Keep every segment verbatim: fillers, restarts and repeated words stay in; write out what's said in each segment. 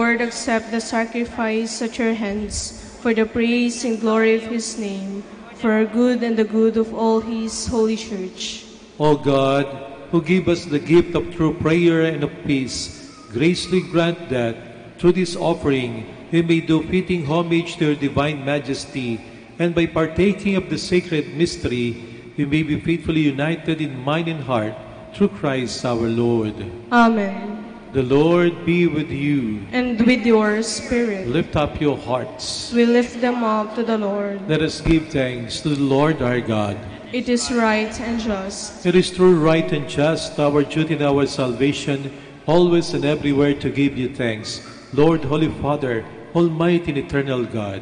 Lord, accept the sacrifice at your hands for the praise and glory of his name, for our good and the good of all his holy church. O God, who give us the gift of true prayer and of peace, graciously grant that, through this offering, we may do fitting homage to your divine majesty, and by partaking of the sacred mystery, we may be faithfully united in mind and heart through Christ our Lord. Amen. The Lord be with you. And with your spirit. Lift up your hearts. We lift them up to the Lord. Let us give thanks to the Lord our God. It is right and just. It is true, right, and just, our duty and our salvation, always and everywhere to give you thanks, Lord, Holy Father, Almighty and Eternal God.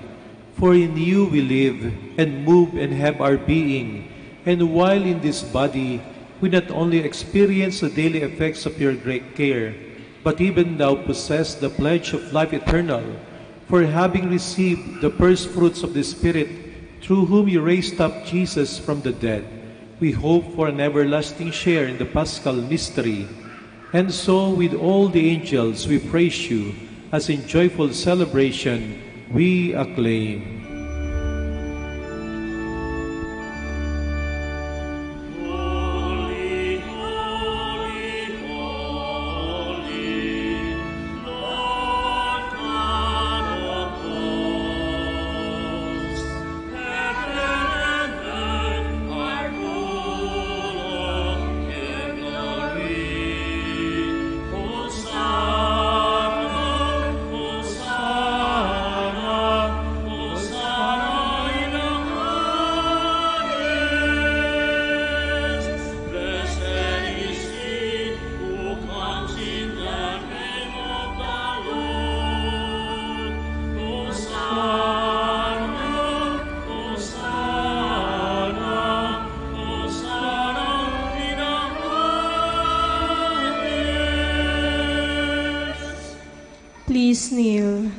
For in you we live and move and have our being. And while in this body, we not only experience the daily effects of your great care, but even now possess the pledge of life eternal. For having received the first fruits of the Spirit, through whom you raised up Jesus from the dead, we hope for an everlasting share in the Paschal mystery. And so, with all the angels, we praise you, as in joyful celebration we acclaim. Please kneel.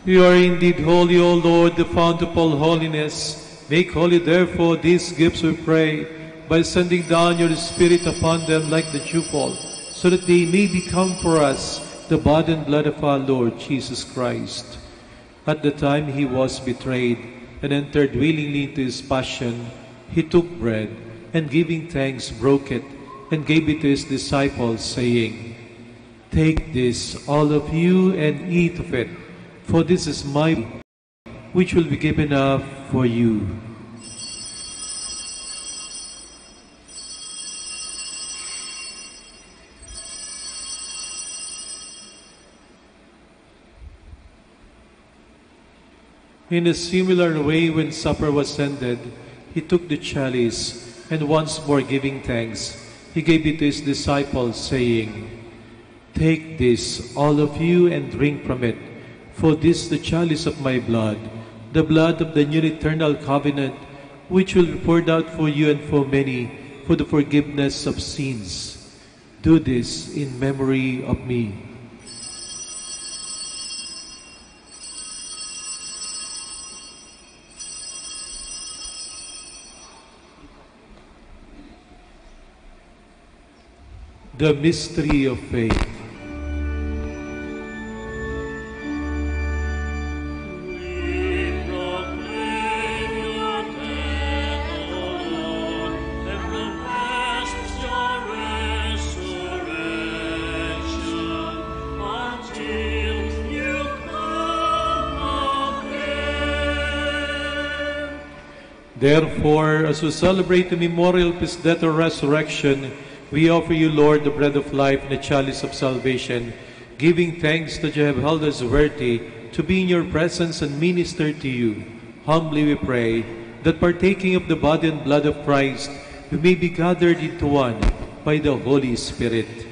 You are indeed holy, O Lord, the fount of all holiness. Make holy, therefore, these gifts, we pray, by sending down your Spirit upon them like the dewfall, so that they may become for us the body and blood of our Lord Jesus Christ. At the time he was betrayed and entered willingly into his passion, he took bread, and giving thanks, broke it, and gave it to his disciples, saying, "Take this, all of you, and eat of it, for this is my body, which will be given up for you." In a similar way, when supper was ended, he took the chalice, and once more giving thanks, he gave it to his disciples, saying, "Take this, all of you, and drink from it, for this is the chalice of my blood, the blood of the new eternal covenant, which will be poured out for you and for many for the forgiveness of sins. Do this in memory of me." The mystery of faith. Therefore, as we celebrate the memorial of his death and resurrection, we offer you, Lord, the bread of life and the chalice of salvation, giving thanks that you have held us worthy to be in your presence and minister to you. Humbly we pray that, partaking of the body and blood of Christ, we may be gathered into one by the Holy Spirit.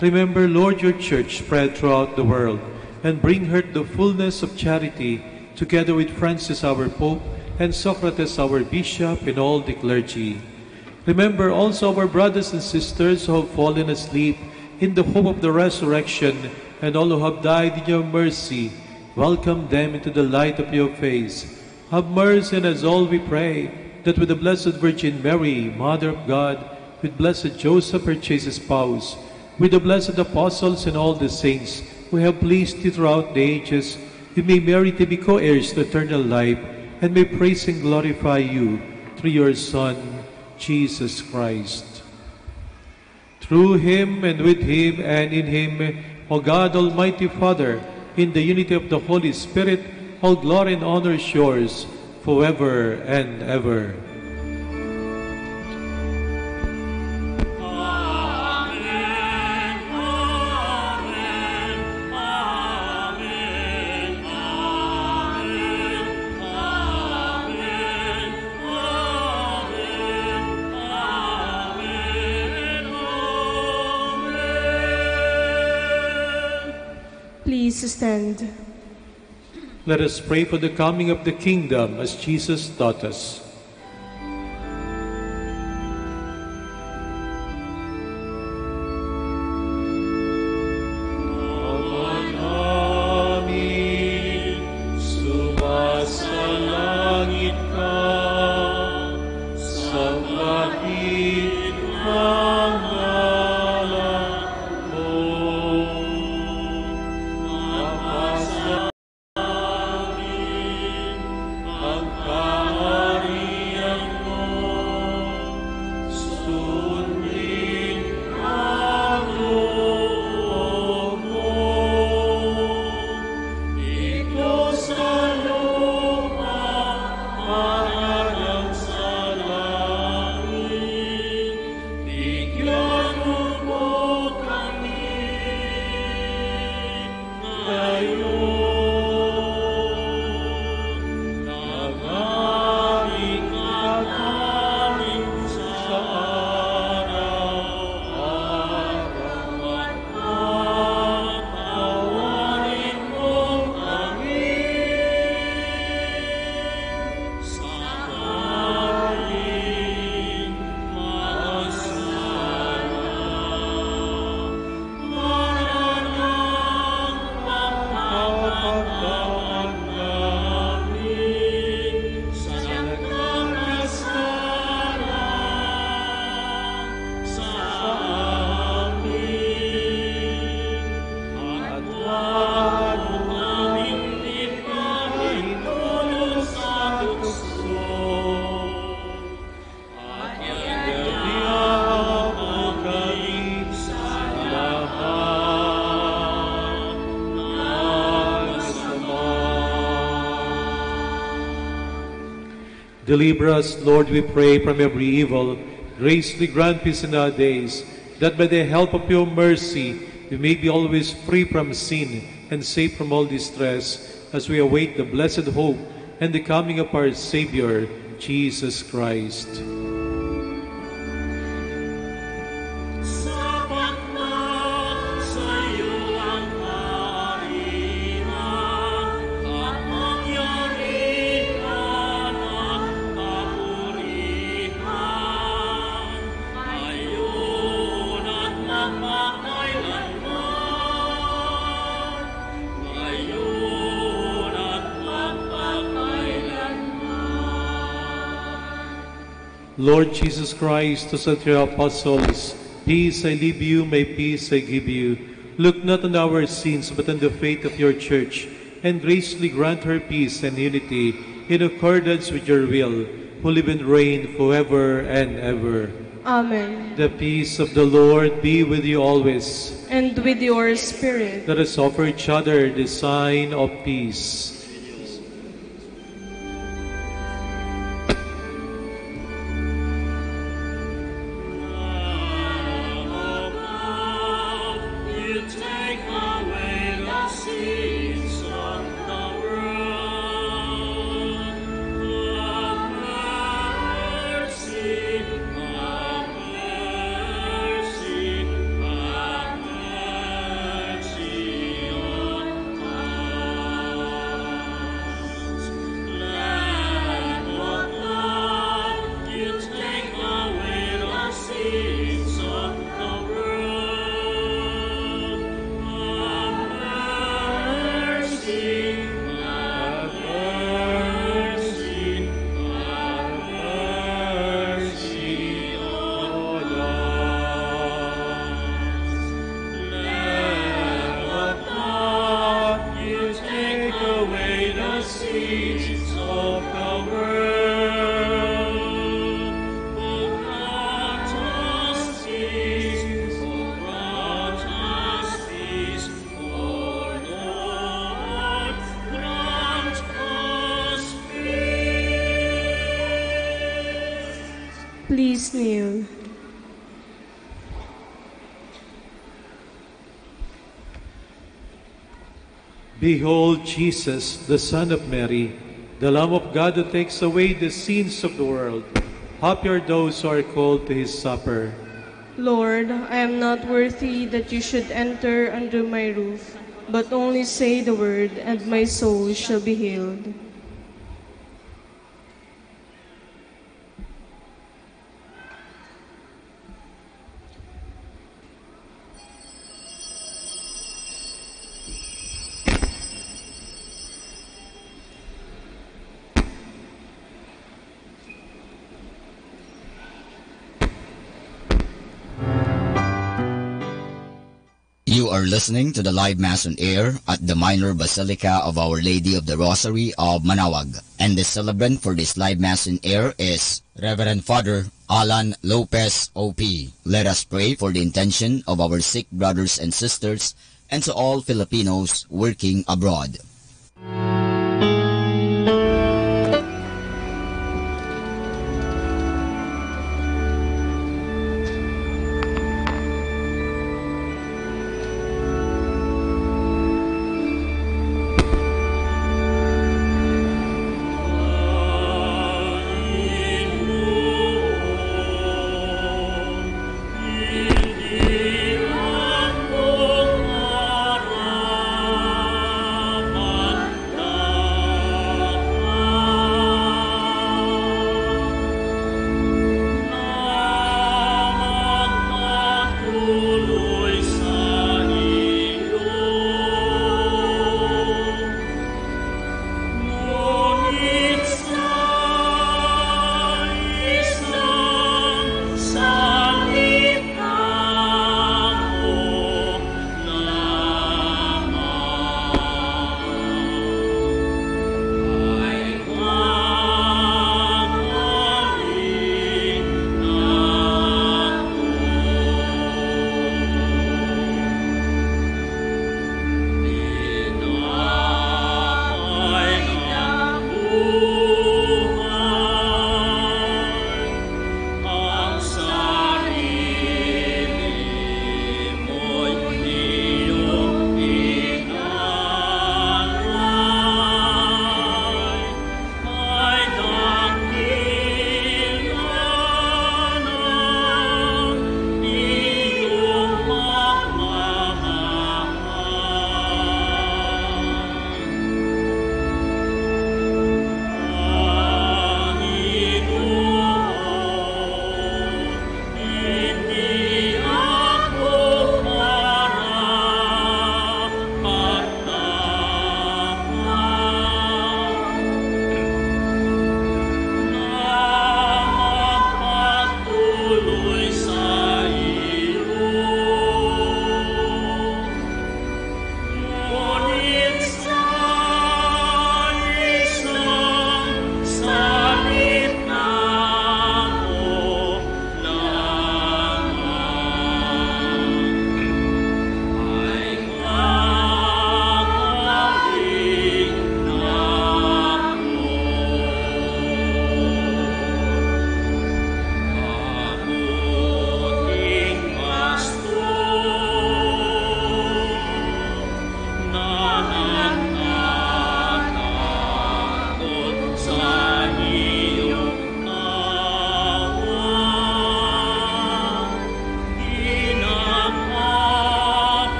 Remember, Lord, your church spread throughout the world, and bring her to the fullness of charity, together with Francis our Pope and Socrates our Bishop, and all the clergy. Remember also our brothers and sisters who have fallen asleep in the hope of the resurrection, and all who have died in your mercy. Welcome them into the light of your face. Have mercy on us all, we pray, that with the Blessed Virgin Mary, Mother of God, with Blessed Joseph, her chaste spouse, With the blessed apostles and all the saints who have pleased you throughout the ages, we may merit to be co-heirs to eternal life and may praise and glorify you through your Son, Jesus Christ. Through him, and with him, and in him, O God, Almighty Father, in the unity of the Holy Spirit, all glory and honor is yours forever and ever. Please stand. Let us pray for the coming of the kingdom as Jesus taught us. Ama namin, sumasalangit ka, sambahin ang ngalan mo. Mapasa Deliver us, Lord, we pray, from every evil. Graciously grant peace in our days, that by the help of your mercy, we may be always free from sin and safe from all distress, as we await the blessed hope and the coming of our Savior, Jesus Christ. Lord Jesus Christ, who said to your apostles, "Peace I leave you, my peace I give you." Look not on our sins, but on the faith of your church, and graciously grant her peace and unity in accordance with your will, who live and reign forever and ever. Amen. The peace of the Lord be with you always. And with your spirit. Let us offer each other the sign of peace. Kneel. Behold Jesus, the Son of Mary, the Lamb of God who takes away the sins of the world. Happy are those who are called to his supper. Lord, I am not worthy that you should enter under my roof, but only say the word, and my soul shall be healed. You are listening to the live mass on air at the Minor Basilica of Our Lady of the Rosary of Manaoag, and the celebrant for this live mass on air is Reverend Father Alan Lopez, O P. Let us pray for the intention of our sick brothers and sisters and to all Filipinos working abroad.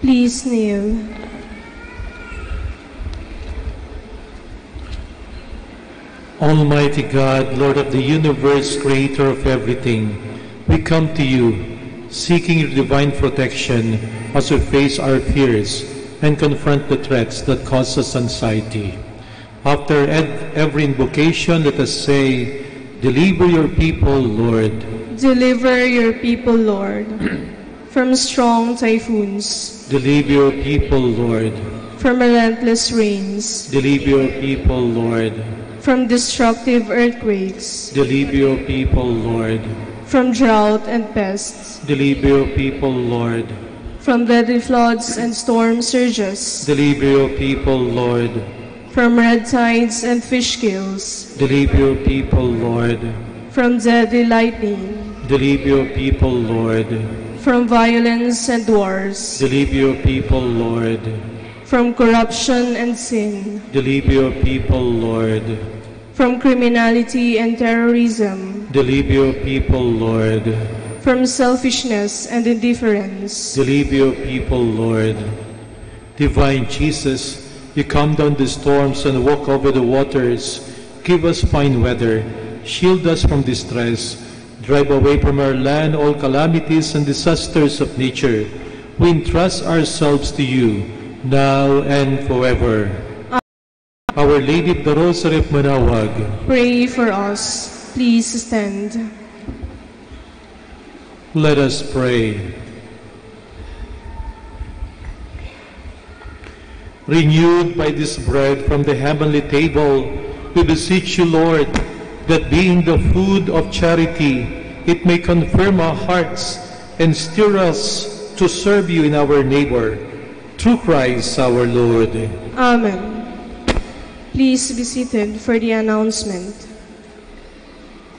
Please kneel. Almighty God, Lord of the universe, creator of everything, we come to you, seeking your divine protection as we face our fears and confront the threats that cause us anxiety. After ev-, every invocation, let us say, "Deliver your people, Lord." Deliver your people, Lord, from strong typhoons. Deliver your people, Lord. From relentless rains. Deliver your people, Lord. From destructive earthquakes. Deliver your people, Lord. From drought and pests. Deliver your people, Lord. From deadly floods and storm surges. Deliver your people, Lord. From red tides and fish gills. Deliver your people, Lord. From deadly lightning. Deliver your people, Lord. From violence and wars. Deliver your people, Lord. From corruption and sin. Deliver your people, Lord. From criminality and terrorism. Deliver your people, Lord. From selfishness and indifference. Deliver your people, Lord. Divine Jesus, you calm down the storms and walk over the waters. Give us fine weather. Shield us from distress. Drive away from our land all calamities and disasters of nature. We entrust ourselves to you, now and forever. Our Lady of the Rosary of Manaoag. Pray for us. Please stand. Let us pray. Renewed by this bread from the heavenly table, we beseech you, Lord, that being the food of charity, it may confirm our hearts and stir us to serve you and our neighbor. Through Christ our Lord. Amen. Please be seated for the announcement.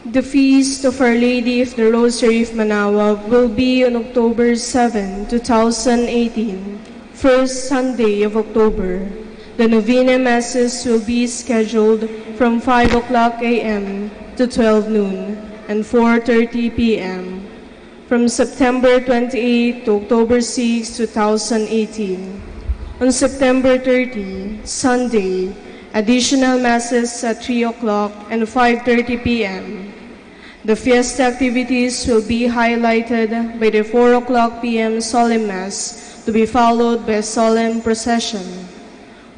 The Feast of Our Lady of the Rosary of Manaoag will be on October seven, two thousand eighteen, first Sunday of October. The novena masses will be scheduled from five o'clock a m to twelve noon and four thirty p m from September twenty-eight to October six, two thousand eighteen. On September thirty, Sunday, additional masses at three o'clock and five thirty p m. The fiesta activities will be highlighted by the four o'clock p m solemn mass, to be followed by a solemn procession.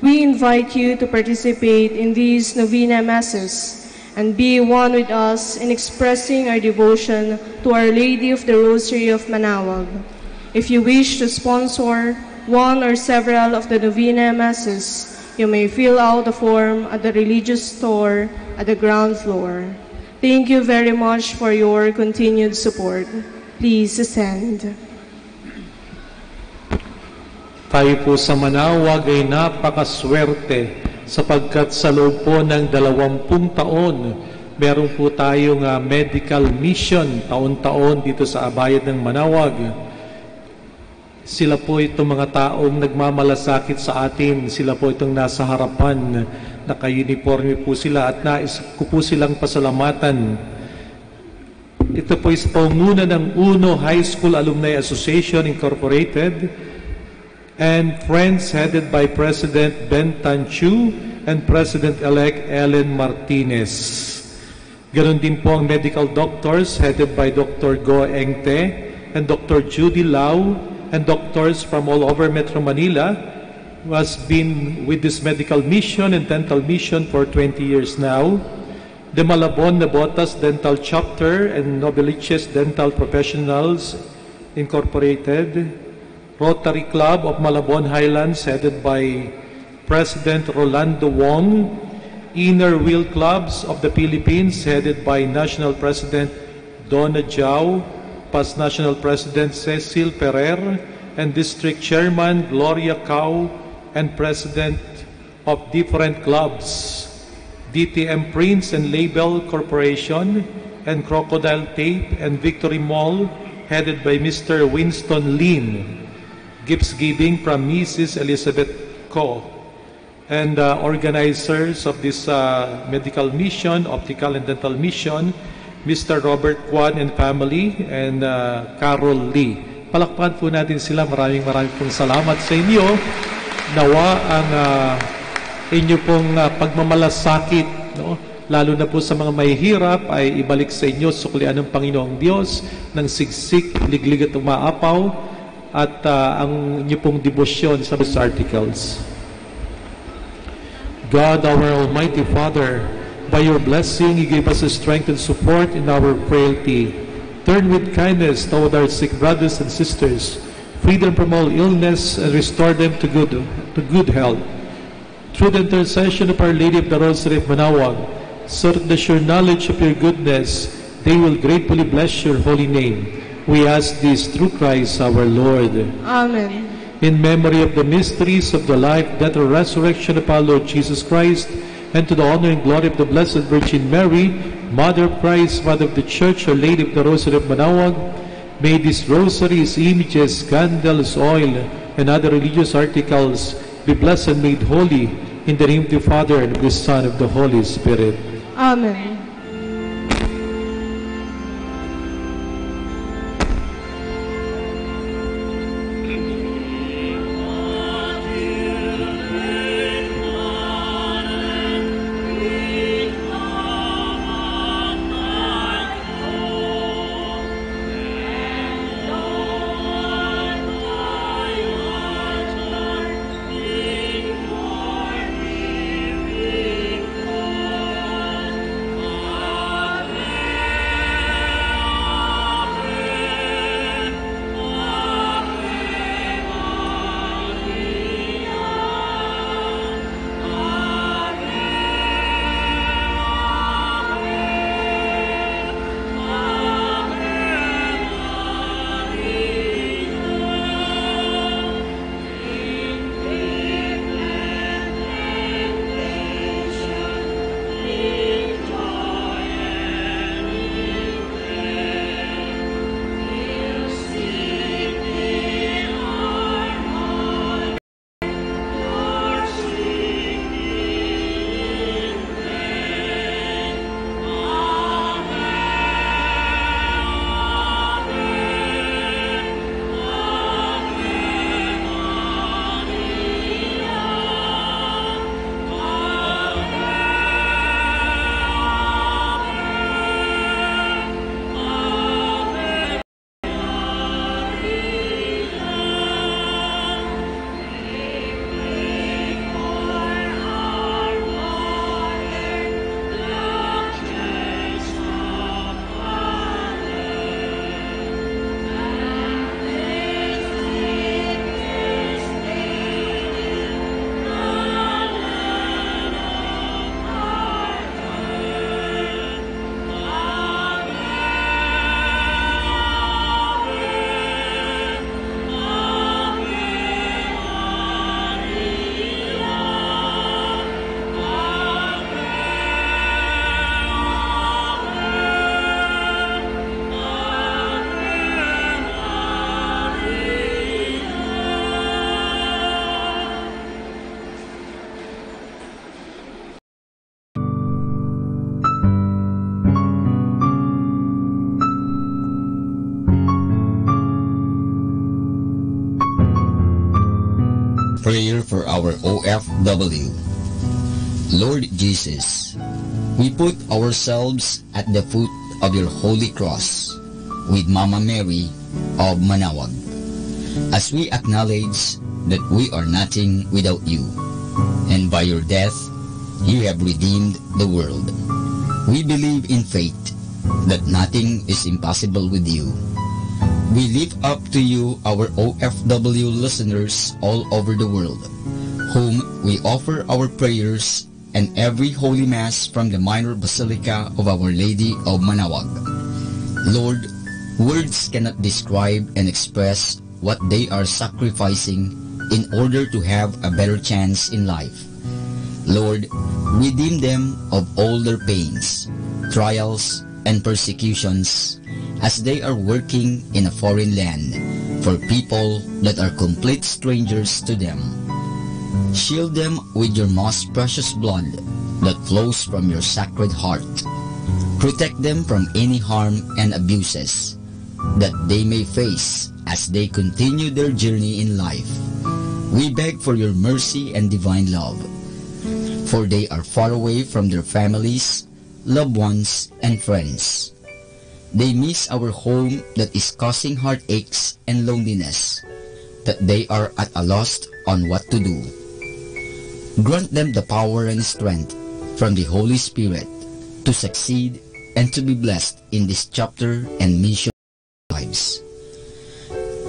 We invite you to participate in these novena masses and be one with us in expressing our devotion to Our Lady of the Rosary of Manaoag. If you wish to sponsor one or several of the novena masses, you may fill out the form at the religious store at the ground floor. Thank you very much for your continued support. Please stand. Tayo po sa Manaoag ay napakaswerte sapagkat sa loob po ng dalawampung taon, meron po tayong, ah, medical mission taon-taon dito sa Abayad ng Manaoag. Sila po itong mga taong nagmamalasakit sa atin, sila po itong nasa harapan, naka-uniforme po sila at nais ko po silang pasalamatan. Ito po ay sa pangunguna ng Uno High School Alumni Association Incorporated and friends headed by President Ben Tan Chu and President-elect Ellen Martinez. Ganun din po ang medical doctors headed by Doctor Go Engte and Doctor Judy Lau and doctors from all over Metro Manila who has been with this medical mission and dental mission for twenty years now. The Malabon Nebotas Dental Chapter and Novaliches Dental Professionals Incorporated, Rotary Club of Malabon Highlands headed by President Rolando Wong, Inner Wheel Clubs of the Philippines headed by National President Donna Jao, past National President Cecil Ferrer, and District Chairman Gloria Cao, and President of different clubs, D T M Prints and Label Corporation, and Crocodile Tape and Victory Mall, headed by Mister Winston Lin. Gifts giving from Missus Elizabeth Co. And, uh, organizers of this, uh, medical mission, optical and dental mission, Mister Robert Kwan and family, and, uh, Carol Lee. Palakpakan po natin sila. Maraming, maraming pong salamat sa inyo. Nawa ang, ah, inyo pong, ah, pagmamalasakit, no? Lalo na po sa mga mahihirap, ay ibalik sa inyo, suklian ng Panginoong Diyos, ng siksik, liglig at umaapaw, at, ah, ang inyo pong debosyon sa Articles. God, our Almighty Father, by your blessing, you gave us the strength and support in our frailty. Turn with kindness toward our sick brothers and sisters, free them from all illness, and restore them to good, to good health. Through the intercession of Our Lady of the Rosary of Manaoag, so that the sure knowledge of your goodness, they will gratefully bless your holy name. We ask this through Christ our Lord. Amen. In memory of the mysteries of the life, death, and resurrection of our Lord Jesus Christ, and to the honor and glory of the Blessed Virgin Mary, Mother of Christ, Mother of the Church, Our Lady of the Rosary of Manaoag, may these rosaries, images, candles, oil, and other religious articles be blessed and made holy in the name of the Father, and of the Son, and of the Holy Spirit. Amen. Prayer for our O F W. Lord Jesus, we put ourselves at the foot of your holy cross with Mama Mary of Manaoag, as we acknowledge that we are nothing without you, and by your death, you have redeemed the world. We believe in faith that nothing is impossible with you. We lift up to you our O F W listeners all over the world, whom we offer our prayers and every Holy Mass from the Minor Basilica of Our Lady of Manaoag. Lord, words cannot describe and express what they are sacrificing in order to have a better chance in life. Lord, redeem them of all their pains, trials, and persecutions as they are working in a foreign land for people that are complete strangers to them. Shield them with your most precious blood that flows from your Sacred Heart. Protect them from any harm and abuses that they may face as they continue their journey in life. We beg for your mercy and divine love, for they are far away from their families, loved ones, and friends. They miss our home that is causing heartaches and loneliness, that they are at a loss on what to do. Grant them the power and strength from the Holy Spirit to succeed and to be blessed in this chapter and mission lives.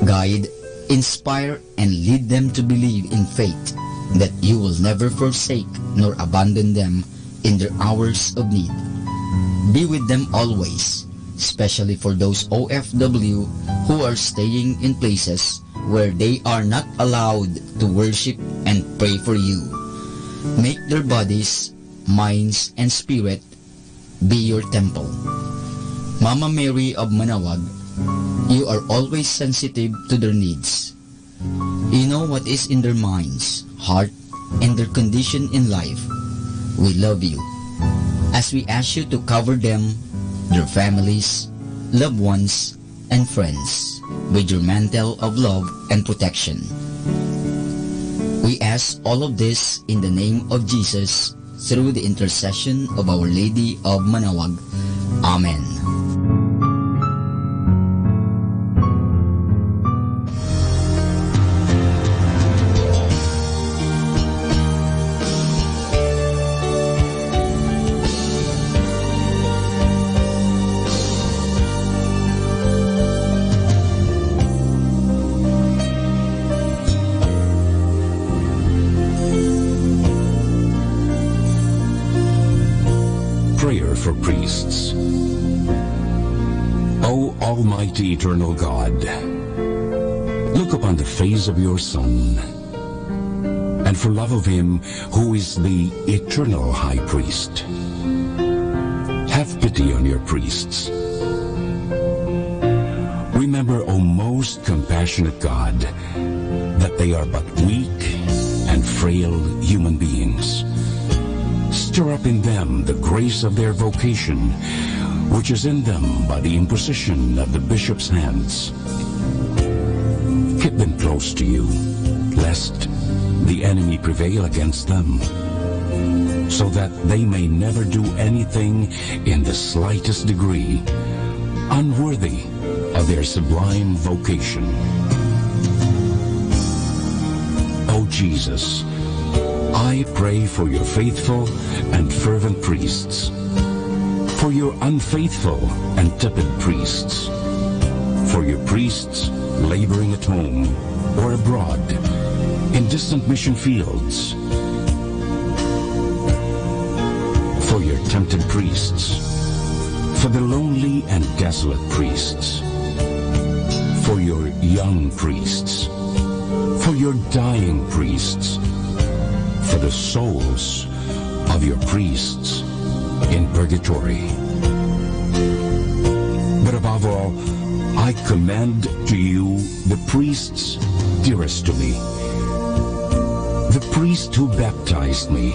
Guide, inspire, and lead them to believe in faith that you will never forsake nor abandon them in their hours of need. Be with them always, especially for those O F W who are staying in places where they are not allowed to worship and pray for you. Make their bodies, minds, and spirit be your temple. Mama Mary of Manawag, you are always sensitive to their needs. You know what is in their minds, heart, and their condition in life. We love you. As we ask you to cover them, their families, loved ones, and friends with your mantle of love and protection. We ask all of this in the name of Jesus, through the intercession of Our Lady of Manawag. Amen. Prayer for priests. O Almighty Eternal God, look upon the face of your Son, and for love of him who is the eternal high priest, have pity on your priests. Remember, O most compassionate God, that they are but weak and frail human beings. Stir up in them the grace of their vocation, which is in them by the imposition of the bishop's hands. Keep them close to you, lest the enemy prevail against them, so that they may never do anything in the slightest degree unworthy of their sublime vocation. O Jesus, I pray for your faithful and fervent priests, for your unfaithful and tepid priests, for your priests laboring at home or abroad, in distant mission fields, for your tempted priests, for the lonely and desolate priests, for your young priests, for your dying priests, for the souls of your priests in purgatory. But above all, I commend to you the priests dearest to me, the priest who baptized me,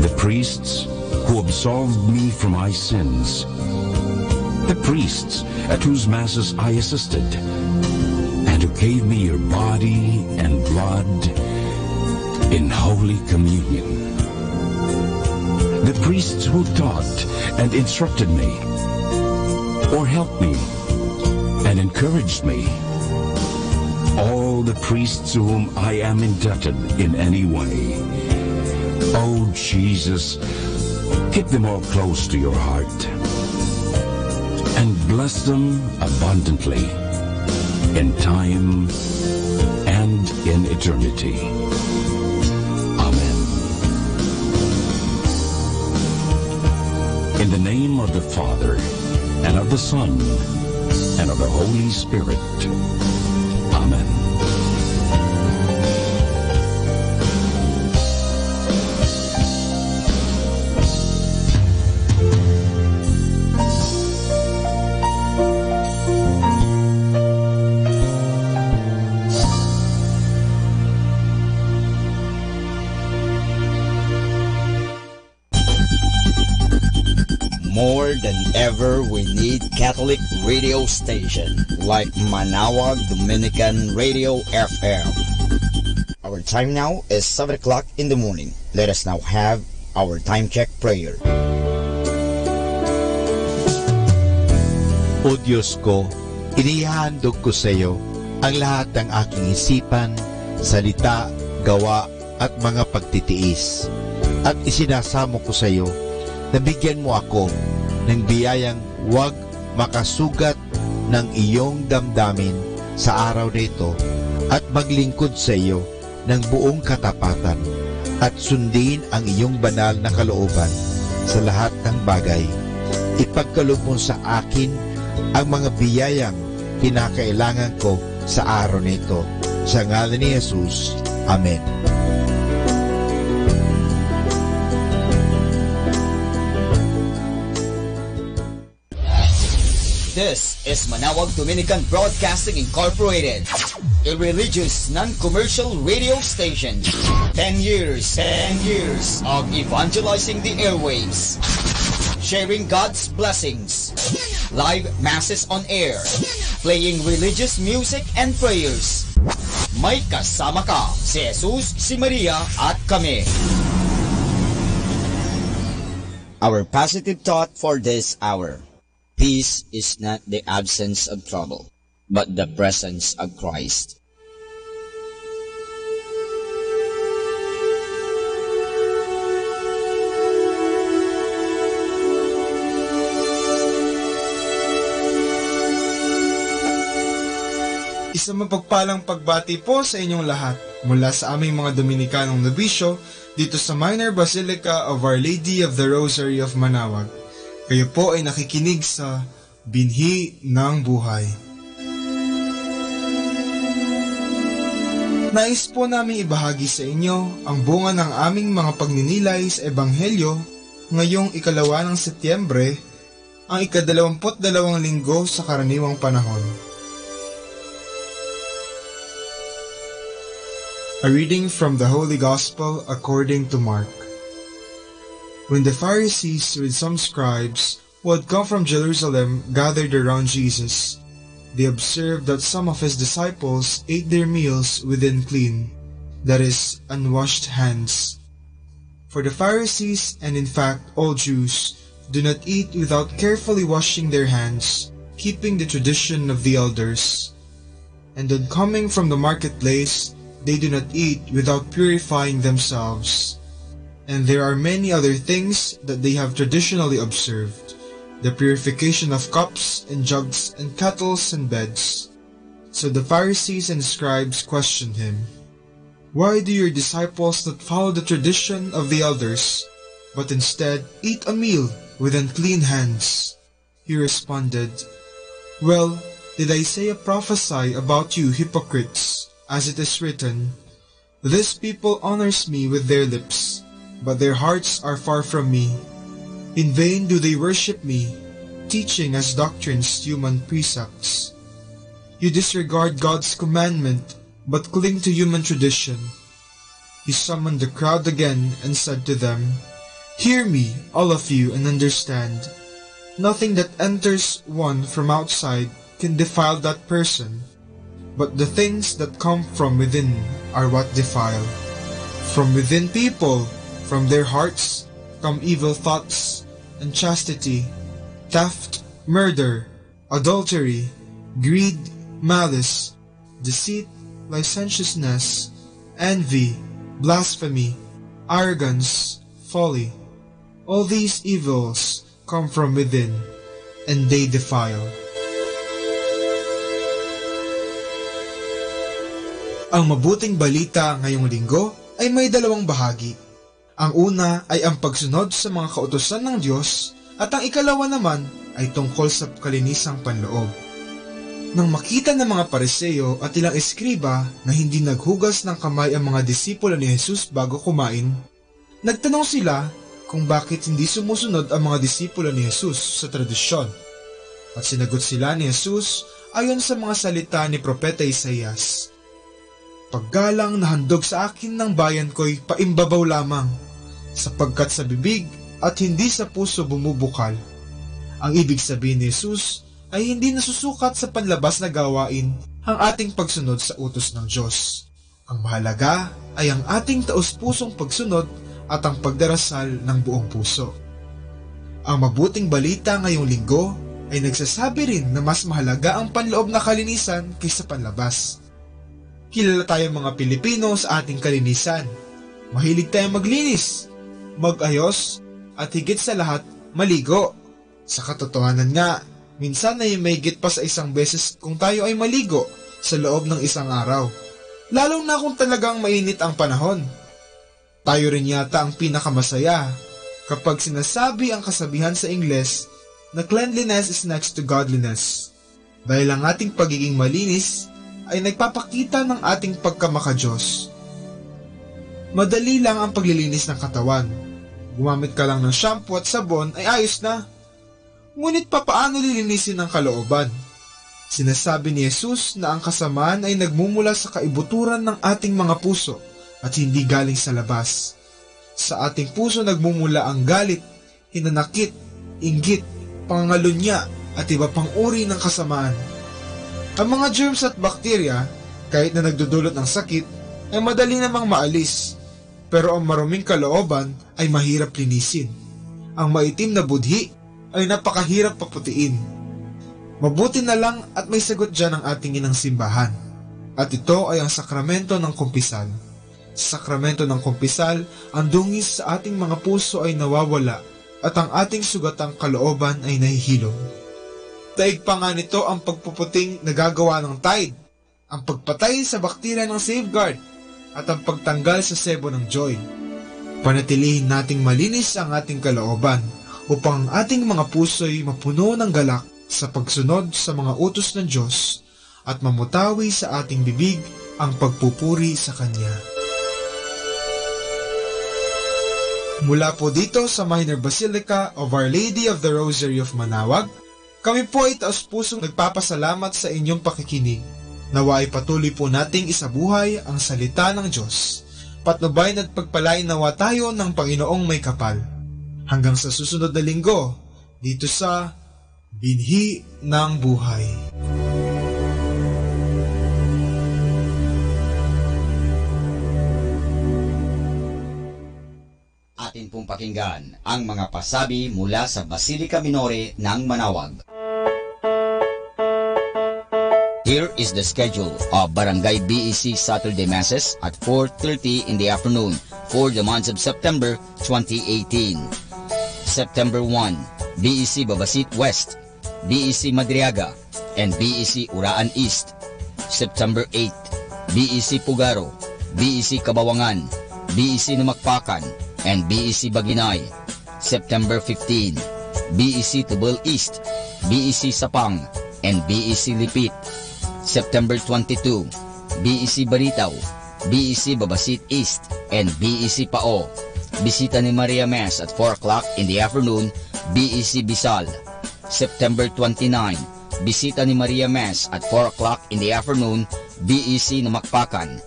the priests who absolved me from my sins, the priests at whose masses I assisted, and who gave me your body and blood in holy communion, the priests who taught and instructed me, or helped me and encouraged me, all the priests to whom I am indebted in any way. Oh, Jesus, keep them all close to your heart and bless them abundantly in time and in eternity. Amen. In the name of the Father, and of the Son, and of the Holy Spirit. Amen. More than ever, we need Catholic radio station like Manawag Dominican Radio F M. Our time now is seven o'clock in the morning. Let us now have our time check prayer. O Diyos ko, inihahandog ko sa iyo ang lahat ng aking isipan, salita, gawa, at mga pagtitiis. At isinasamo ko sa iyo na bigyan mo ako ng biyayang wag makasugat ng iyong damdamin sa araw na ito at maglingkod sa iyo ng buong katapatan at sundin ang iyong banal na kalooban sa lahat ng bagay. Ipagkaloob mo sa akin ang mga biyayang kinakailangan ko sa araw na ito. Sa ngalan ni Jesus, amen. This is Manawag Dominican Broadcasting Incorporated, a religious non-commercial radio station. Ten years, ten years of evangelizing the airwaves, sharing God's blessings, live masses on air, playing religious music and prayers. May kasama ka, si Jesus, si Maria, at kami. Our positive thought for this hour. Peace is not the absence of trouble, but the presence of Christ. Isang mapagpalang pagbati po sa inyong lahat mula sa aming mga Dominikanong nobisyo dito sa Minor Basilica of Our Lady of the Rosary of Manawag. Kayo po ay nakikinig sa Binhi ng Buhay. Nais po namin ibahagi sa inyo ang bunga ng aming mga pagninilay sa Ebanghelyo ngayong ikalawa ng Setyembre, ang ikadalawamput dalawang linggo sa karaniwang panahon. A reading from the Holy Gospel according to Mark. When the Pharisees with some scribes who had come from Jerusalem gathered around Jesus, they observed that some of his disciples ate their meals with unclean, that is, unwashed hands. For the Pharisees, and in fact all Jews, do not eat without carefully washing their hands, keeping the tradition of the elders. And on coming from the marketplace, they do not eat without purifying themselves. And there are many other things that they have traditionally observed, the purification of cups and jugs and kettles and beds. So the Pharisees and scribes questioned him, "Why do your disciples not follow the tradition of the elders, but instead eat a meal with unclean hands?" He responded, "Well, did Isaiah prophesy about you hypocrites, as it is written, 'This people honors me with their lips, but their hearts are far from me. In vain do they worship me, teaching as doctrines human precepts'? You disregard God's commandment, but cling to human tradition." He summoned the crowd again and said to them, "Hear me, all of you, and understand. Nothing that enters one from outside can defile that person, but the things that come from within are what defile. From within people, from their hearts, come evil thoughts, unchastity, theft, murder, adultery, greed, malice, deceit, licentiousness, envy, blasphemy, arrogance, folly. All these evils come from within, and they defile." Ang mabuting balita ngayong linggo ay may dalawang bahagi. Ang una ay ang pagsunod sa mga kautusan ng Diyos, at ang ikalawa naman ay tungkol sa kalinisang panloob. Nang makita ng mga Pariseo at ilang eskriba na hindi naghugas ng kamay ang mga disipulo ni Jesus bago kumain, nagtanong sila kung bakit hindi sumusunod ang mga disipulo ni Jesus sa tradisyon. At sinagot sila ni Jesus ayon sa mga salita ni Propeta Isaias, "Paggalang na handog sa akin ng bayan ko'y paimbabaw lamang, sapagkat sa bibig at hindi sa puso bumubukal, Ang ibig sabihin ni Jesus ay hindi nasusukat sa panlabas na gawain ang ating pagsunod sa utos ng Diyos. Ang mahalaga ay ang ating taos-pusong pagsunod at ang pagdarasal ng buong puso. Ang mabuting balita ngayong linggo ay nagsasabi rin na mas mahalaga ang panloob na kalinisan kaysa panlabas. Kilala tayong mga Pilipino sa ating kalinisan. Mahilig tayong maglinis, magayos, at higit sa lahat, maligo. Sa katotohanan nga, minsan ay mahigit pa sa isang beses kung tayo ay maligo sa loob ng isang araw, lalo na kung talagang mainit ang panahon. Tayo rin yata ang pinakamasaya kapag sinasabi ang kasabihan sa Ingles na cleanliness is next to godliness. Dahil ang ating pagiging malinis ay nagpapakita ng ating pagkamakadiyos. Madali lang ang paglilinis ng katawan. Gumamit ka lang ng shampoo at sabon ay ayos na. Ngunit papaano lilinisin ang kalooban? Sinasabi ni Jesus na ang kasamaan ay nagmumula sa kaibuturan ng ating mga puso at hindi galing sa labas. Sa ating puso nagmumula ang galit, hinanakit, inggit, pangangalunya, at iba pang uri ng kasamaan. Ang mga germs at bakterya, kahit na nagdudulot ng sakit, ay madali namang maalis. Pero ang maruming kalooban ay mahirap linisin. Ang maitim na budhi ay napakahirap paputiin. Mabuti na lang at may sagot diyan ang ating inang simbahan. At ito ay ang sakramento ng kumpisal. Sa sakramento ng kumpisal, ang dungis sa ating mga puso ay nawawala at ang ating sugatang kalooban ay nahihilom. Daig pa nga nito ang pagpuputing nagagawa ng Tide, ang pagpatay sa bakterya ng Safeguard, at ang pagtanggal sa sebo ng Joy. Panatilihin nating malinis ang ating kalooban upang ang ating mga puso'y mapuno ng galak sa pagsunod sa mga utos ng Diyos at mamutawi sa ating bibig ang pagpupuri sa Kanya. Mula po dito sa Minor Basilica of Our Lady of the Rosary of Manaoag, kami po ay taos-pusong nagpapasalamat sa inyong pakikinig. Nawa ay patuloy po nating isabuhay ang salita ng Diyos. Patnubayan at pagpalain nawa tayo ng Panginoong may kapal. Hanggang sa susunod na linggo, dito sa Binhi ng Buhay. Atin pong pakinggan ang mga pasabi mula sa Basilica Minore ng Manaoag. Here is the schedule of Barangay B E C Saturday Masses at four thirty in the afternoon for the month of September twenty eighteen. September one, B E C Babasit West, B E C Madriaga, and B E C Uraan East. September eight, B E C Pugaro, B E C Kabawangan, B E C Namakpakan, and B E C Baginay. September fifteen, B E C Tubel East, B E C Sapang, and B E C Lipit. September twenty-two, B E C Baritaw, B E C Babasit East, and B E C Pao. Bisita ni Maria Mass at four o'clock in the afternoon, B E C Bisal. September twenty-nine, bisita ni Maria Mass at four o'clock in the afternoon, B E C Namakpakan.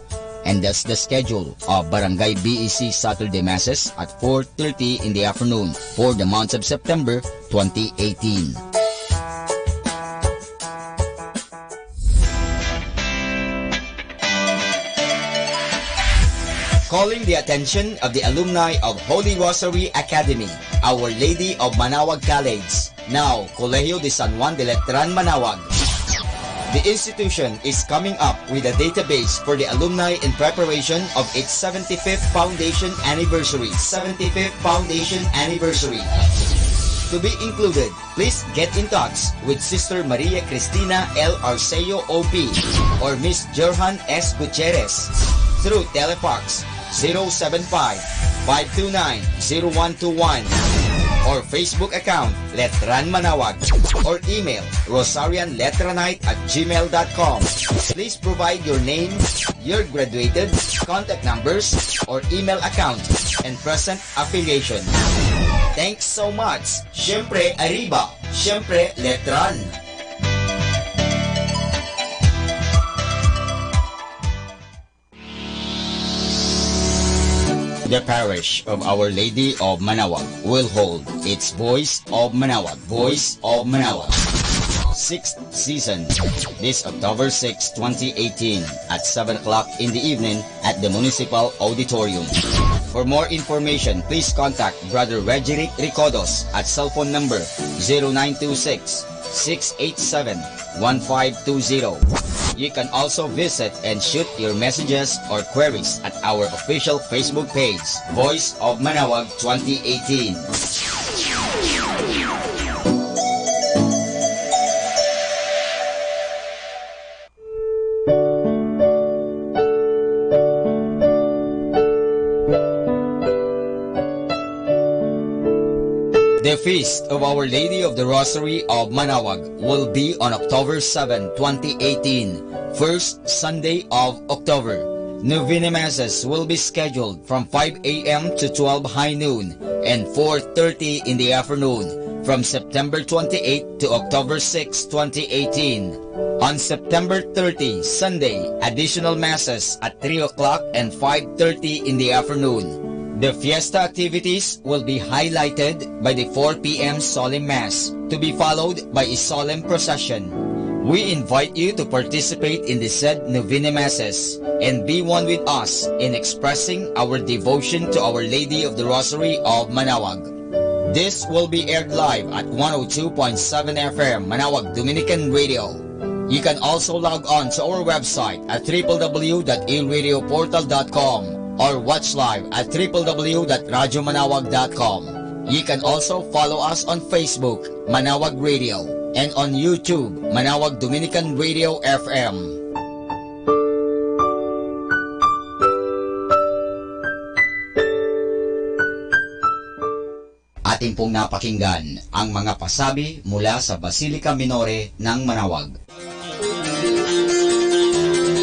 And that's the schedule of Barangay B E C Saturday Masses at four thirty in the afternoon for the month of September twenty eighteen. Calling the attention of the alumni of Holy Rosary Academy, Our Lady of Manaoag College, now Colegio de San Juan de Letran, Manaoag. The institution is coming up with a database for the alumni in preparation of its seventy-fifth foundation anniversary. Seventy-fifth foundation anniversary. To be included, please get in touch with Sister Maria Cristina L Arceo O P or Miss Jerhan S Gutierrez through Telefax zero seven five, five two nine, zero one two one or Facebook account Letran Manaoag or email rosarianletranite at gmail dot com. Please provide your name, your graduated, contact numbers, or email account, and present affiliation. Thanks so much! Siyempre, Arriba! Siyempre, Letran! The parish of Our Lady of Manaoag will hold its Voice of Manaoag, Voice of Manaoag, sixth season, this October sixth, twenty eighteen, at seven o'clock in the evening at the Municipal Auditorium. For more information, please contact Brother Regerick Recodos at cell phone number zero nine two six, six eight seven, one five two zero. You can also visit and shoot your messages or queries at our official Facebook page, Voice of Manaoag twenty eighteen. The Feast of Our Lady of the Rosary of Manaoag will be on October seven, twenty eighteen, first Sunday of October. Novena Masses will be scheduled from five a m to twelve high noon and four thirty in the afternoon from September twenty-eighth to October sixth, twenty eighteen. On September thirty, Sunday, additional masses at three o'clock and five thirty in the afternoon. The fiesta activities will be highlighted by the four p m solemn mass, to be followed by a solemn procession. We invite you to participate in the said novena masses and be one with us in expressing our devotion to Our Lady of the Rosary of Manaoag. This will be aired live at one oh two point seven F M Manaoag Dominican Radio. You can also log on to our website at triple W dot a radio portal dot com or watch live at triple W dot radio manaoag dot com. You can also follow us on Facebook, Manaoag Radio, and on YouTube, Manaoag Dominican Radio F M. Atin pong napakinggan ang mga pasabi mula sa Basilica Minore ng Manaoag.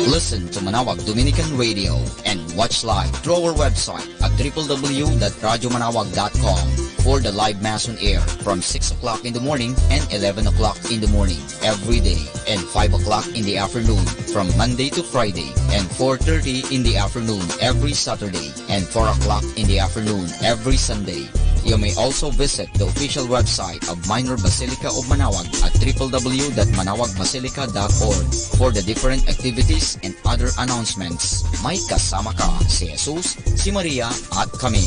Listen to Manaoag Dominican Radio and watch live through our website at triple W dot radio manaoag dot com for the live mass on air from six o'clock in the morning and eleven o'clock in the morning every day, and five o'clock in the afternoon from Monday to Friday, and four thirty in the afternoon every Saturday, and four o'clock in the afternoon every Sunday. You may also visit the official website of Minor Basilica of Manaoag at triple W dot manaoag basilica dot org for the different activities and other announcements. May kasama ka, si Jesus, si Maria, at kami.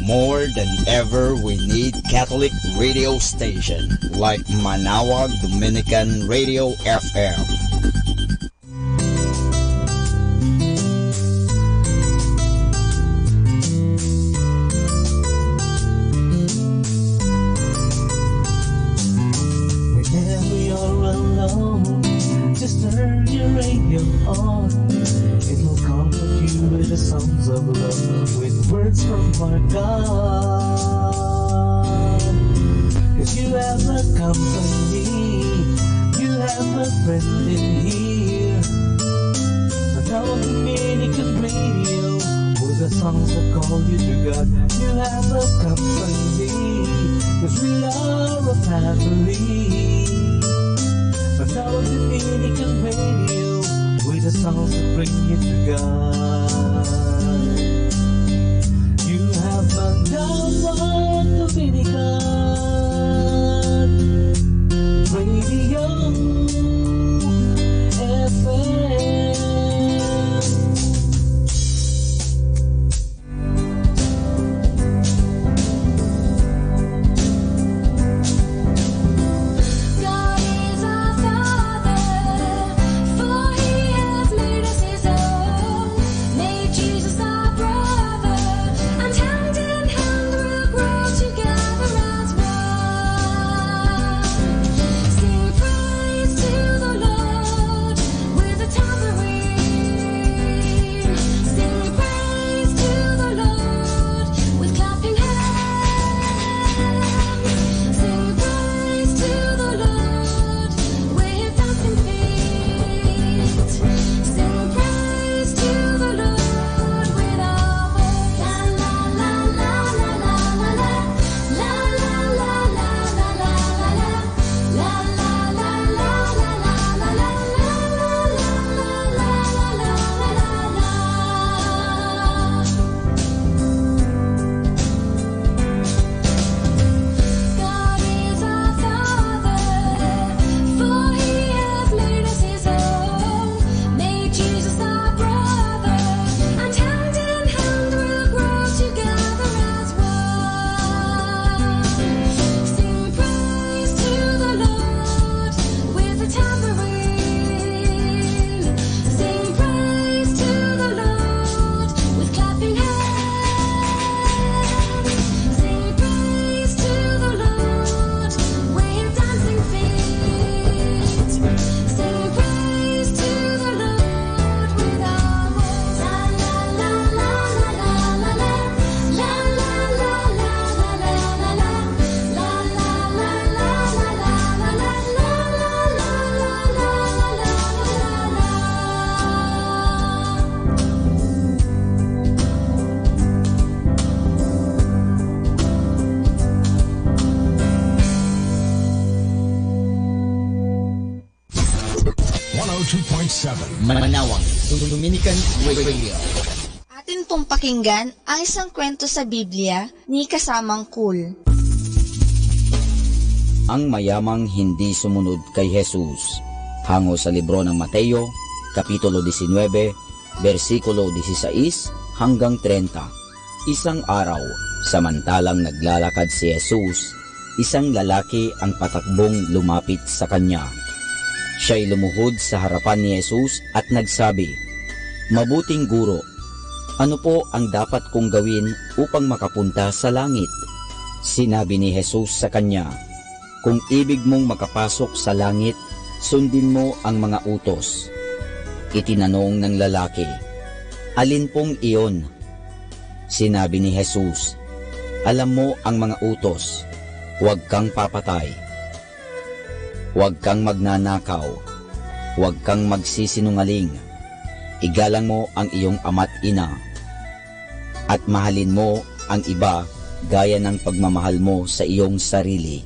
More than ever, we need Catholic radio station like Manaoag Dominican Radio F M. Whenever you're alone, just turn your radio on. It will comfort you with the songs of love, with words from our God. 'Cause you have a company, you have a friend in here. Manaoag Dominican Radio, with the songs that call you to God. You have a company, 'cause we are a family. Manaoag Dominican Radio, with the songs that bring you to God. You have Manaoag Dominican Radio F M. God is our Father, for He has made us His own. May Jesus our Manawag Dominican Radio. Atin pong pakinggan ang isang kwento sa Biblia ni kasamang Kul. Ang mayamang hindi sumunod kay Jesus. Hango sa libro ng Mateo, Kapitulo diecinuebe, bersikulo dieciséis hanggang treinta. Isang araw, samantalang naglalakad si Jesus, isang lalaki ang patakbong lumapit sa kanya. Siya'y lumuhod sa harapan ni Jesus at nagsabi, "Mabuting guro, ano po ang dapat kong gawin upang makapunta sa langit?" Sinabi ni Jesus sa kanya, "Kung ibig mong makapasok sa langit, sundin mo ang mga utos." Itinanong ng lalaki, "Alin pong iyon?" Sinabi ni Jesus, "Alam mo ang mga utos, 'Huwag kang papatay. Huwag kang magnanakaw. Huwag kang magsisinungaling. Igalang mo ang iyong ama't ina. At mahalin mo ang iba gaya ng pagmamahal mo sa iyong sarili."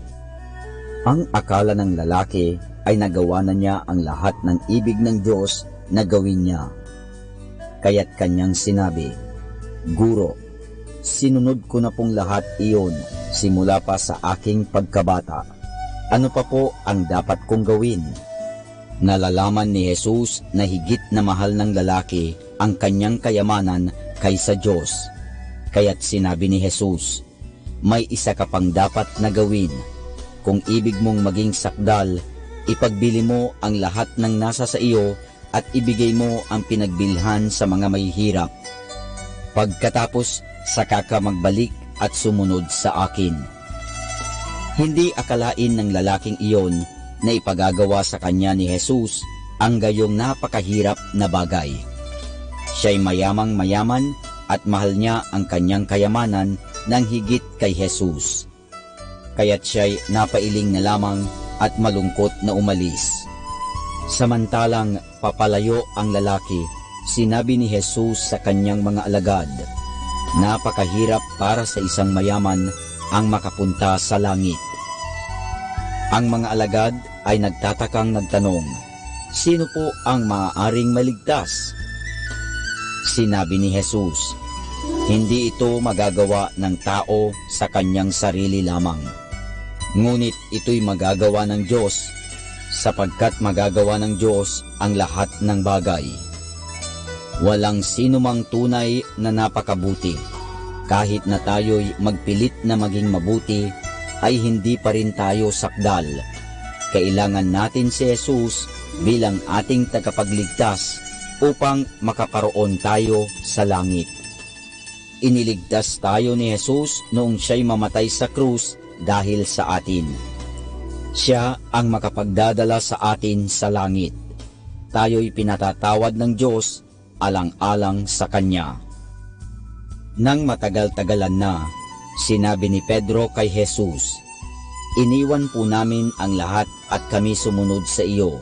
Ang akala ng lalaki ay nagawa na niya ang lahat ng ibig ng Diyos na gawin niya. Kaya't kanyang sinabi, "Guro, sinunod ko na pong lahat iyon simula pa sa aking pagkabata. Ano pa po ang dapat kong gawin?" Nalalaman ni Jesus na higit na mahal ng lalaki ang kanyang kayamanan kaysa Diyos. Kaya't sinabi ni Jesus, "May isa ka pang dapat na gawin. Kung ibig mong maging sakdal, ipagbili mo ang lahat ng nasa sa iyo at ibigay mo ang pinagbilhan sa mga mahihirap. Pagkatapos, saka ka magbalik at sumunod sa akin." Hindi akalain ng lalaking iyon na ipagagawa sa kanya ni Jesus ang gayong napakahirap na bagay. Siya'y mayamang mayaman at mahal niya ang kanyang kayamanan nang higit kay Jesus. Kaya't siya'y napailing na lamang at malungkot na umalis. Samantalang papalayo ang lalaki, sinabi ni Jesus sa kanyang mga alagad, "Napakahirap para sa isang mayaman ang makapunta sa langit." Ang mga alagad ay nagtatakang nagtanong, "Sino po ang maaaring maligtas?" Sinabi ni Jesus, "Hindi ito magagawa ng tao sa kanyang sarili lamang, ngunit ito'y magagawa ng Diyos, sapagkat magagawa ng Diyos ang lahat ng bagay." Walang sinumang tunay na napakabuti. Kahit na tayo'y magpilit na maging mabuti, ay hindi pa rin tayo sakdal. Kailangan natin si Jesus bilang ating tagapagligtas upang makaparoon tayo sa langit. Iniligtas tayo ni Jesus noong siya'y mamatay sa krus dahil sa atin. Siya ang makapagdadala sa atin sa langit. Tayo'y pinatatawad ng Diyos alang-alang sa Kanya. Nang matagal-tagalan na, sinabi ni Pedro kay Jesus, "Iniwan po namin ang lahat at kami sumunod sa iyo.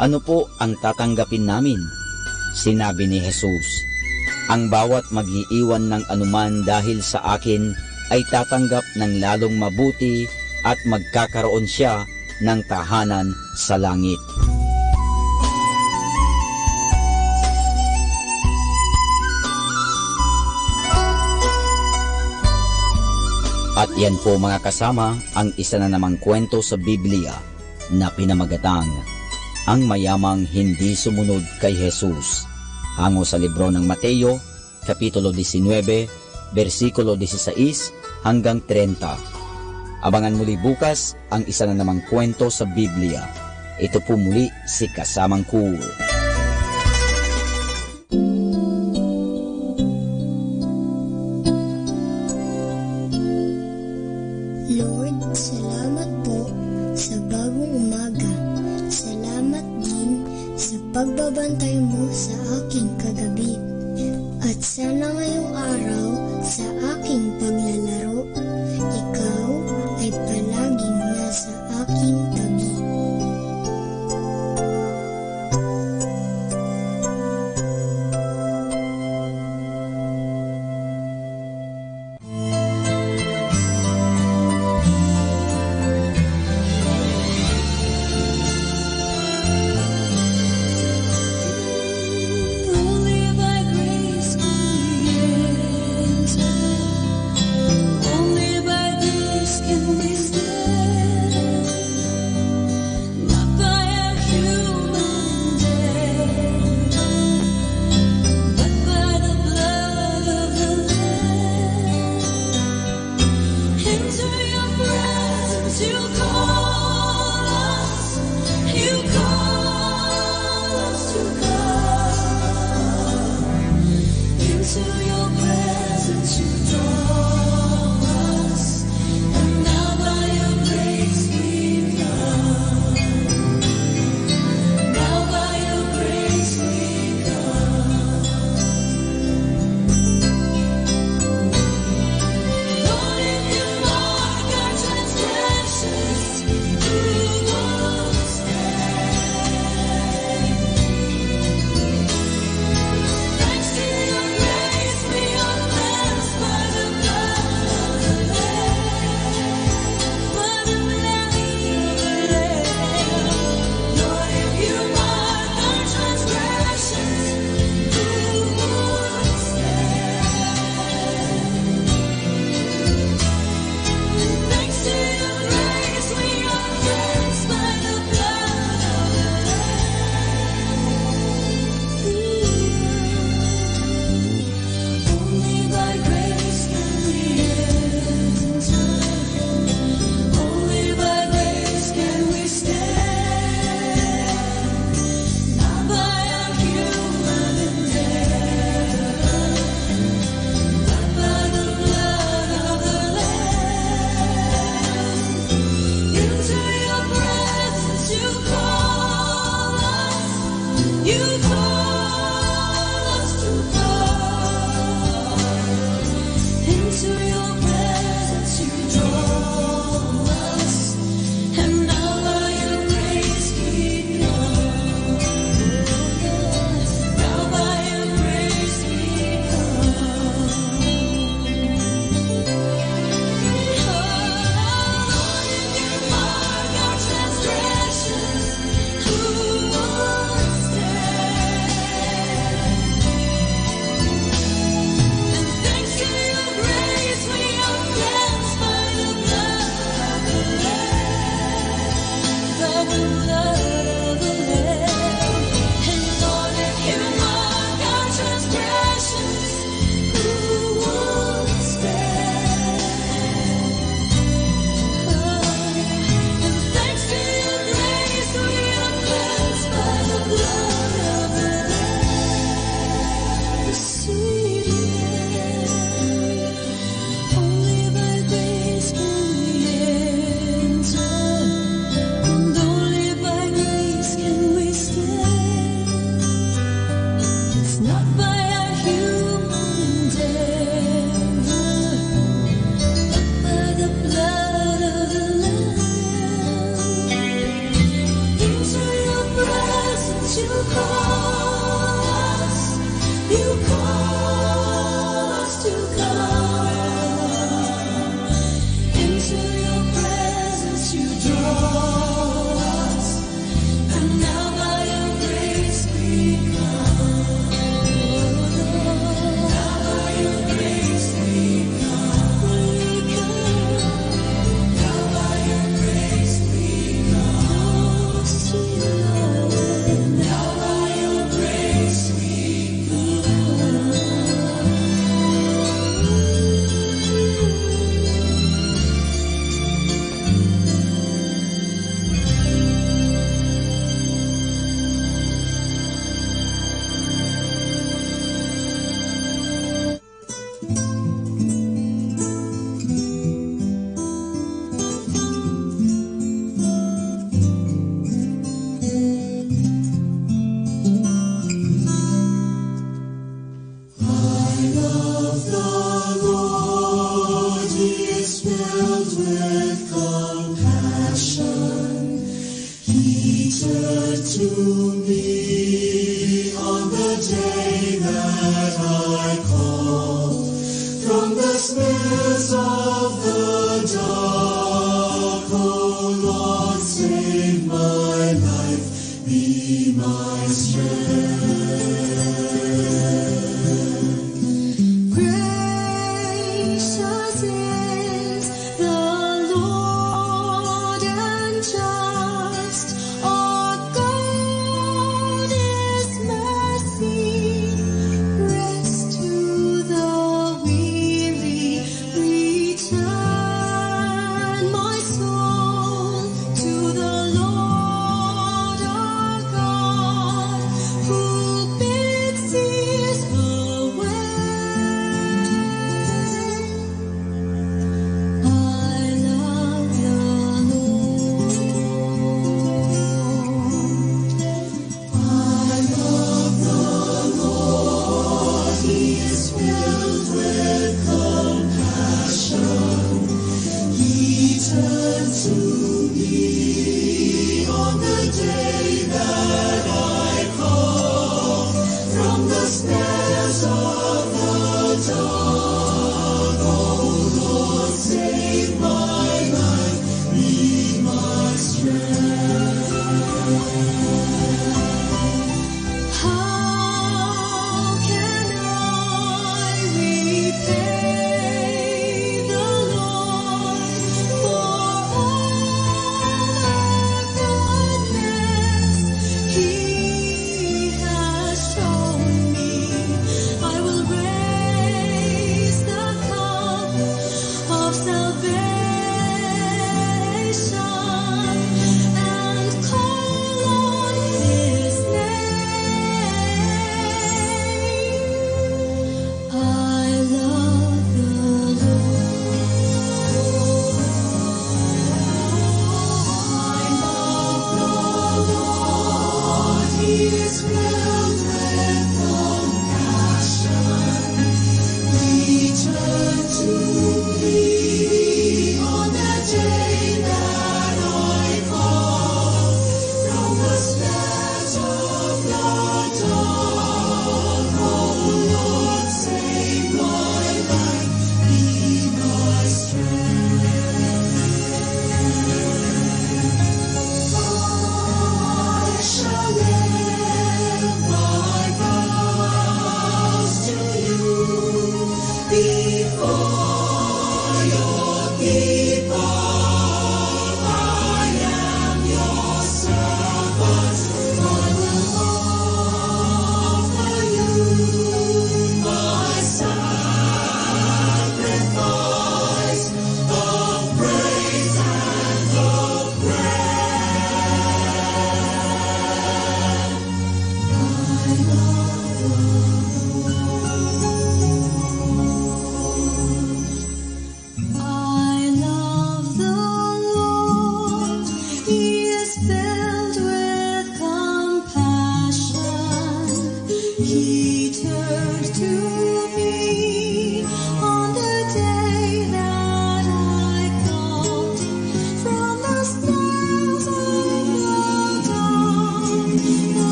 Ano po ang tatanggapin namin?" Sinabi ni Jesus, "Ang bawat mag-iiwan ng anuman dahil sa akin ay tatanggap ng lalong mabuti at magkakaroon siya ng tahanan sa langit." At yan po, mga kasama, ang isa na namang kwento sa Biblia na pinamagatang Ang Mayamang Hindi Sumunod kay Jesus, hango sa libro ng Mateo, Kapitulo diecinuebe, bersikulo dieciséis hanggang treinta. Abangan muli bukas ang isa na namang kwento sa Biblia. Ito po muli si Kasamang Cool. Lord, salamat po sa bagong umaga. Salamat din sa pagbabantay mo sa aking kagabi. At sana ngayong araw, sa aking paglalaro, ikaw ay palaging nasa aking tabi.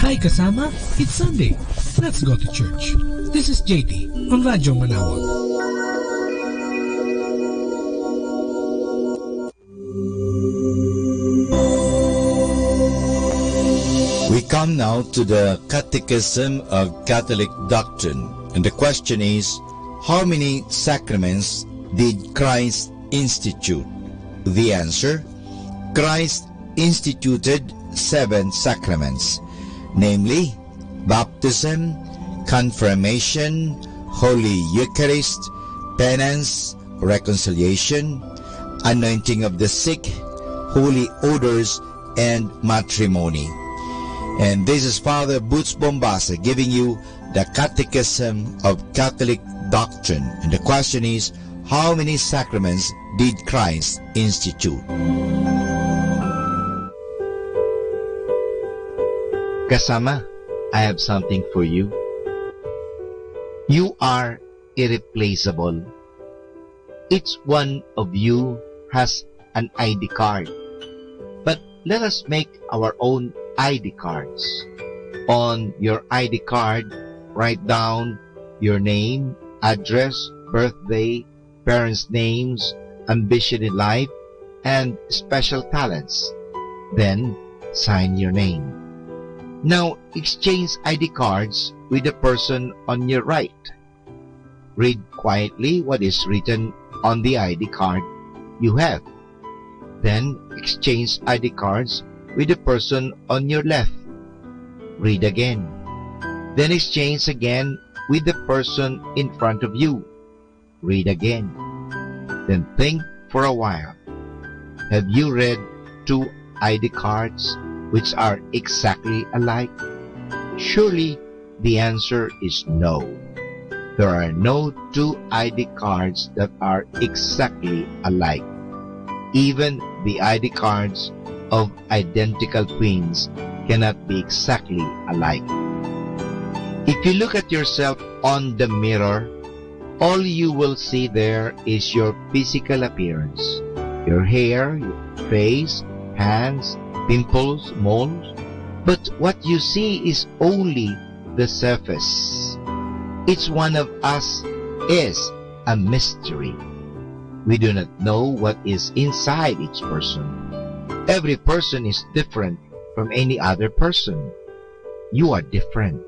Hi, kasama. It's Sunday. Let's go to church. This is J T on Radyo Manawag. We come now to the Catechism of Catholic Doctrine, and the question is, how many sacraments did Christ institute? The answer: Christ instituted seven sacraments, namely baptism, confirmation, Holy Eucharist, penance, reconciliation, anointing of the sick, holy odors, and matrimony. And this is Father Boots Bombasa giving you the Catechism of Catholic Doctrine. And the question is, how many sacraments did Christ institute? Kasama, I have something for you. You are irreplaceable. Each one of you has an I D card. But let us make our own I D cards. On your I D card, write down your name, address, birthday, parents' names, ambition in life, and special talents. Then, sign your name. Now, exchange I D cards with the person on your right. Read quietly what is written on the I D card you have. Then, exchange I D cards with the person on your left. Read again. Then, exchange again with the person in front of you. Read again. Then think for a while. Have you read two I D cards which are exactly alike? Surely the answer is no. There are no two I D cards that are exactly alike. Even the I D cards of identical twins cannot be exactly alike. If you look at yourself on the mirror, all you will see there is your physical appearance, your hair, your face, hands, pimples, moles. But what you see is only the surface. Each one of us is a mystery. We do not know what is inside each person. Every person is different from any other person. You are different.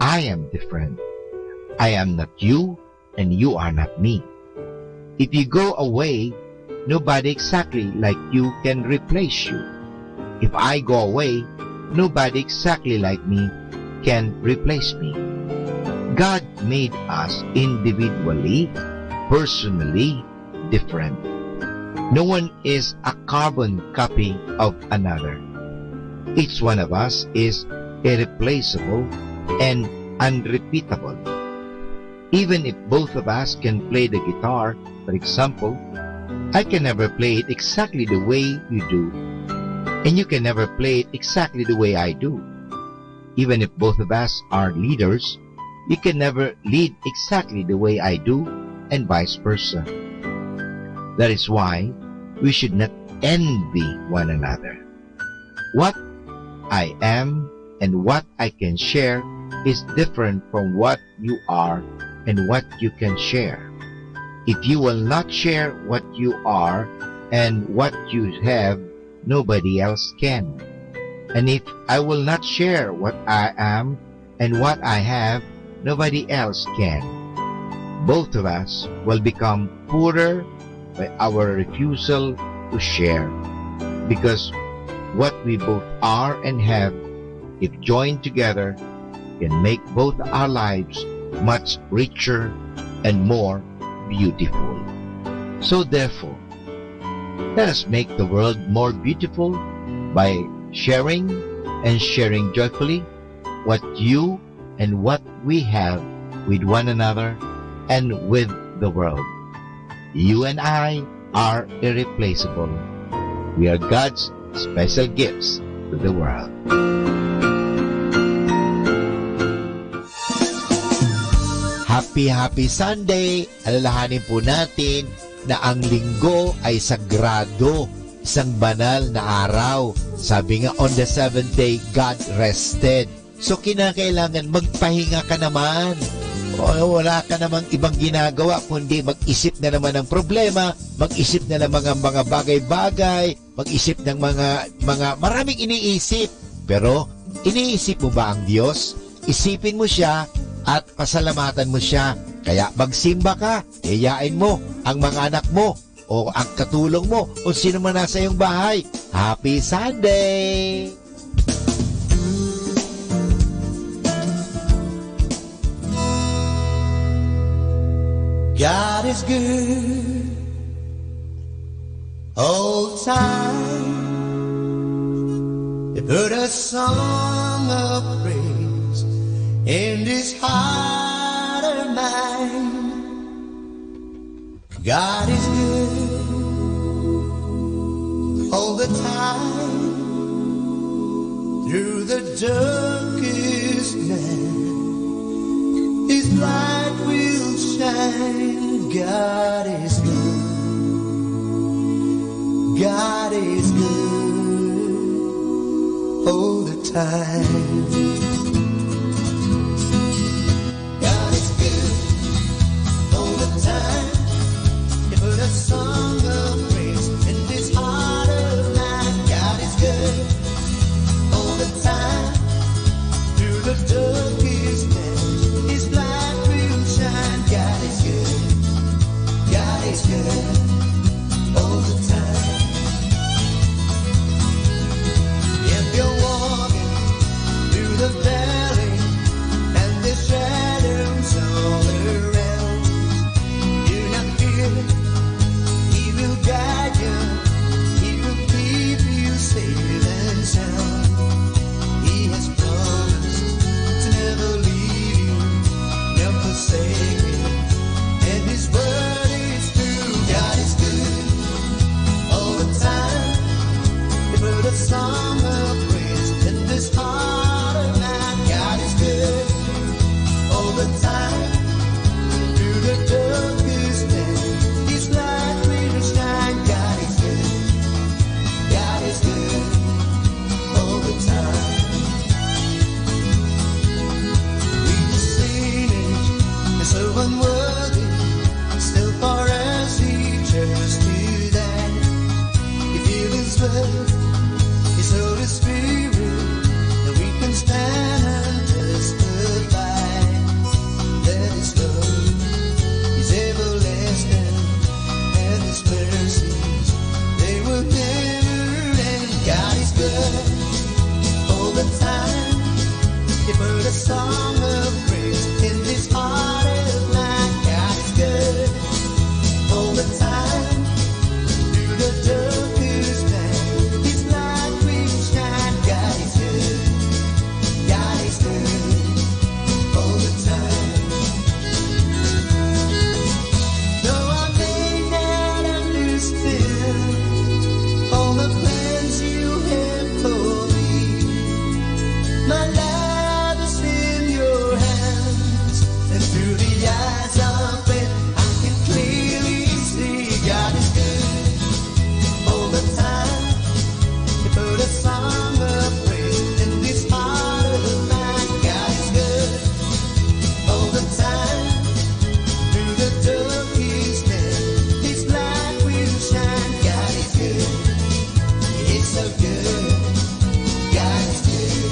I am different. I am not you, and you are not me. If you go away, nobody exactly like you can replace you. If I go away, nobody exactly like me can replace me. God made us individually, personally different. No one is a carbon copy of another. Each one of us is irreplaceable and unrepeatable. Even if both of us can play the guitar, for example, I can never play it exactly the way you do, and you can never play it exactly the way I do. Even if both of us are leaders, you can never lead exactly the way I do, and vice versa. That is why we should not envy one another. What I am and what I can share is different from what you are and what you can share. If you will not share what you are and what you have, nobody else can. And if I will not share what I am and what I have, nobody else can. Both of us will become poorer by our refusal to share, because what we both are and have, if joined together, can make both our lives much richer and more beautiful. So therefore, let us make the world more beautiful by sharing and sharing joyfully what you and what we have with one another and with the world. You and I are irreplaceable. We are God's special gifts to the world. Happy, happy Sunday! Alalahanin po natin na ang Linggo ay sagrado, isang banal na araw. Sabi nga, "On the seventh day, God rested." So, kinakailangan magpahinga ka naman. O, wala ka namang ibang ginagawa kundi mag-isip na naman ng problema, mag-isip na naman ng mga bagay-bagay, mag-isip ng mga, mga maraming iniisip. Pero, iniisip mo ba ang Diyos? Isipin mo siya at pasalamatan mo siya. Kaya magsimba ka, yayain mo ang mga anak mo o ang katulong mo o sino man nasa iyong bahay. Happy Sunday! God is good all the time. They put a song of praise in this heart of mine. God is good all the time. Through the darkest night, His light will shine. God is good. God is good all the time. God is good all the time. He put a song of praise in this heart of mine. God is good all the time. Through the darkest night, His light will shine. God is good. God is good all the time. If you're walking through the valley and the shadows all around, do not fear. He will guide you. He will keep you safe and sound. He has promised to never leave you nor forsake you. And His word is true. God is good all the time. He put a song of praise in this heart of mine. God is good all the time. Through the darkest day, His light will shine. God is good. God is good all the time. We the sinners and so unworthy, still for us He chose to die. He filled His blood, His Holy Spirit, and we can stand and testify that His love is everlasting and His mercies, they will never end. God is good all the time. He put a song of praise in this heart of mine. God is good all the time. Through the darkest night, His light will shine. God is good. God is good all the time. Though I may not understand all the plans You have for me, my life is in Your hands, and through the eyes of faith, I can clearly see God is good all the time. He put a song of praise in this heart of mine. God is good all the time. Through the darkest day, His light will shine. God is good. He's so good. God is good.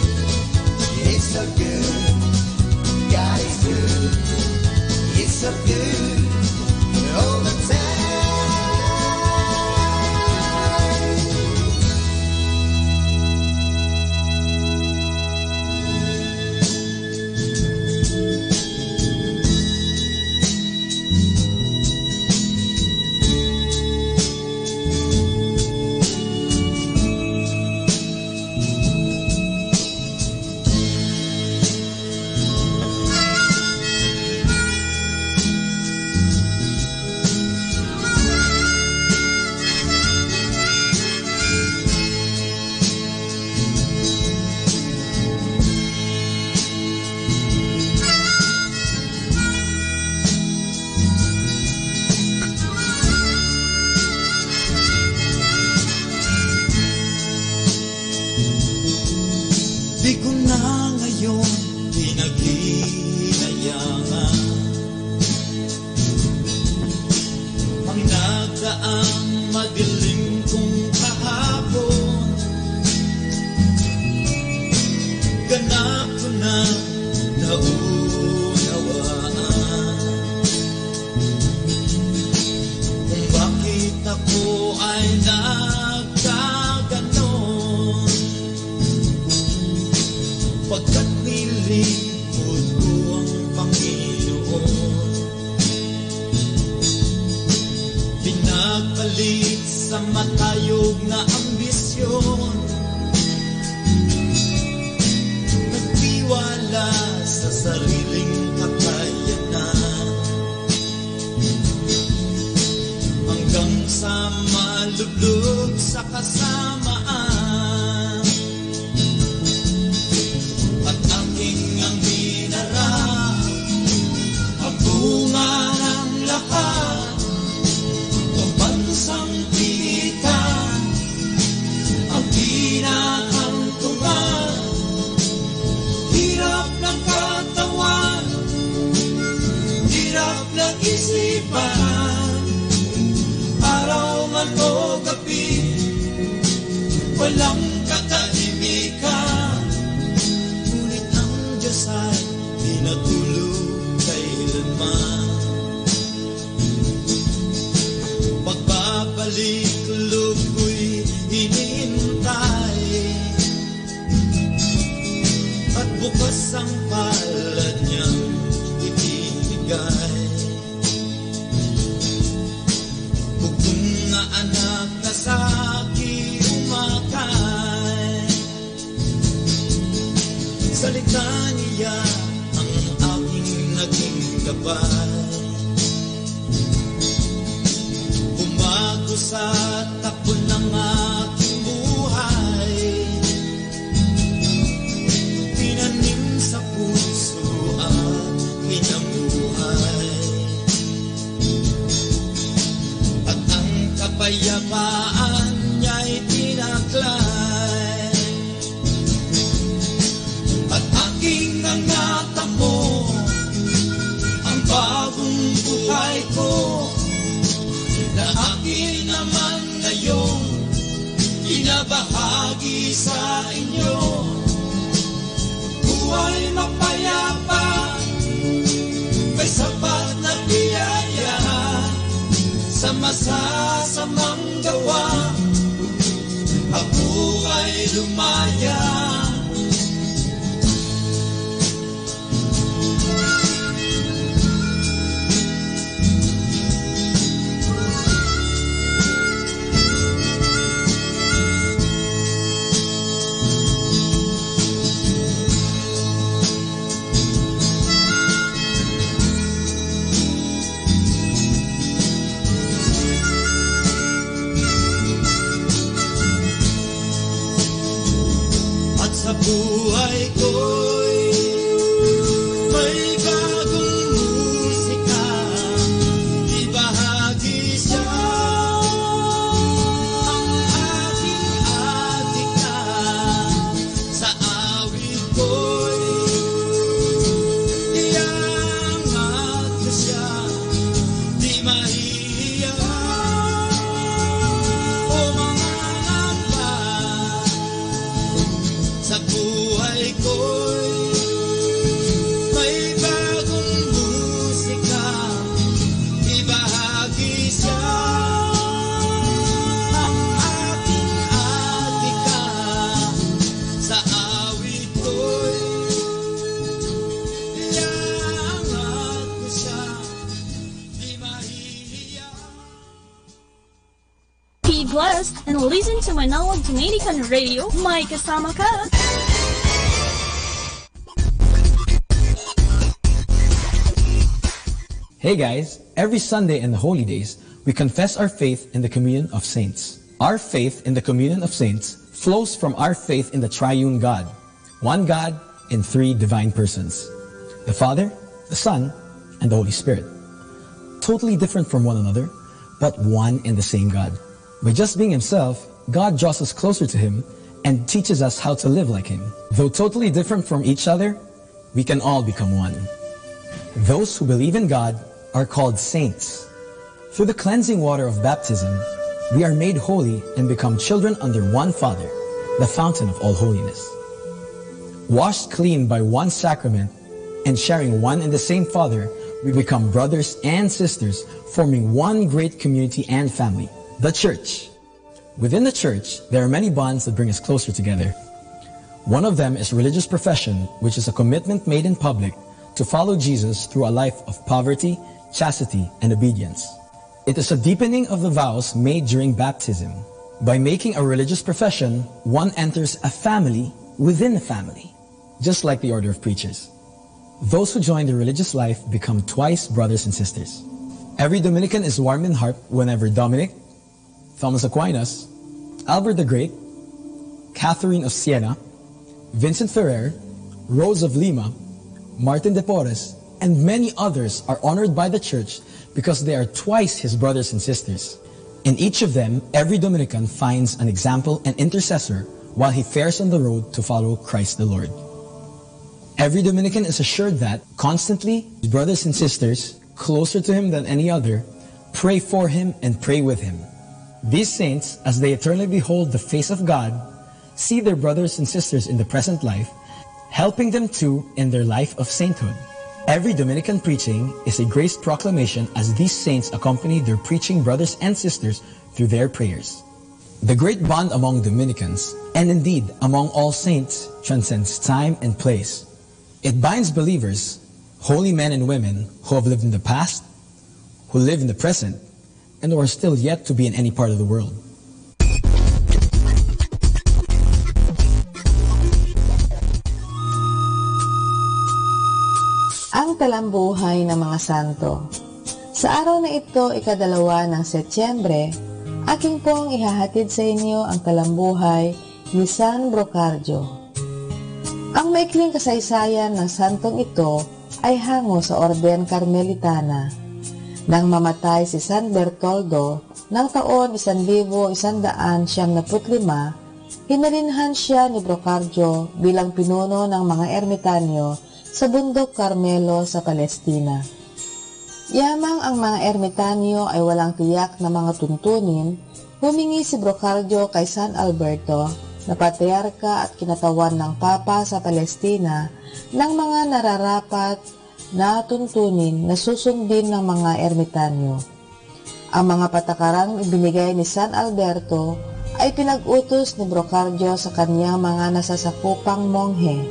He's so good. God is good. He's so good all the time. Di ko na Yung pinaginayangan ang nagdaang madilim kong kahapon, ganap ko na naunawaan kung bakit ako ay nagkaganon. Pagkat nilingkod ko ang Panginoon, pinagpalit sa matayog na ambisyon, nagtiwala sa sariling kakayanan. Hanggang sa malublog sa kasamaan at aking ang minara, ang bunga ng lahat, ang bansang pilitan, ang pinakang tuman, hirap ng katawan, hirap ng isipan, araw man o gabi, walang katahimikan. Ngunit ang Diyos ay di natulog kailanman. Pagbabalik loob ko'y hinihintay at bukas ang palad niyang ibibigay. Bugtong na anak na saki umakay, salita niya ang aking naging gabay. Bumago sa takbo ng aking buhay, tinanim sa puso at kinabuhay. At ang kapayapaan niya'y tinaklay. At aking nangatamo ang bagong buhay ko, na akin naman ngayon ibahagi sa inyo. Buhay mapayapa, may sapat na biyaya, sa masasamang gawa, ako ay lumaya. At sa buhay ko'y may bagong musika, ibahagi siya. Ang aking adik na sa awit ko'y iangat ko siya, di mahiya o mangangamba. Sa buhay ko'y may bagong musika, ibahagi siya. Ang aking adik na sa awit ko'y iangat ko siya, di mahihiya. Be blessed and listen to Manawa Dominican Radio. May kasama ka. Hey guys, every Sunday and the holy days, we confess our faith in the communion of saints. Our faith in the communion of saints flows from our faith in the triune God, one God in three divine persons, the Father, the Son, and the Holy Spirit. Totally different from one another, but one and the same God. By just being himself, God draws us closer to him and teaches us how to live like Him. Though totally different from each other, we can all become one. Those who believe in God are called saints. Through the cleansing water of baptism, we are made holy and become children under one Father, the fountain of all holiness. Washed clean by one sacrament and sharing one and the same Father, we become brothers and sisters, forming one great community and family, the Church. Within the Church, there are many bonds that bring us closer together. One of them is religious profession, which is a commitment made in public to follow Jesus through a life of poverty, chastity, and obedience. It is a deepening of the vows made during baptism. By making a religious profession, one enters a family within a family, just like the order of preachers. Those who join the religious life become twice brothers and sisters. Every Dominican is warmed in heart whenever Dominic, Thomas Aquinas, Albert the Great, Catherine of Siena, Vincent Ferrer, Rose of Lima, Martin de Porres, and many others are honored by the Church because they are twice his brothers and sisters. In each of them, every Dominican finds an example and intercessor while he fares on the road to follow Christ the Lord. Every Dominican is assured that, constantly, his brothers and sisters, closer to him than any other, pray for him and pray with him. These saints, as they eternally behold the face of God, see their brothers and sisters in the present life, helping them too in their life of sainthood. Every Dominican preaching is a grace proclamation as these saints accompany their preaching brothers and sisters through their prayers. The great bond among Dominicans, and indeed among all saints, transcends time and place. It binds believers, holy men and women who have lived in the past, who live in the present, and who are still yet to be in any part of the world. Ang talambuhay ng mga santo. Sa araw na ito, ikadalawa ng Setyembre, akin pong ihahatid sa inyo ang talambuhay ni San Brocardio. Ang maikling kasaysayan ng santong ito ay hango sa Orden Carmelitana. Nang mamatay si San Bertoldo ng taon isan libo isan daan siyam naput lima, inalinhan siya ni Brocardio bilang pinuno ng mga ermitanyo sa Bundok Carmelo sa Palestina. Yamang ang mga ermitanyo ay walang tiyak na mga tuntunin, humingi si Brocardio kay San Alberto, na patriarka at kinatawan ng Papa sa Palestina, ng mga nararapat na tuntunin na susundin ng mga ermitanyo. Ang mga patakarang ibinigay ni San Alberto ay pinag-utos ni Brocardio sa kanyang mga nasasakupang monghe.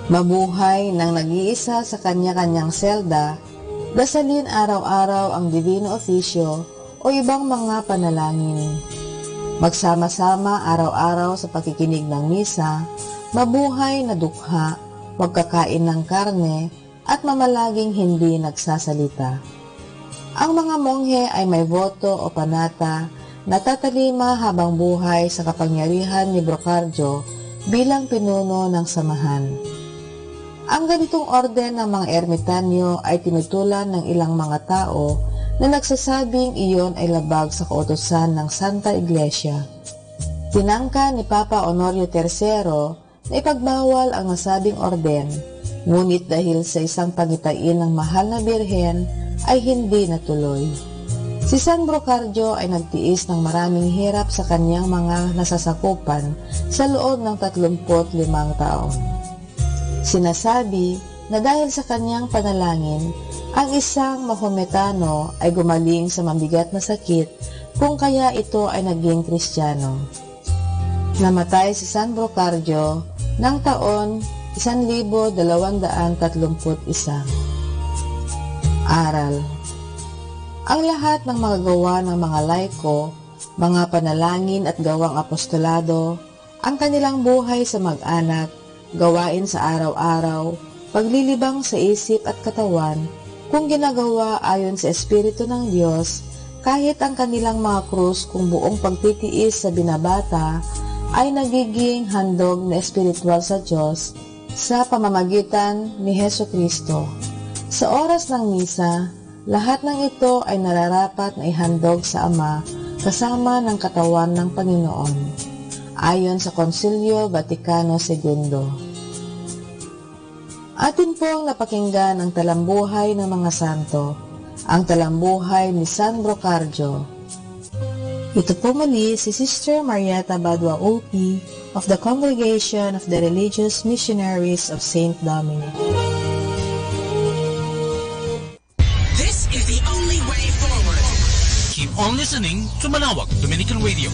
Mabuhay nang nag-iisa sa kanya-kanyang selda, dasalin araw-araw ang Divino Oficio o ibang mga panalangin. Magsama-sama araw-araw sa pakikinig ng misa, mabuhay na dukha, huwag kakain ng karne, at mamalaging hindi nagsasalita. Ang mga monghe ay may boto o panata na tatalima habang buhay sa kapangyarihan ni Brocardio bilang pinuno ng samahan. Ang ganitong orden ng mga ermitanyo ay tinutulan ng ilang mga tao na nagsasabing iyon ay labag sa kautosan ng Santa Iglesia. Tinangka ni Papa Honorio Tercero na ipagbawal ang nasabing orden, ngunit dahil sa isang pangitain ng Mahal na Birhen ay hindi natuloy. Si San Brocardio ay nagtiis ng maraming hirap sa kanyang mga nasasakupan sa loob ng tatlumput limang taon. Sinasabi na dahil sa kanyang panalangin, ang isang Mahometano ay gumaling sa mabigat na sakit, kung kaya ito ay naging Kristiyano. Namatay si San Brocardio ng taon isan libo dalawang daan tatlumput isa. Aral. Ang lahat ng mga gawa ng mga laiko, mga panalangin at gawang apostolado, ang kanilang buhay sa mag-anak, gawain sa araw-araw, paglilibang sa isip at katawan, kung ginagawa ayon sa Espiritu ng Dios, kahit ang kanilang mga krus kung buong pagtitiis sa binabata ay nagiging handog na espiritual sa Dios sa pamamagitan ni Jesu-Cristo. Sa oras ng misa, lahat ng ito ay nararapat na ihandog sa Ama kasama ng katawan ng Panginoon. ayon sa Konsilyo Vaticano Segundo. Atin pong napakinggan ang talambuhay ng mga santo, ang talambuhay ni San Brocardio. Ito po muli si Sister Marieta Badua Ulpi of the Congregation of the Religious Missionaries of Saint Dominic. This is the only way forward. Keep on listening to Manaoag Dominican Radio.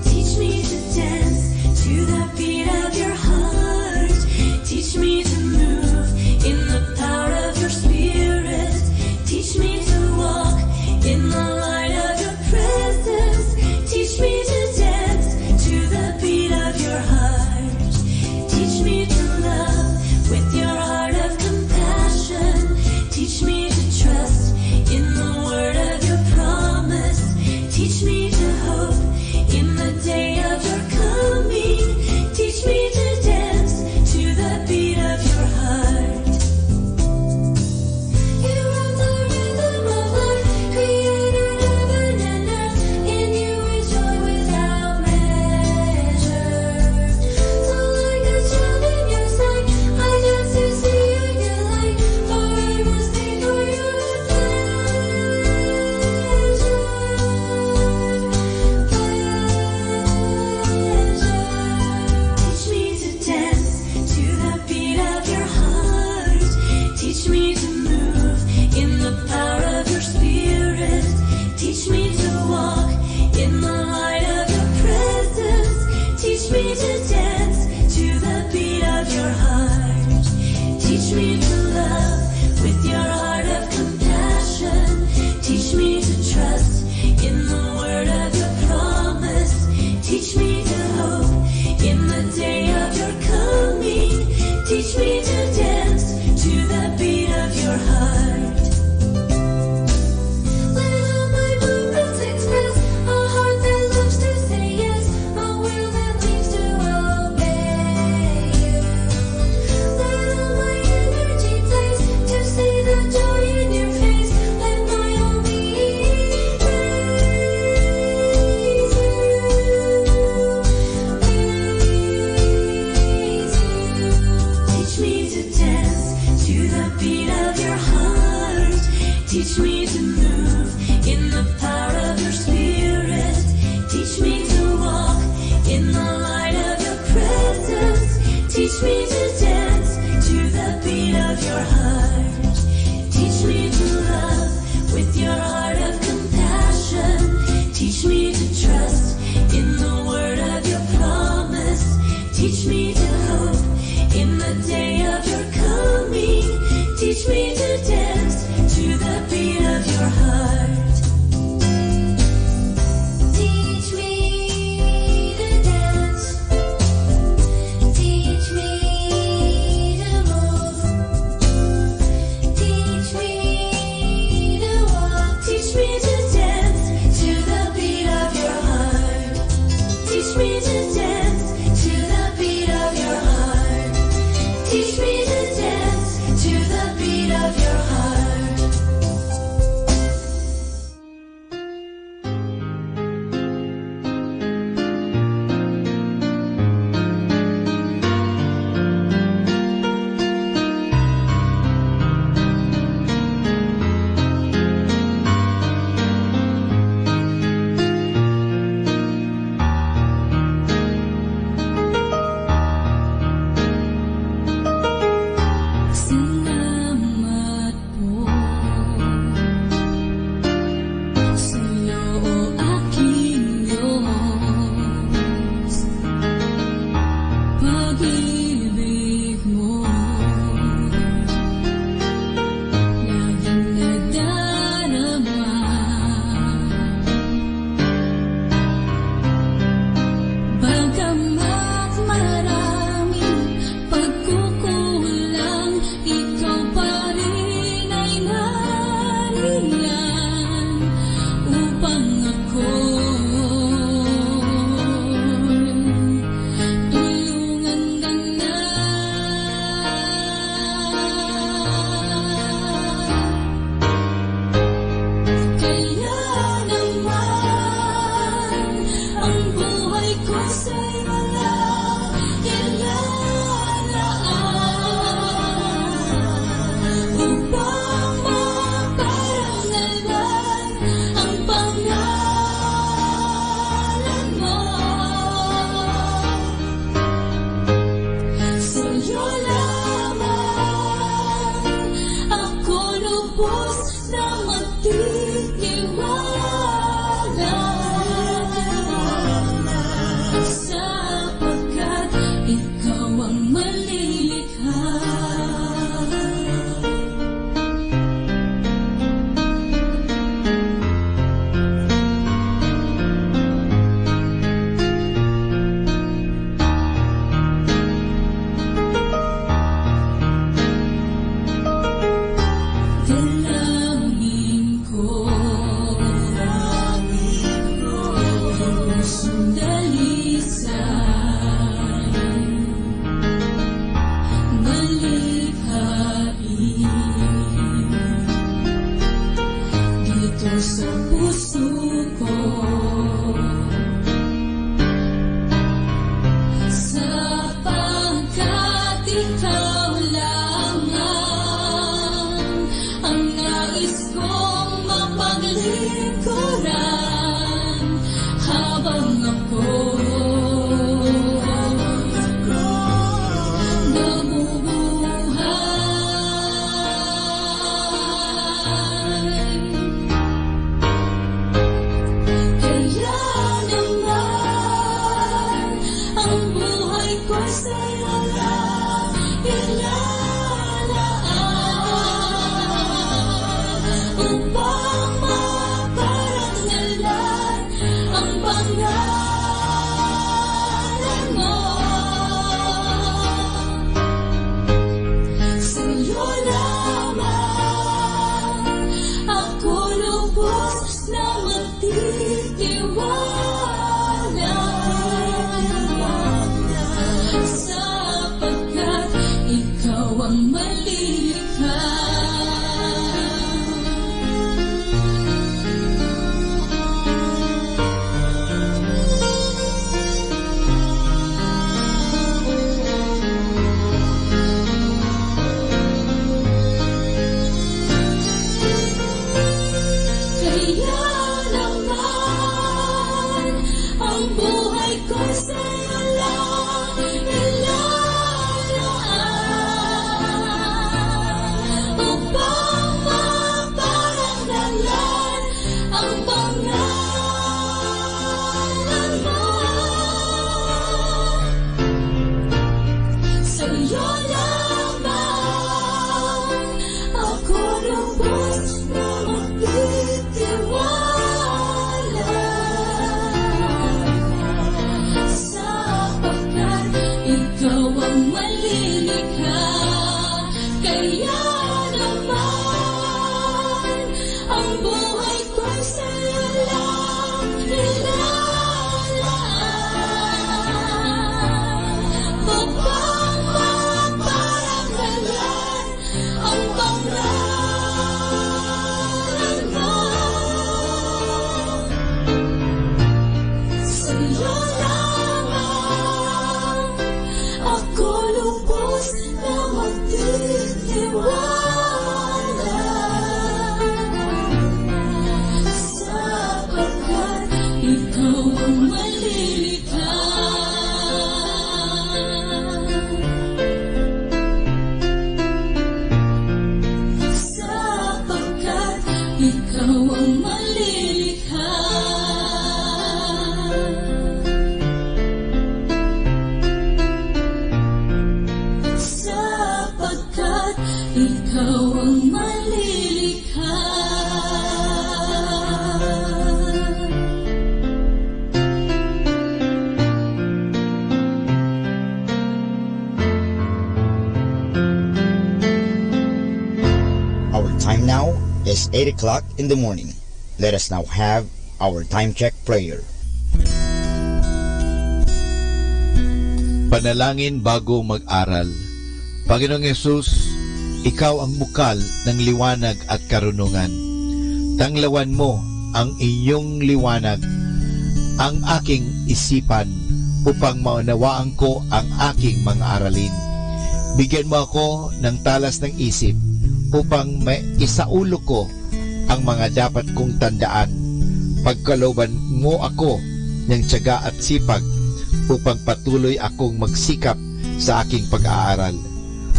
Teach me to dance to the beat of your heart. Teach me to move in the power of your spirit. Teach me to walk in the light of your presence. Teach me to dance to the beat of your heart. Teach me to love with your heart of compassion. Teach me to trust in the word of your promise. Teach me to hope in the day of your coming. Teach me to dance to the beat of your heart. You are the rhythm of life, creator heaven and earth. In you is joy without measure. So like a child in your sight, I dance to see your delight, for I was made for your pleasure. Pleasure. Teach me to dance to the beat of your heart. Teach me to move in the power of your spirit. Teach me to walk in the light of your presence. Teach me to dance to the beat of your heart. Teach me to love with your heart of compassion. Teach me to trust in the word of your promise. Teach me to hope in the day of your coming. Teach me to dance to the beat of your heart. Let all my movements express a heart that loves to say yes, a will that leads to obey you. Let all my energy place to see the joy in your face. Let my whole being praise you, praise you. Teach me to dance to the beat of your heart. Teach me to move in the power of your spirit. Teach me to walk in the light of your presence. Teach me to dance to the beat of your heart. Teach me to love with your heart of compassion. Teach me to trust in the word of your promise. Teach me to hope in the day of your coming. Teach me to dance to the beat of your heart. Teach me to dance. Teach me to move. Teach me to walk. Teach me to dance to the beat of your heart. Teach me to dance to the beat of your heart. Teach me to dance to the beat of your heart. Salamat po sa'yo, o aking Diyos. Pag-ibig mo laging nadarama. Bagamat maraming pagkukulang, ikaw pa rin ay nariyan upang ako Ko'y sa'yo lang ilalaan upang maparangalan ang pangalan mo. Sa'yo lamang ako lubos na magtitiwala, sapagkat ikaw ang malilikha. Kaya naman ang buhay ko sa'yo lang ilalaan upang maparangalan ang pangalan mo. Sa'yo lamang ako lubos na magtitiwala, sapagkat ikaw ang malilikha. Kaya naman ang buhay ko'y sa'yo lang ilalaan upang maparangalan ang pangalan mo. Sa'yo lamang ako lubos na magtitiwala, sapagkat ikaw ang malilikha. Sapagkat ikaw ang malilikha. Sapagkat ikaw ang malilikha. Our time now is eight o'clock in the morning. Let us now have our time check prayer. Panalangin bago mag-aral. Panginoong Yesus, ikaw ang bukal ng liwanag at karunungan. Tanglawan mo ang inyong liwanag ang aking isipan upang maunawaan ko ang aking mga aralin. Bigyan mo ako ng talas ng isip upang maisaulo ko ang mga dapat kong tandaan. Pagkalooban mo ako ng tiyaga at sipag upang patuloy akong magsikap sa aking pag-aaral.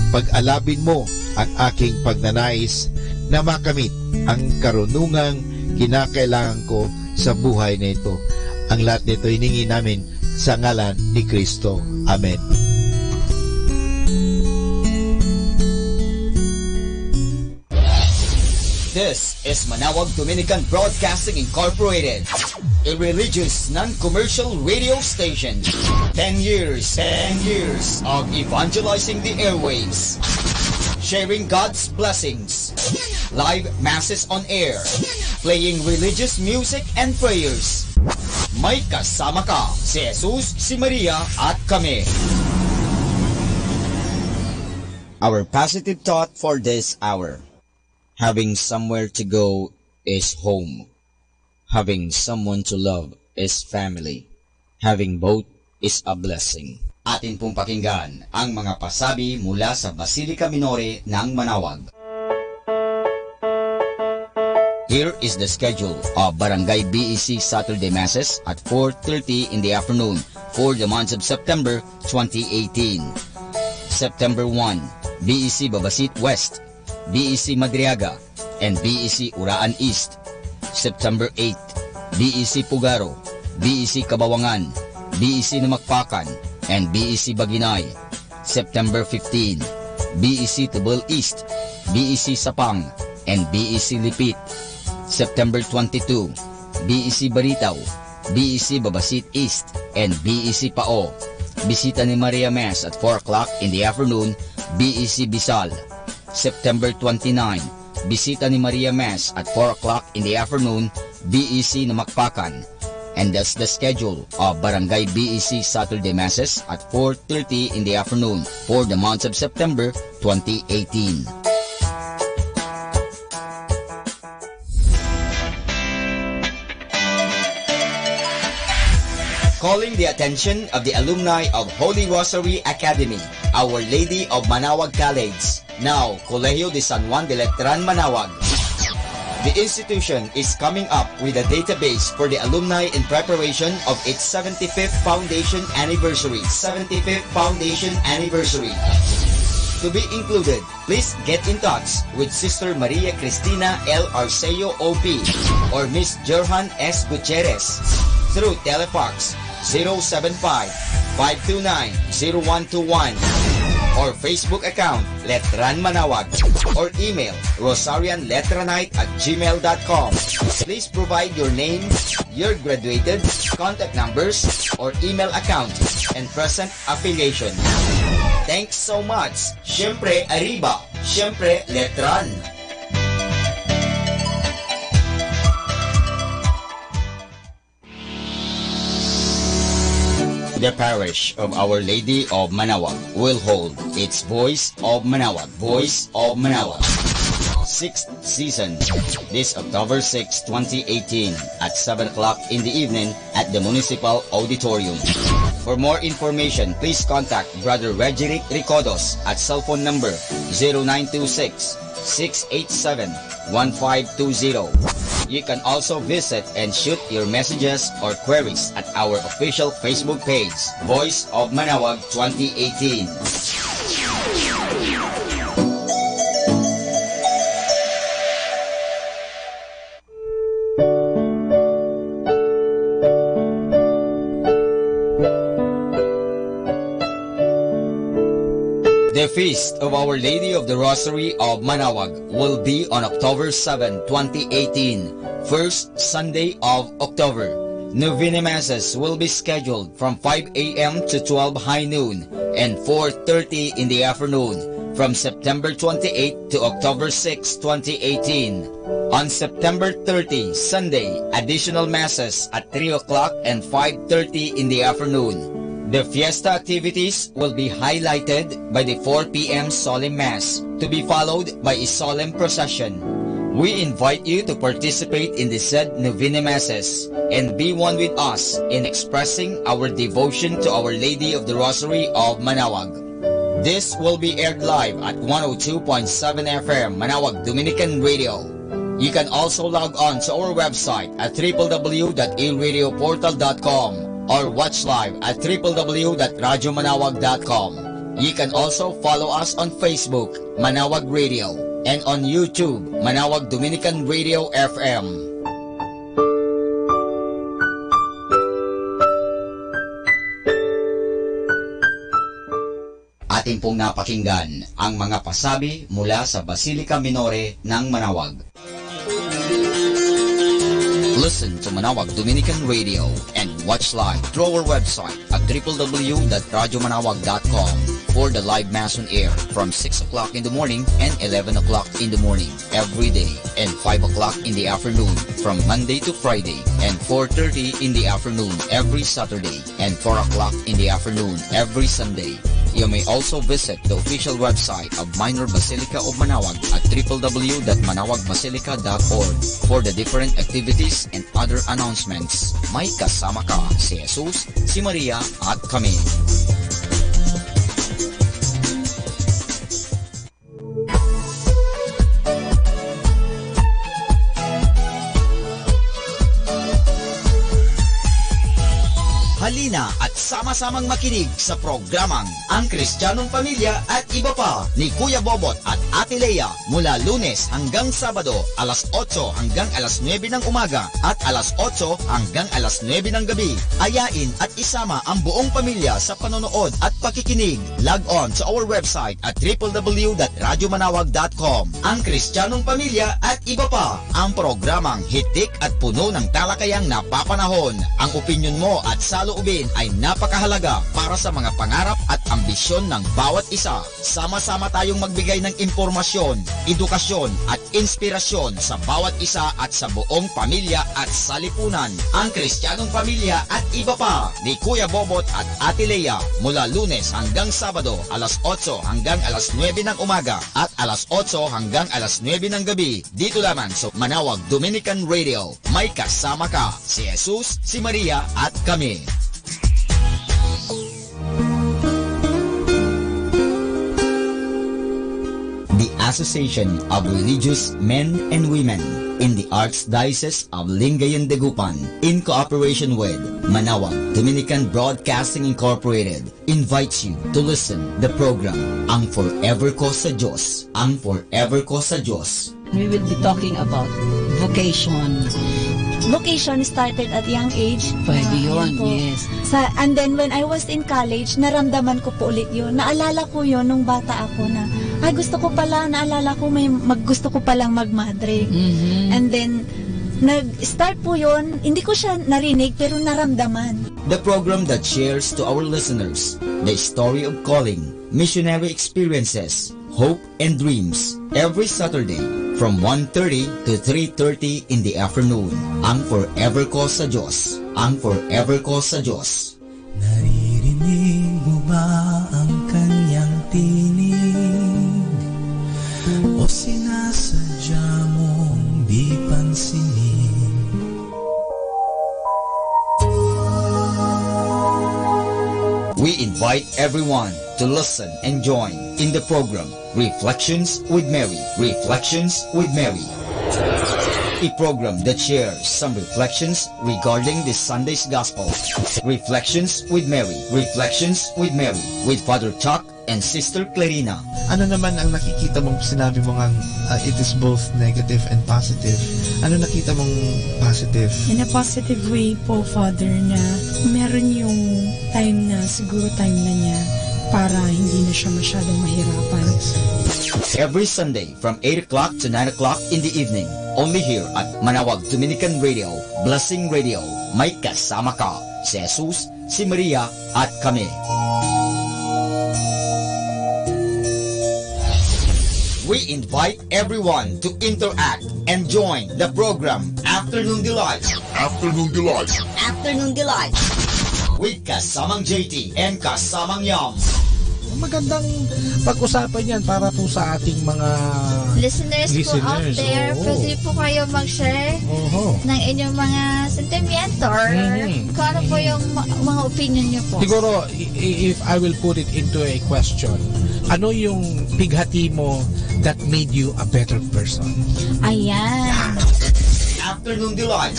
Pag-alabin mo ang aking pagnanais na makamit ang karunungang kinakailangan ko sa buhay na ito. Ang lahat nito hiningi namin sa ngalan ni Kristo. Amen. This is Manawag Dominican Broadcasting Incorporated, a religious non-commercial radio station. Ten years, ten years of evangelizing the airwaves, sharing God's blessings, live masses on air, playing religious music and prayers. May kasama ka, si Jesus, si Maria, at kami. Our positive thought for this hour. Having somewhere to go is home. Having someone to love is family. Having both is a blessing. Atin pong pakinggan ang mga pasabi mula sa Basilica Minore ng Manawag. Here is the schedule of Barangay B E C Saturday Masses at four thirty in the afternoon for the month of September twenty eighteen. September one, B E C Babasit West, B E C Madriaga, and B E C Uraan East. September eight, B E C Pugaro, B E C Kabawangan, B E C Namakpakan, and B E C Baginay. September fifteen, B E C Tebel East, B E C Sapang, and B E C Lipit. September twenty-two, B E C Baritaw, B E C Babasit East, and B E C Pao. Bisita ni Maria Mass at four o'clock in the afternoon, B E C Bisal. September twenty-nine, bisita ni Maria Mass at four o'clock in the afternoon, B E C Namakpakan. And that's the schedule of Barangay B E C Saturday Masses at four thirty in the afternoon for the month of September twenty eighteen. Calling the attention of the alumni of Holy Rosary Academy, Our Lady of Manaoag College, now Colegio de San Juan de Letran, Manaoag. The institution is coming up with a database for the alumni in preparation of its seventy-fifth foundation anniversary. Seventy-fifth foundation anniversary. To be included, please get in touch with Sister Maria Cristina L Arceo O P or Miss Jerhan S Gutierrez through Telefax zero seven five, five two nine, zero one two one or Facebook account Letran Manaoag or email rosarianletranite at gmail dot com. Please provide your name, your graduated, contact numbers, or email account, and present affiliation. Thanks so much! Siyempre, Arriba! Siyempre, Letran! The parish of Our Lady of Manaoag will hold its Voice of Manaoag, Voice of Manaoag, sixth season, this October sixth, twenty eighteen, at seven o'clock in the evening at the Municipal Auditorium. For more information, please contact Brother Regeric Ricodos at cell phone number zero nine two six, six eight seven, one five two zero. You can also visit and shoot your messages or queries at our official Facebook page, Voice of Manaoag twenty eighteen. The Feast of Our Lady of the Rosary of Manaoag will be on October seven, twenty eighteen, first Sunday of October. Novena Masses will be scheduled from five a m to twelve high noon and four thirty in the afternoon from September twenty-eighth to October sixth, twenty eighteen. On September thirty, Sunday, additional Masses at three o'clock and five thirty in the afternoon. The fiesta activities will be highlighted by the four p m solemn Mass, to be followed by a solemn procession. We invite you to participate in the said Novena Masses and be one with us in expressing our devotion to Our Lady of the Rosary of Manaoag. This will be aired live at one oh two point seven F M Manaoag Dominican Radio. You can also log on to our website at triple W dot iradioportal dot com or watch live at triple W dot radyo manaoag dot com. You can also follow us on Facebook, Manaoag Radio, and on YouTube, Manaoag Dominican Radio F M. Atin pong napakinggan ang mga pasabi mula sa Basilica Minore ng Manaoag. Listen to Manaoag Dominican Radio and watch live through our website at triple W dot radyo manaoag dot com for the live Mass on air from six o'clock in the morning and eleven o'clock in the morning every day and five o'clock in the afternoon from Monday to Friday and four thirty in the afternoon every Saturday and four o'clock in the afternoon every Sunday. You may also visit the official website of Minor Basilica of Manaoag at triple W dot manaoagbasilica dot org for the different activities and other announcements. May kasama ka, si Jesus, si Maria, at kami. Halina at sama Sama-samang makinig sa programang Ang Kristiyanong Pamilya at Iba Pa ni Kuya Bobot at Ate Lea mula Lunes hanggang Sabado, alas otso hanggang alas nuebe ng umaga at alas otso hanggang alas nuebe ng gabi. Ayain at isama ang buong pamilya sa panonood at pakikinig. Log on to our website at triple W dot radyo manawag dot com. Ang Kristiyanong Pamilya at Iba Pa, ang programang hitik at puno ng talakayang napapanahon. Ang opinyon mo at saloobin ay napakahalaga para sa mga pangarap at ambisyon ng bawat isa. Sama-sama tayong magbigay ng impormasyon, edukasyon, at inspirasyon sa bawat isa at sa buong pamilya at salipunan. Ang Kristiyanong Pamilya at Iba Pa ni Kuya Bobot at Ate Lea, mula Lunes hanggang Sabado, alas otso hanggang alas nuebe ng umaga at alas otso hanggang alas nuebe ng gabi, dito lamang sa Manawag Dominican Radio. May kasama ka, si Jesus, si Maria, at kami. The Association of Religious Men and Women in the Archdiocese of Lingayen, Dagupan, in cooperation with Manawag Dominican Broadcasting Incorporated, invites you to listen the program Ang Forever Ko sa Diyos. Ang Forever Ko sa Diyos. We will be talking about vocation. Vocation started at young age. Pwede Ah, yun, ayan po. Yes. Sa, and then when I was in college, naramdaman ko po ulit yun. Naalala ko yun nung bata ako na, "Ay, gusto ko pala, naalala ko may mag-, gusto ko palang magmadre." Mhm. And then, nag-start po yun. Hindi ko siya narinig, pero naramdaman. The program that shares to our listeners the story of calling, missionary experiences, hope, and dreams. Every Saturday from one thirty to three thirty in the afternoon. Ang Forever Ko sa Diyos. Ang Forever Ko sa Diyos. Naririnig mo ba ang kanyang tinig? O sinasadya mong di pansinin? We invite everyone to listen and join in the program Reflections with Mary. Reflections with Mary. A program that shares some reflections regarding the Sunday's Gospel. Reflections with Mary. Reflections with Mary with Father Chuck and Sister Clarina. Ano naman ang nakikita mong sinabi mo ngang, ah, it is both negative and positive? Ano nakita mong positive? In a positive way po, Father, na meron yung time na siguro time na niya para hindi na siya masyadong mahirapan. Every Sunday from eight o'clock to nine o'clock in the evening, only here at Manawag Dominican Radio, Blessing Radio. May kasama ka, si Jesus, si Maria, at kami. We invite everyone to interact and join the program Afternoon Delight. Afternoon Delight. Afternoon Delight. With kasamang J T and kasamang Yam. Magandang pag-usapan yan para po sa ating mga Listeners po out listeners, there, oo. Pwede po kayo mag-share Oho. ng inyong mga sentimiento or Mhm. kung ano po Mhm. yung ma-, mga opinion nyo po. Siguro, i-, i-, if I will put it into a question, ano yung pighati mo that made you a better person? Ayan. Afternoon Delight.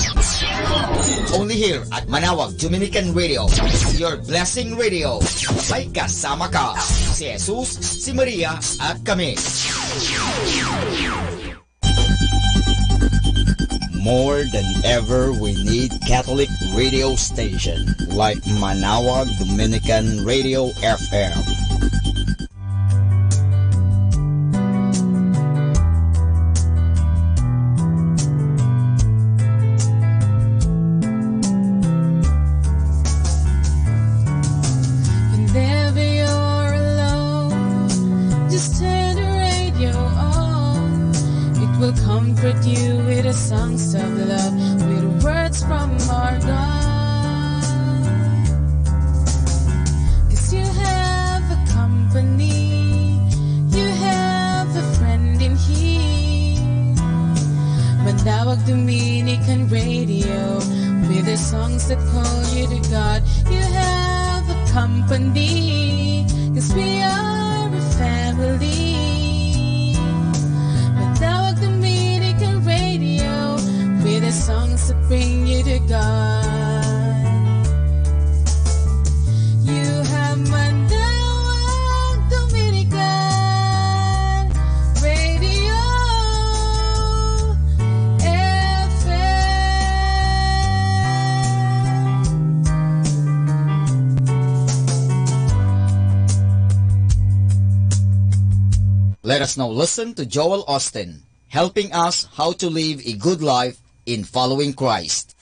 Only here at Manawag Dominican Radio, your blessing radio. May kasama ka, si Jesus, si Maria, at kami. More than ever, we need Catholic radio station like Manawag Dominican Radio F M. Whenever you're alone, just turn the radio on. It will comfort you with the songs of love, with words from our God. 'Cause you have a company, you have a friend in here. Manawag Dominican Radio, with the songs that call you to God. You have a company, 'cause we are a family. Manawag Dominican Radio, with the songs that bring you to God. Let us now listen to Joel Osteen, helping us how to live a good life in following Christ.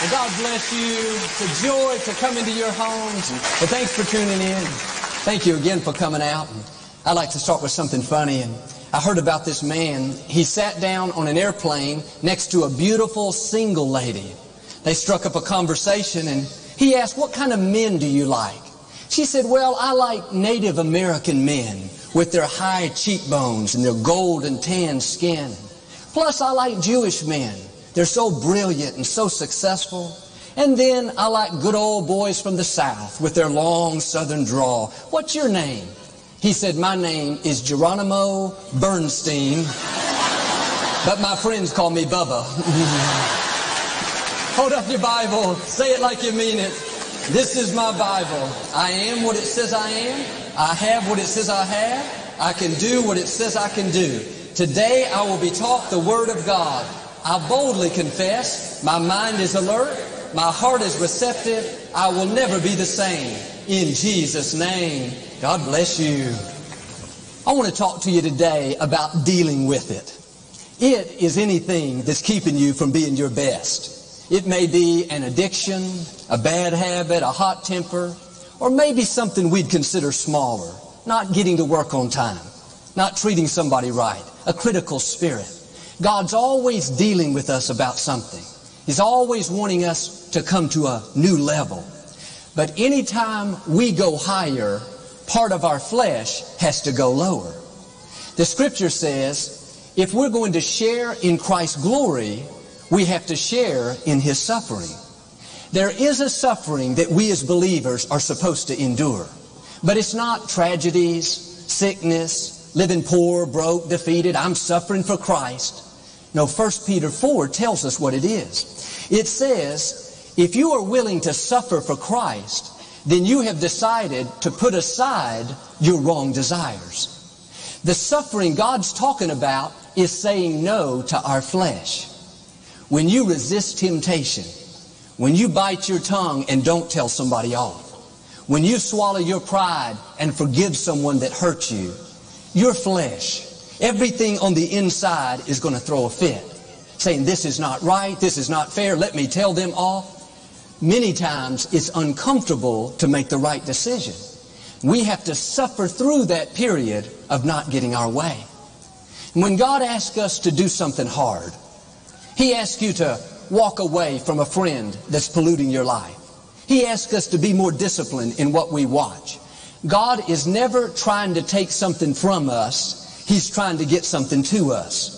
Well, God bless you. It's a joy to come into your homes. Well, thanks for tuning in. Thank you again for coming out. I'd like to start with something funny. And I heard about this man. He sat down on an airplane next to a beautiful single lady. They struck up a conversation, and he asked, "What kind of men do you like?" She said, "Well, I like Native American men with their high cheekbones and their gold and tan skin. Plus, I like Jewish men. They're so brilliant and so successful. And then I like good old boys from the South with their long Southern drawl. What's your name?" He said, "My name is Geronimo Bernstein, but my friends call me Bubba." Hold up your Bible. Say it like you mean it. This is my Bible. I am what it says I am. I have what it says I have. I can do what it says I can do. Today I will be taught the Word of God. I boldly confess, my mind is alert, my heart is receptive, I will never be the same. In Jesus' name, God bless you. I want to talk to you today about dealing with it. It is anything that's keeping you from being your best. It may be an addiction, a bad habit, a hot temper, or maybe something we'd consider smaller, not getting to work on time, not treating somebody right, a critical spirit. God's always dealing with us about something. He's always wanting us to come to a new level. But anytime we go higher, part of our flesh has to go lower. The scripture says, if we're going to share in Christ's glory, we have to share in his suffering. There is a suffering that we as believers are supposed to endure, but it's not tragedies, sickness, living poor, broke, defeated. "I'm suffering for Christ." No, First Peter four tells us what it is. It says, if you are willing to suffer for Christ, then you have decided to put aside your wrong desires. The suffering God's talking about is saying no to our flesh. When you resist temptation, when you bite your tongue and don't tell somebody off, when you swallow your pride and forgive someone that hurt you, your flesh, everything on the inside is going to throw a fit, saying, "This is not right, this is not fair, let me tell them off." Many times it's uncomfortable to make the right decision. We have to suffer through that period of not getting our way. When God asks us to do something hard, He asks you to walk away from a friend that's polluting your life. He asks us to be more disciplined in what we watch. God is never trying to take something from us. He's trying to get something to us.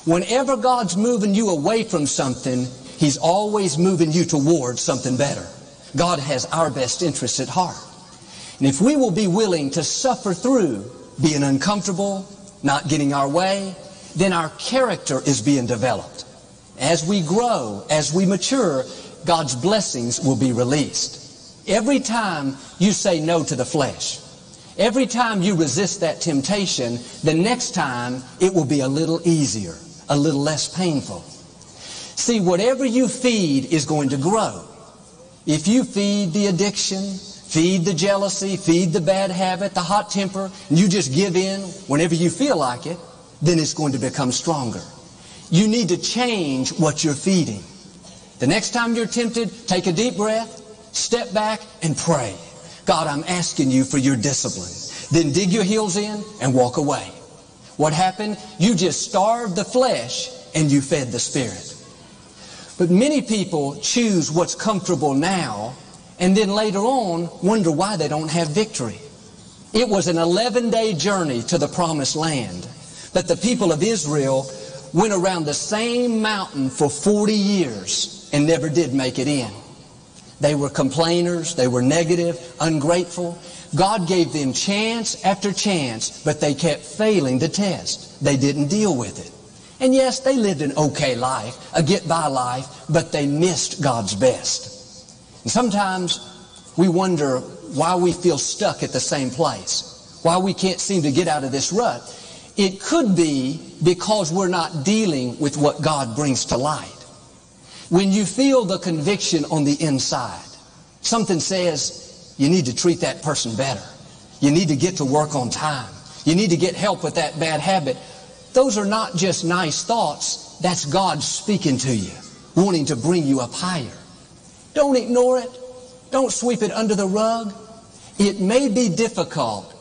Whenever God's moving you away from something, He's always moving you towards something better. God has our best interests at heart. And if we will be willing to suffer through being uncomfortable, not getting our way, then our character is being developed. As we grow, as we mature, God's blessings will be released. Every time you say no to the flesh, every time you resist that temptation, the next time it will be a little easier, a little less painful. See, whatever you feed is going to grow. If you feed the addiction, feed the jealousy, feed the bad habit, the hot temper, and you just give in whenever you feel like it, then it's going to become stronger. You need to change what you're feeding. The next time you're tempted, take a deep breath, step back, and pray. "God, I'm asking you for your discipline." Then dig your heels in and walk away. What happened? You just starved the flesh and you fed the spirit. But many people choose what's comfortable now and then later on wonder why they don't have victory. It was an eleven day journey to the promised land, but the people of Israel went around the same mountain for forty years and never did make it in. They were complainers, they were negative, ungrateful. God gave them chance after chance, but they kept failing the test. They didn't deal with it. And yes, they lived an okay life, a get by life, but they missed God's best. And sometimes we wonder why we feel stuck at the same place, why we can't seem to get out of this rut. It could be because we're not dealing with what God brings to light. When you feel the conviction on the inside, something says you need to treat that person better. You need to get to work on time. You need to get help with that bad habit. Those are not just nice thoughts. That's God speaking to you, wanting to bring you up higher. Don't ignore it. Don't sweep it under the rug. It may be difficult,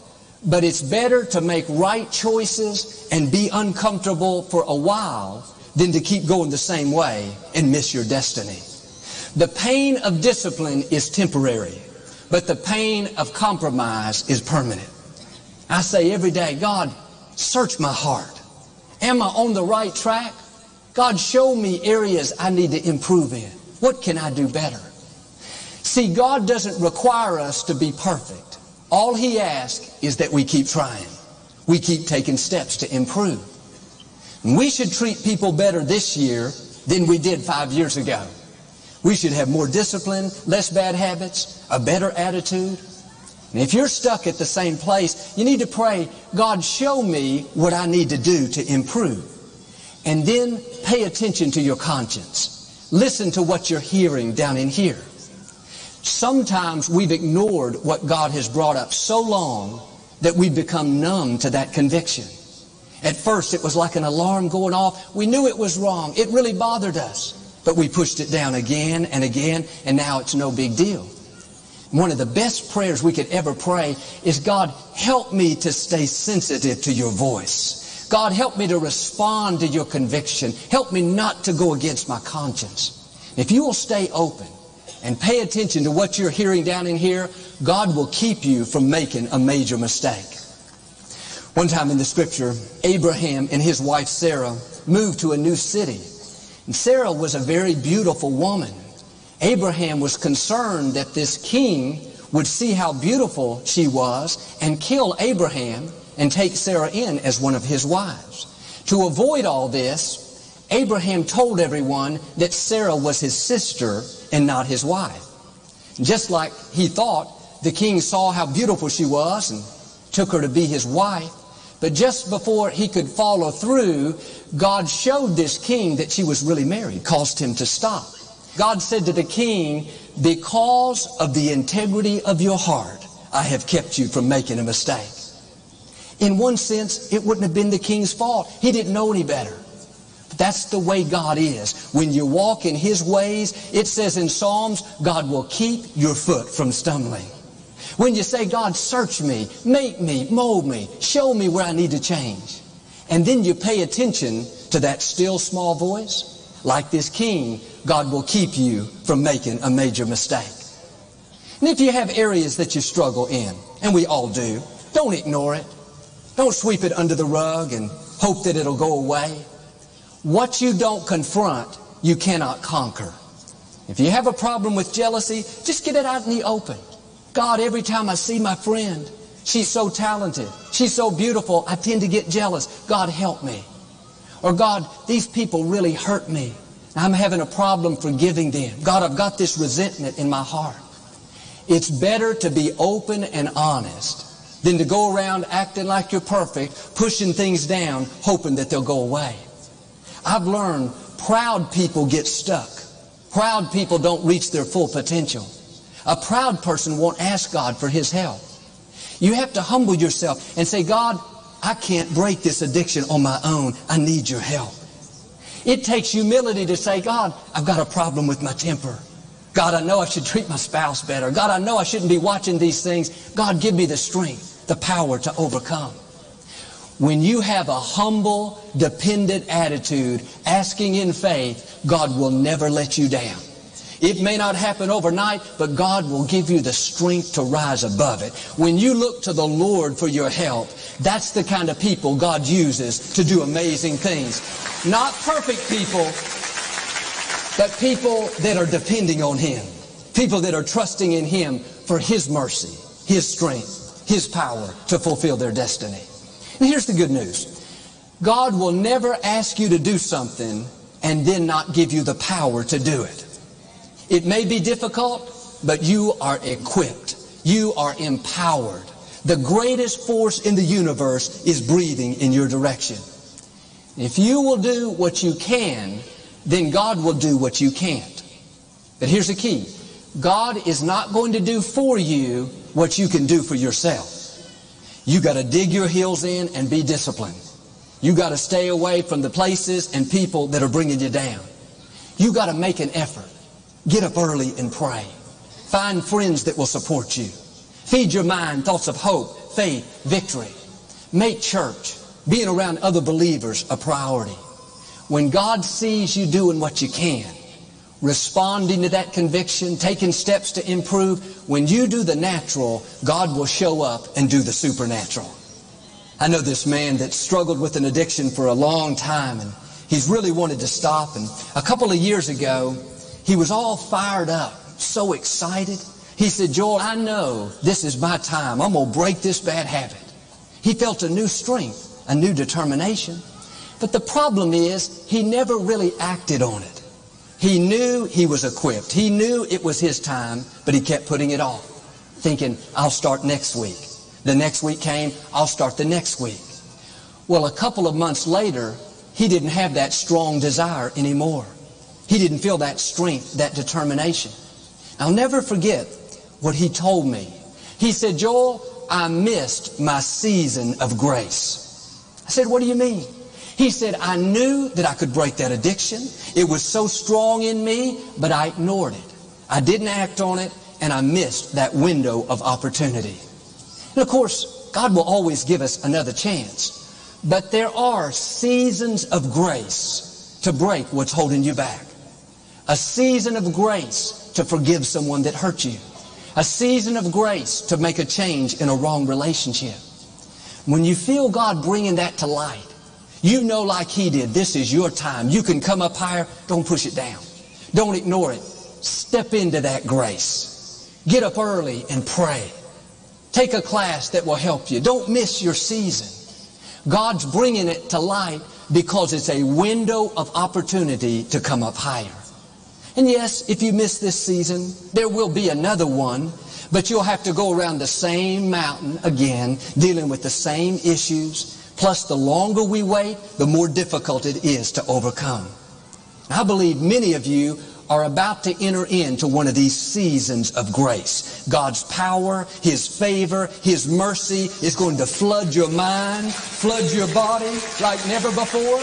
but it's better to make right choices and be uncomfortable for a while than to keep going the same way and miss your destiny. The pain of discipline is temporary, but the pain of compromise is permanent. I say every day, "God, search my heart. Am I on the right track? God, show me areas I need to improve in. What can I do better?" See, God doesn't require us to be perfect. All He asks is that we keep trying. We keep taking steps to improve. And we should treat people better this year than we did five years ago. We should have more discipline, less bad habits, a better attitude. And if you're stuck at the same place, you need to pray, "God, show me what I need to do to improve." And then pay attention to your conscience. Listen to what you're hearing down in here. Sometimes we've ignored what God has brought up so long that we've become numb to that conviction. At first, it was like an alarm going off. We knew it was wrong. It really bothered us. But we pushed it down again and again, and now it's no big deal. One of the best prayers we could ever pray is, "God, help me to stay sensitive to your voice. God, help me to respond to your conviction. Help me not to go against my conscience." If you will stay open and pay attention to what you're hearing down in here, God will keep you from making a major mistake. One time in the scripture, Abraham and his wife Sarah moved to a new city. And Sarah was a very beautiful woman. Abraham was concerned that this king would see how beautiful she was and kill Abraham and take Sarah in as one of his wives. To avoid all this, Abraham told everyone that Sarah was his sister and not his wife. Just like he thought, the king saw how beautiful she was and took her to be his wife. But just before he could follow through, God showed this king that she was really married, caused him to stop. God said to the king, "Because of the integrity of your heart, I have kept you from making a mistake." In one sense, it wouldn't have been the king's fault. He didn't know any better. But that's the way God is. When you walk in his ways, it says in Psalms, "God will keep your foot from stumbling." When you say, "God, search me, make me, mold me, show me where I need to change," and then you pay attention to that still small voice, like this king, God will keep you from making a major mistake. And if you have areas that you struggle in, and we all do, don't ignore it. Don't sweep it under the rug and hope that it'll go away. What you don't confront, you cannot conquer. If you have a problem with jealousy, just get it out in the open. "God, every time I see my friend, she's so talented, she's so beautiful, I tend to get jealous. God, help me." Or, "God, these people really hurt me. I'm having a problem forgiving them. God, I've got this resentment in my heart." It's better to be open and honest than to go around acting like you're perfect, pushing things down, hoping that they'll go away. I've learned proud people get stuck. Proud people don't reach their full potential. A proud person won't ask God for his help. You have to humble yourself and say, "God, I can't break this addiction on my own. I need your help." It takes humility to say, "God, I've got a problem with my temper. God, I know I should treat my spouse better. God, I know I shouldn't be watching these things. God, give me the strength, the power to overcome." When you have a humble, dependent attitude, asking in faith, God will never let you down. It may not happen overnight, but God will give you the strength to rise above it. When you look to the Lord for your help, that's the kind of people God uses to do amazing things. Not perfect people, but people that are depending on Him. People that are trusting in Him for His mercy, His strength, His power to fulfill their destiny. And here's the good news. God will never ask you to do something and then not give you the power to do it. It may be difficult, but you are equipped. You are empowered. The greatest force in the universe is breathing in your direction. If you will do what you can, then God will do what you can't. But here's the key. God is not going to do for you what you can do for yourself. You got to dig your heels in and be disciplined. You got to stay away from the places and people that are bringing you down. You got to make an effort. Get up early and pray. Find friends that will support you. Feed your mind thoughts of hope, faith, victory. Make church, being around other believers, a priority. When God sees you doing what you can, responding to that conviction, taking steps to improve, when you do the natural, God will show up and do the supernatural. I know this man that struggled with an addiction for a long time, and he's really wanted to stop. And a couple of years ago, he was all fired up, so excited. He said, "Joel, I know this is my time. I'm going to break this bad habit." He felt a new strength, a new determination. But the problem is, he never really acted on it. He knew he was equipped. He knew it was his time, but he kept putting it off, thinking, "I'll start next week." The next week came, "I'll start the next week." Well, a couple of months later, he didn't have that strong desire anymore. He didn't feel that strength, that determination. I'll never forget what he told me. He said, "Joel, I missed my season of grace." I said, "What do you mean?" He said, "I knew that I could break that addiction. It was so strong in me, but I ignored it. I didn't act on it, and I missed that window of opportunity." And of course, God will always give us another chance. But there are seasons of grace to break what's holding you back. A season of grace to forgive someone that hurt you. A season of grace to make a change in a wrong relationship. When you feel God bringing that to light, you know, like he did, this is your time. You can come up higher. Don't push it down. Don't ignore it. Step into that grace. Get up early and pray. Take a class that will help you. Don't miss your season. God's bringing it to light because it's a window of opportunity to come up higher. And yes, if you miss this season, there will be another one, but you'll have to go around the same mountain again, dealing with the same issues. Plus, the longer we wait, the more difficult it is to overcome. I believe many of you are about to enter into one of these seasons of grace. God's power, His favor, His mercy is going to flood your mind, flood your body like never before.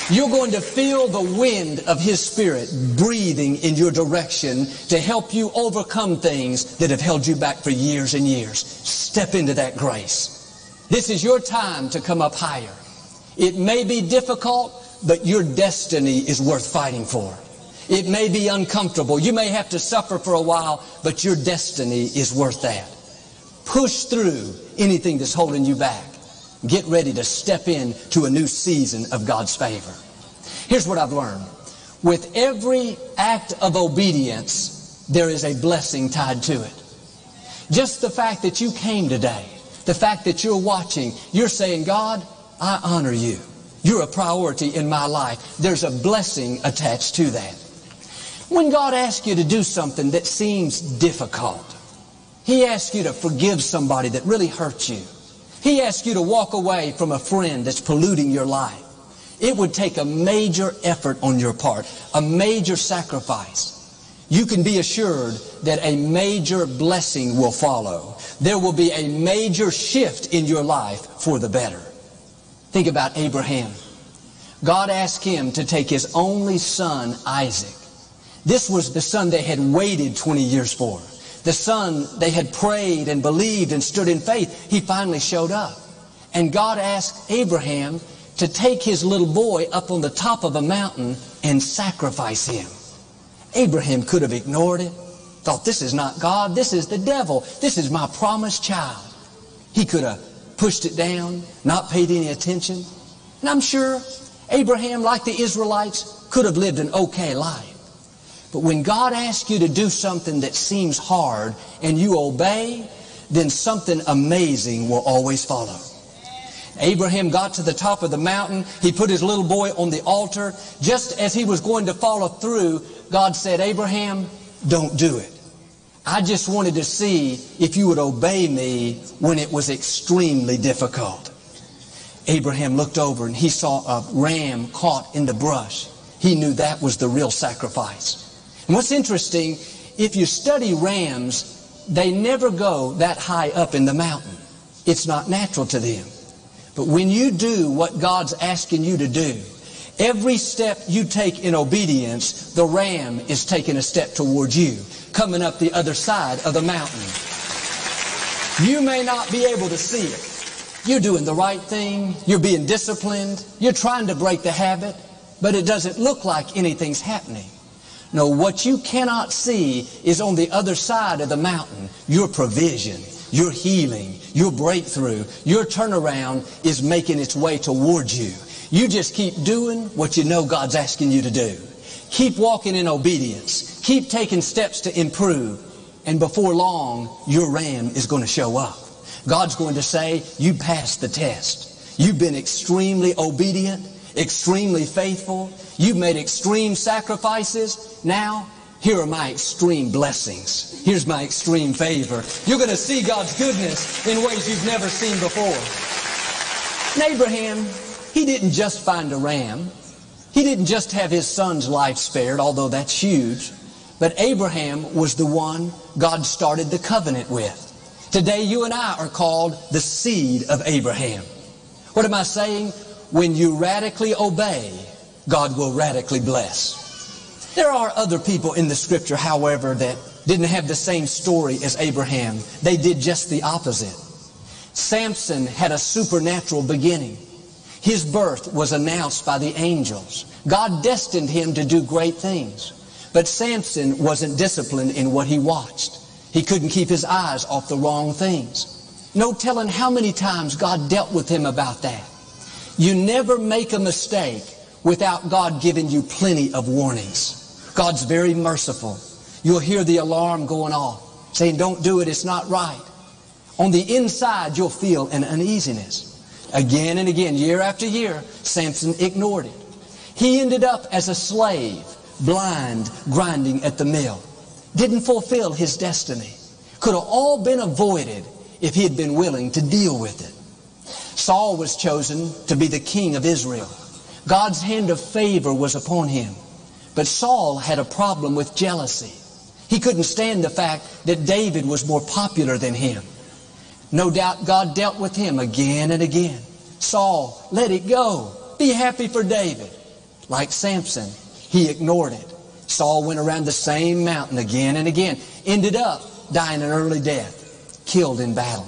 You're going to feel the wind of His Spirit breathing in your direction to help you overcome things that have held you back for years and years. Step into that grace. This is your time to come up higher. It may be difficult, but your destiny is worth fighting for. It may be uncomfortable. You may have to suffer for a while, but your destiny is worth that. Push through anything that's holding you back. Get ready to step into a new season of God's favor. Here's what I've learned. With every act of obedience, there is a blessing tied to it. Just the fact that you came today, the fact that you're watching, you're saying, "God, I honor you. You're a priority in my life." There's a blessing attached to that. When God asks you to do something that seems difficult, He asks you to forgive somebody that really hurt you. He asks you to walk away from a friend that's polluting your life. It would take a major effort on your part, a major sacrifice. You can be assured that a major blessing will follow. There will be a major shift in your life for the better. Think about Abraham. God asked him to take his only son, Isaac. This was the son they had waited twenty years for. The son they had prayed and believed and stood in faith. He finally showed up. And God asked Abraham to take his little boy up on the top of a mountain and sacrifice him. Abraham could have ignored it, thought, "This is not God, this is the devil, this is my promised child." He could have pushed it down, not paid any attention. And I'm sure Abraham, like the Israelites, could have lived an okay life. But when God asks you to do something that seems hard and you obey, then something amazing will always follow. Abraham got to the top of the mountain. He put his little boy on the altar. Just as he was going to follow through, God said, "Abraham, don't do it. I just wanted to see if you would obey me when it was extremely difficult." Abraham looked over and he saw a ram caught in the brush. He knew that was the real sacrifice. And what's interesting, if you study rams, they never go that high up in the mountain. It's not natural to them. But when you do what God's asking you to do, every step you take in obedience, the ram is taking a step towards you, coming up the other side of the mountain. You may not be able to see it. You're doing the right thing. You're being disciplined. You're trying to break the habit, but it doesn't look like anything's happening. No, what you cannot see is on the other side of the mountain. Your provision, your healing, your breakthrough, your turnaround is making its way towards you. You just keep doing what you know God's asking you to do. Keep walking in obedience. Keep taking steps to improve. And before long, your ram is going to show up. God's going to say, "You passed the test. You've been extremely obedient, extremely faithful. You've made extreme sacrifices. Now, here are my extreme blessings. Here's my extreme favor." You're going to see God's goodness in ways you've never seen before. And Abraham, he didn't just find a ram. He didn't just have his son's life spared, although that's huge. But Abraham was the one God started the covenant with. Today, you and I are called the seed of Abraham. What am I saying? When you radically obey, God will radically bless. There are other people in the scripture, however, that didn't have the same story as Abraham. They did just the opposite. Samson had a supernatural beginning. His birth was announced by the angels. God destined him to do great things. But Samson wasn't disciplined in what he watched. He couldn't keep his eyes off the wrong things. No telling how many times God dealt with him about that. You never make a mistake without God giving you plenty of warnings. God's very merciful. You'll hear the alarm going off, saying, "Don't do it, it's not right." On the inside, you'll feel an uneasiness. Again and again, year after year, Samson ignored it. He ended up as a slave, blind, grinding at the mill. Didn't fulfill his destiny. Could have all been avoided if he had been willing to deal with it. Saul was chosen to be the king of Israel. God's hand of favor was upon him. But Saul had a problem with jealousy. He couldn't stand the fact that David was more popular than him. No doubt God dealt with him again and again. "Saul, let it go. Be happy for David." Like Samson, he ignored it. Saul went around the same mountain again and again, ended up dying an early death, killed in battle.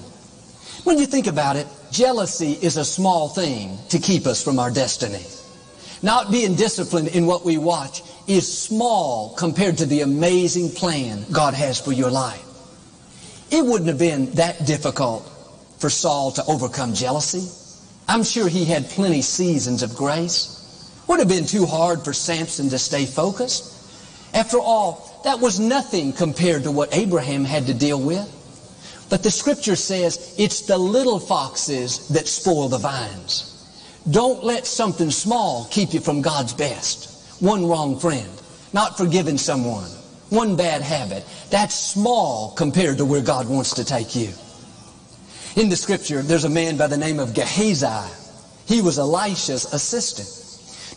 When you think about it, jealousy is a small thing to keep us from our destiny. Not being disciplined in what we watch is small compared to the amazing plan God has for your life. It wouldn't have been that difficult for Saul to overcome jealousy. I'm sure he had plenty seasons of grace. Would have been too hard for Samson to stay focused. After all, that was nothing compared to what Abraham had to deal with. But the scripture says it's the little foxes that spoil the vines. Don't let something small keep you from God's best. One wrong friend, not forgiving someone, one bad habit, that's small compared to where God wants to take you. In the scripture, there's a man by the name of Gehazi. He was Elisha's assistant.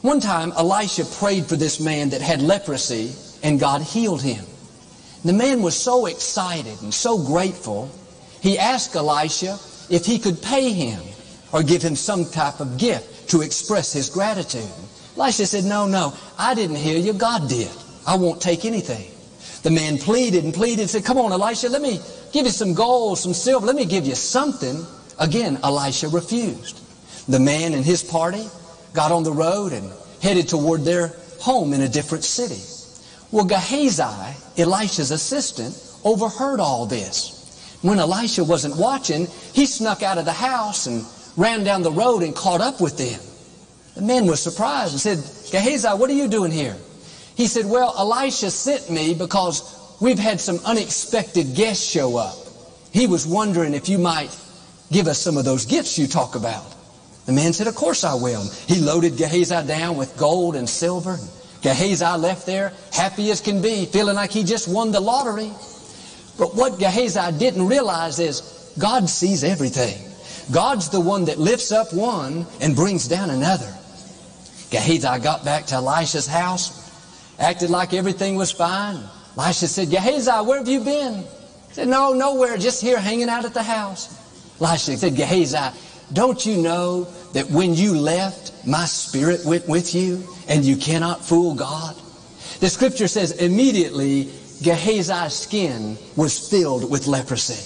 One time, Elisha prayed for this man that had leprosy, and God healed him. The man was so excited and so grateful, he asked Elisha if he could pay him or give him some type of gift to express his gratitude. Elisha said, "No, no, I didn't heal you. God did. I won't take anything." The man pleaded and pleaded and said, "Come on, Elisha, let me give you some gold, some silver. Let me give you something." Again, Elisha refused. The man and his party got on the road and headed toward their home in a different city. Well, Gehazi, Elisha's assistant, overheard all this. When Elisha wasn't watching, he snuck out of the house and ran down the road and caught up with them. The man was surprised and said, "Gehazi, what are you doing here?" He said, "Well, Elisha sent me because we've had some unexpected guests show up. He was wondering if you might give us some of those gifts you talk about." The man said, "Of course I will." He loaded Gehazi down with gold and silver. Gehazi left there happy as can be, feeling like he just won the lottery. But what Gehazi didn't realize is God sees everything. God's the one that lifts up one and brings down another. Gehazi got back to Elisha's house, acted like everything was fine. Elisha said, "Gehazi, where have you been?" He said, "No, nowhere, just here hanging out at the house." Elisha said, "Gehazi, don't you know that when you left, my spirit went with you, and you cannot fool God?" The scripture says, "Immediately Gehazi's skin was filled with leprosy."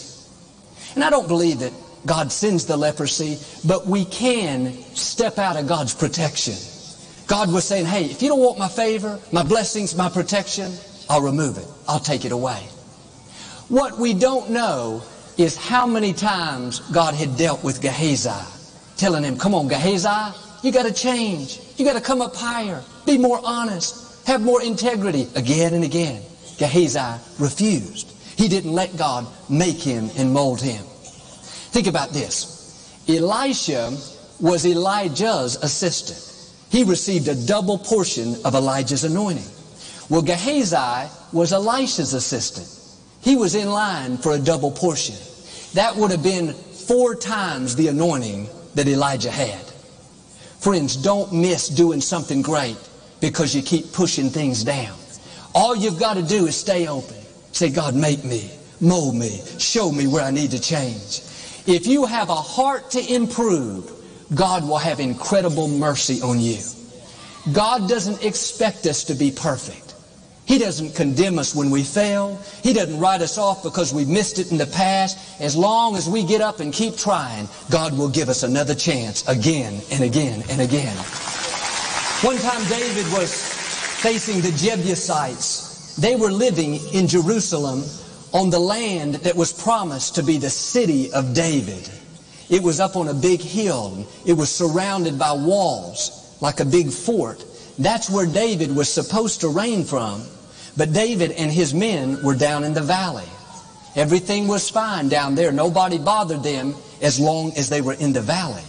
And I don't believe that God sends the leprosy, but we can step out of God's protection. God was saying, "Hey, if you don't want my favor, my blessings, my protection, I'll remove it. I'll take it away." What we don't know is how many times God had dealt with Gehazi, telling him, "Come on, Gehazi, you gotta change. You gotta come up higher, be more honest, have more integrity," again and again. Gehazi refused. He didn't let God make him and mold him. Think about this. Elisha was Elijah's assistant. He received a double portion of Elijah's anointing. Well, Gehazi was Elisha's assistant. He was in line for a double portion. That would have been four times the anointing that Elijah had. Friends, don't miss doing something great because you keep pushing things down. All you've got to do is stay open. Say, "God, make me, mold me, show me where I need to change." If you have a heart to improve, God will have incredible mercy on you. God doesn't expect us to be perfect. He doesn't condemn us when we fail. He doesn't write us off because we missed it in the past. As long as we get up and keep trying, God will give us another chance again and again and again. One time David was facing the Jebusites. They were living in Jerusalem on the land that was promised to be the city of David. It was up on a big hill. It was surrounded by walls, like a big fort. That's where David was supposed to reign from. But David and his men were down in the valley. Everything was fine down there. Nobody bothered them as long as they were in the valley.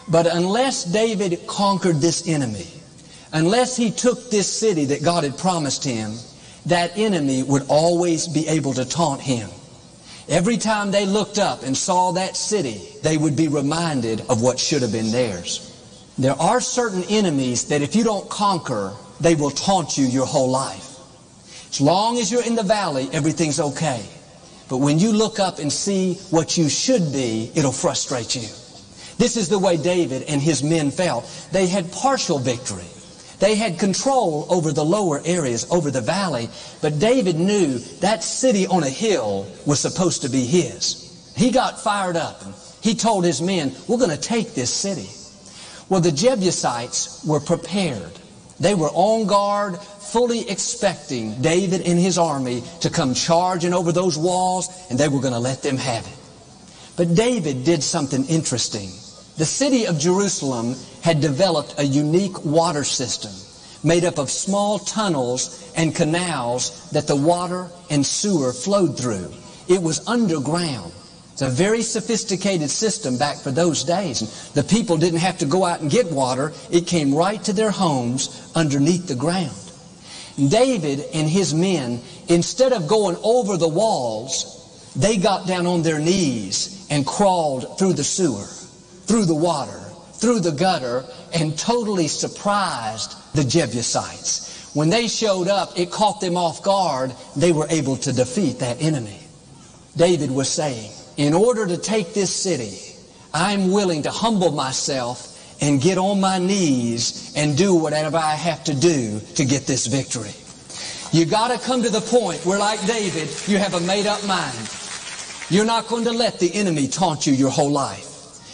But unless David conquered this enemy, unless he took this city that God had promised him, that enemy would always be able to taunt him. Every time they looked up and saw that city, they would be reminded of what should have been theirs. There are certain enemies that if you don't conquer, they will taunt you your whole life. As long as you're in the valley, everything's okay. But when you look up and see what you should be, it'll frustrate you. This is the way David and his men felt. They had partial victory. They had control over the lower areas, over the valley, but David knew that city on a hill was supposed to be his. He got fired up and he told his men, "We're gonna take this city." Well, the Jebusites were prepared. They were on guard, fully expecting David and his army to come charging over those walls, and they were gonna let them have it. But David did something interesting. The city of Jerusalem had developed a unique water system made up of small tunnels and canals that the water and sewer flowed through. It was underground. It's a very sophisticated system back for those days. The people didn't have to go out and get water. It came right to their homes underneath the ground. David and his men, instead of going over the walls, they got down on their knees and crawled through the sewer, through the water, through the gutter, and totally surprised the Jebusites. When they showed up, it caught them off guard. They were able to defeat that enemy. David was saying, "In order to take this city, I'm willing to humble myself and get on my knees and do whatever I have to do to get this victory." You gotta come to the point where, like David, you have a made-up mind. You're not going to let the enemy taunt you your whole life.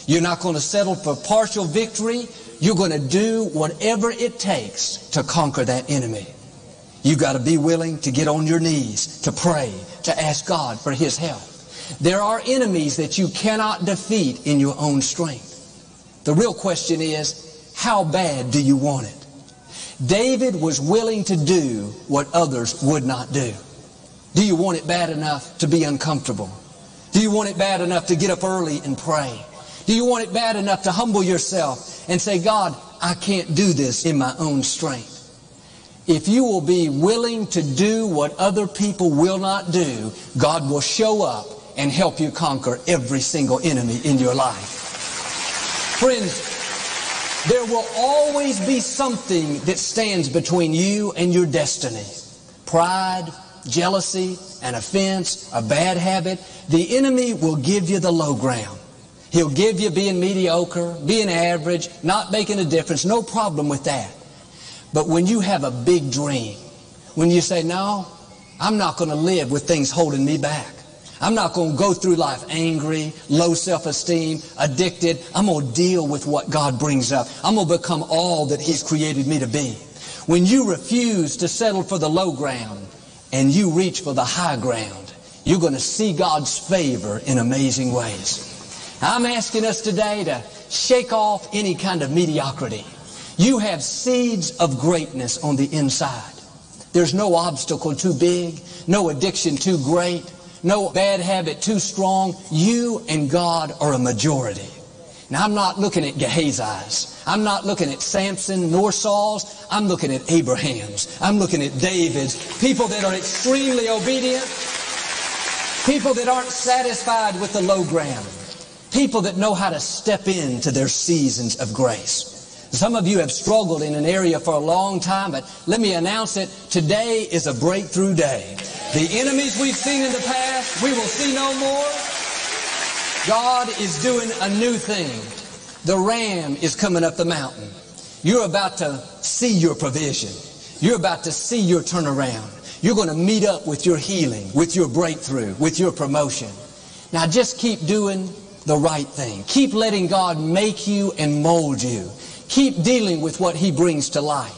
You're not gonna settle for partial victory. You're gonna do whatever it takes to conquer that enemy. You gotta be willing to get on your knees, to pray, to ask God for his help. There are enemies that you cannot defeat in your own strength. The real question is, how bad do you want it? David was willing to do what others would not do. Do you want it bad enough to be uncomfortable? Do you want it bad enough to get up early and pray? Do you want it bad enough to humble yourself and say, "God, I can't do this in my own strength"? If you will be willing to do what other people will not do, God will show up and help you conquer every single enemy in your life. Friends, there will always be something that stands between you and your destiny. Pride, jealousy, an offense, a bad habit. The enemy will give you the low ground. He'll give you being mediocre, being average, not making a difference, no problem with that. But when you have a big dream, when you say, "No, I'm not gonna live with things holding me back. I'm not gonna go through life angry, low self-esteem, addicted. I'm gonna deal with what God brings up. I'm gonna become all that He's created me to be." When you refuse to settle for the low ground and you reach for the high ground, you're gonna see God's favor in amazing ways. I'm asking us today to shake off any kind of mediocrity. You have seeds of greatness on the inside. There's no obstacle too big, no addiction too great, no bad habit too strong. You and God are a majority. Now, I'm not looking at Gehazi's. I'm not looking at Samson nor Saul's. I'm looking at Abraham's. I'm looking at David's. People that are extremely obedient. People that aren't satisfied with the low ground. People that know how to step into their seasons of grace. Some of you have struggled in an area for a long time, but let me announce it. Today is a breakthrough day. The enemies we've seen in the past, we will see no more. God is doing a new thing. The ram is coming up the mountain. You're about to see your provision. You're about to see your turnaround. You're gonna meet up with your healing, with your breakthrough, with your promotion. Now just keep doing the right thing. Keep letting God make you and mold you. Keep dealing with what He brings to light.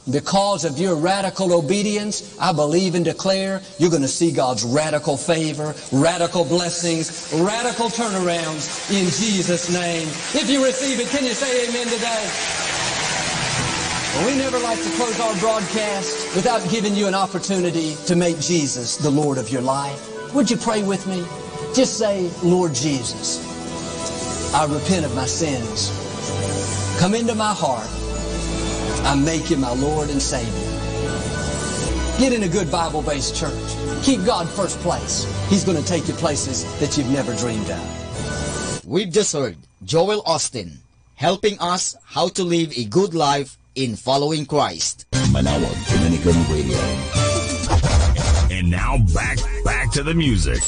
Because of your radical obedience, I believe and declare you're gonna see God's radical favor, radical blessings, radical turnarounds in Jesus' name. If you receive it, can you say amen today? We never like to close our broadcast without giving you an opportunity to make Jesus the Lord of your life. Would you pray with me? Just say, "Lord Jesus, I repent of my sins. Come into my heart. I make you my Lord and Savior." Get in a good Bible-based church. Keep God first place. He's gonna take you places that you've never dreamed of. We've just heard Joel Osteen helping us how to live a good life in following Christ. Manawa Dominican Radio. And now back, back to the music.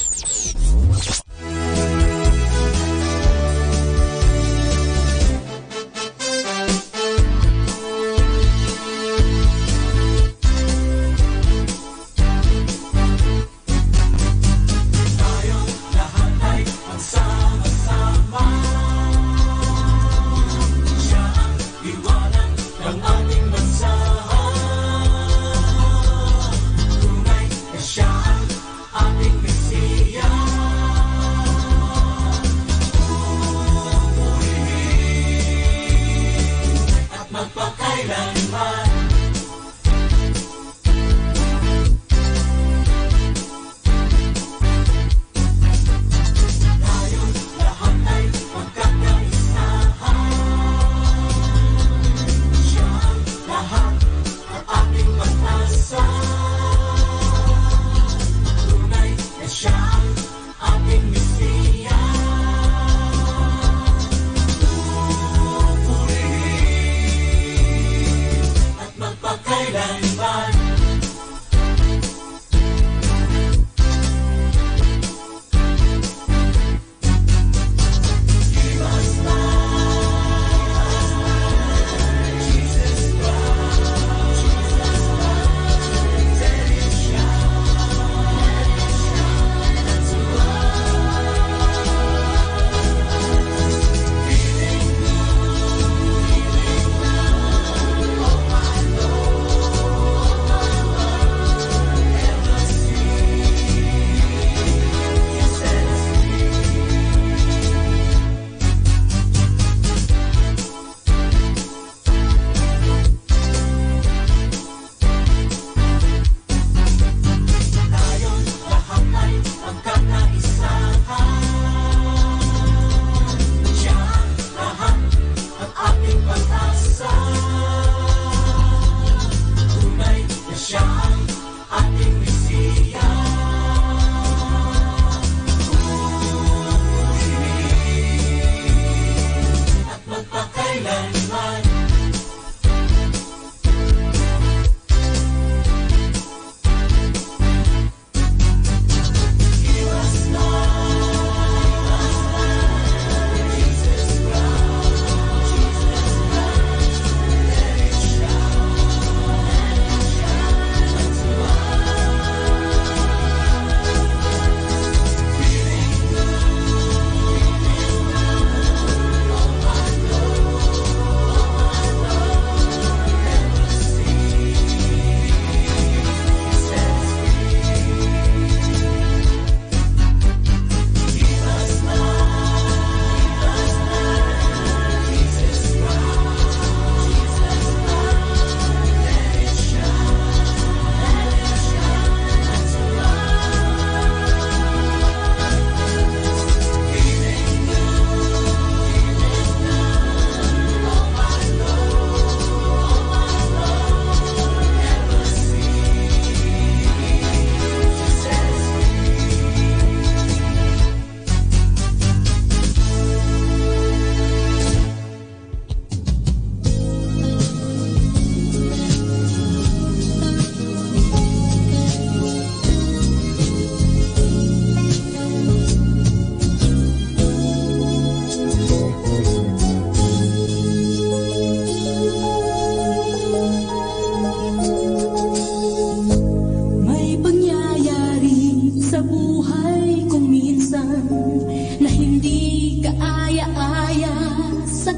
Tayo lahat ay magsama-sama. Siya ang liwanag ng ating bansa. Tunay na siya ang ating Mesias.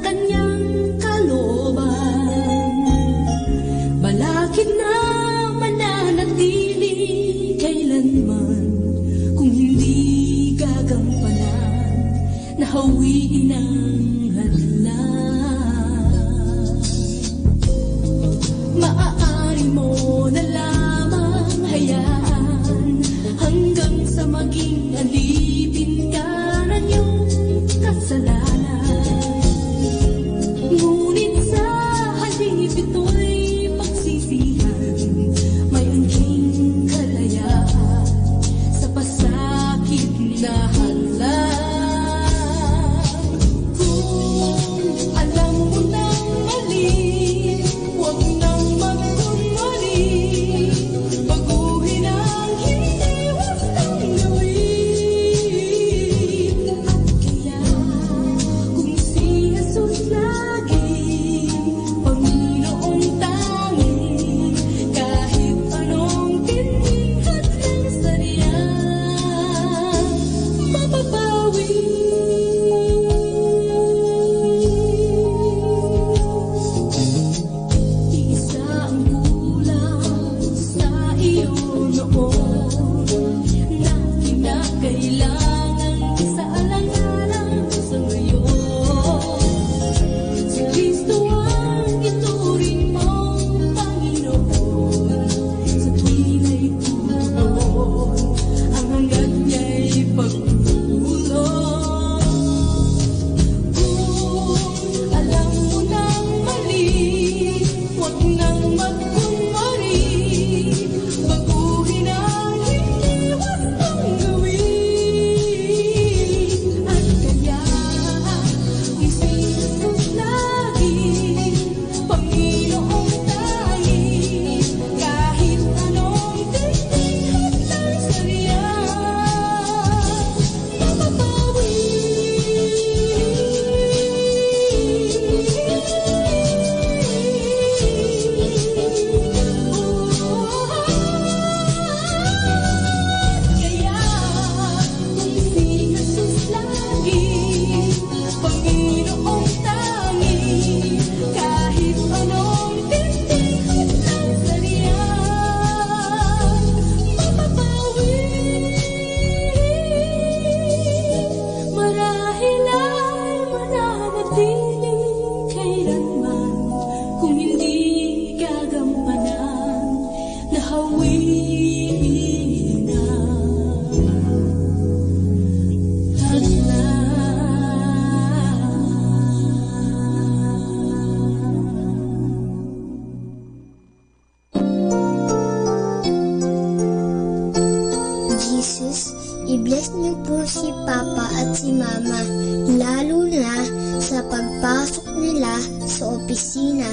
kanyang kalooban. Balakid na mananatili kailanman, kung hindi gagampanan, nahawiin ang hadlang. Maaari mo na lamang hayaan hanggang sa maging alipin ka na niyong kasalanan. Ngunit sa halip ito'y pagsisihan, may angking kalayaan sa pasakit na hadlang. Kung alam mo nang mali, huwag nang magkunwari. Baguhin ang hindi wastong gawin. At kaya, kung si Jesus lagi, Panginoong tangi, kahit anong tinding hadlang sa Diyan mapapawi. Iisa ang kulang sa iyo noon na kinakailangan sa alang-alang sa ngayon. Si Kristo ang ituring mong Panginoon. Sa tuwing ay tuon, ang hangad niya'y pagtulon. Kung alam mo nang mali, huwag nang magkunwari. Baguhin ang hindi wastong gawin. At kaya, kung si Jesus lagi, Panginoong tangi, kahit anong tingting at lansarian, mapapawi. Kaya, kung si Jesus lagi, Panginoong tangi, kahit anong tingting at lansarian, mapapawi. Marahil ay mananatili kailanman, kung hindi gagampanan, nahawi na. Jesus, i-bless niyo po si Papa at si Mama, lalo na sa pagpasok nila sa opisina.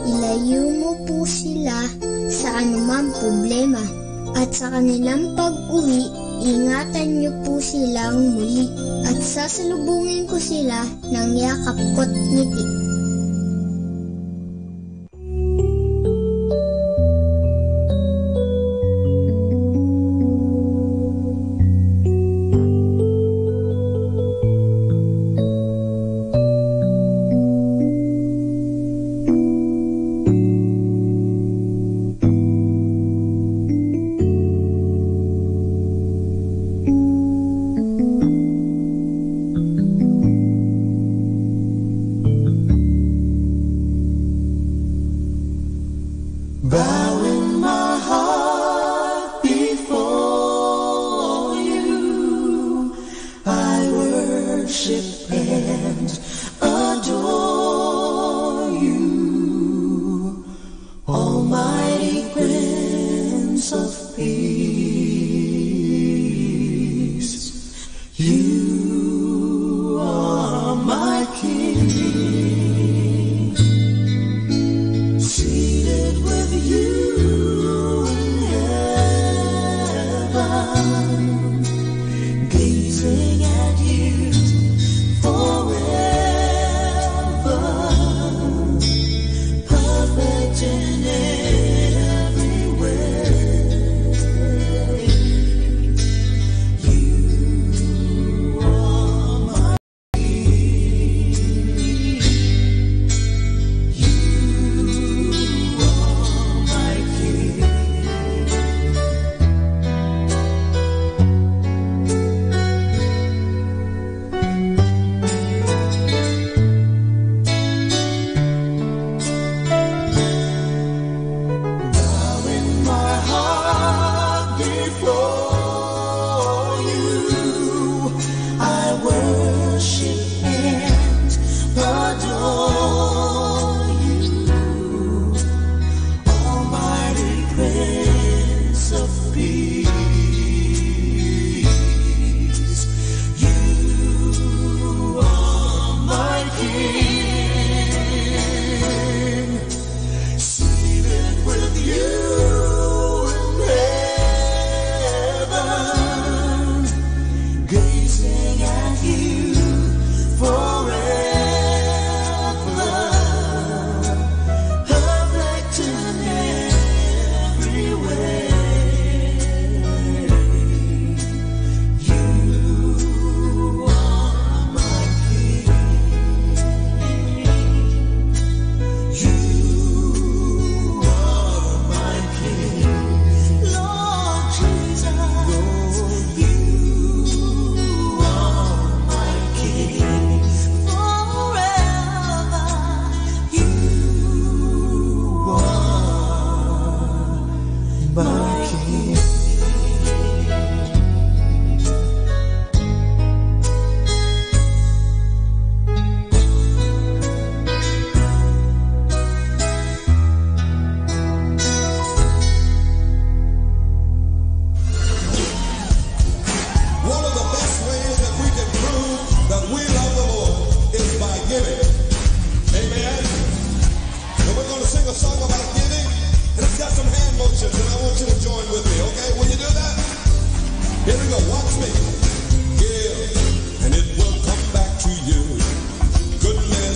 Ilayo mo po sila sa anumang problema. At sa kanilang pag-uwi, ingatan niyo po silang muli. At sasalubungin ko sila ng yakap ko't ngiti.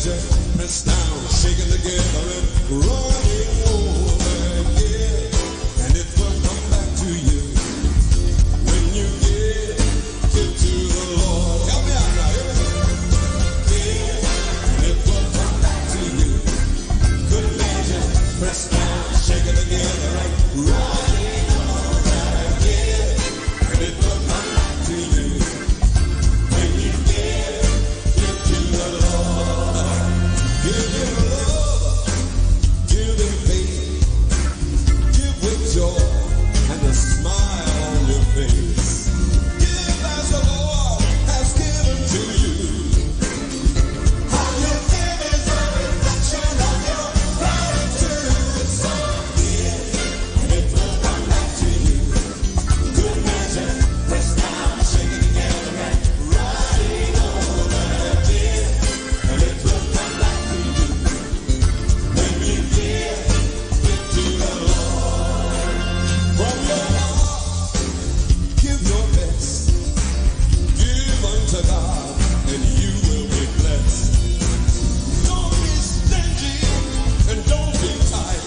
Pressed down, shaken together and running over, yeah. And it will come back to you when you give, give to the Lord. Help me out now, here we go. Yeah, and it will come back to you. Good measure, pressed down, shaken together and running over, yeah. And it will come back to you when you give, give to the Lord. Give him love, give him faith, give with joy and a smile on your face. Give as the Lord has given to you. How you give is a reflection of your gratitude. So give, and it will come back to you. Good measure, pressed down, shaken together, and running over. Give, and it will come back to you. When you give, give to the Lord. From your heart, give your best. Give unto God, and you will be blessed. Don't be stingy, and don't be tight.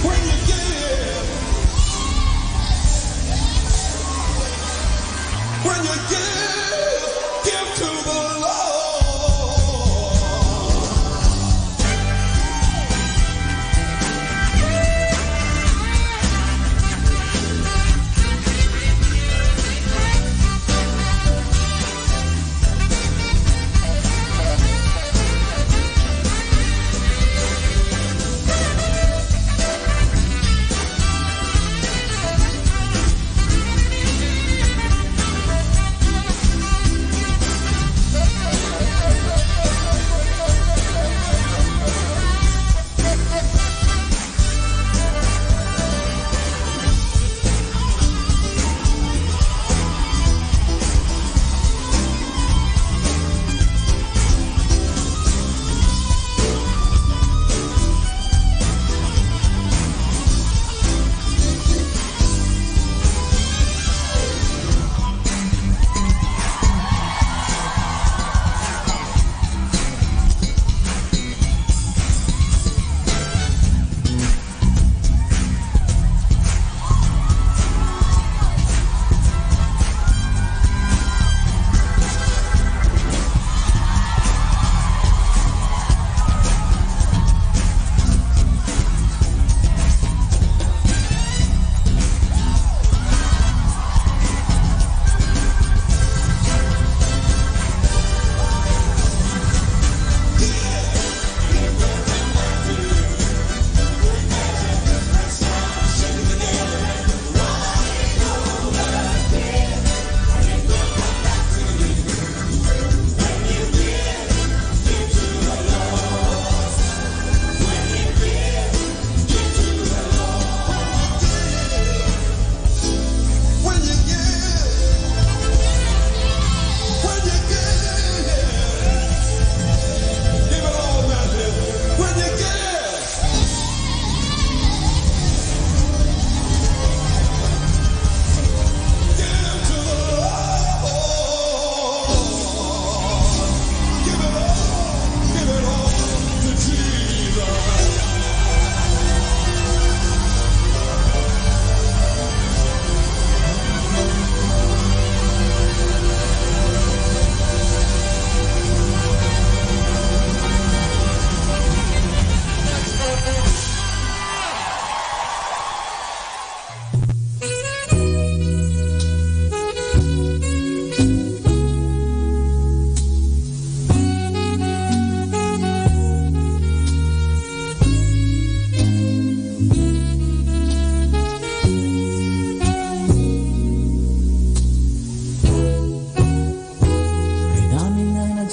When you give, when you give, give to the Lord.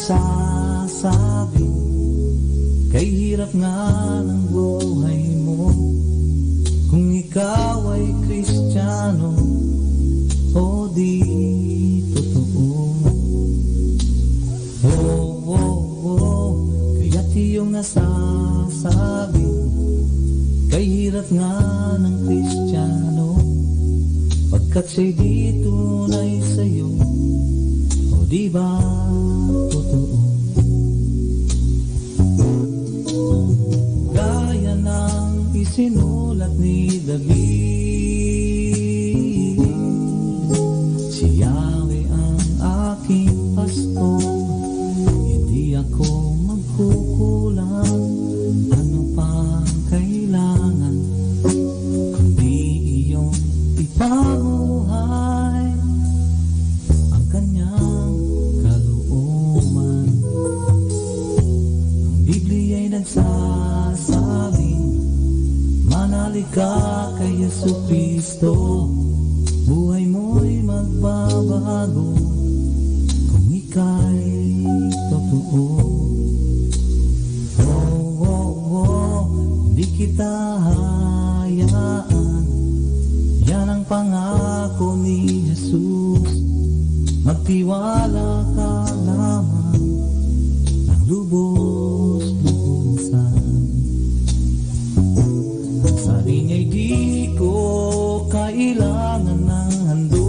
Sasabi, kay hirap nga ng buhay mo, kung ikaw ay Kristiyano o di totoo. Oh, oh, oh, kaya't iyong nasasabi, kay hirap nga ng Kristiyano, pagkat siya'y di tunay sa'yo, o di ba totoo? Gaya ng isinulat ni David, "Si Yahweh ang aking pastor, hindi ako magkukulang. Ano pang kailangan, kundi iyong ipamuhay ang kanyang kalooban." Ang Biblia'y nagsasabi, manalig ka kay Jesu Cristo, buhay mo'y magbabago kung ika'y totoo. Oh, oh, oh, hindi kita hayaan. Yan ang pangako ni Jesus. Magtiwala ka lamang ng lubos-lubosan. Sabi niya'y di ko kailangan ng handog.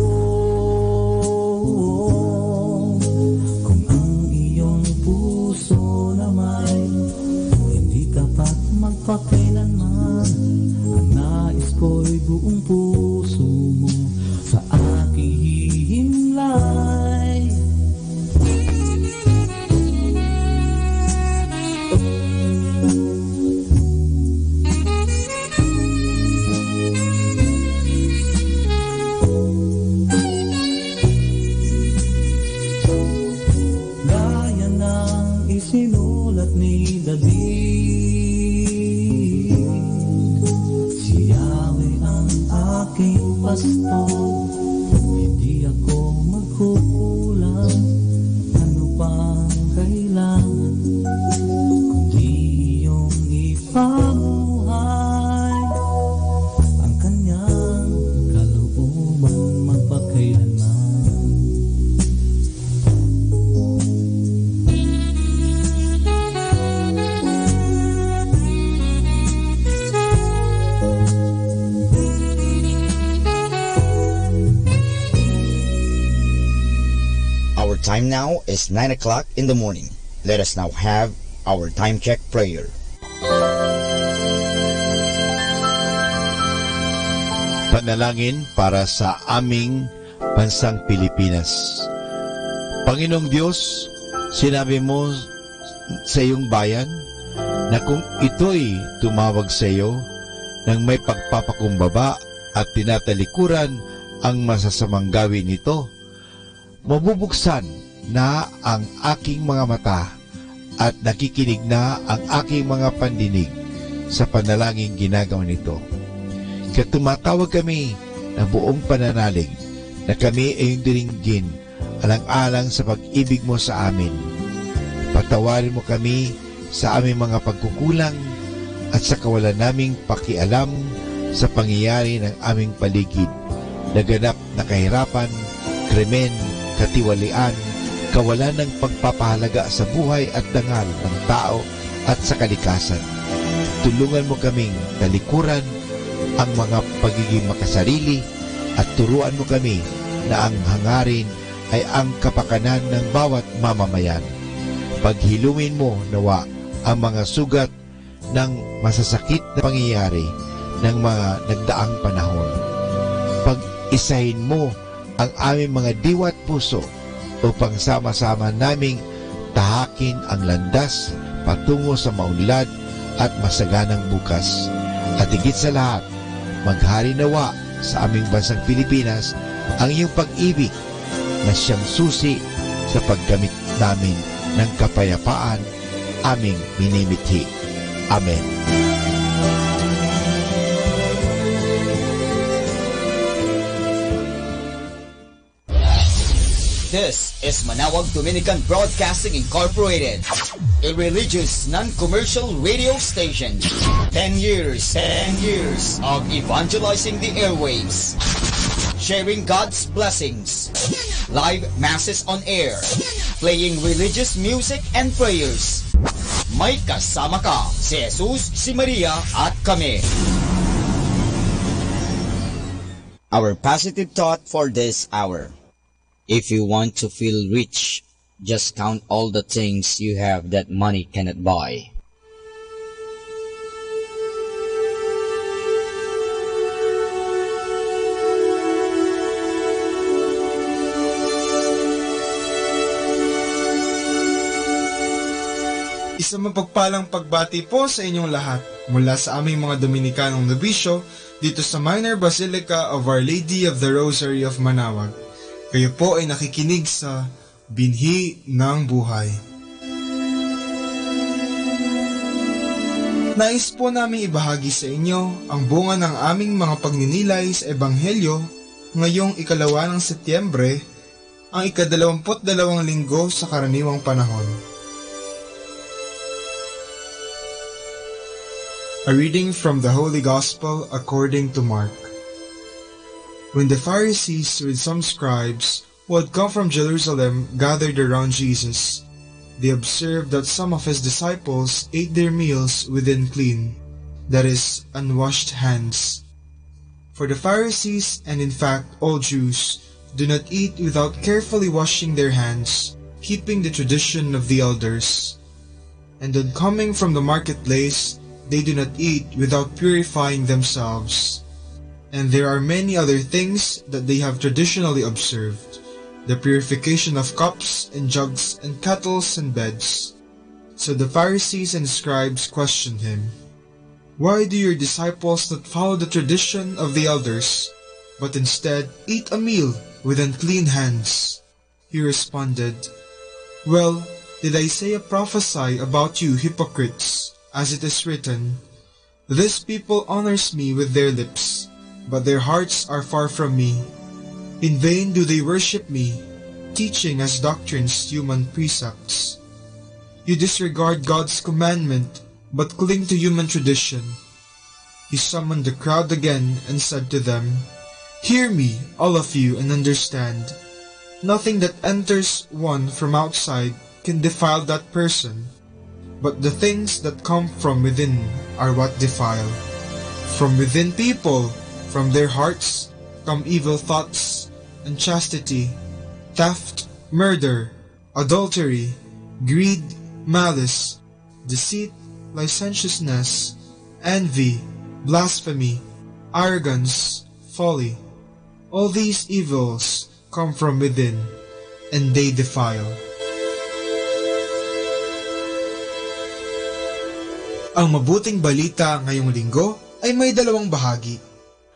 Kung ang iyong puso na may hindi tapat magpakailanman, ang nais ko'y buong puso mo sa aking hihimlay. Gaya ng isinulat ni David, "Si Yahweh ang aking pastor, hindi ako magkukulang. Ano pang kailangan, kundi iyong ipamuhay ang kanyang kalooban magpakailanman." Our time now is nine o'clock in the morning. Let us now have our time check prayer. Panalangin para sa aming bansang Pilipinas. Panginoong Diyos, sinabi mo sa iyong bayan na kung ito'y tumawag sa iyo nang may pagpapakumbaba at tinatalikuran ang masasamang gawi nito, mabubuksan na ang aking mga mata at nakikinig na ang aking mga pandinig sa panalangin ginagawa nito. Kaya tumatawag kami na buong pananalig na kami ay ondiringgin alang-alang sa pag-ibig mo sa amin. Patawarin mo kami sa aming mga pagkukulang at sa kawalan naming pakialam sa pangyayari ng aming paligid. Naganap na kahirapan, krimen, katiwalian, kawalan ng pagpapahalaga sa buhay at dangal ng tao at sa kalikasan. Tulungan mo kaming talikuran ang mga pagiging makasarili at turuan mo kami na ang hangarin ay ang kapakanan ng bawat mamamayan. Paghilumin mo nawa ang mga sugat ng masasakit na pangyayari ng mga nagdaang panahon. Pag-isahin mo ang aming mga diwa at puso upang sama-sama naming tahakin ang landas patungo sa maunlad at masaganang bukas. At higit sa lahat, maghari nawa sa aming bansang Pilipinas ang iyong pag-ibig na siyang susi sa pagkamit namin ng kapayapaan aming minimithi. Amen. This is Manawag Dominican Broadcasting Incorporated, a religious non-commercial radio station. Ten years, ten years of evangelizing the airwaves, sharing God's blessings, live masses on air, playing religious music and prayers. May kasama ka, si Jesus, si Maria, at kami. Our positive thought for this hour. If you want to feel rich, just count all the things you have that money cannot buy. Isang mapagpalang pagbati po sa inyong lahat mula sa aming mga Dominikanong nobisyo dito sa Minor Basilica of Our Lady of the Rosary of Manawag. Kayo po ay nakikinig sa Binhi ng Buhay. Nais po namin ibahagi sa inyo ang bunga ng aming mga pagninilay sa Ebanghelyo ngayong ikalawa ng Setyembre, ang ikadalawamput dalawang linggo sa karaniwang panahon. A reading from the Holy Gospel according to Mark. When the Pharisees with some scribes who had come from Jerusalem gathered around Jesus, they observed that some of his disciples ate their meals with unclean, that is, unwashed hands. For the Pharisees, and in fact all Jews, do not eat without carefully washing their hands, keeping the tradition of the elders. And on coming from the marketplace, they do not eat without purifying themselves. And there are many other things that they have traditionally observed, the purification of cups and jugs and kettles and beds. So the Pharisees and scribes questioned him, "Why do your disciples not follow the tradition of the elders, but instead eat a meal with unclean hands?" He responded, "Well, did Isaiah prophesy about you hypocrites, as it is written, 'This people honors me with their lips, but their hearts are far from me. In vain do they worship me, teaching as doctrines human precepts.' You disregard God's commandment, but cling to human tradition." He summoned the crowd again and said to them, "Hear me, all of you, and understand. Nothing that enters one from outside can defile that person, but the things that come from within are what defile. From within people, from their hearts, come evil thoughts, unchastity, theft, murder, adultery, greed, malice, deceit, licentiousness, envy, blasphemy, arrogance, folly. All these evils come from within, and they defile." Ang mabuting balita ngayong linggo ay may dalawang bahagi.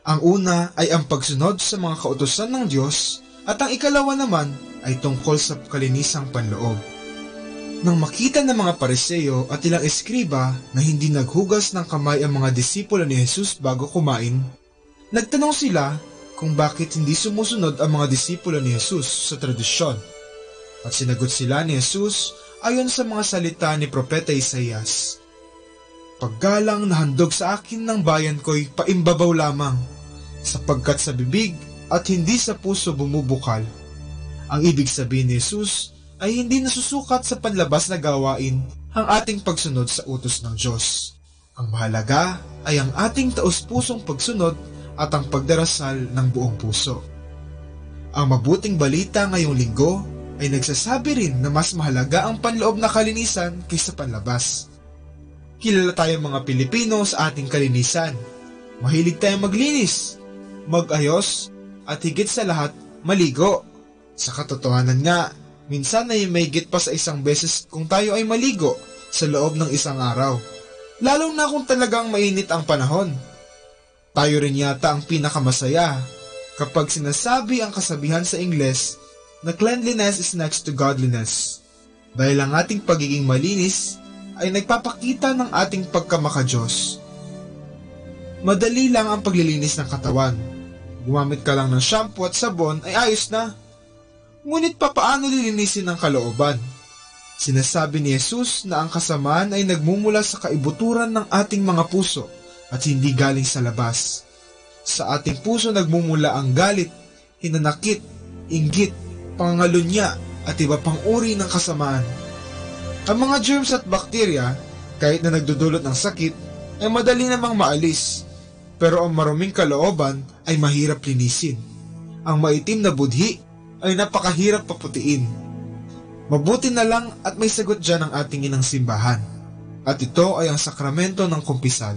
Ang una ay ang pagsunod sa mga kautusan ng Dios, at ang ikalawa naman ay tungkol sa kalinisang panloob. Nang makita ng mga Pariseo at ilang eskriba na hindi naghugas ng kamay ang mga disipulo ni Jesus bago kumain, nagtanong sila kung bakit hindi sumusunod ang mga disipulo ni Jesus sa tradisyon. At sinagot sila ni Jesus ayon sa mga salita ni Propeta Isaias, "Paggalang na handog sa akin ng bayan ko'y paimbabaw lamang, sapagkat sa bibig at hindi sa puso bumubukal." Ang ibig sabihin ni Jesus ay hindi nasusukat sa panlabas na gawain ang ating pagsunod sa utos ng Dios. Ang mahalaga ay ang ating taus-pusong pagsunod at ang pagdarasal ng buong puso. Ang mabuting balita ngayong linggo ay nagsasabi rin na mas mahalaga ang panloob na kalinisan kaysa panlabas. Kilala tayong mga Pilipino sa ating kalinisan. Mahilig tayong maglinis, magayos, at higit sa lahat, maligo. Sa katotohanan nga, minsan ay mahigit pa sa isang beses kung tayo ay maligo sa loob ng isang araw, lalo na kung talagang mainit ang panahon. Tayo rin yata ang pinakamasaya kapag sinasabi ang kasabihan sa Ingles na cleanliness is next to godliness, dahil ang ating pagiging malinis ay nagpapakita ng ating pagkamakadiyos. Madali lang ang paglilinis ng katawan. Gumamit ka lang ng shampoo at sabon ay ayos na. Ngunit papaano lilinisin ang kalooban? Sinasabi ni Jesus na ang kasamaan ay nagmumula sa kaibuturan ng ating mga puso at hindi galing sa labas. Sa ating puso nagmumula ang galit, hinanakit, inggit, pangangalonya, at iba pang uri ng kasamaan. Ang mga germs at bakterya, kahit na nagdudulot ng sakit, ay madali namang maalis. Pero ang maruming kalooban ay mahirap linisin. Ang maitim na budhi ay napakahirap paputiin. Mabuti na lang at may sagot diyan ang ating inang simbahan. At ito ay ang sakramento ng kumpisal.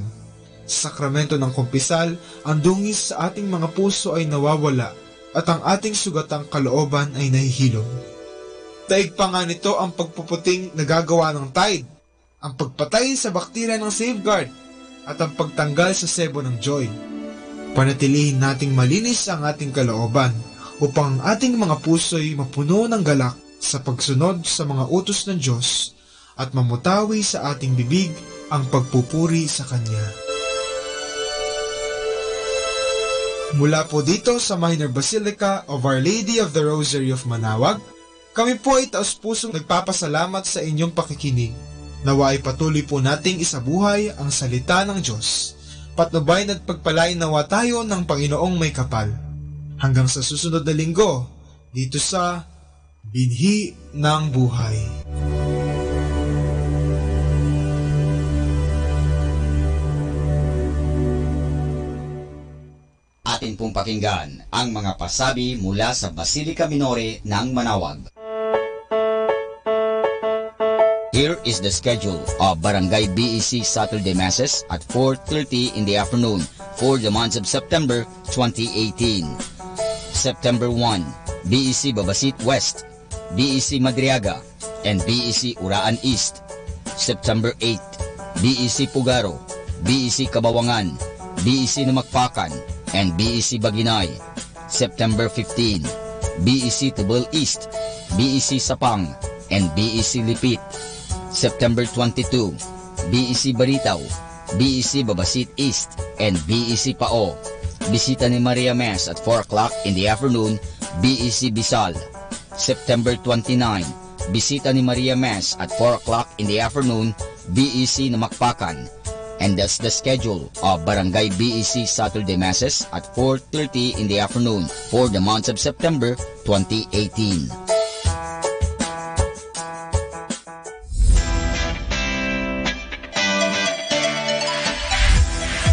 Sa sakramento ng kumpisal, ang dungis sa ating mga puso ay nawawala at ang ating sugatang kalooban ay nahihilom. Daig pa nga nito ang pagpuputing nagagawa ng Tide, ang pagpatay sa bakterya ng Safeguard, at ang pagtanggal sa sebo ng Joy. Panatilihin nating malinis ang ating kalooban upang ang ating mga puso'y mapuno ng galak sa pagsunod sa mga utos ng Diyos at mamutawi sa ating bibig ang pagpupuri sa Kanya. Mula po dito sa Minor Basilica of Our Lady of the Rosary of Manaoag, kami po ay taos-pusong nagpapasalamat sa inyong pakikinig. Nawa ay patuloy po nating isabuhay ang salita ng Diyos. Patnubayan at pagpalain nawa tayo ng Panginoong may kapal. Hanggang sa susunod na linggo, dito sa Binhi ng Buhay. Atin pong pakinggan ang mga pasabi mula sa Basilica Minore ng Manaoag. Here is the schedule of Barangay B E C Saturday Masses at four thirty in the afternoon for the month of September twenty eighteen. September one, B E C Babasit West, B E C Madriaga, and B E C Uraan East. September eight, B E C Pugaro, B E C Kabawangan, B E C Namakpakan, and B E C Baginay. September fifteen, B E C Tebel East, B E C Sapang, and B E C Lipit. September twenty-two, B E C Baritaw, B E C Babasit East, and B E C Pao. Bisita ni Maria Mass at four o'clock in the afternoon, B E C Bisal. September twenty-nine, bisita ni Maria Mass at four o'clock in the afternoon, B E C Namakpakan. And that's the schedule of Barangay B E C Saturday Masses at four thirty in the afternoon for the month of September twenty eighteen.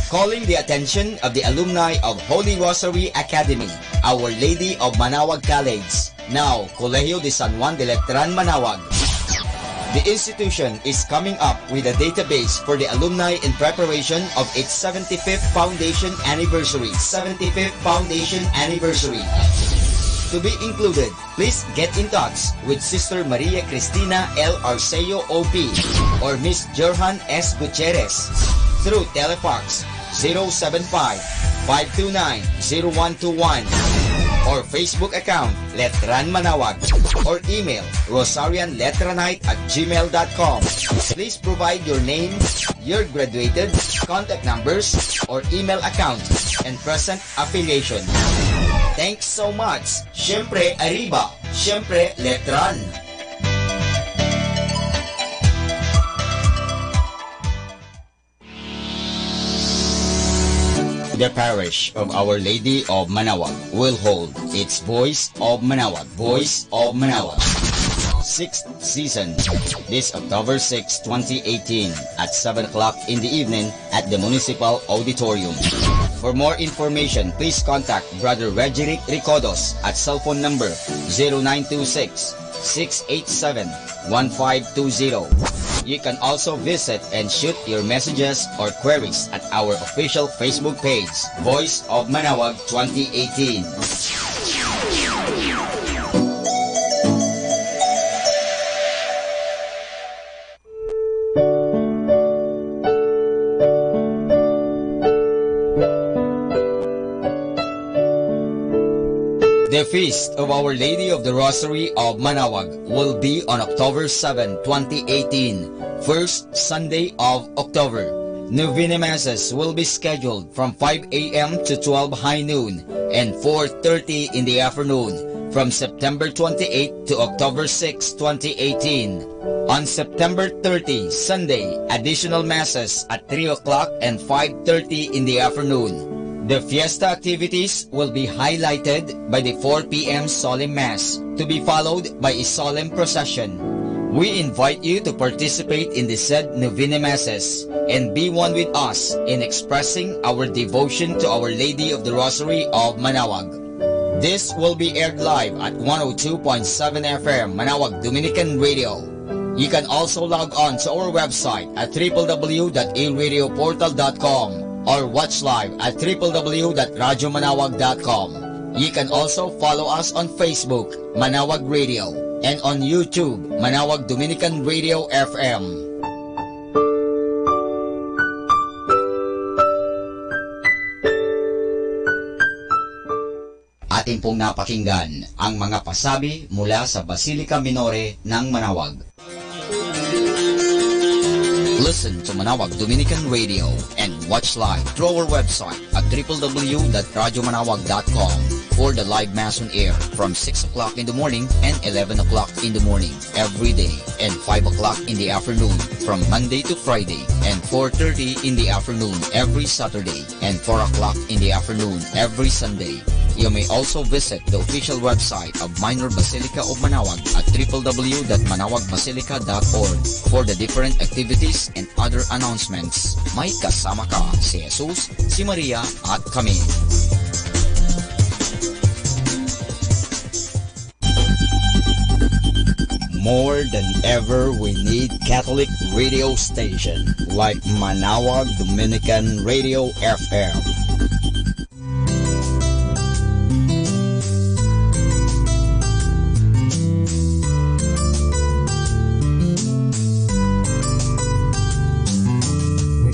Calling the attention of the alumni of Holy Rosary Academy, Our Lady of Manaoag College, now Colegio de San Juan de Letran, Manaoag. The institution is coming up with a database for the alumni in preparation of its seventy-fifth foundation anniversary. Seventy-fifth foundation anniversary. To be included, please get in touch with Sister Maria Cristina L. Arceo, O P, or Miss Jorhan S. Gutierrez through telefax zero seven five, five two nine, zero one two one or Facebook account Letran Manaoag or email rosarianletranite at gmail dot com. Please provide your name, your graduated, contact numbers, or email account, and present affiliation. Thanks so much! Siyempre, Arriba! Siyempre, Letran! The parish of Our Lady of Manaoag will hold its Voice of Manaoag, Voice of Manaoag, sixth season, this October six, twenty eighteen, at seven o'clock in the evening at the Municipal Auditorium. For more information, please contact Brother Regeric Recodos at cell phone number zero nine two six, six eight seven, one five two zero. You can also visit and shoot your messages or queries at our official Facebook page, Voice of Manaoag twenty eighteen. The Feast of Our Lady of the Rosary of Manaoag will be on October seven, twenty eighteen, first Sunday of October. Novena Masses will be scheduled from five a m to twelve high noon and four thirty in the afternoon. from September twenty-eighth to October sixth, twenty eighteen. On September thirty, Sunday, additional masses at three o'clock and five thirty in the afternoon. The fiesta activities will be highlighted by the four p m solemn mass, to be followed by a solemn procession. We invite you to participate in the said novena masses and be one with us in expressing our devotion to Our Lady of the Rosary of Manaoag. This will be aired live at one oh two point seven F M Manaoag Dominican Radio. You can also log on to our website at triple W dot a radio portal dot com or watch live at triple W dot radyo manaoag dot com. You can also follow us on Facebook, Manaoag Radio, and on YouTube, Manaoag Dominican Radio F M. Atin pong napakinggan ang mga pasabi mula sa Basilica Minore ng Manaoag. Listen to Manaoag Dominican Radio and watch live through our website at triple W dot radyo manaoag dot com for the live mass on air from six o'clock in the morning and eleven o'clock in the morning every day, and five o'clock in the afternoon from Monday to Friday, and four thirty in the afternoon every Saturday, and four o'clock in the afternoon every Sunday. You may also visit the official website of Minor Basilica of Manaoag at triple W dot manaoagbasilica dot org for the different activities and other announcements. May kasama ka, si Jesus, si Maria, at kami. More than ever, we need Catholic radio station like Manaoag Dominican Radio F M.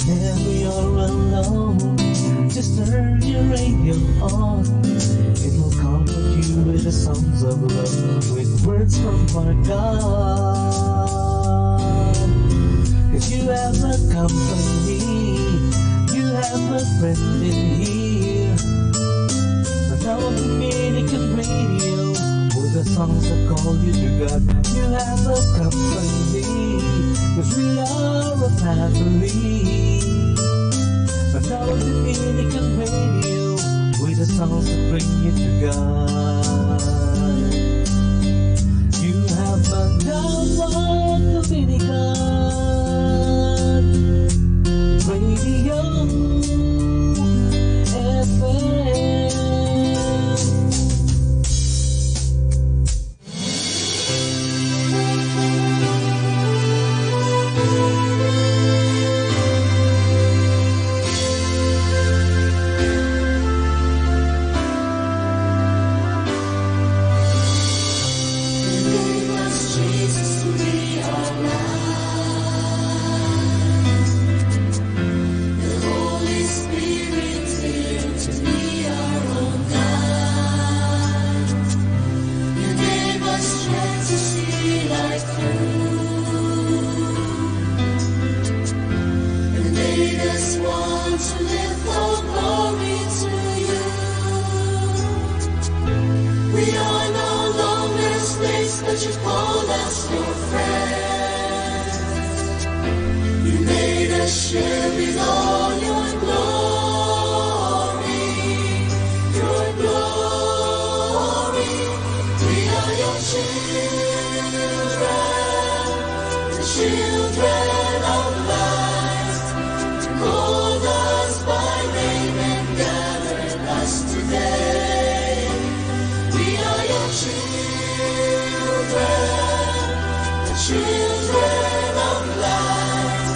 Whenever you're alone, just turn your radio on. It will comfort you with the songs of love, with words from our God. If you have a company, you have a friend in here. Manaoag Dominican Radio, with the songs that call you to God. You have a company, 'cause we are a family. Manaoag Dominican Radio, with the songs that bring you to God. You have Manaoag Dominican Radio F M. And made us want to live for glory to you. We are no longer slaves, but you called us your friends. You made us share in all your glory, your glory. We are your children, the children of light. You called us by name and gathered us today. We are your children, the children of light.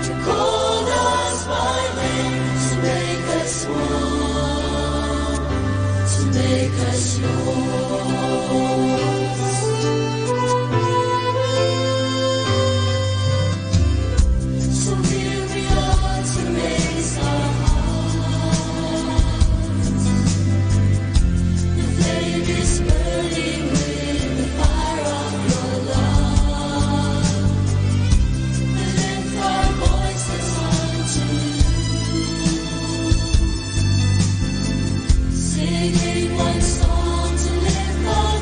You called us by name to make us one, to make us yours. So here we are to raise our hearts. The flame is burning with the fire of your love. We lift our voices unto you. Singing one song to lift our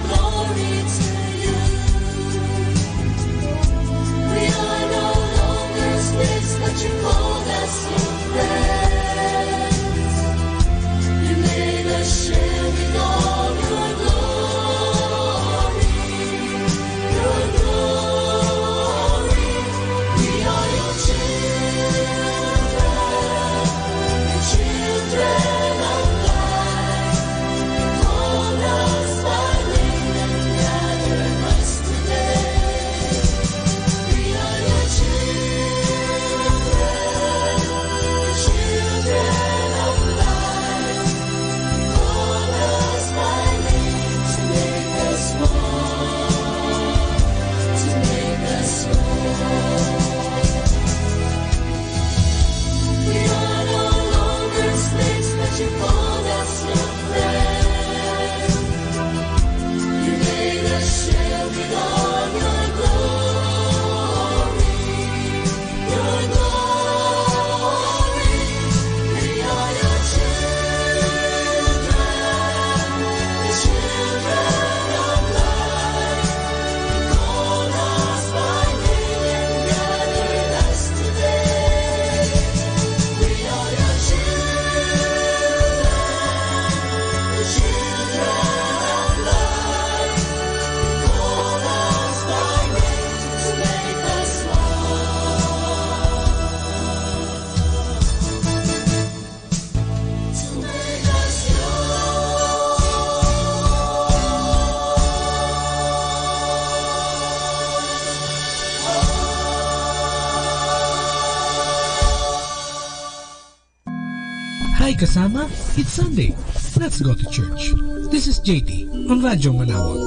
Hey kasama, it's Sunday. Let's go to church. This is J T on Radyo Manawag.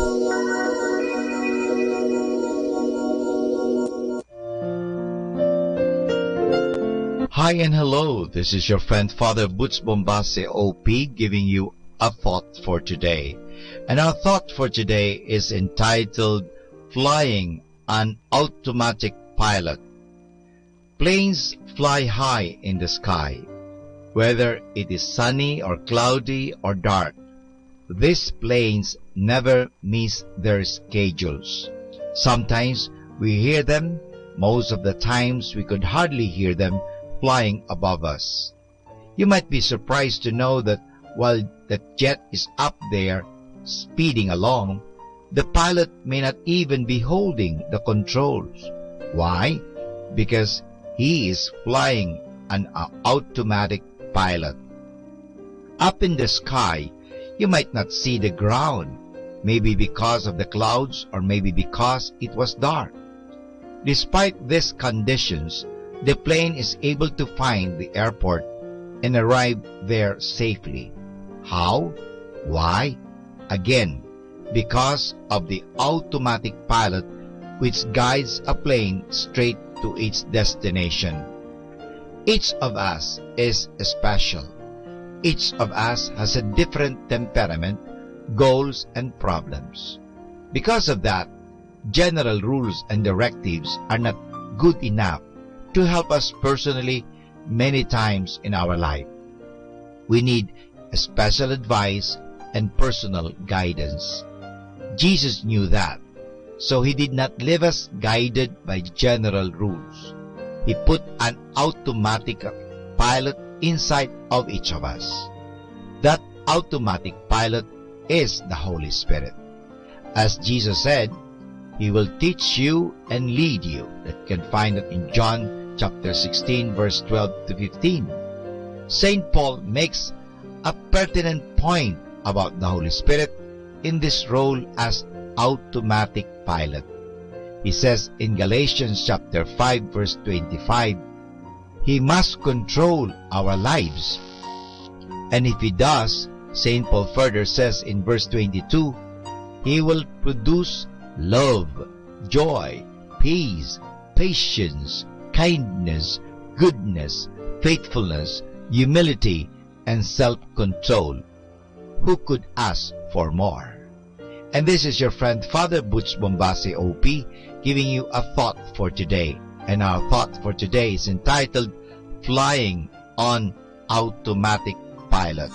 Hi and hello. This is your friend Father Butch Bombase O P giving you a thought for today. And our thought for today is entitled Flying an Automatic Pilot. Planes fly high in the sky, whether it is sunny or cloudy or dark. These planes never miss their schedules. Sometimes we hear them, most of the times we could hardly hear them flying above us. You might be surprised to know that while the jet is up there speeding along, the pilot may not even be holding the controls. Why? Because he is flying an a- automatic pilot. Up in the sky, you might not see the ground, maybe because of the clouds or maybe because it was dark. Despite these conditions, the plane is able to find the airport and arrive there safely. How? Why? Again, because of the automatic pilot which guides a plane straight to its destination. Each of us is special. Each of us has a different temperament, goals, and problems. Because of that, general rules and directives are not good enough to help us personally many times in our life. We need special advice and personal guidance. Jesus knew that, so he did not leave us guided by general rules. He put an automatic pilot inside of each of us. That automatic pilot is the Holy Spirit. As Jesus said, he will teach you and lead you. That can find it in John chapter sixteen, verse twelve to fifteen. Saint Paul makes a pertinent point about the Holy Spirit in this role as automatic pilot. He says in Galatians chapter five, verse twenty-five, he must control our lives. And if he does, Saint Paul further says in verse twenty-two, he will produce love, joy, peace, patience, kindness, goodness, faithfulness, humility, and self-control. Who could ask for more? And this is your friend Father Butch Bombase O P giving you a thought for today. And our thought for today is entitled Flying on Automatic Pilot.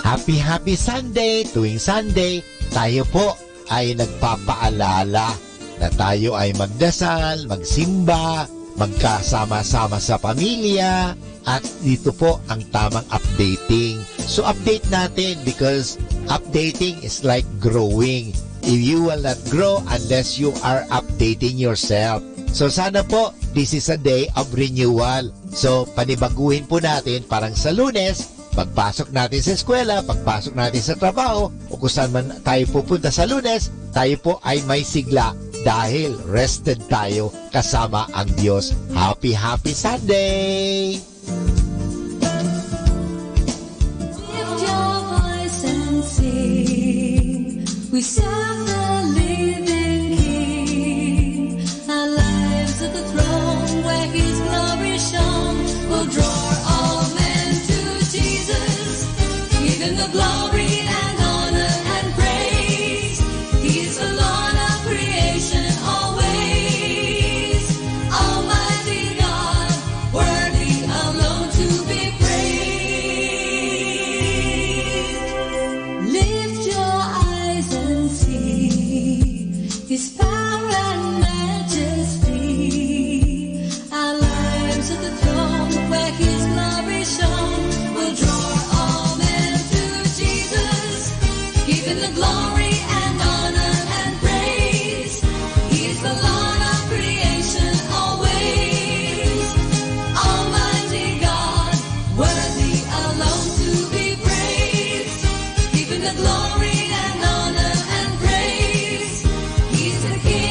Happy, happy Sunday! Tuwing Sunday, tayo po ay nagpapaalala na tayo ay magdasal, magsimba, magkasama-sama sa pamilya, at dito po ang tamang updating. So, update natin because updating is like growing. If you will not grow unless you are updating yourself. So, sana po, this is a day of renewal. So, panibaguhin po natin, parang sa Lunes, pagpasok natin sa eskwela, pagpasok natin sa trabaho, o kung saan man tayo pupunta sa Lunes, tayo po ay may sigla dahil rested tayo kasama ang Diyos. Happy, happy Sunday! Lift your voice and sing. We serve the living King. Our lives at the throne where his glory shone will draw all men to Jesus. Give him the glory and honor and praise. He is the Lord of creation always. Almighty God, worthy alone to be praised. Lift your eyes and see his power and majesty. Our lives at the throne where his glory shone will draw all men to Jesus. Give him the glory and honor and praise. He is the Lord of creation always. Almighty God, worthy alone to be praised. Give him the glory and honor and praise. He's the King.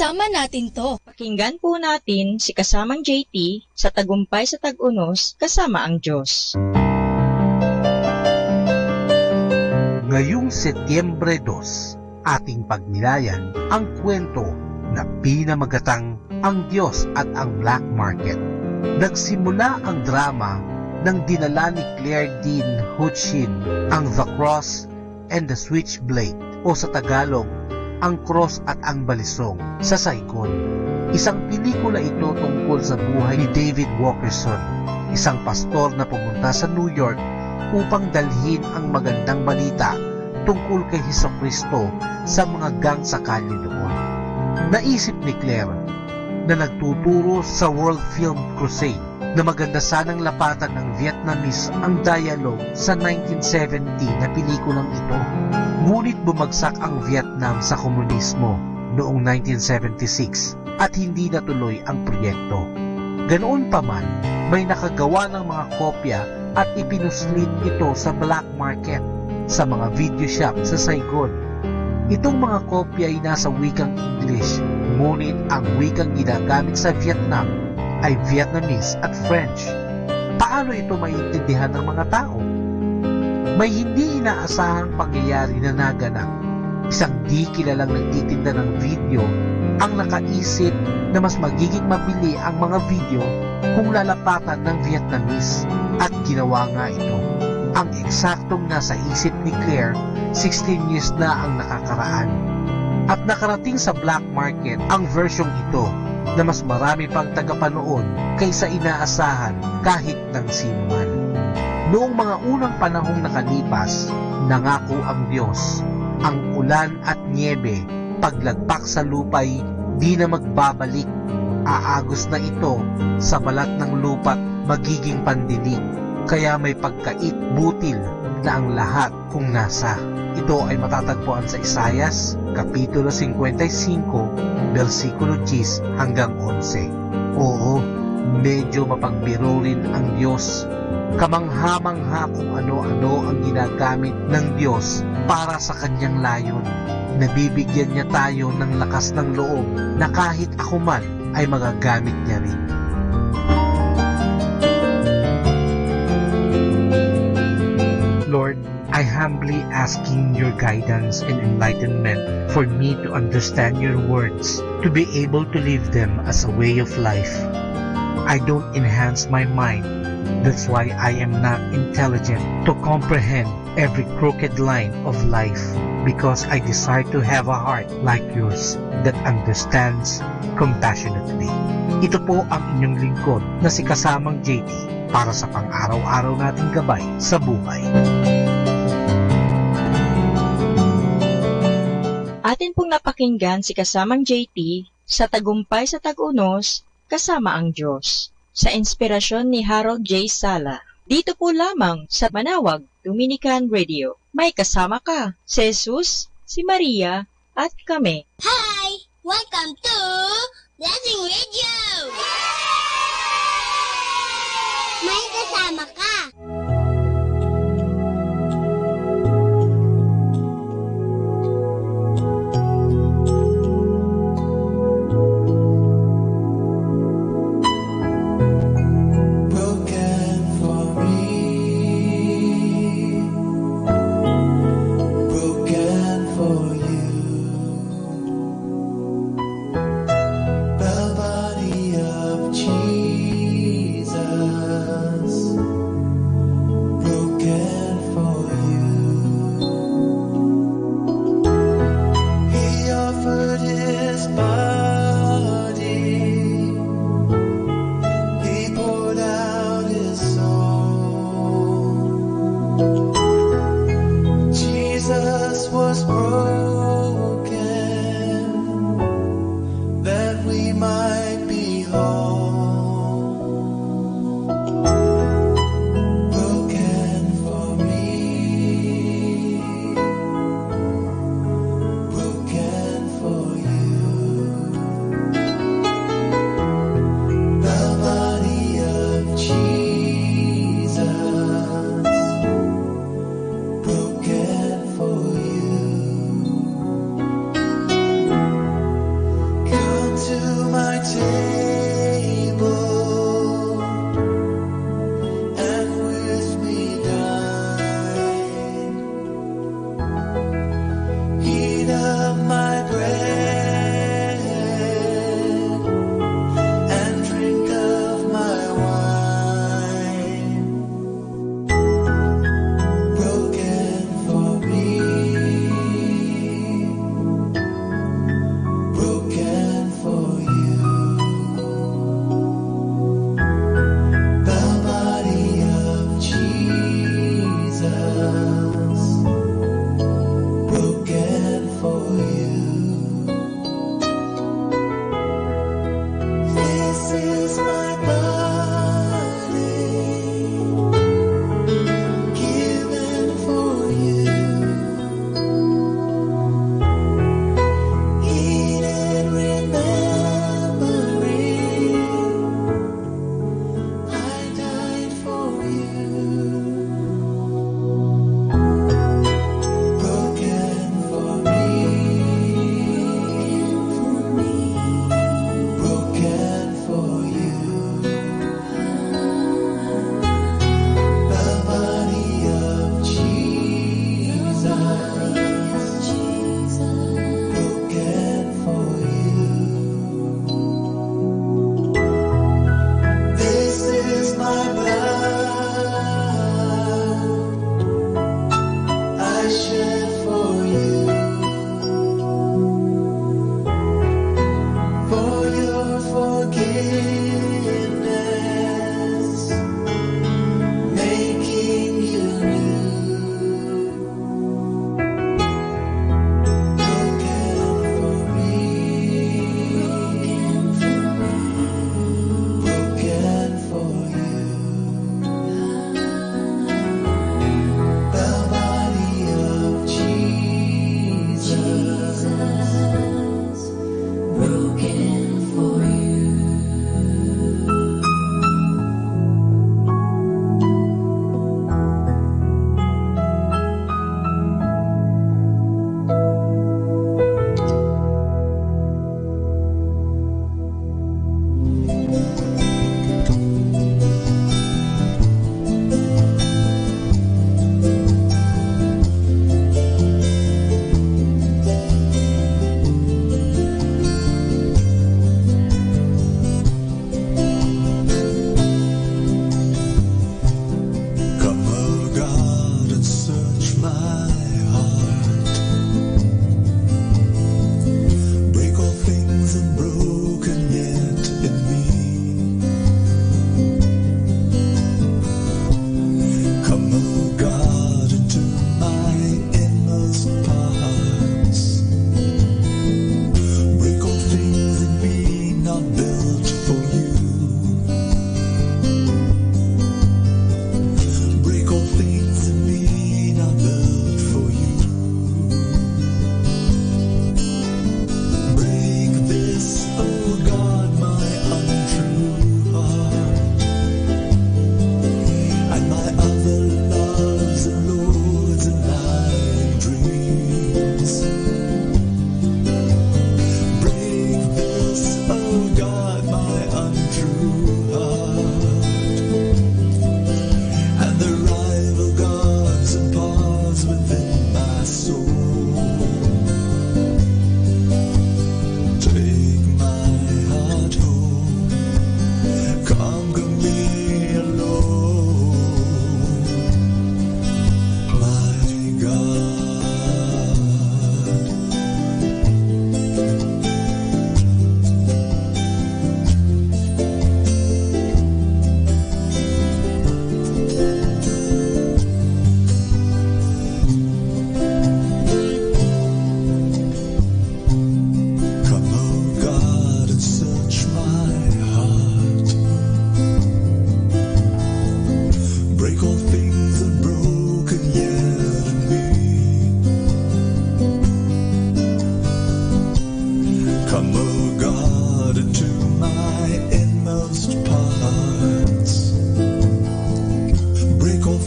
Ama natin to. Pakinggan po natin si kasamang J T sa Tagumpay sa Tag-unos kasama ang Diyos. Ngayong Setyembre dos, ating pagnilayan ang kuwento na pinamagatang ang Diyos at ang black market. Nagsimula ang drama nang dinala ni Claire Dean Hutchin ang The Cross and the Switchblade, o sa Tagalog, Ang Krus at ang Balisong, sa Saigon. Isang pelikula ito tungkol sa buhay ni David Wilkerson, isang pastor na pumunta sa New York upang dalhin ang magandang balita tungkol kay Jesucristo sa mga gang sa kalye doon. Naisip ni Claire na nagtuturo sa World Film Crusade na maganda sanang lapatan ng Vietnamese ang dialogue sa nineteen seventy na pelikulang ito. Ngunit bumagsak ang Vietnam sa komunismo noong nineteen seventy-six at hindi natuloy ang proyekto. Ganoon pa man, may nakagawa ng mga kopya at ipinuslit ito sa black market, sa mga video shop sa Saigon. Itong mga kopya ay nasa wikang English, ngunit ang wikang ginagamit sa Vietnam ay Vietnamese at French. Paano ito maintindihan ng mga tao? May hindi inaasahang pangyayari na naganap. Isang di kilalang nagtitinda ng video ang nakaisip na mas magiging mabili ang mga video kung lalapatan ng Vietnamese, at ginawa nga ito. Ang eksaktong nasa isip ni Claire, sixteen years na ang nakakaraan. At nakarating sa black market ang versyong ito na mas marami pang tagapanood kaysa inaasahan kahit ng sino man. Noong mga unang panahong nakalipas, nangako ang Diyos, ang ulan at niebe, paglagpak sa lupa'y di na magbabalik. Aagos na ito sa balat ng lupa't magiging pandilig, kaya may pagkait butil na ang lahat kung nasa. Ito ay matatagpuan sa Isaias, Kapitulo singkwenta y singko, bersikulo diyes hanggang onse. Oo, medyo mapagbiro rin ang Diyos. Kamangha-mangha kung ano-ano ang ginagamit ng Diyos para sa kanyang layon. Nabibigyan niya tayo ng lakas ng loob na kahit ako man ay magagamit niya rin. Lord, I humbly asking your guidance and enlightenment for me to understand your words, to be able to live them as a way of life. I don't enhance my mind. That's why I am not intelligent to comprehend every crooked line of life, because I desire to have a heart like yours that understands compassionately. Ito po ang inyong lingkod na si Kasamang J T para sa pang-araw-araw nating gabay sa buhay. Atin pong napakinggan si Kasamang J T sa Tagumpay sa Tag-unos, Kasama ang Diyos, sa inspirasyon ni Harold J. Sala. Dito po lamang sa Manawag Dominican Radio. May kasama ka, si Jesus, si Maria, at kami. Hi! Welcome to Blessing Radio! May kasama ka. Broken for me, broken for you. The body of Jesus.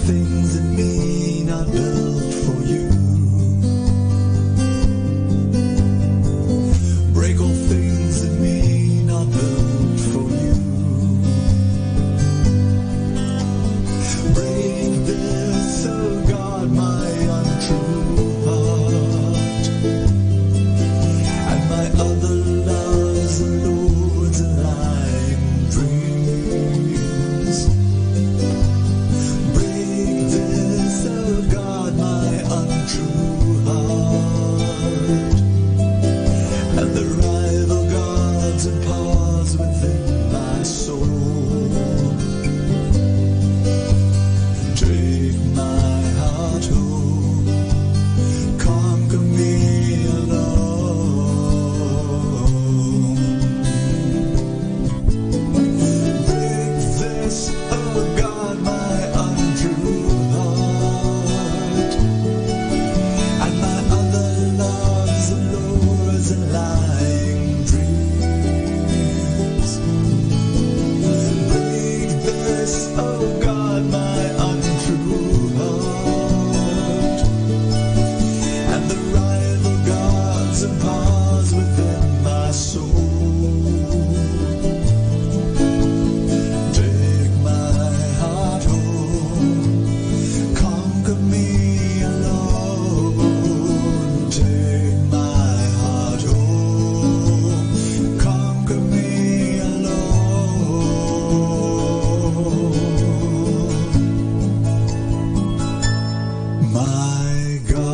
things in me not built for you. Break all things in me not built for you. Break this, oh God, my untrue heart, and my other loves, Lord, lying dreams. Break this, oh God, my untrue heart, and the rival gods and pawns within my soul. Take my heart home, conquer me alone. Break this, oh God, my untrue heart, and my other loves, allures, and lying dreams. Break this, oh God, my untrue heart, and the rival gods and pawns within my soul. Take my heart home, conquer me alone. Take my heart home, conquer me alone. My God.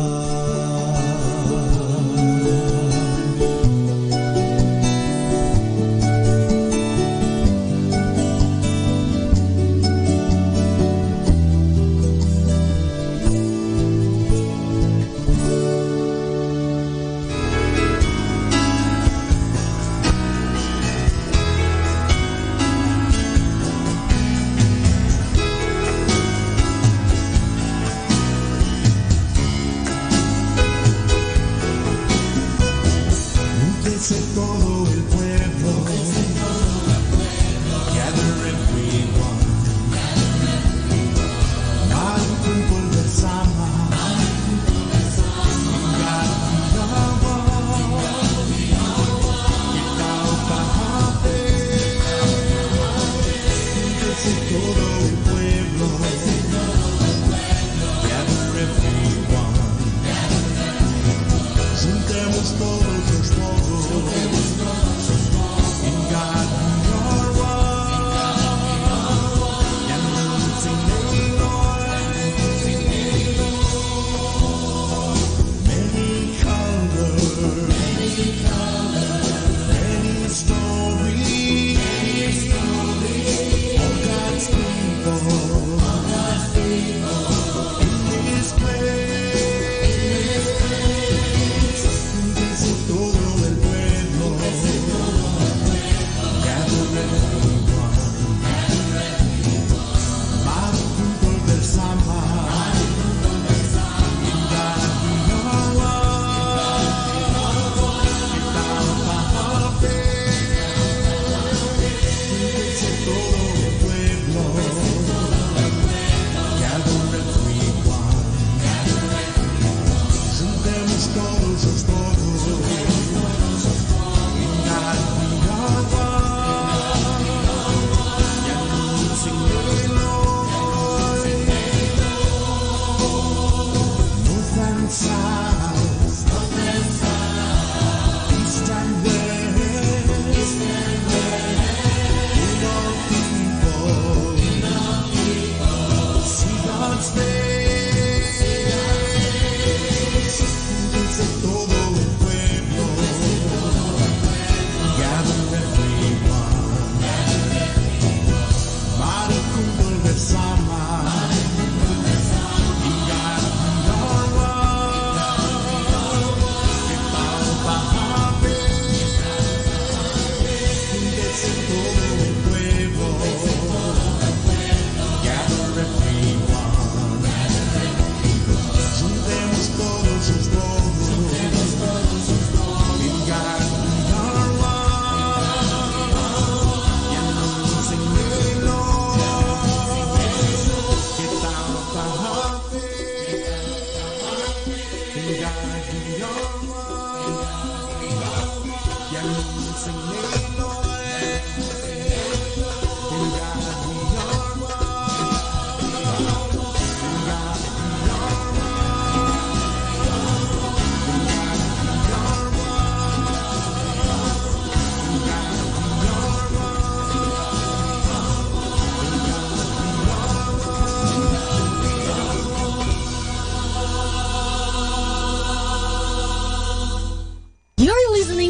Júntese todo el pueblo, gather everyone. Magkumpol bersama. Ikaw, ikaw, júntese todo el pueblo, gather everyone. Juntemos todos los pueblos. In God we are one. And we'll sing the Lord. Many colors, many stories. All God's people. In this place, júntese todo el pueblo. Gather everyone. Magkumpol bersama. In God we are one. Ikaw, kahapin. Júntese todo el pueblo. Gather everyone. Juntemos todos los pueblos. In God we are one. And we'll sing the Lord. North and south. East and west, King of people, see God's face. Júntese todo el pueblo, gather everyone. Magkumpol bersama. In God we are one. Ikaw, kahapin. Júntese todo el pueblo. Gather everyone.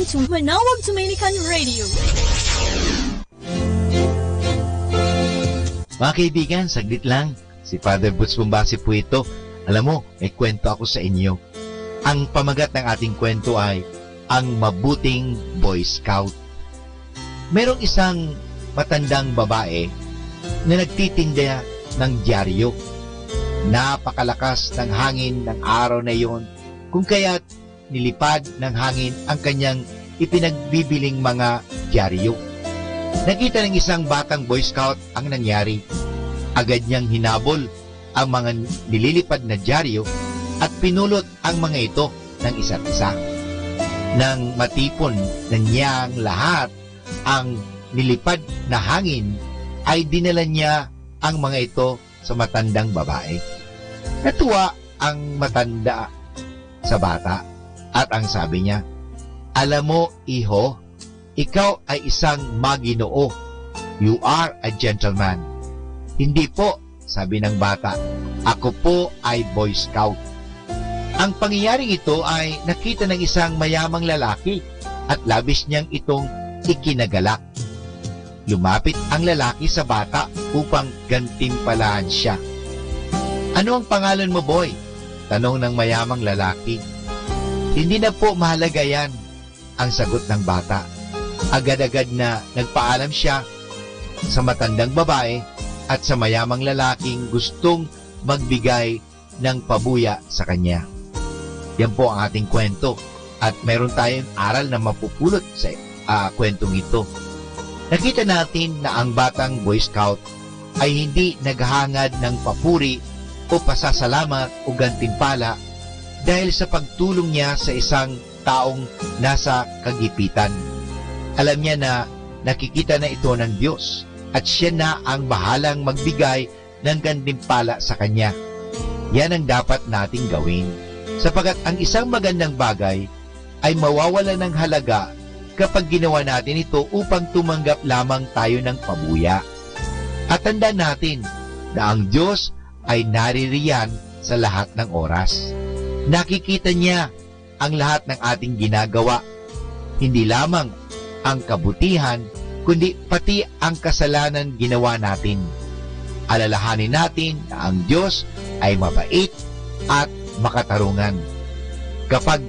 to Manawag Dominican Radio. Mga kaibigan, saglit lang. Si Father Butch Bombasi po ito. Alam mo, may kwento ako sa inyo. Ang pamagat ng ating kwento ay Ang Mabuting Boy Scout. Merong isang matandang babae na nagtitinda ng dyaryo. Napakalakas ng hangin ng araw na iyon, kung kaya't nilipad ng hangin ang kanyang ipinagbibiling mga dyaryo. Nakita ng isang batang Boy Scout ang nangyari. Agad niyang hinabol ang mga nililipad na dyaryo at pinulot ang mga ito ng isa't isa. Nang matipon na niyang lahat ang nilipad na hangin, ay dinala niya ang mga ito sa matandang babae. Natuwa ang matanda sa bata at ang sabi niya, "Alam mo, iho, ikaw ay isang maginoo. You are a gentleman." "Hindi po," sabi ng bata. "Ako po ay Boy Scout." Ang pangyayaring ito ay nakita ng isang mayamang lalaki at labis niyang itong ikinagalak. Lumapit ang lalaki sa bata upang gantimpalaan siya. "Ano ang pangalan mo, boy?" tanong ng mayamang lalaki. "Hindi na po mahalaga yan," ang sagot ng bata. Agad-agad na nagpaalam siya sa matandang babae at sa mayamang lalaking gustong magbigay ng pabuya sa kanya. Yan po ang ating kwento at meron tayong aral na mapupulot sa, ah, kwentong ito. Nakita natin na ang batang Boy Scout ay hindi naghangad ng papuri o pasasalamat o gantimpala dahil sa pagtulong niya sa isang taong nasa kagipitan. Alam niya na nakikita na ito ng Diyos at siya na ang bahalang magbigay ng gantimpala sa kanya. Yan ang dapat nating gawin, sapagkat ang isang magandang bagay ay mawawala ng halaga kapag ginawa natin ito upang tumanggap lamang tayo ng pabuya. At tandaan natin na ang Diyos ay naririyan sa lahat ng oras. Nakikita niya ang lahat ng ating ginagawa, hindi lamang ang kabutihan, kundi pati ang kasalanan ginawa natin. Alalahanin natin na ang Diyos ay mabait at makatarungan. Kapag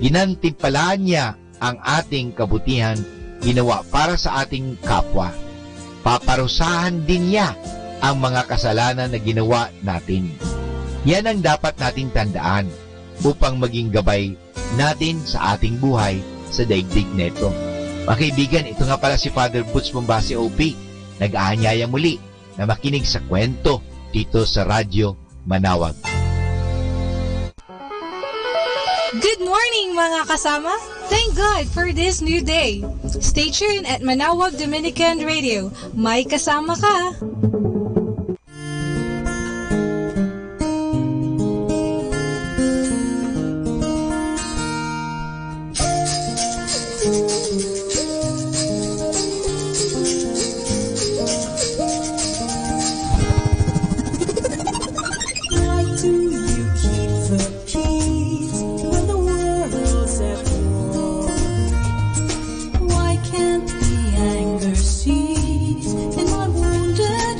ginantimpalaan niya ang ating kabutihan ginawa para sa ating kapwa, paparusahan din niya ang mga kasalanan na ginawa natin. Yan ang dapat nating tandaan upang maging gabay natin sa ating buhay sa daigdig na ito. Mga kaibigan, ito nga pala si Father Butch Bombasi O P, nag-aanyaya muli na makinig sa kwento dito sa Radyo Manawag. Good morning, mga kasama! Thank God for this new day! Stay tuned at Manawag Dominican Radio. May kasama ka! Why do you keep the peace when the world's at war? Why can't the anger cease in my wounded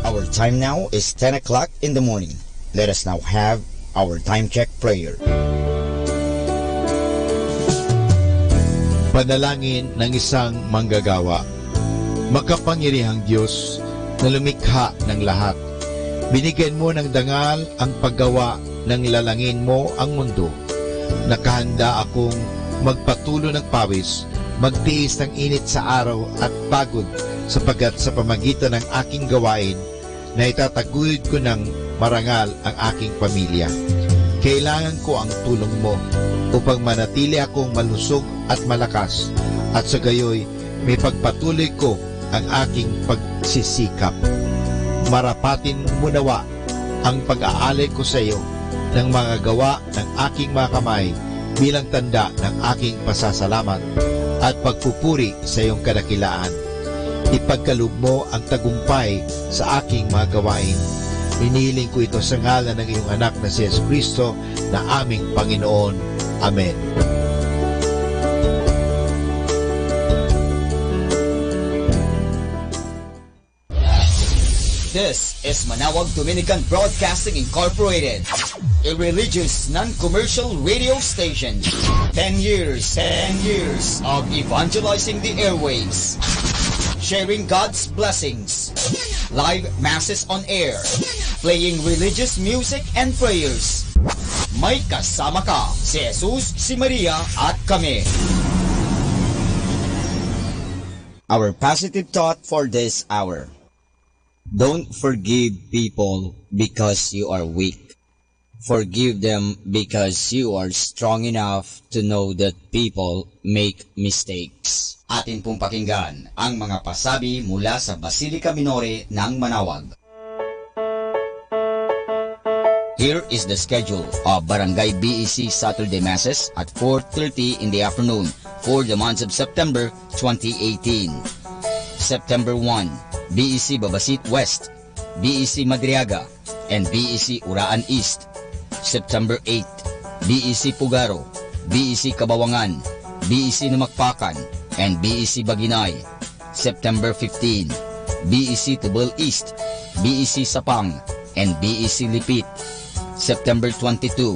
Our time now is ten o'clock in the morning. Let us now have our time check prayer. Panalangin ng isang manggagawa. Makapangyarihang Diyos na lumikha ng lahat, binigyan mo ng dangal ang paggawa ng lalangin mo ang mundo. Nakahanda akong magpatulo ng pawis, magtiis ng init sa araw at pagod, sapagkat sa pamagitan ng aking gawain, na itataguyod ko ng marangal ang aking pamilya. Kailangan ko ang tulong mo upang manatili akong malusog at malakas, at sa gayoy mipagpatuloy ko ang aking pagsisikap. Marapatin mo nawa ang pag-aalay ko sa iyo ng mga gawa ng aking mga kamay bilang tanda ng aking pasasalamat at pagpupuri sa iyong kadakilaan. Ipagkaloob mo ang tagumpay sa aking mga gawain. Hinihiling ko ito sa ngalan ng iyong Anak na si Jesu Cristo na aming Panginoon. Amen. This is Manawag Dominican Broadcasting Incorporated, a religious non-commercial radio station. Ten years, ten years of evangelizing the airwaves, sharing God's blessings, live masses on air, playing religious music and prayers. May kasama ka, si Jesus, si Maria, at kami. Our positive thought for this hour. Don't forgive people because you are weak. Forgive them because you are strong enough to know that people make mistakes. Atin pong pakinggan ang mga pasabi mula sa Basilica Minore ng Manawag. Here is the schedule of Barangay B E C Saturday Masses at four thirty in the afternoon for the month of September twenty eighteen. September one, B E C Babasit West, B E C Madriaga, and B E C Uraan East. September eight, B E C Pugaro, B E C Kabawangan, B E C Namakpakan, and B E C Baginay. September fifteen, B E C Tubal East, B E C Sapang, and B E C Lipit. September twenty-two,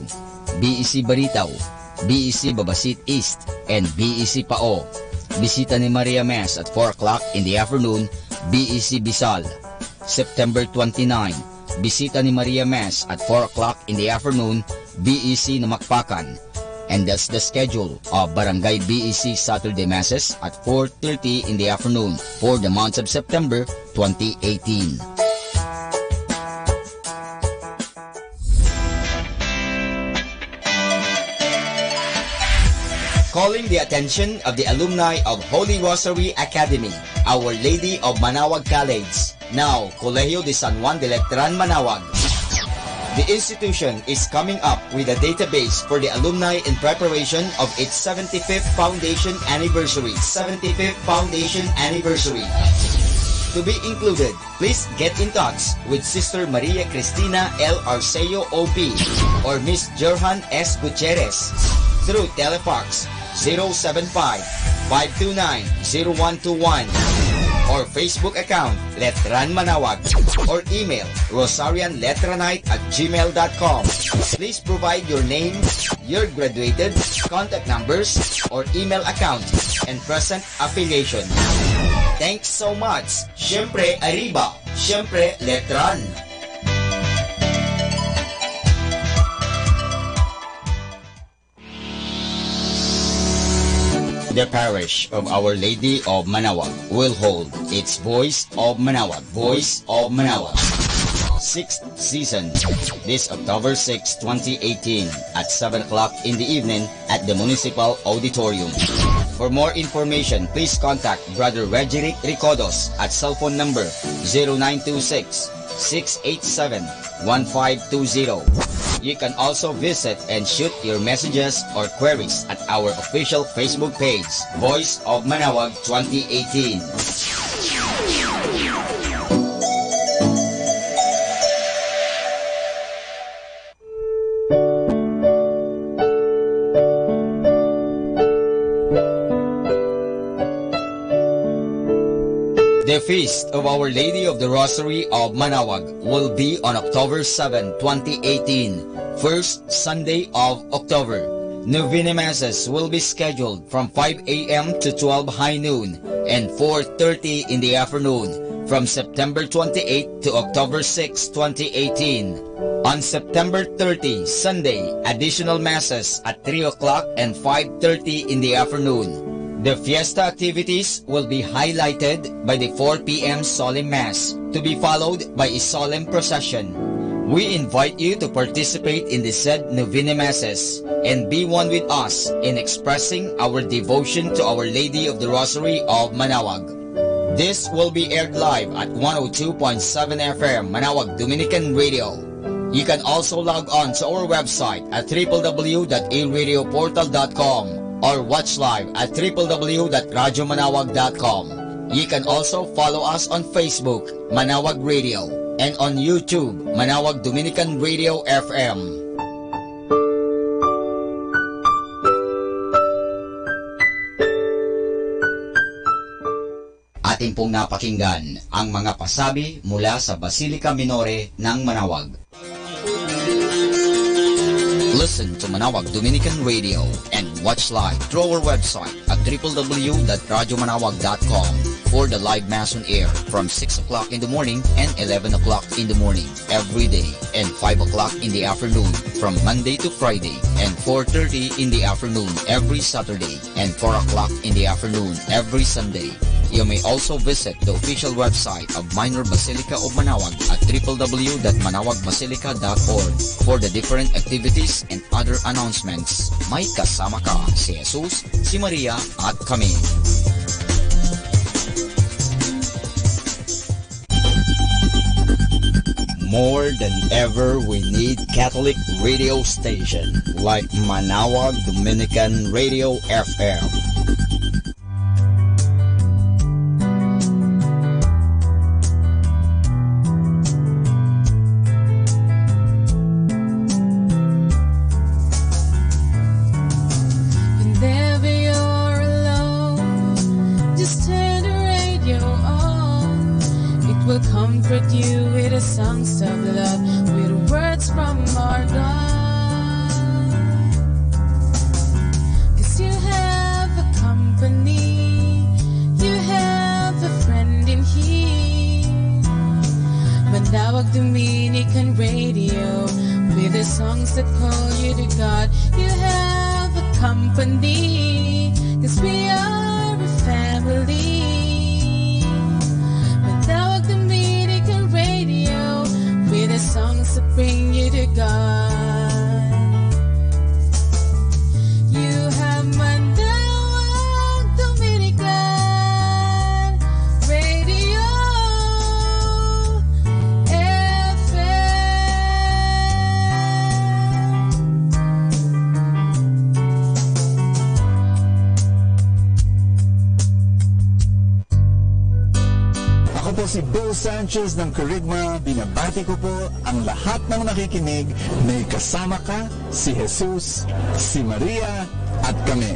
B E C Baritaw, B E C Babasit East, and B E C Pao. Bisita ni Maria Mass at four o'clock in the afternoon, B E C Bisal. September twenty-nine, Bisita ni Maria Mass at four o'clock in the afternoon, B E C Namakpakan. And that's the schedule of Barangay B E C Saturday Masses at four thirty in the afternoon for the month of September twenty eighteen. Calling the attention of the alumni of Holy Rosary Academy, Our Lady of Manawag College, now Colegio de San Juan de Letran, Manawag. The institution is coming up with a database for the alumni in preparation of its seventy-fifth foundation anniversary. Seventy-fifth foundation anniversary. To be included, please get in touch with Sister Maria Cristina L Arceo O P or Miss Jorhan S Gutierrez through Telefax zero seven five, five two nine, zero one two one or Facebook account Letran Manawag or email rosarianletranite at gmail dot com. Please provide your name, your graduated, contact numbers, or email account, and present affiliation. Thanks so much. Siempre arriba, siempre Letran. The parish of Our Lady of Manawag will hold its Voice of Manawag, Voice of Manawag, sixth season, this October six, twenty eighteen, at seven o'clock in the evening at the Municipal Auditorium. For more information, please contact Brother Regeric Ricodos at cell phone number zero nine two six, six eight seven, one five two zero. You can also visit and shoot your messages or queries at our official Facebook page, Voice of Manaoag twenty eighteen. The Feast of Our Lady of the Rosary of Manaoag will be on October seven, twenty eighteen, first Sunday of October. Novena Masses will be scheduled from five a m to twelve high noon and four thirty in the afternoon from September twenty-eighth to October sixth, twenty eighteen. On September thirty, Sunday, additional Masses at three o'clock and five thirty in the afternoon. The fiesta activities will be highlighted by the four p m solemn mass, to be followed by a solemn procession. We invite you to participate in the said novena masses and be one with us in expressing our devotion to Our Lady of the Rosary of Manaoag. This will be aired live at one oh two point seven F M Manaoag Dominican Radio. You can also log on to our website at triple W dot a radio portal dot com or watch live at triple W dot radyo manaoag dot com. You can also follow us on Facebook, Manaoag Radio, and on YouTube, Manaoag Dominican Radio F M. Atin pong napakinggan ang mga pasabi mula sa Basilica Minore ng Manaoag. Listen to Manaoag Dominican Radio and watch live through our website at triple W dot radyo manaoag dot com for the live mass on air from six o'clock in the morning and eleven o'clock in the morning every day and five o'clock in the afternoon from Monday to Friday and four thirty in the afternoon every Saturday and four o'clock in the afternoon every Sunday. You may also visit the official website of Minor Basilica of Manaoag at triple W dot manaoag basilica dot org for the different activities and other announcements. May kasama ka si Jesus, si Maria, at kami. More than ever, we need Catholic radio station like Manaoag Dominican Radio F M. Whenever you're alone, just turn the radio on. It will comfort you with the songs of love, with words from our God. 'Cause you have a company, you have a friend in here. Manaoag Dominican Radio, with the songs that call you to God. You have a company, 'cause we are a family. Manaoag Dominican Radio, with the songs that bring you to God. You have Manaoag Dominican Radio F M. Ako po si Bo Sanchez ng Kerygma. Binabati ko po ang lahat ng nakikinig. May kasama ka, si Jesus, si Maria, at kami.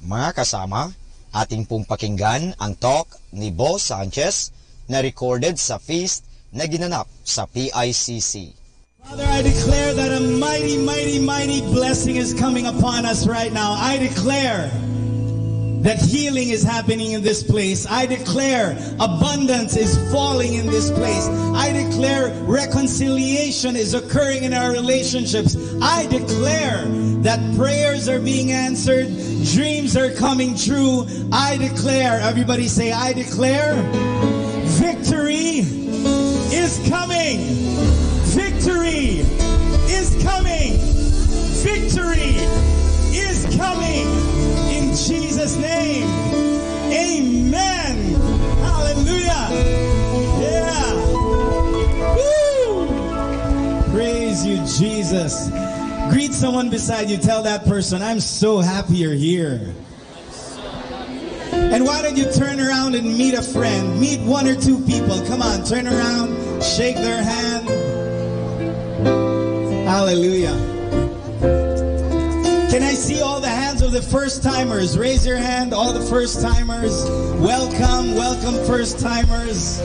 Mga kasama, atin pong pakinggan ang talk ni Bo Sanchez na recorded sa feast na ginanap sa P I C C. Father, I declare that a mighty, mighty, mighty blessing is coming upon us right now. I declare that healing is happening in this place. I declare abundance is falling in this place. I declare reconciliation is occurring in our relationships. I declare that prayers are being answered, dreams are coming true. I declare, everybody say, "I declare victory is coming. Victory is coming. Victory is coming." In Jesus' name, amen. Hallelujah. Yeah. Woo! Praise Jesus. Greet someone beside you. Tell that person, "I'm so happy you're here." And why don't you turn around and meet a friend? Meet one or two people. Come on, turn around, shake their hand. Hallelujah. Can I see all the hands of the first timers? Raise your hand, all the first timers. Welcome, welcome, first timers.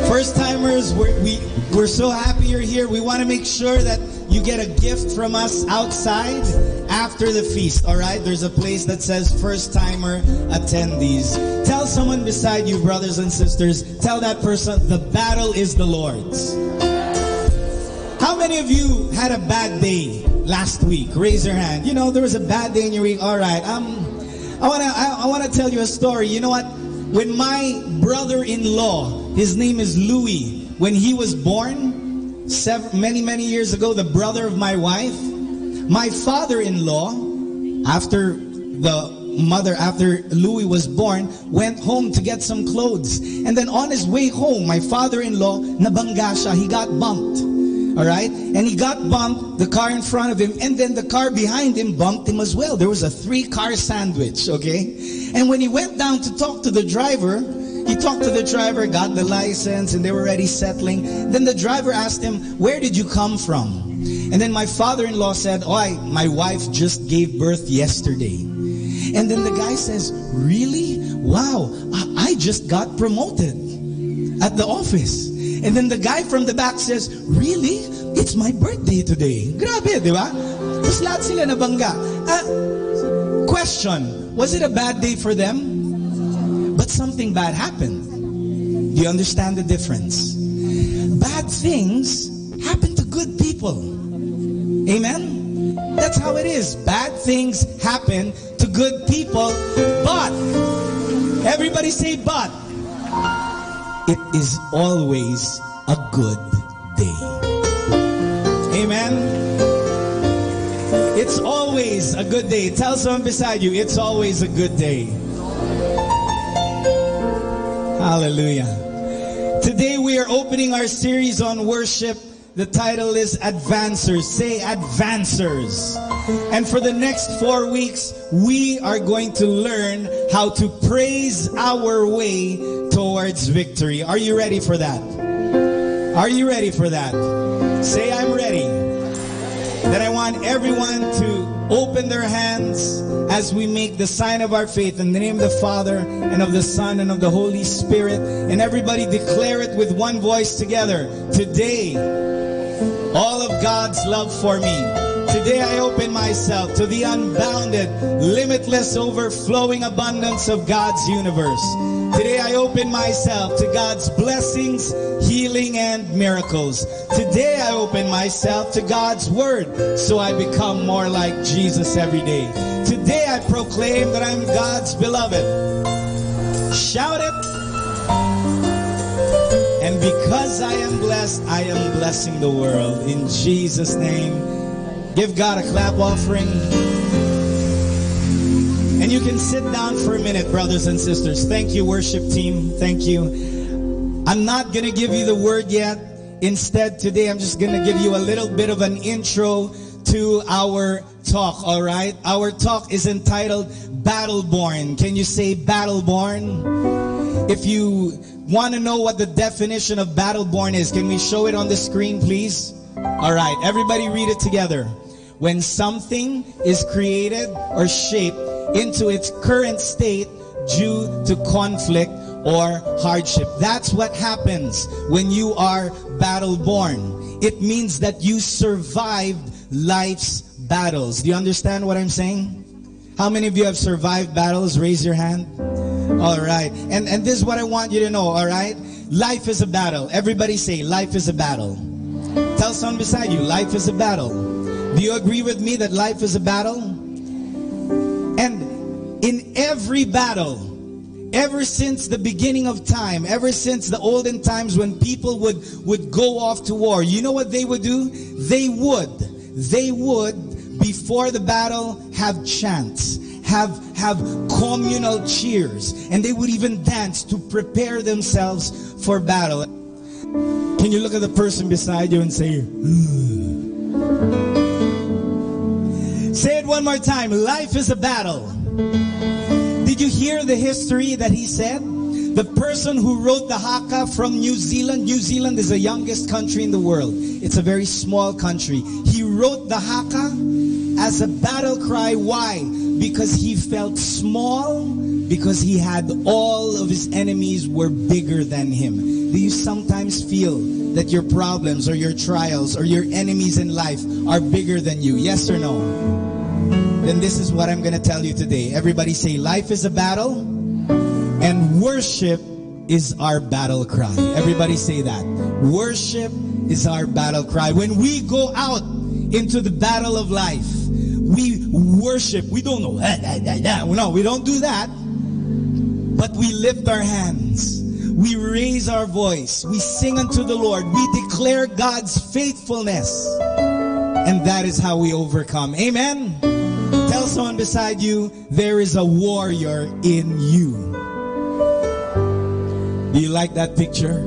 First timers, we're, we, we're so happy you're here. We want to make sure that you get a gift from us outside after the feast, all right? There's a place that says first timer attendees. Tell someone beside you, brothers and sisters, tell that person, "The battle is the Lord's." How many of you had a bad day last week? Raise your hand. You know, there was a bad day in your week. All right. Um, I wanna, I, I wanna tell you a story. You know what? When my brother-in-law, his name is Louis, when he was born, sev- many, many years ago, the brother of my wife, my father-in-law, after the mother, after Louis was born, went home to get some clothes. And then on his way home, my father-in-law, nabangga siya. He got bumped. All right? And he got bumped, the car in front of him, and then the car behind him bumped him as well. There was a three-car sandwich, okay? And when he went down to talk to the driver, he talked to the driver, got the license, and they were already settling. Then the driver asked him, "Where did you come from?" And then my father-in-law said, "Oh, I, my wife just gave birth yesterday." And then the guy says, "Really? Wow, I, I just got promoted at the office." And then the guy from the back says, "Really? It's my birthday today." Grabe, di ba? Tapos lahat sila nabangga. Ah, question, was it a bad day for them? But something bad happened. Do you understand the difference? Bad things happen to good people. Amen? That's how it is. Bad things happen to good people, but, everybody say, "But it is always a good day." Amen? It's always a good day. Tell someone beside you, "It's always a good day." Hallelujah. Today we are opening our series on worship. The title is Advancers. Say, "Advancers." And for the next four weeks, we are going to learn how to praise our way towards victory. Are you ready for that? Are you ready for that? Say, "I'm ready." Then I want everyone to open their hands as we make the sign of our faith in the name of the Father and of the Son and of the Holy Spirit. And everybody declare it with one voice together. Today, all of God's love for me. Today I open myself to the unbounded, limitless, overflowing abundance of God's universe. Today I open myself to God's blessings, healing, and miracles. Today I open myself to God's word, so I become more like Jesus every day. Today I proclaim that I'm God's beloved. Shout it. And because I am blessed, I am blessing the world. In Jesus' name, give God a clap offering. And you can sit down for a minute, brothers and sisters. Thank you, worship team. Thank you. I'm not going to give you the word yet. Instead, today, I'm just going to give you a little bit of an intro to our talk, all right? Our talk is entitled Battleborn. Can you say Battleborn? If you want to know what the definition of Battleborn is, can we show it on the screen, please? All right, everybody read it together. When something is created or shaped into its current state due to conflict or hardship. That's what happens when you are battleborn. It means that you survived life's battles. Do you understand what I'm saying? How many of you have survived battles? Raise your hand. All right. And and this is what I want you to know, all right? Life is a battle. Everybody say, "Life is a battle." Tell someone beside you, "Life is a battle." Do you agree with me that life is a battle? And in every battle, ever since the beginning of time, ever since the olden times when people would, would go off to war, you know what they would do? They would, they would, before the battle, have chants, have, have communal cheers, and they would even dance to prepare themselves for battle. Can you look at the person beside you and say, "Ooh"? Say it one more time. Life is a battle. Did you hear the history that he said? The person who wrote the Haka from New Zealand, New Zealand is the youngest country in the world. It's a very small country. He wrote the Haka as a battle cry. Why? Because he felt small, because he had all of his enemies were bigger than him. Do you sometimes feel that your problems or your trials or your enemies in life are bigger than you? Yes or no? Then this is what I'm gonna tell you today. Everybody say, "Life is a battle, and worship is our battle cry." Everybody say that. Worship is our battle cry. When we go out into the battle of life, we worship. We don't know. No, we don't do that. But we lift our hands. We raise our voice. We sing unto the Lord. We declare God's faithfulness. And that is how we overcome. Amen. Tell someone beside you, "There is a warrior in you." Do you like that picture?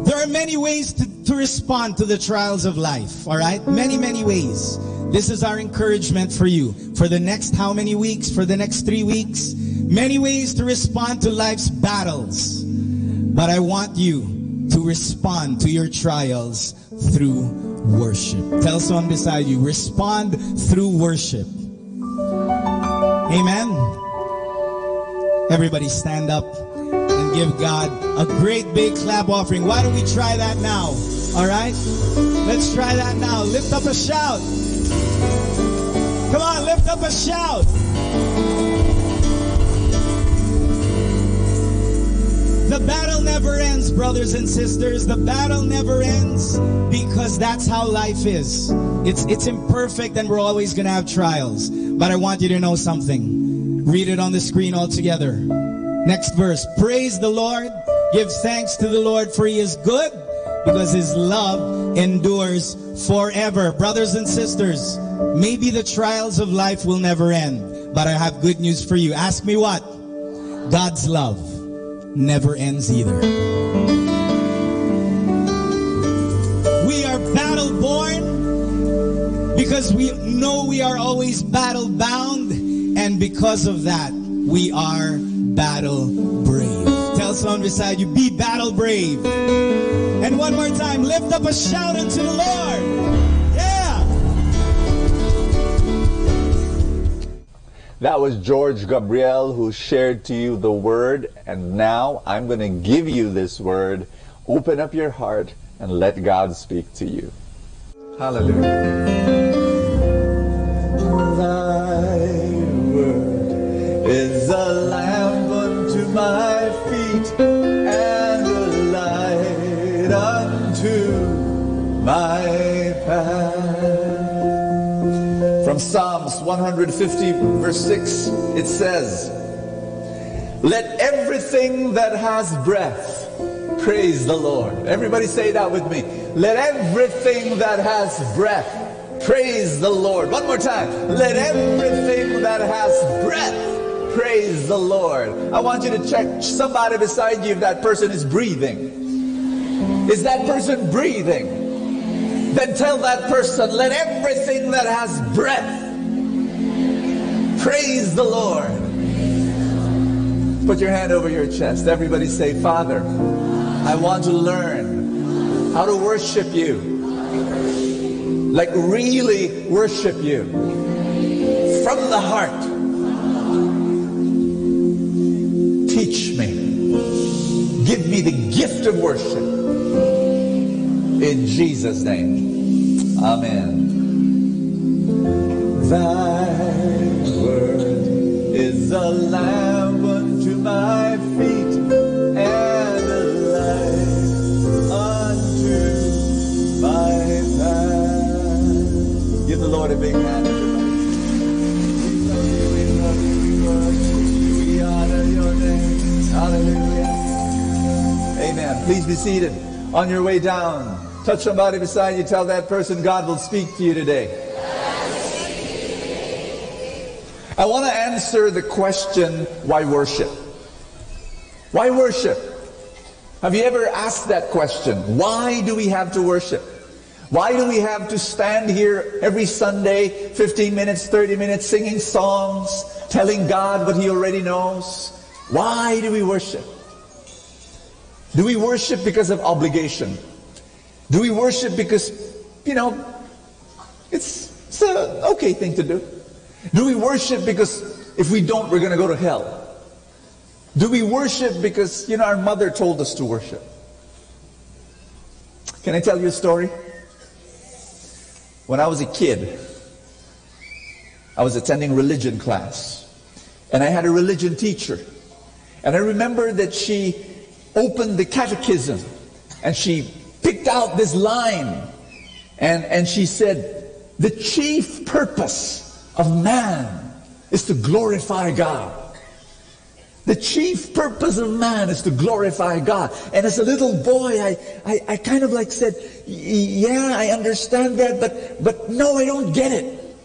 There are many ways to, to respond to the trials of life, all right? Many, many ways. This is our encouragement for you. For the next how many weeks? For the next three weeks? Many ways to respond to life's battles. But I want you to respond to your trials through worship. Tell someone beside you, "Respond through worship." Amen. Everybody stand up and give God a great big clap offering. Why don't we try that now? All right? Let's try that now. Lift up a shout. Come on, lift up a shout. The battle never ends, brothers and sisters. The battle never ends because that's how life is. It's, it's imperfect and we're always gonna have trials. But I want you to know something. Read it on the screen all together. Next verse. "Praise the Lord. Give thanks to the Lord, for he is good, because his love endures forever." Brothers and sisters, maybe the trials of life will never end, but I have good news for you. Ask me what? God's love never ends either. We are battle born because we know we are always battle bound, and because of that, we are battle brave. Tell someone beside you, "Be battle brave." And one more time, lift up a shout unto the Lord. Yeah. That was George Gabriel who shared to you the word, and now I'm going to give you this word. Open up your heart and let God speak to you. Hallelujah. Thy word is a lamp unto my feet and a light unto my path. From Psalms one hundred fifty, verse six, it says, "Let everything that has breath praise the Lord." Everybody say that with me. "Let everything that has breath praise the Lord." One more time. "Let everything that has breath praise the Lord." I want you to check somebody beside you if that person is breathing. Is that person breathing? Then tell that person, "Let everything that has breath praise the Lord." Put your hand over your chest. Everybody say, "Father, I want to learn how to worship you. Like, really worship you from the heart. Teach me. Give me the gift of worship. In Jesus' name, amen." Thy word is a lamp unto my feet and a light unto my path. Give the Lord a big hand, everybody. We love you, we love you, we worship you, we honor your name. Hallelujah. Amen. Please be seated. On your way down, touch somebody beside you, tell that person, "God will speak to you today." I want to answer the question, why worship? Why worship? Have you ever asked that question? Why do we have to worship? Why do we have to stand here every Sunday, fifteen minutes, thirty minutes, singing songs, telling God what He already knows? Why do we worship? Do we worship because of obligation? Do we worship because, you know, it's, it's an okay thing to do? Do we worship because if we don't, we're going to go to hell? Do we worship because, you know, our mother told us to worship? Can I tell you a story? When I was a kid, I was attending religion class, and I had a religion teacher. And I remember that she opened the catechism and she picked out this line, and, and she said, "The chief purpose of man is to glorify God." The chief purpose of man is to glorify God. And as a little boy, I, I, I kind of like said, "Yeah, I understand that, but, but no, I don't get it.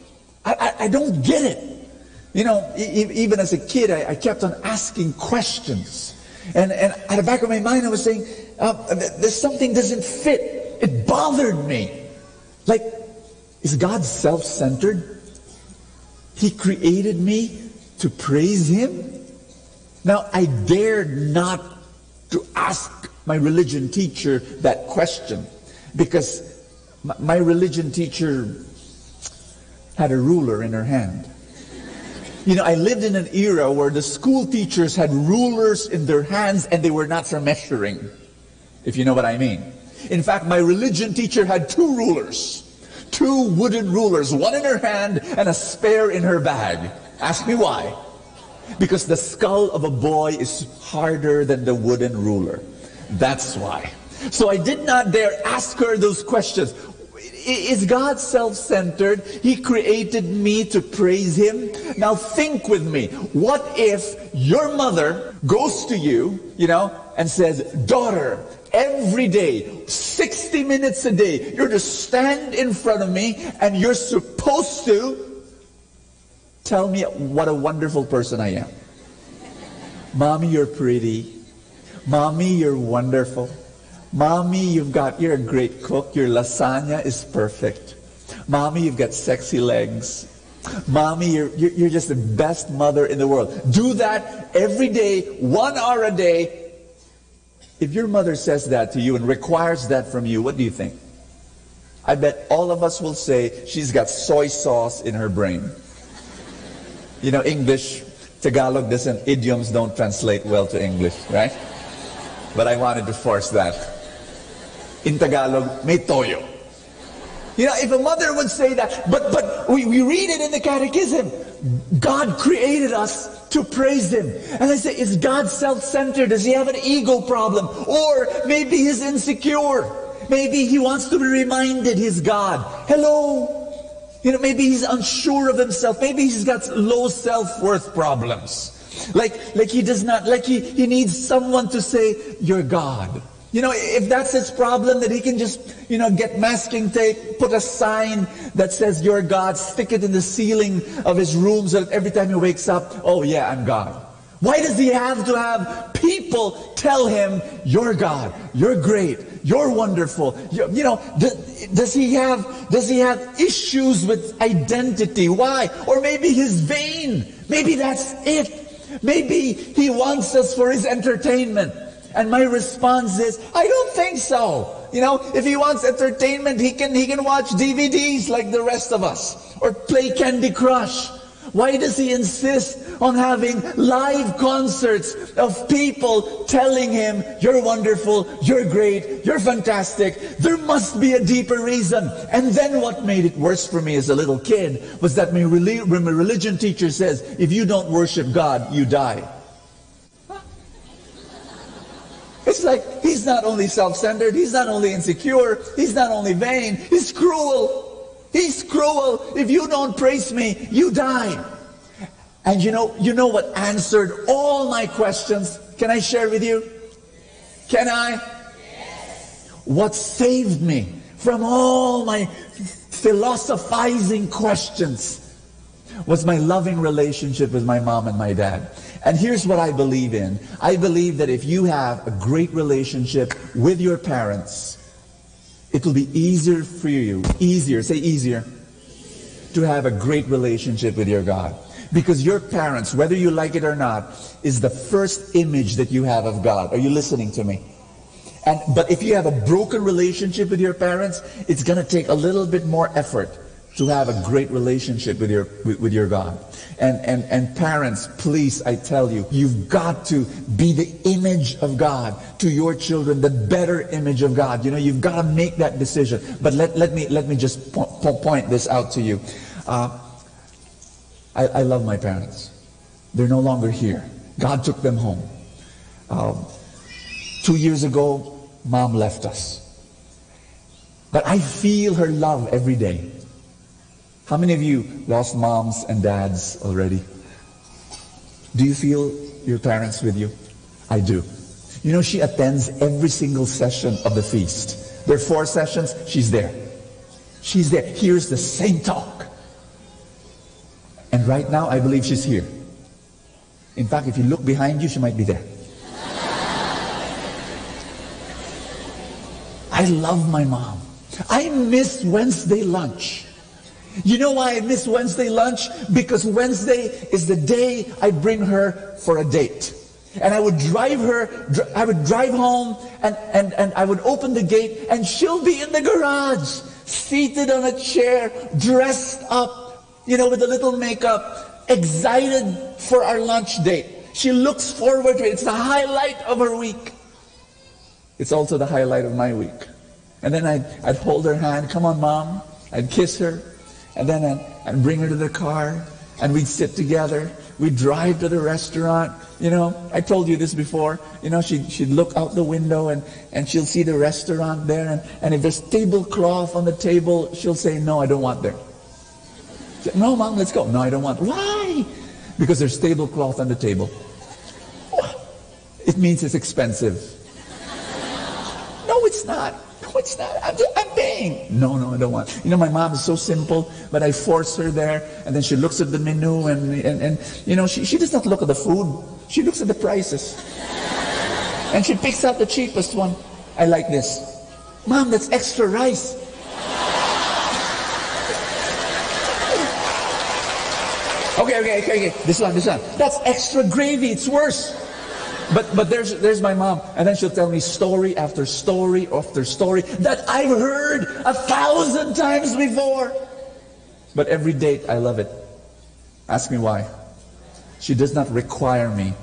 I, I, I don't get it." You know, e- e- even as a kid, I, I kept on asking questions. And, and at the back of my mind, I was saying, uh, "There's something doesn't fit." It bothered me. Like, is God self-centered? He created me to praise Him? Now, I dared not to ask my religion teacher that question because my religion teacher had a ruler in her hand. You know, I lived in an era where the school teachers had rulers in their hands and they were not for measuring, if you know what I mean. In fact, my religion teacher had two rulers, two wooden rulers, one in her hand and a spare in her bag. Ask me why. Because the skull of a boy is harder than the wooden ruler. That's why. So I did not dare ask her those questions. Is God self-centered? He created me to praise Him. Now think with me. What if your mother goes to you, you know, and says, "Daughter, every day, sixty minutes a day, you're to stand in front of me and you're supposed to tell me what a wonderful person I am. Mommy, you're pretty. Mommy, you're wonderful. Mommy, you've got, you're a great cook. Your lasagna is perfect. Mommy, you've got sexy legs. Mommy, you're, you're, you're just the best mother in the world. Do that every day, one hour a day." If your mother says that to you and requires that from you, what do you think? I bet all of us will say she's got soy sauce in her brain. You know, English, Tagalog doesn't, idioms don't translate well to English, right? But I wanted to force that. In Tagalog, may toyo. You know, if a mother would say that, but, but we, we read it in the catechism. God created us to praise Him. And I say, is God self-centered? Does He have an ego problem? Or maybe He's insecure. Maybe He wants to be reminded He's God. Hello? You know, maybe He's unsure of Himself. Maybe He's got low self-worth problems. Like, like He does not, like He, He needs someone to say, "You're God." You know, if that's his problem, that he can just, you know, get masking tape, put a sign that says, "You're God," stick it in the ceiling of his room so that every time he wakes up, "Oh yeah, I'm God." Why does he have to have people tell him, "You're God, you're great, you're wonderful"? You, you know, does, does he have, does he have issues with identity? Why? Or maybe he's vain. Maybe that's it. Maybe he wants us for his entertainment. And my response is, "I don't think so." You know, if he wants entertainment, he can, he can watch D V Ds like the rest of us or play Candy Crush. Why does he insist on having live concerts of people telling him, "You're wonderful, you're great, you're fantastic"? There must be a deeper reason. And then what made it worse for me as a little kid was that my, reli- when my religion teacher says, "If you don't worship God, you die." It's like, he's not only self-centered, he's not only insecure, he's not only vain, he's cruel. He's cruel. "If you don't praise me, you die." And you know, you know what answered all my questions? Can I share with you? Can I? What saved me from all my philosophizing questions was my loving relationship with my mom and my dad. And here's what I believe in. I believe that if you have a great relationship with your parents, it will be easier for you, easier, say easier, to have a great relationship with your God. Because your parents, whether you like it or not, is the first image that you have of God. Are you listening to me? And, but if you have a broken relationship with your parents, it's gonna take a little bit more effort to have a great relationship with your, with, with your God. And, and, and parents, please, I tell you, you've got to be the image of God to your children, the better image of God. You know, you've got to make that decision. But let, let me, let me just po-, po-, point this out to you. Uh, I, I love my parents. They're no longer here. God took them home. Um, two years ago, mom left us. But I feel her love every day. How many of you lost moms and dads already? Do you feel your parents with you? I do. You know, she attends every single session of the feast. There are four sessions, she's there. She's there, hears the same talk. And right now, I believe she's here. In fact, if you look behind you, she might be there. I love my mom. I miss Wednesday lunch. You know why I miss Wednesday lunch? Because Wednesday is the day I bring her for a date. And I would drive her, dr-, I would drive home, and, and, and I would open the gate, and she'll be in the garage, seated on a chair, dressed up, you know, with a little makeup, excited for our lunch date. She looks forward to it. It's the highlight of her week. It's also the highlight of my week. And then I'd, I'd hold her hand, "Come on, Mom." I'd kiss her. And then I'd, I'd bring her to the car. And we'd sit together. We'd drive to the restaurant. You know, I told you this before. You know, she'd, she'd look out the window and, and she'll see the restaurant there. And, and if there's tablecloth on the table, she'll say, "No, I don't want there." Say, "No, Mom, let's go." "No, I don't want." "Why?" "Because there's tablecloth on the table." "What?" "It means it's expensive." "No, it's not. No, it's not. I'm, I'm paying." "No, no, I don't want." You know, my mom is so simple, but I force her there, and then she looks at the menu, and, and, and you know, she, she does not look at the food. She looks at the prices. And she picks out the cheapest one. "I like this." "Mom, that's extra rice." "Okay, okay, okay, okay. This one, this one. That's extra gravy. It's worse." But, but there's, there's my mom. And then she'll tell me story after story after story that I've heard a thousand times before. But every date, I love it. Ask me why. She does not require me.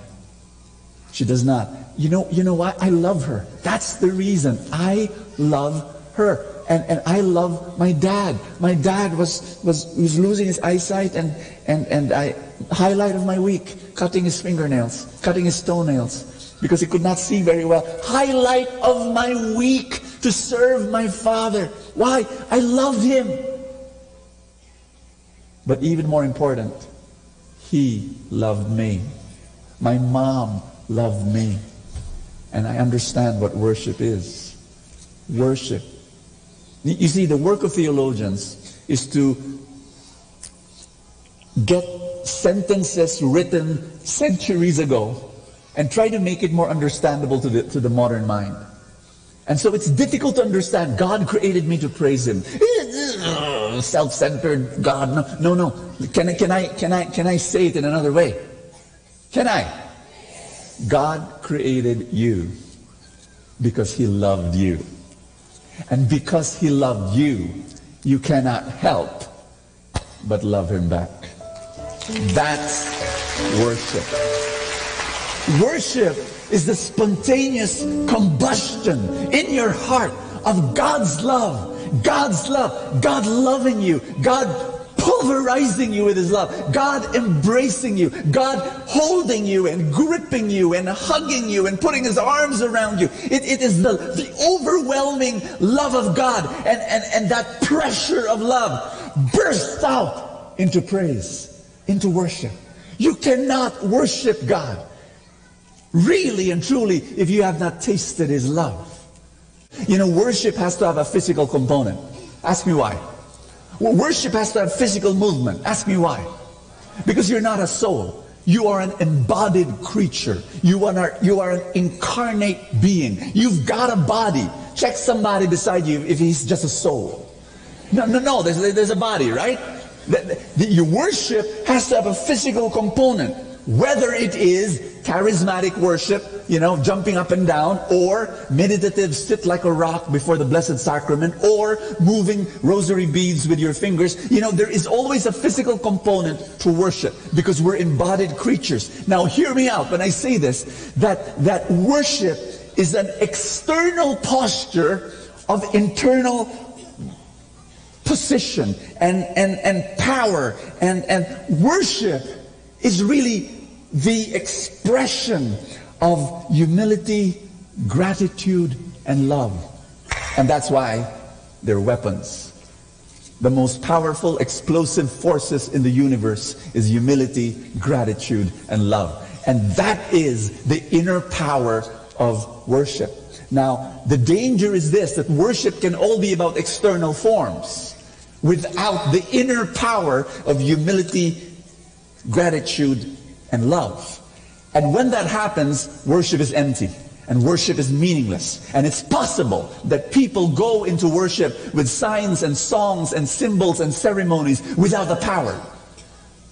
She does not. You know, you know why? I love her. That's the reason. I love her. And, and I love my dad. My dad was, was, was losing his eyesight, and, and, and I, highlight of my week, cutting his fingernails, cutting his toenails, because he could not see very well. Highlight of my week to serve my father. Why? I love him. But even more important, he loved me. My mom loved me. And I understand what worship is. Worship. Y-, you see, the work of theologians is to get sentences written centuries ago and try to make it more understandable to the, to the modern mind. And so it's difficult to understand. "God created me to praise him." Self-centered God. No, no, no. Can I, can I, can I, can I say it in another way? Can I? God created you because he loved you. And because he loved you, you cannot help but love him back. That's worship. Worship is the spontaneous combustion in your heart of God's love, God's love, God loving you, God pulverizing you with his love, God embracing you, God holding you and gripping you and hugging you and putting his arms around you. It, it is the, the overwhelming love of God, and, and, and that pressure of love bursts out into praise, into worship. You cannot worship God really and truly if you have not tasted his love. You know, worship has to have a physical component. Ask me why. Wo-, worship has to have physical movement. Ask me why. Because you're not a soul. You are an embodied creature. You are, you are an incarnate being. You've got a body. Check somebody beside you if he's just a soul. No, no, no. There's, there's a body, right? The, the, your worship has to have a physical component. Whether it is charismatic worship, you know, jumping up and down, or meditative, sit like a rock before the Blessed Sacrament, or moving rosary beads with your fingers, you know, there is always a physical component to worship because we're embodied creatures. Now, hear me out when I say this, that, that worship is an external posture of internal position and, and, and power. And, and worship is really the expression of humility, gratitude, and love. And that's why they're weapons. The most powerful explosive forces in the universe is humility, gratitude, and love. And that is the inner power of worship. Now, the danger is this, that worship can all be about external forms without the inner power of humility, gratitude, and love. And when that happens, worship is empty and worship is meaningless. And it's possible that people go into worship with signs and songs and symbols and ceremonies without the power.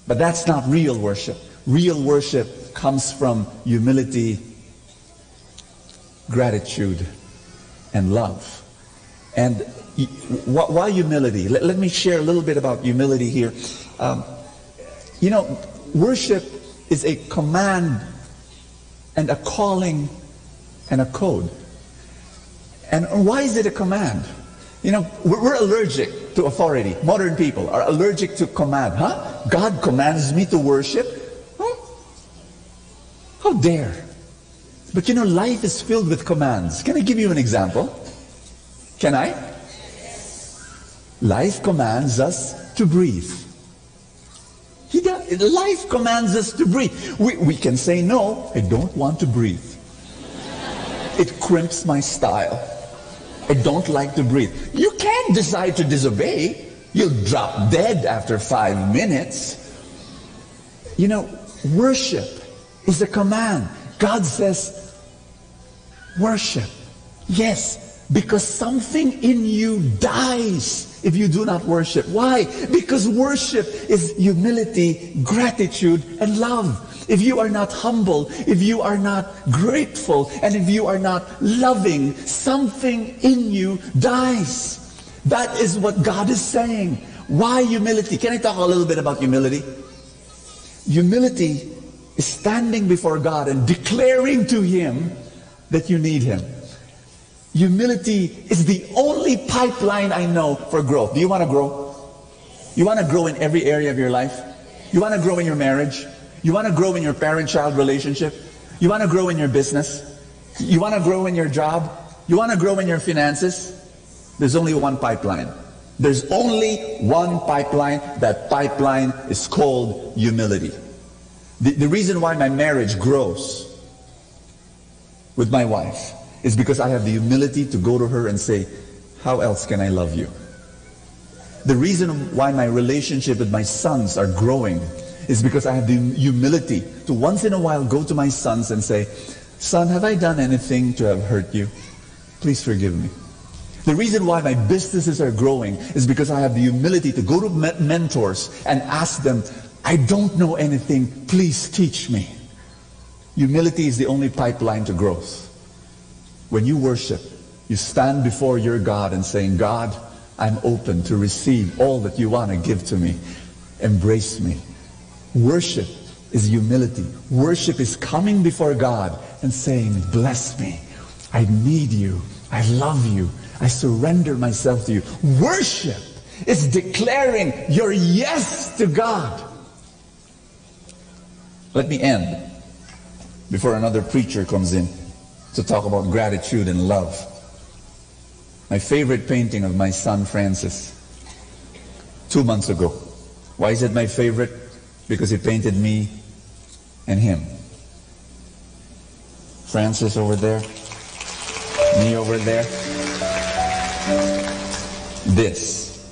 But that's not real worship. Real worship comes from humility, gratitude, and love. And y-, wh-, why humility? Let, let me share a little bit about humility here. Um, you know, worship is a command and a calling and a code. And why is it a command? You know, we're, we're allergic to authority. Modern people are allergic to command. Huh? God commands me to worship? Huh? How dare? But you know, life is filled with commands. Can I give you an example? Can I? Life commands us to breathe. He does, life commands us to breathe. We, we can say, "No, I don't want to breathe. It crimps my style. I don't like to breathe." You can decide to disobey. You'll drop dead after five minutes. You know, worship is a command. God says, "Worship." Yes, because something in you dies if you do not worship. Why? Because worship is humility, gratitude, and love. If you are not humble, if you are not grateful, and if you are not loving, something in you dies. That is what God is saying. Why humility? Can I talk a little bit about humility? Humility is standing before God and declaring to Him that you need Him. Humility is the only pipeline I know for growth. Do you want to grow? You want to grow in every area of your life? You want to grow in your marriage? You want to grow in your parent-child relationship? You want to grow in your business? You want to grow in your job? You want to grow in your finances? There's only one pipeline. There's only one pipeline. That pipeline is called humility. The, the reason why my marriage grows with my wife is because I have the humility to go to her and say, "How else can I love you?" The reason why my relationship with my sons are growing is because I have the humility to once in a while go to my sons and say, "Son, have I done anything to have hurt you? Please forgive me." The reason why my businesses are growing is because I have the humility to go to me-, mentors and ask them, "I don't know anything, please teach me." Humility is the only pipeline to growth. When you worship, you stand before your God and saying, "God, I'm open to receive all that you want to give to me. Embrace me." Worship is humility. Worship is coming before God and saying, "Bless me. I need you. I love you. I surrender myself to you." Worship is declaring your yes to God. Let me end before another preacher comes in to talk about gratitude and love. My favorite painting of my son Francis, two months ago. Why is it my favorite? Because he painted me and him. Francis over there, me over there. This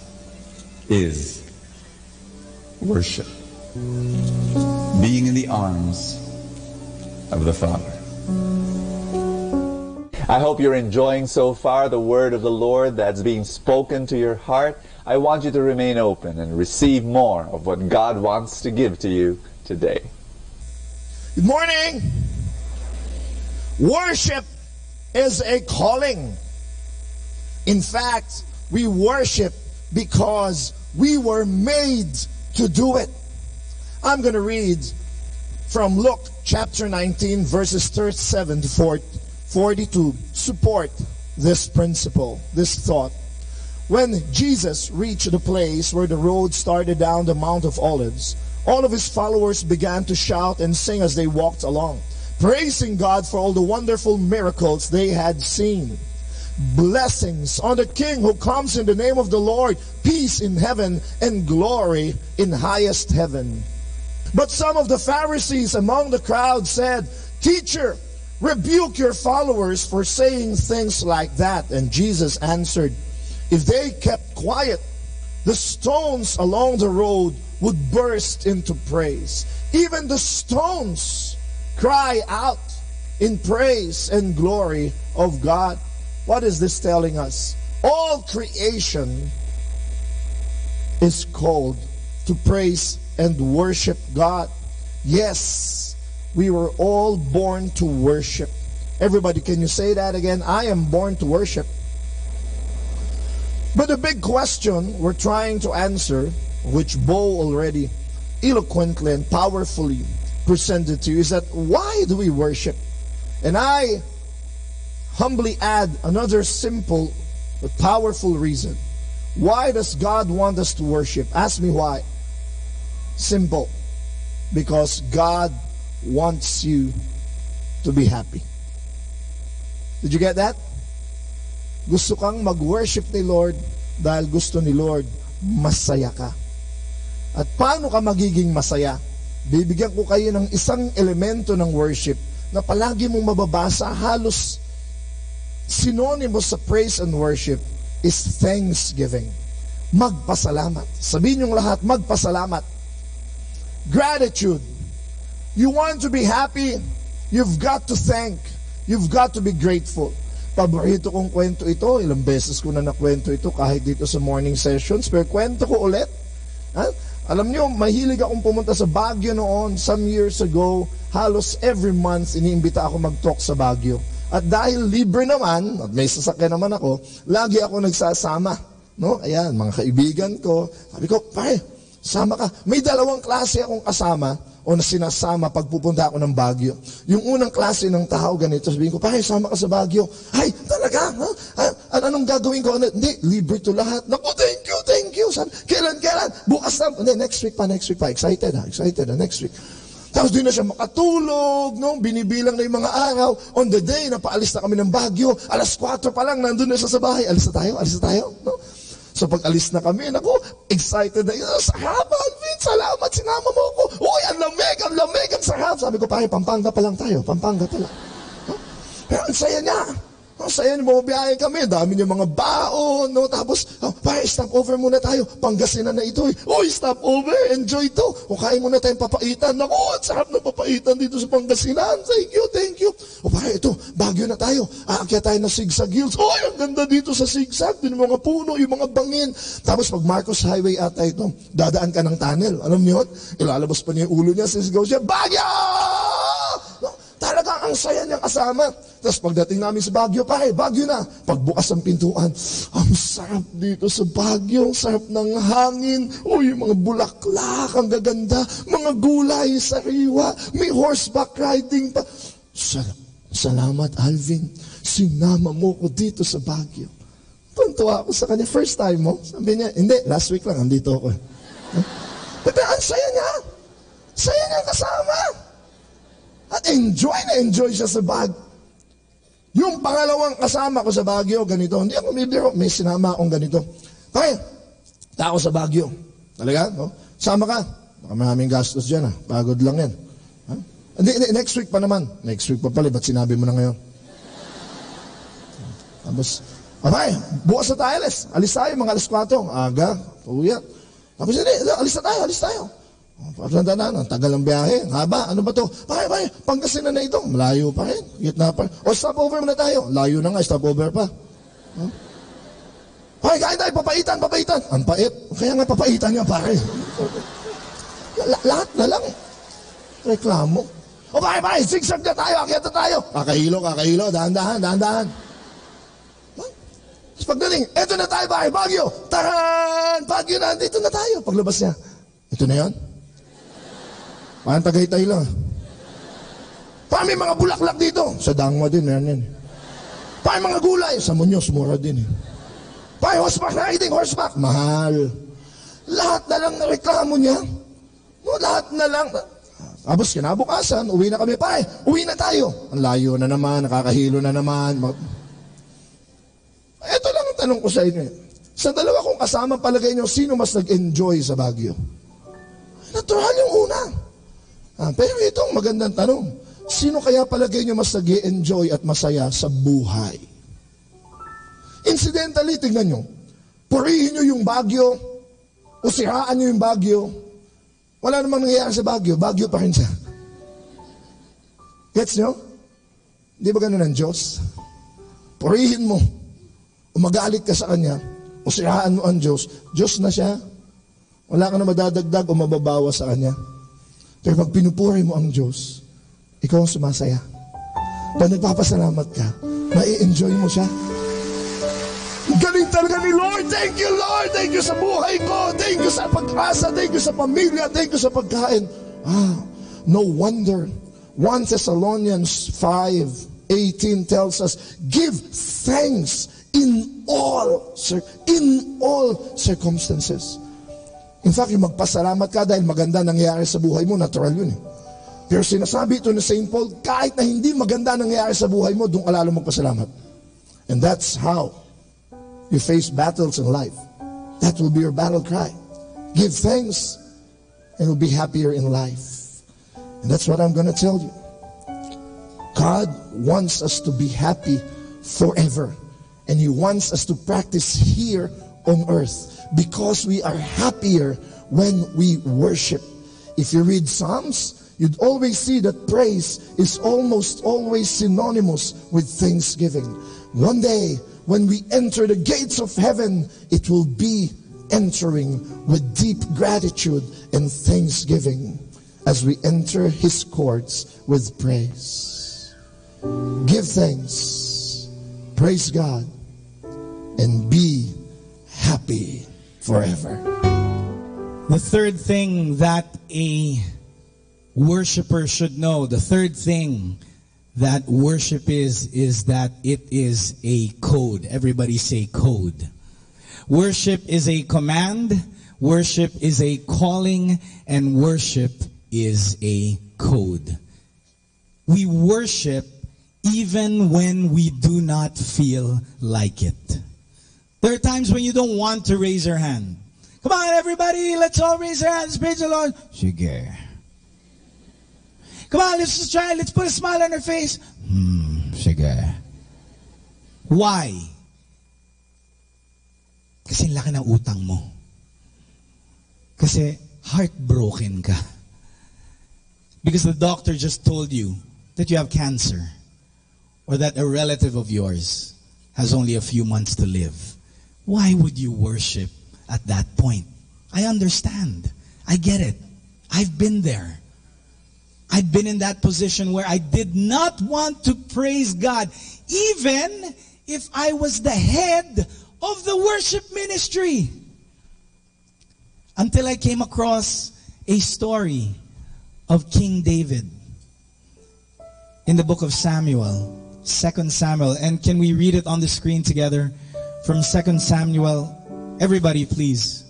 is worship. Being in the arms of the Father. I hope you're enjoying so far the word of the Lord that's being spoken to your heart. I want you to remain open and receive more of what God wants to give to you today. Good morning. Worship is a calling. In fact, we worship because we were made to do it. I'm going to read from Luke chapter nineteen, verses thirty-seven to forty, forty-two, support this principle, this thought. When Jesus reached the place where the road started down the Mount of Olives, all of his followers began to shout and sing as they walked along, praising God for all the wonderful miracles they had seen. "Blessings on the King who comes in the name of the Lord, peace in heaven and glory in highest heaven." But some of the Pharisees among the crowd said, "Teacher, rebuke your followers for saying things like that." And Jesus answered, "If they kept quiet, the stones along the road would burst into praise." Even the stones cry out in praise and glory of God. What is this telling us? All creation is called to praise and worship God. Yes, we were all born to worship. Everybody, can you say that again? "I am born to worship." But the big question we're trying to answer, which Bo already eloquently and powerfully presented to you, is that why do we worship? And I humbly add another simple but powerful reason. Why does God want us to worship? Ask me why. Simple. Because God wants you to be happy. Did you get that? Gusto kang mag-worship ni Lord dahil gusto ni Lord masaya ka. At paano ka magiging masaya? Bibigyan ko kayo ng isang elemento ng worship na palagi mong mababasa, halos synonymous sa praise and worship is thanksgiving. Magpasalamat. Sabihin niyong lahat, "Magpasalamat." Gratitude. You want to be happy, you've got to thank. You've got to be grateful. Paborito kong kwento ito. Ilang beses ko na nakwento ito kahit dito sa morning sessions. Pero kwento ko ulit. Ha? Alam niyo, mahilig akong pumunta sa Baguio noon, some years ago. Halos every month, iniimbita ako mag-talk sa Baguio. At dahil libre naman, at may sasakyan naman ako, lagi ako nagsasama. No? Ayan, mga kaibigan ko. Sabi ko, "Pare, sama ka." May dalawang klase akong kasama o na sinasama pag pupunta ako ng Baguio. Yung unang klase ng tao, ganito, sabihin ko, "Pare, sama ka sa Baguio." "Ay, talaga? Ha? Ah, an-, anong gagawin ko?" "Ano?" "Hindi, libre to lahat." "Naku, thank you, thank you." Sabi, "Kailan, kailan?" "Bukas na." "Hindi, next week pa, next week pa." Excited, ha? Excited, ha? Next week. Tapos di na siya makatulog, no? Binibilang na yung mga araw. On the day, napaalis na kami ng Baguio. Alas kwatro pa lang, nandun na siya sa bahay. "Alis na tayo, alis na tayo." No? So pag alis na kami, naku, excited na yun. "Sarap, Alvin, salamat, sinama mo ako. Uy, ang lamig, ang lamig, ang sarap." Sabi ko, "Pare, Pampanga pa lang tayo, Pampanga pa lang." No? Pero ang saya niya. Ang saya niya, bumabiyahe kami, dami niya mga baon, no? Tapos, "Oh, pare, stop over muna tayo. Pangasinan na ito eh." "Uy, stop over, enjoy to. O, kain muna tayong papaitan." Naku, ang sarap ng papaitan dito sa Pangasinan. "Thank you, thank you." "O pare, ito, Baguio na tayo. Aakyat tayo ng Sigsag Hills. Uy, ang ganda dito sa Sigsag. Yung mga puno, yung mga bangin." Tapos pag Marcos Highway ata ito, dadaan ka ng tunnel. Alam niyo yun? Ilalabas pa niya yung ulo niya, sisigaw siya, "Baguio!" No? Talagang ang saya niyang kasama. Tapos pagdating namin sa Baguio, "Pare, Baguio na." Pagbukas ng pintuan, "Ang sarap dito sa Baguio, ang sarap ng hangin. Uy, yung mga bulaklak, ang gaganda. Mga gulay, sariwa. May horseback riding pa." "Sal-, salamat, Alvin. Sinama mo ko dito sa Baguio." Tuntua ako sa kanya, "First time mo?" Sabi niya, "Hindi, last week lang, andito ako eh." Huh? Pero ang saya niya. Saya niya kasama. At enjoy na enjoy siya sa Baguio. Yung pangalawang kasama ko sa Baguio, ganito. Hindi ako bibiro, may sinama akong ganito. "Pare, tao sa Baguio." "Talaga? No? Sama ka?" "Baka maraming gastos dyan, ah. Pagod lang yan." "Ha? Hindi, hindi, next week pa naman." "Next week pa pala, ba't sinabi mo na ngayon?" Tapos, "Abay, bukas na tayo, alis. Alis tayo, mga alas kwatro." Aga, pauwi. Tapos, "Hindi, alis na tayo, alis tayo." Tanda na, ang tagal ng biyahe, ang haba. Ano ba to? Pare, pare, Pangasinan na ito. Malayo pa rin. Gitna pa rin. O, stop over muna tayo. Layo na nga, stop over pa. Huh? Pare, kain tayo, papaitan, papaitan. Ang pait. Kaya nga papaitan niya, pare. La- lahat na lang. Reklamo. O, pare, pare, zigzag na tayo, akyat na tayo. Kakahilo, kakahilo, dahan-dahan, dahan-dahan. Huh? Tapos pagdating, eto na tayo, pare, Baguio. Taran! Baguio na, andito na tayo. Paglabas niya, ito na yon. Parang Tagaytay lang. Parang may mga bulaklak dito. Sa Dangma din, meron yan. Parang mga gulay. Sa Muñoz, mura din eh. Parang horseback riding, horseback. Mahal. Lahat na lang reklamo niya. No, lahat na lang. Tapos kinabukasan, uwi na kami. Pare, uwi na tayo. Ang layo na naman, nakakahilo na naman. Mag- Ito lang ang tanong ko sa inyo. Sa dalawa kong kasama, palagay nyo, sino mas nag-enjoy sa Baguio? Natural yung una. Ah, pero itong magandang tanong, sino kaya palagay nyo mas nag enjoy at masaya sa buhay? Incidentally, tingnan nyo, purihin nyo yung Baguio, o siraan nyo yung Baguio, wala namang nangyayari sa Baguio, Baguio pa rin siya. Gets nyo? Di ba ganun ang Diyos? Purihin mo, o magalit ka sa Kanya, o siraan mo ang Diyos, Diyos na siya. Wala ka na madadagdag o mababawas sa Kanya. Pero pag pinupuri mo ang Diyos, ikaw ang sumasaya. Pag nagpapasalamat ka, nai-enjoy mo siya. Galing talaga ni Lord. Thank you, Lord. Thank you sa buhay ko. Thank you sa pag-asa. Thank you sa pamilya. Thank you sa pagkain. Ah, no wonder. One Thessalonians five eighteen tells us, "Give thanks in all cir-, in all circumstances." In fact, yung magpasalamat ka dahil maganda nangyayari sa buhay mo, natural yun eh. Pero sinasabi ito ni Saint Paul, kahit na hindi maganda nangyayari sa buhay mo, doon ka lalo magpasalamat. And that's how you face battles in life. That will be your battle cry. Give thanks and you'll be happier in life. And that's what I'm gonna tell you. God wants us to be happy forever. And He wants us to practice here on earth because we are happier when we worship. If you read Psalms, you'd always see that praise is almost always synonymous with thanksgiving. One day, when we enter the gates of heaven, it will be entering with deep gratitude and thanksgiving as we enter His courts with praise. Give thanks, praise God, and be happy forever. The third thing that a worshiper should know, the third thing that worship is, is that it is a code. Everybody say code. Worship is a command, worship is a calling, and worship is a code. We worship even when we do not feel like it. There are times when you don't want to raise your hand. Come on, everybody, let's all raise our hands. Praise the Lord. Sige. Come on, let's just try. Let's put a smile on our face. Hmm, sige. Why? Kasi laki ng utang mo. Kasi heartbroken ka. Because the doctor just told you that you have cancer or that a relative of yours has only a few months to live. Why would you worship at that point? I understand. I get it. I've been there. I've been in that position where I did not want to praise God, even if I was the head of the worship ministry. Until I came across a story of King David in the book of Samuel, Second Samuel. And can we read it on the screen together? From Second Samuel. Everybody, please.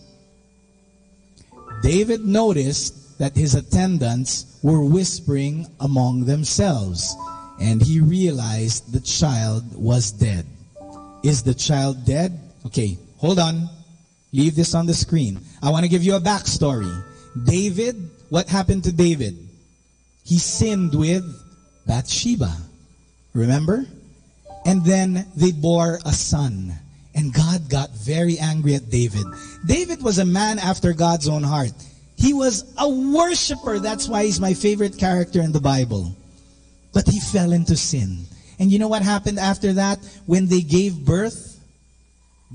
David noticed that his attendants were whispering among themselves, and he realized the child was dead. Is the child dead? Okay, hold on. Leave this on the screen. I want to give you a backstory. David, what happened to David? He sinned with Bathsheba. Remember? And then they bore a son. And God got very angry at David. David was a man after God's own heart. He was a worshiper. That's why he's my favorite character in the Bible. But he fell into sin. And you know what happened after that? When they gave birth,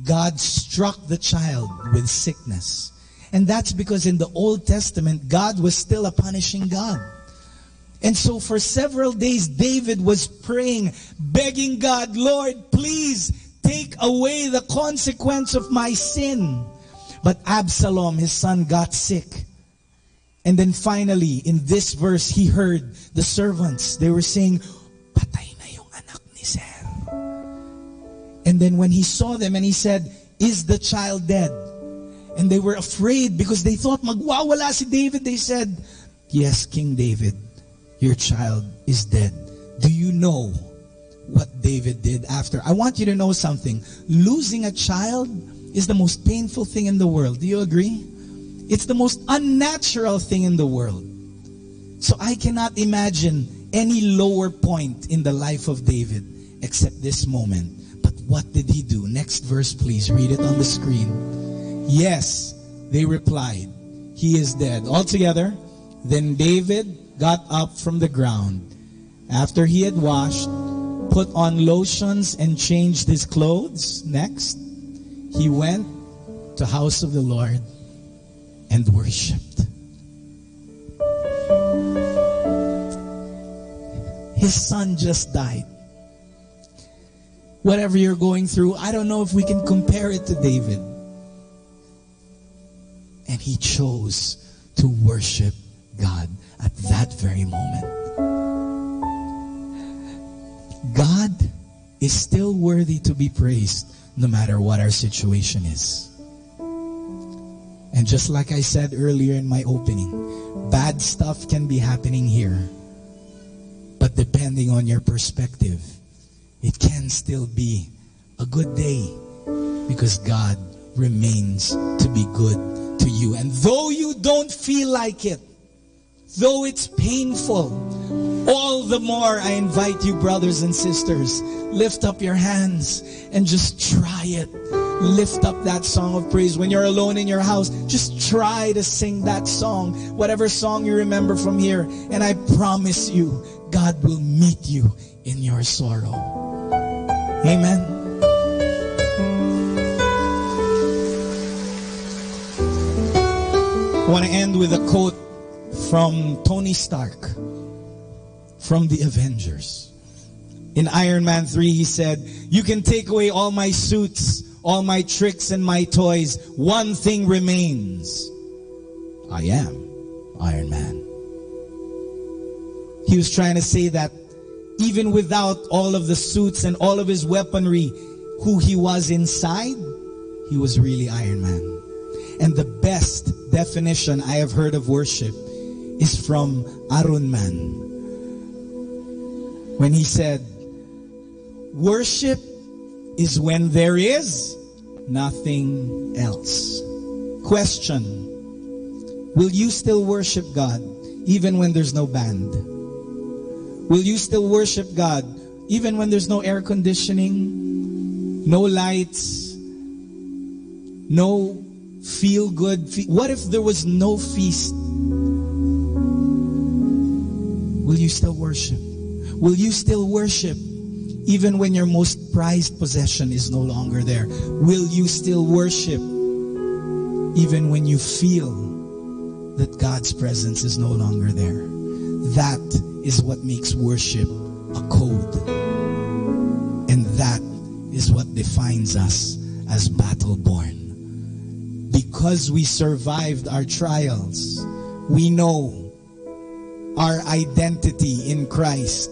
God struck the child with sickness. And that's because in the Old Testament, God was still a punishing God. And so for several days, David was praying, begging God, "Lord, please take away the consequence of my sin." But Absalom, his son, got sick. And then finally, in this verse, he heard the servants. They were saying, "Patay na yung anak ni Sir." And then when he saw them and he said, "Is the child dead?" And they were afraid because they thought magwawala si David. They said, "Yes, King David, your child is dead." Do you know what David did after? I want you to know something. Losing a child is the most painful thing in the world. Do you agree? It's the most unnatural thing in the world. So I cannot imagine any lower point in the life of David except this moment. But what did he do? Next verse, please. Read it on the screen. "Yes," they replied, "he is dead." All together. Then David got up from the ground. After he had washed, put on lotions and changed his clothes. Next, he went to house of the Lord and worshipped. His son just died. Whatever you're going through, I don't know if we can compare it to David. And he chose to worship God at that very moment. God is still worthy to be praised no matter what our situation is. And just like I said earlier in my opening, bad stuff can be happening here. But depending on your perspective, it can still be a good day because God remains to be good to you. And though you don't feel like it, though it's painful, all the more I invite you, brothers and sisters, lift up your hands and just try it. Lift up that song of praise. When you're alone in your house, just try to sing that song, whatever song you remember from here, and I promise you, God will meet you in your sorrow. Amen. I want to end with a quote from Tony Stark, from the Avengers. In Iron Man three, he said, "You can take away all my suits, all my tricks, and my toys. One thing remains. I am Iron Man." He was trying to say that even without all of the suits and all of his weaponry, who he was inside, he was really Iron Man. And the best definition I have heard of worship is from Iron Man, when he said, "Worship is when there is nothing else." Question: will you still worship God even when there's no band? Will you still worship God even when there's no air conditioning, no lights, no feel good fe- what if there was no feast? Will you still worship? Will you still worship even when your most prized possession is no longer there? Will you still worship even when you feel that God's presence is no longer there? That is what makes worship a code. And that is what defines us as battle born. Because we survived our trials, we know our identity in Christ.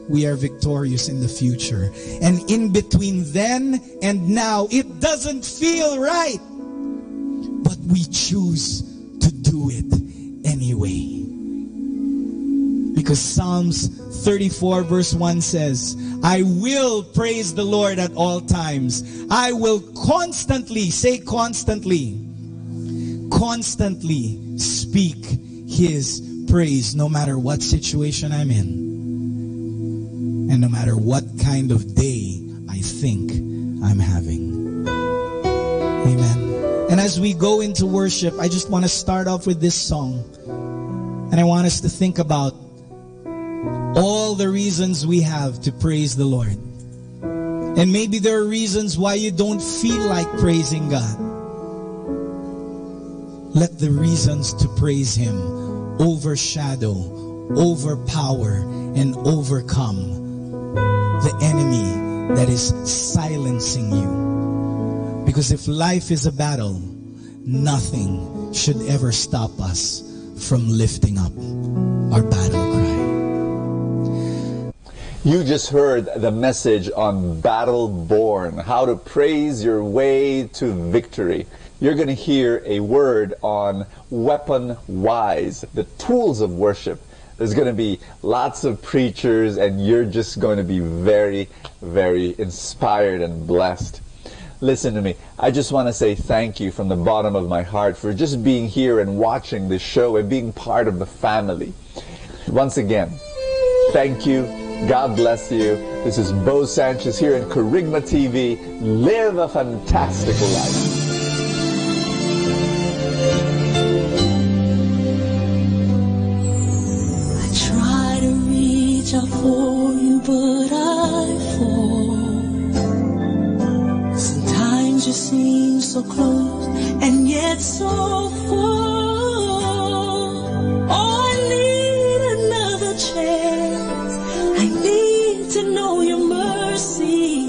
We are victorious in the future. And in between then and now, it doesn't feel right. But we choose to do it anyway. Because Psalms thirty-four verse one says, "I will praise the Lord at all times. I will constantly," say constantly, "constantly speak his praise no matter what situation I'm in, and no matter what kind of day I think I'm having." Amen. And as we go into worship, I just want to start off with this song. And I want us to think about all the reasons we have to praise the Lord. And maybe there are reasons why you don't feel like praising God. Let the reasons to praise Him overshadow, overpower, and overcome the enemy that is silencing you. Because if life is a battle, nothing should ever stop us from lifting up our battle cry. You just heard the message on Battle Born, how to praise your way to victory. You're gonna hear a word on weapon wise, the tools of worship. There's gonna be lots of preachers, and you're just going to be very, very inspired and blessed. Listen to me. I just want to say thank you from the bottom of my heart for just being here and watching this show and being part of the family. Once again, thank you. God bless you. This is Bo Sanchez here in Kerygma T V. Live a fantastical life. I try to reach out for you, but I fall. Sometimes you seem so close and yet so far. Oh, I need another chance. I need to know your mercy.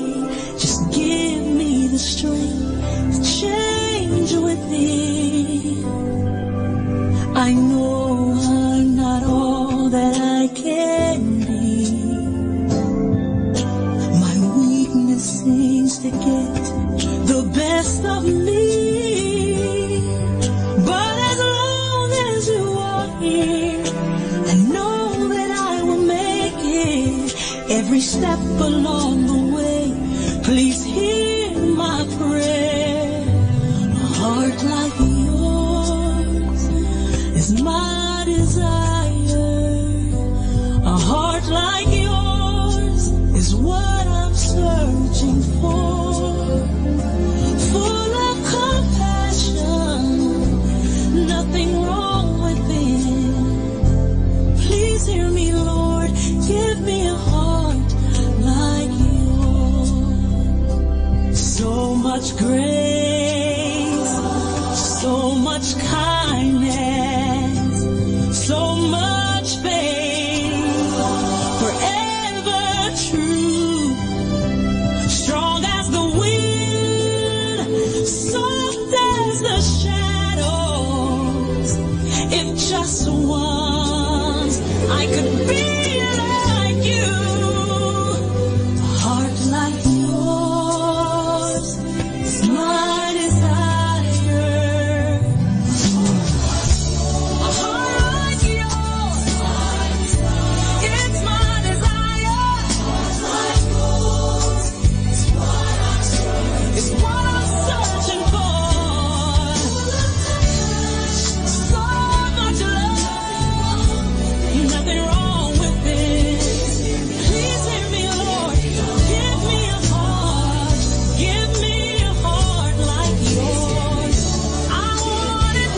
Just give me the strength to change within. I know I'm not all that I can be. My weakness seems to get the best of me. But as long as you are here, I know that I will make it. Every step along the way, please hear my prayer. A heart like yours is my desire. A heart like yours is what I'm searching for. Full of compassion, nothing wrong within. Please hear me, Lord. Give me a heart like yours. So much grace, so much kindness, so much faith, forever true, strong as the wind, soft as the shadows. If just once I could be like you, a heart like yours is my desire. A heart like yours, it's my desire. It's what I'm searching for. So much love, nothing wrong with it. Please hear me, Lord. Give me a heart, give me a heart like yours. I want it.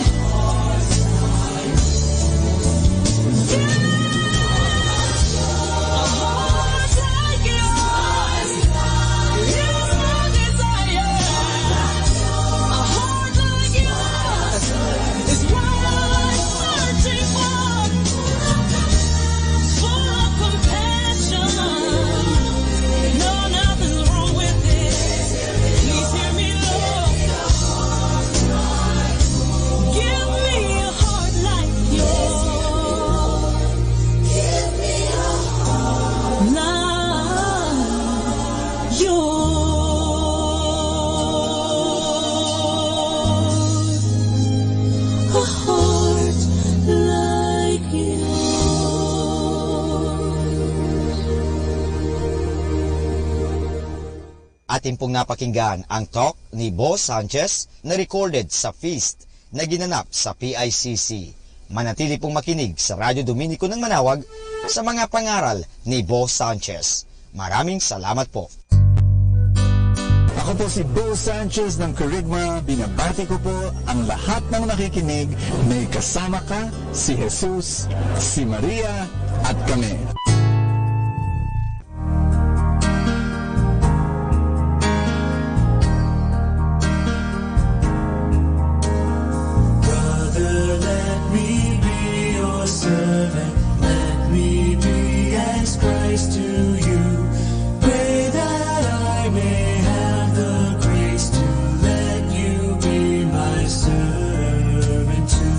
Please hear me, Lord. Give me a heart like yours. Give me a heart like yours. A heart like yours. Atin pong napakinggan ang talk ni Boss Sanchez na recorded sa feast na ginanap sa P I C C. Manatili pong makinig sa Radyo Dominico ng Manawag sa mga pangaral ni Boss Sanchez. Maraming salamat po. Ako po si Bo Sanchez ng Kerygma. Binabati ko po ang lahat ng nakikinig. May kasama ka, si Jesus, si Maria, at kami. Brother, let me be your servant. Let me be as Christ to you. Pray that I may have the grace to let you be my servant too.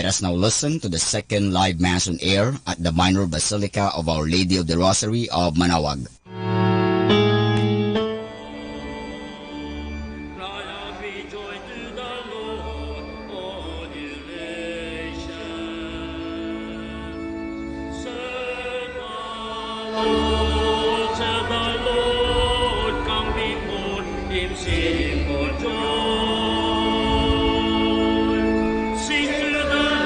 Let us now listen to the second live Mass on air at the Minor Basilica of Our Lady of the Rosary of Manaoag. Cry out with joy to the Lord, all you nations. Serve the Lord, serve the Lord, come before him, sing for joy. Sing to the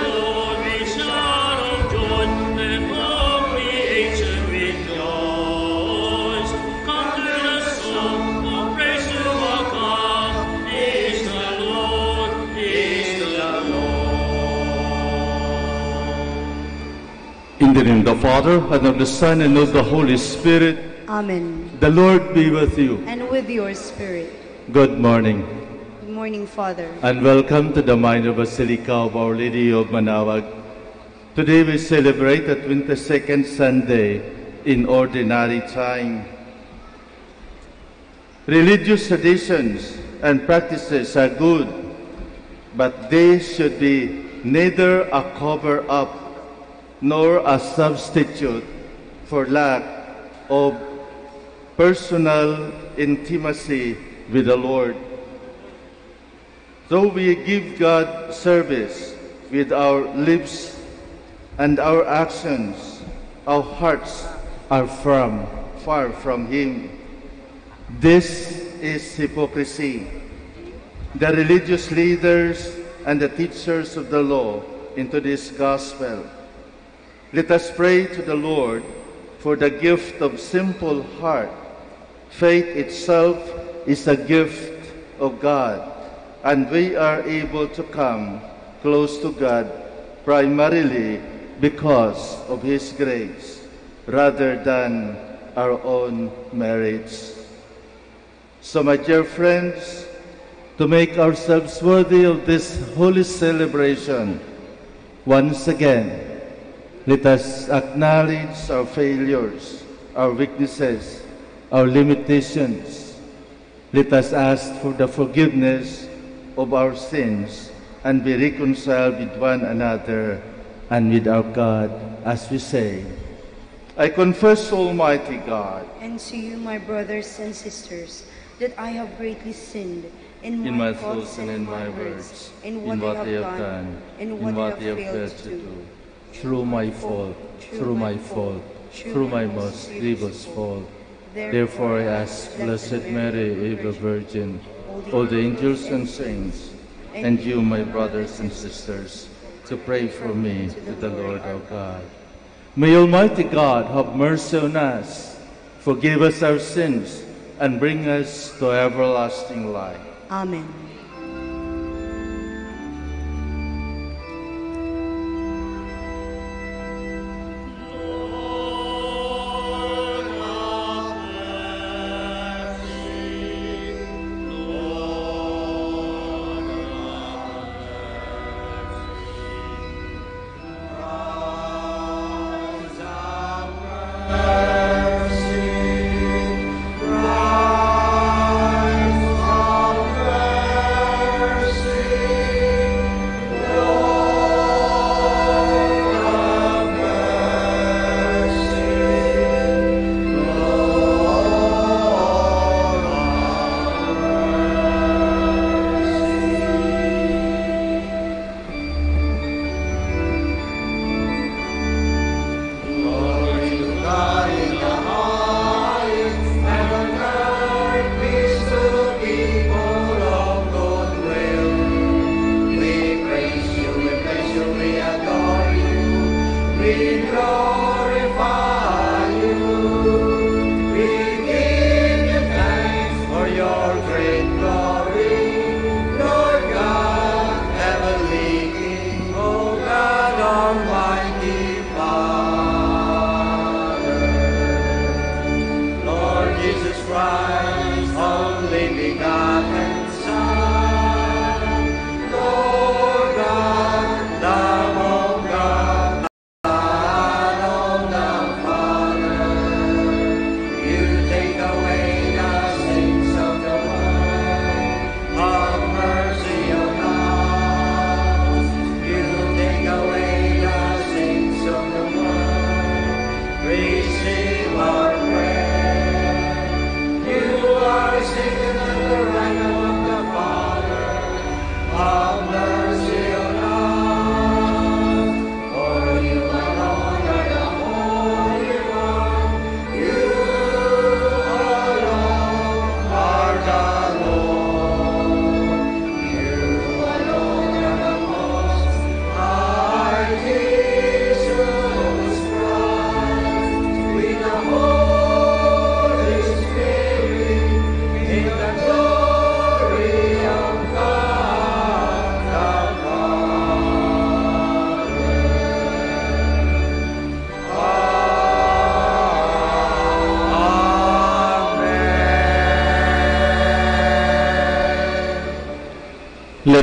Lord with shout of joy, let all creation rejoice. Come to the song of praise to our God. He is the Lord, He is the Lord. In the name of the Father, and of the Son, and of the Holy Spirit. Amen. The Lord be with you. And with your spirit. Good morning. Good morning, Father. And welcome to the Minor Basilica of Our Lady of Manaoag. Today we celebrate the twenty-second Sunday in Ordinary Time. Religious traditions and practices are good, but they should be neither a cover-up nor a substitute for lack of personal intimacy with the Lord. Though we give God service with our lips and our actions, our hearts are from, far from Him. This is hypocrisy. The religious leaders and the teachers of the law in today's gospel, let us pray to the Lord for the gift of simple heart. Faith itself is a gift of God, and we are able to come close to God primarily because of His grace, rather than our own merits. So, my dear friends, to make ourselves worthy of this holy celebration, once again, let us acknowledge our failures, our weaknesses, our limitations. Let us ask for the forgiveness of our sins and be reconciled with one another and with our God as we say, I confess, Almighty God, and to you, my brothers and sisters, that I have greatly sinned in my thoughts and in my words, in what I have done and what I have failed to do, through my fault, through my fault, through my most grievous fault. Therefore I ask Blessed Mary, ever Virgin, all the angels and saints, and you, my brothers and sisters, to pray for me to the Lord our God. May Almighty God have mercy on us, forgive us our sins, and bring us to everlasting life. Amen.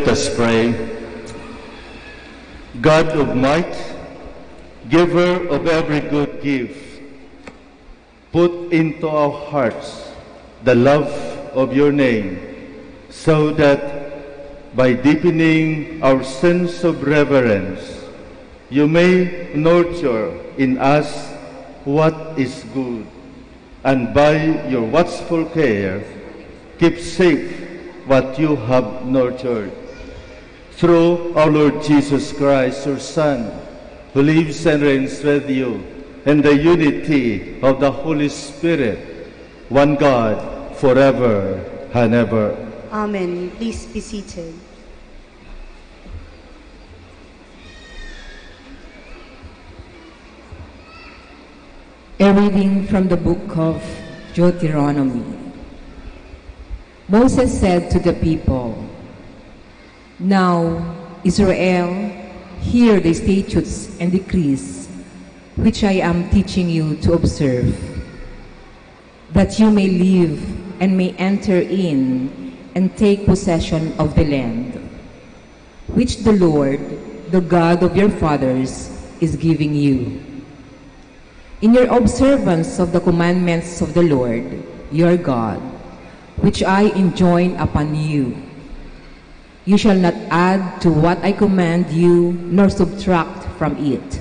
Let us pray. God of might, giver of every good gift, put into our hearts the love of your name, so that by deepening our sense of reverence, you may nurture in us what is good, and by your watchful care, keep safe what you have nurtured. Through our Lord Jesus Christ, your Son, who lives and reigns with you in the unity of the Holy Spirit, one God, forever and ever. Amen. Please be seated. A reading from the book of Deuteronomy. Moses said to the people, "Now, Israel, hear the statutes and decrees which I am teaching you to observe, that you may live and may enter in and take possession of the land which the Lord, the God of your fathers, is giving you. In your observance of the commandments of the Lord your God, which I enjoin upon you, you shall not add to what I command you, nor subtract from it.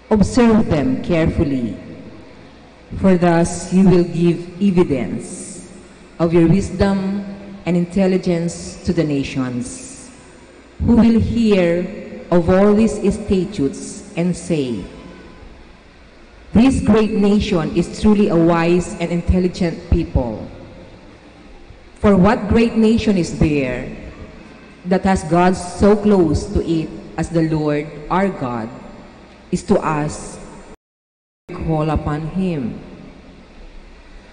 Observe them carefully, for thus you will give evidence of your wisdom and intelligence to the nations, who will hear of all these statutes and say, 'This great nation is truly a wise and intelligent people.' For what great nation is there that has God so close to it as the Lord our God is to us who call upon him?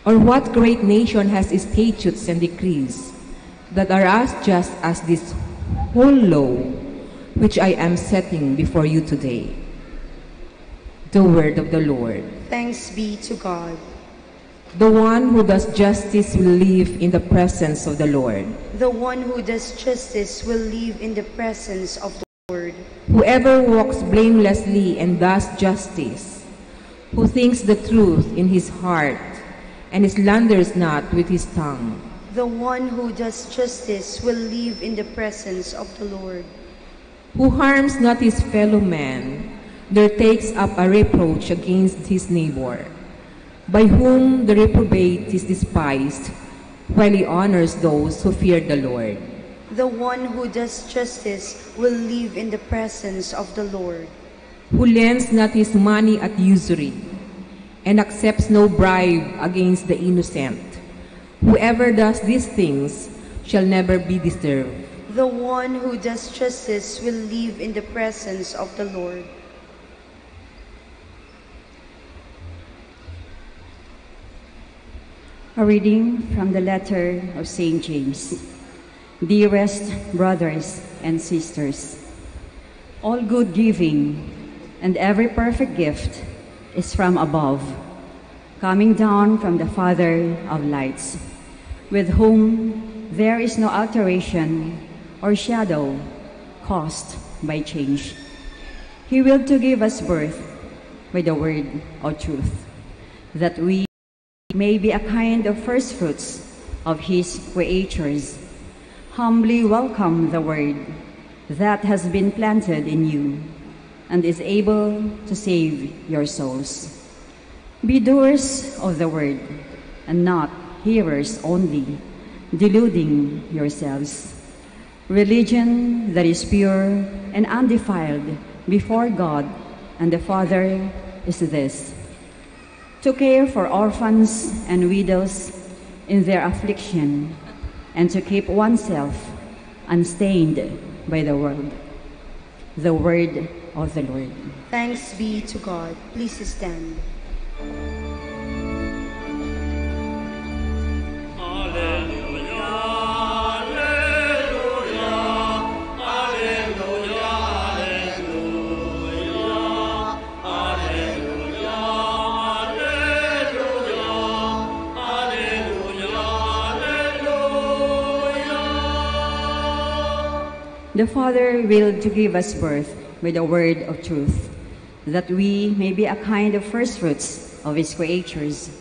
Or what great nation has statutes and decrees that are as just as this whole law which I am setting before you today?" The word of the Lord. Thanks be to God. The one who does justice will live in the presence of the Lord. The one who does justice will live in the presence of the Lord. Whoever walks blamelessly and does justice, who thinks the truth in his heart and slanders not with his tongue. The one who does justice will live in the presence of the Lord. Who harms not his fellow man, nor takes up a reproach against his neighbor, by whom the reprobate is despised, while he honors those who fear the Lord. The one who does justice will live in the presence of the Lord. Who lends not his money at usury, and accepts no bribe against the innocent. Whoever does these things shall never be disturbed. The one who does justice will live in the presence of the Lord. A reading from the letter of Saint James. Dearest brothers and sisters, all good giving and every perfect gift is from above, coming down from the Father of lights, with whom there is no alteration or shadow caused by change. He willed to give us birth by the word of truth, that we may be a kind of first fruits of his creatures. Humbly welcome the word that has been planted in you and is able to save your souls. Be doers of the word and not hearers only, deluding yourselves. Religion that is pure and undefiled before God and the Father is this: to care for orphans and widows in their affliction, and to keep oneself unstained by the world. The word of the Lord. Thanks be to God. Please stand. The Father willed to give us birth by the word of truth, that we may be a kind of first fruits of his creatures.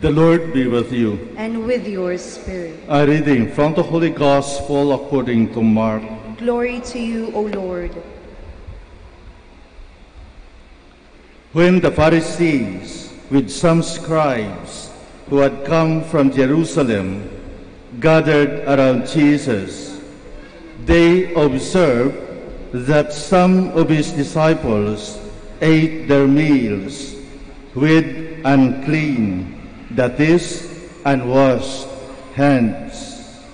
The Lord be with you. And with your spirit. A reading from the Holy Gospel according to Mark. Glory to you, O Lord. When the Pharisees, with some scribes who had come from Jerusalem, gathered around Jesus, they observed that some of his disciples ate their meals with unclean, that is, unwashed hands.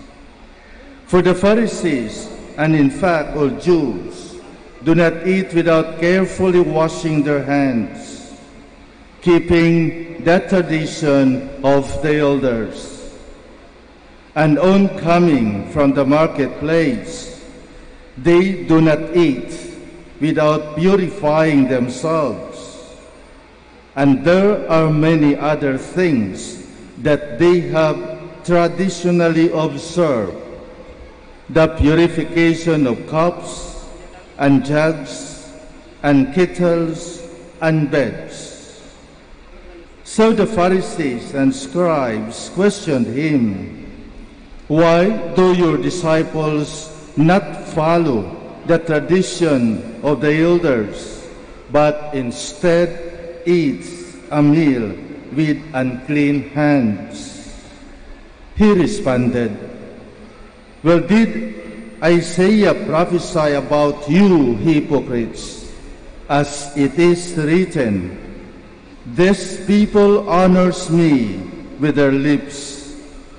For the Pharisees, and in fact all Jews, do not eat without carefully washing their hands, keeping that tradition of the elders. And on coming from the marketplace, they do not eat without purifying themselves. And there are many other things that they have traditionally observed, the purification of cups and jugs and kettles and beds. So the Pharisees and scribes questioned him, "Why do your disciples not follow the tradition of the elders, but instead eat a meal with unclean hands?" He responded, "Well, did Isaiah prophesy about you hypocrites, as it is written, 'This people honors me with their lips,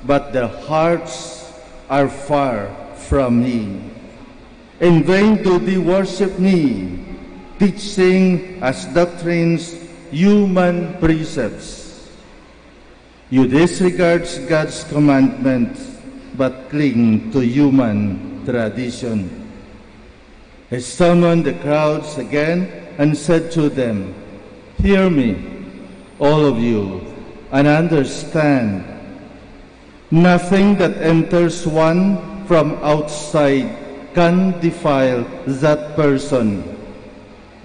but their hearts are far from me. In vain do they worship me, teaching as doctrines human precepts.' You disregard God's commandment, but cling to human tradition." He summoned the crowds again and said to them, "Hear me, all of you, and understand. Nothing that enters one from outside can defile that person,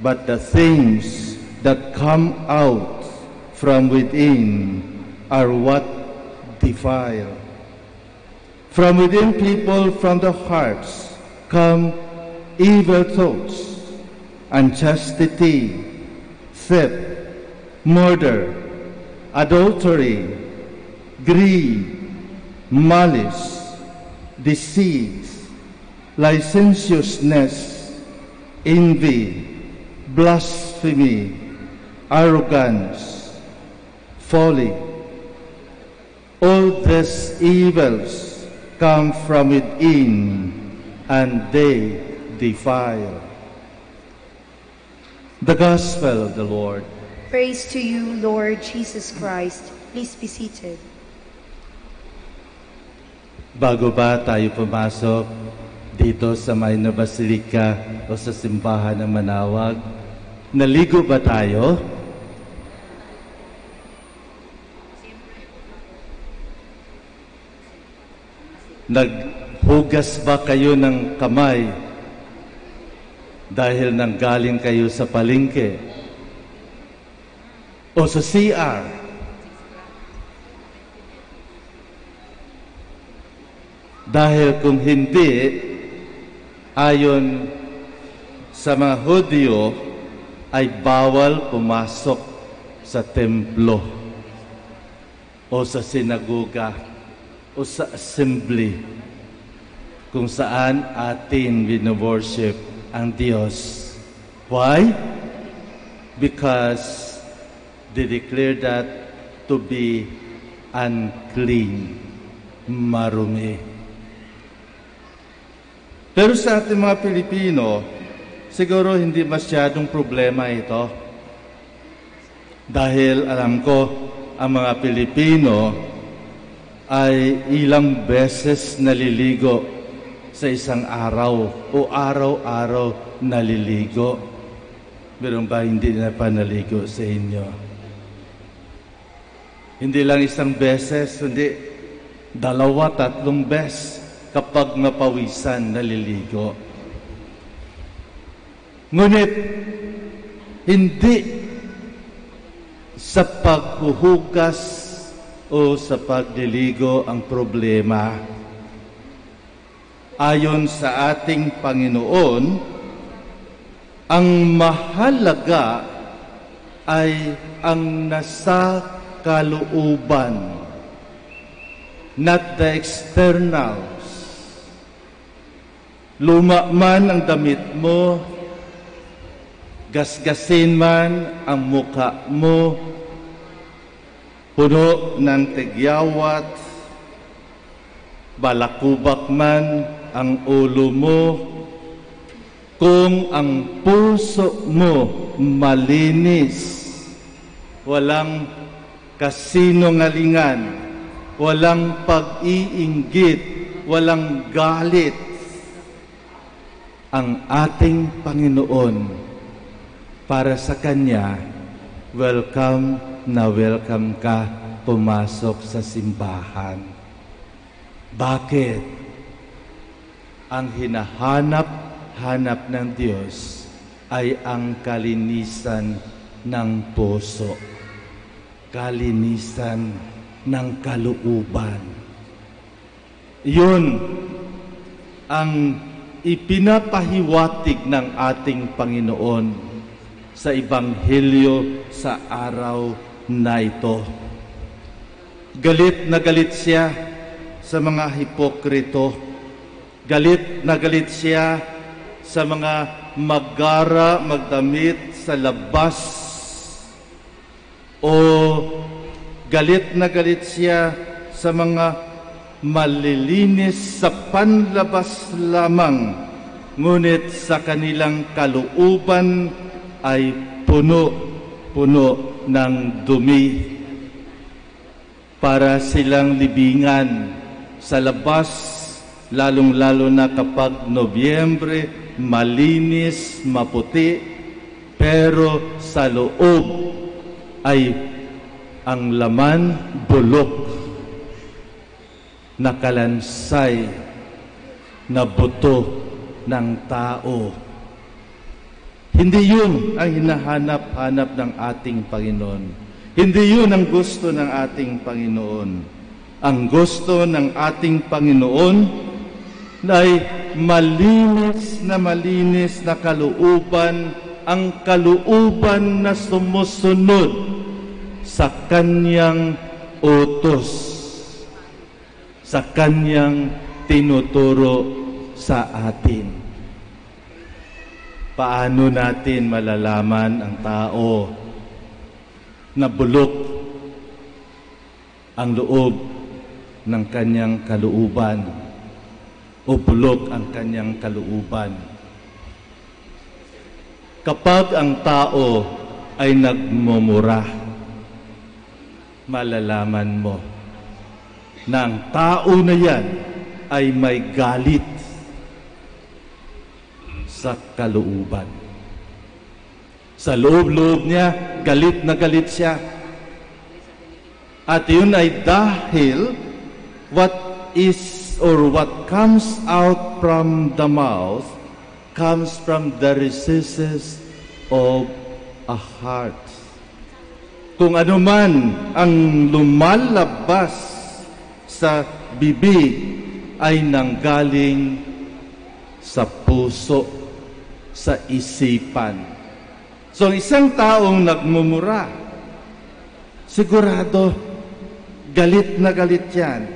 but the things that come out from within are what defile. From within people, from the hearts, come evil thoughts, unchastity, theft, murder, adultery, greed, malice, deceit, licentiousness, envy, blasphemy, arrogance, folly. All these evils come from within, and they defile." The Gospel of the Lord. Praise to you, Lord Jesus Christ. Please be seated. Bago ba tayo pumasok dito sa Minor Basilica o sa simbahan ng Manawag, naligo ba tayo? Naghugas ba kayo ng kamay dahil nanggaling kayo sa palengke o sa C R? Dahil kung hindi, ayon sa mga Hudiyo, ay bawal pumasok sa templo o sa sinagoga o sa assembly kung saan atin wino-worship ang Diyos. Why? Because they declare that to be unclean, marumi. Pero sa ating mga Pilipino, siguro hindi masyadong problema ito. Dahil alam ko, ang mga Pilipino ay ilang beses naliligo sa isang araw o araw-araw naliligo. Meron ba hindi na panaligo sa inyo? Hindi lang isang beses, hindi dalawa, tatlong bes kapag mapawisan, naliligo. Ngunit hindi sa paghuhugas o sa pagliligo ang problema. Ayon sa ating Panginoon, ang mahalaga ay ang nasa kalooban, not the externals. Luma man ang damit mo, gasgasin man ang mukha mo, puno ng tigyawat, balakubak man ang ulo mo, kung ang puso mo malinis, walang kasinungalingan, walang pag-iinggit, walang galit, ang ating Panginoon, para sa Kanya, welcome na welcome ka pumasok sa simbahan. Bakit? Ang hinahanap-hanap ng Diyos ay ang kalinisan ng puso, kalinisan ng kalooban. Yun ang ipinapahiwatig ng ating Panginoon sa Ebanghelyo sa araw na ito. Galit na galit siya sa mga hipokrito. Galit na galit siya sa mga magara, magdamit sa labas. O galit na galit siya sa mga malilinis sa panlabas lamang, ngunit sa kanilang kalooban ay puno-puno ng dumi. Para silang libingan sa labas, lalong-lalo na kapag Nobyembre, malinis, maputi, pero sa loob ay ang laman bulok, nakalansay na buto ng tao. Hindi yun ang hinahanap-hanap ng ating Panginoon. Hindi yun ang gusto ng ating Panginoon. Ang gusto ng ating Panginoon ay malinis na malinis na kalooban, ang kalooban na sumusunod sa kanyang utos, sa kanyang tinuturo sa atin. Paano natin malalaman ang tao na bulok ang loob ng kanyang kalooban o bulok ang kanyang kalooban? Kapag ang tao ay nagmumura, malalaman mo na ang tao na yan ay may galit sa kalooban. Sa loob-loob niya, galit na galit siya. At yun ay dahil what is or what comes out from the mouth comes from the recesses of a heart. Kung ano man ang lumalabas sa bibig ay nanggaling sa puso, sa isipan. So, ang isang taong nagmumura, sigurado, galit na galit yan,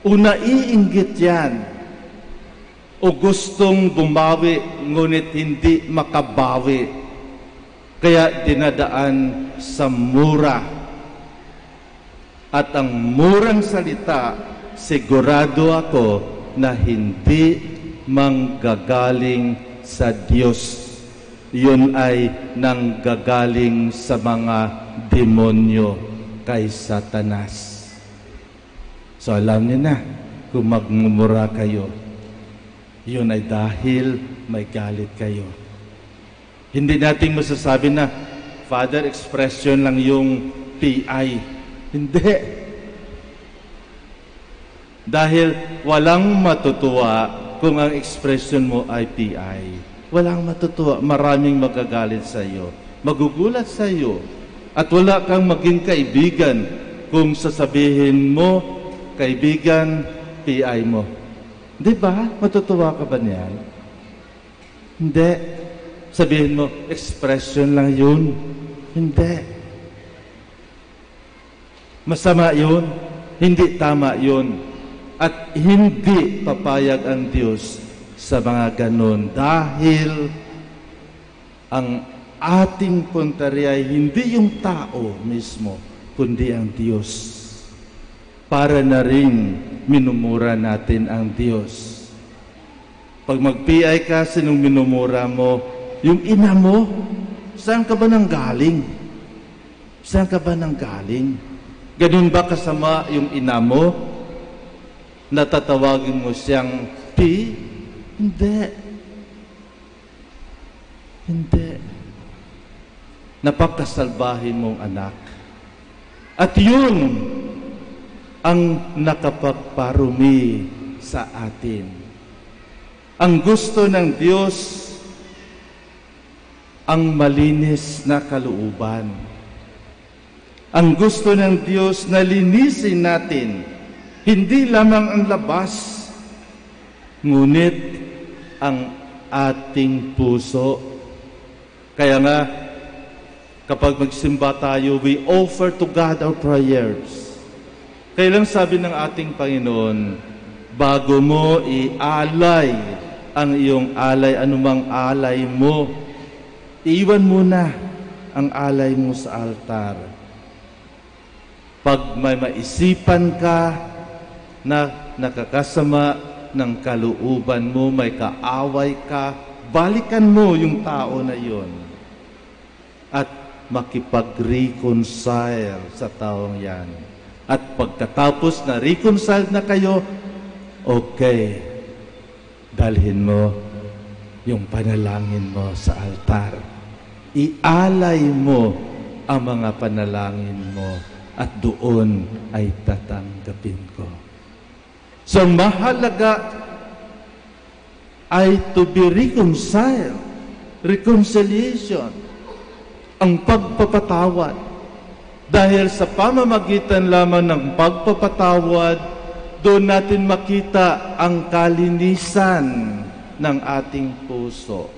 o naiinggit yan, o gustong bumawi, ngunit hindi makabawi, kaya dinadaan sa mura. At ang murang salita, sigurado ako na hindi manggagaling sa Diyos. Yun ay nanggagaling sa mga demonyo kay Satanas. So, alam niyo na, kung magmumura kayo, yun ay dahil may galit kayo. Hindi natin masasabi na, "Father, expression lang yung P I." Hindi. Dahil walang matutuwa kung ang expression mo ay P I. Walang matutuwa, maraming magagalit sa iyo, magugulat sa iyo, at wala kang maging kaibigan kung sasabihin mo, "Kaibigan, P I mo." Di ba? Matutuwa ka ba niyan? Hindi. Sabihin mo, "Expression lang yun." Hindi. Masama yun. Hindi tama yun. At hindi papayag ang Diyos sa mga ganun dahil ang ating puntaria ay hindi yung tao mismo, kundi ang Diyos. Para na rin minumura natin ang Diyos. Pag mag-P I ka, sinong minumura mo? Yung ina mo? Saan ka ba nanggaling? Saan ka ba nanggaling? Ganun ba kasama yung ina mo? Natatawagin mo siyang P? Hindi. Hindi. Napakasalbahe mong anak. At yun ang nakapagparumi sa atin. Ang gusto ng Diyos, ang malinis na kalooban. Ang gusto ng Diyos na linisin natin, hindi lamang ang labas, ngunit ang ating puso. Kaya nga, kapag magsimba tayo, we offer to God our prayers. Kailang sabi ng ating Panginoon, "Bago mo ialay ang iyong alay, anumang alay mo, iwan mo na ang alay mo sa altar." Pag may maisipan ka na nakakasama ng kalooban mo, may kaaway ka, balikan mo yung tao na yun at makipag-reconcile sa taong yan. At pagkatapos na reconcile na kayo, okay, dalhin mo yung panalangin mo sa altar. Ialay mo ang mga panalangin mo at doon ay tatanggapin ko. So, mahalaga ay to be reconciled, reconciliation, ang pagpapatawad. Dahil sa pamamagitan lamang ng pagpapatawad, doon natin makita ang kalinisan ng ating puso.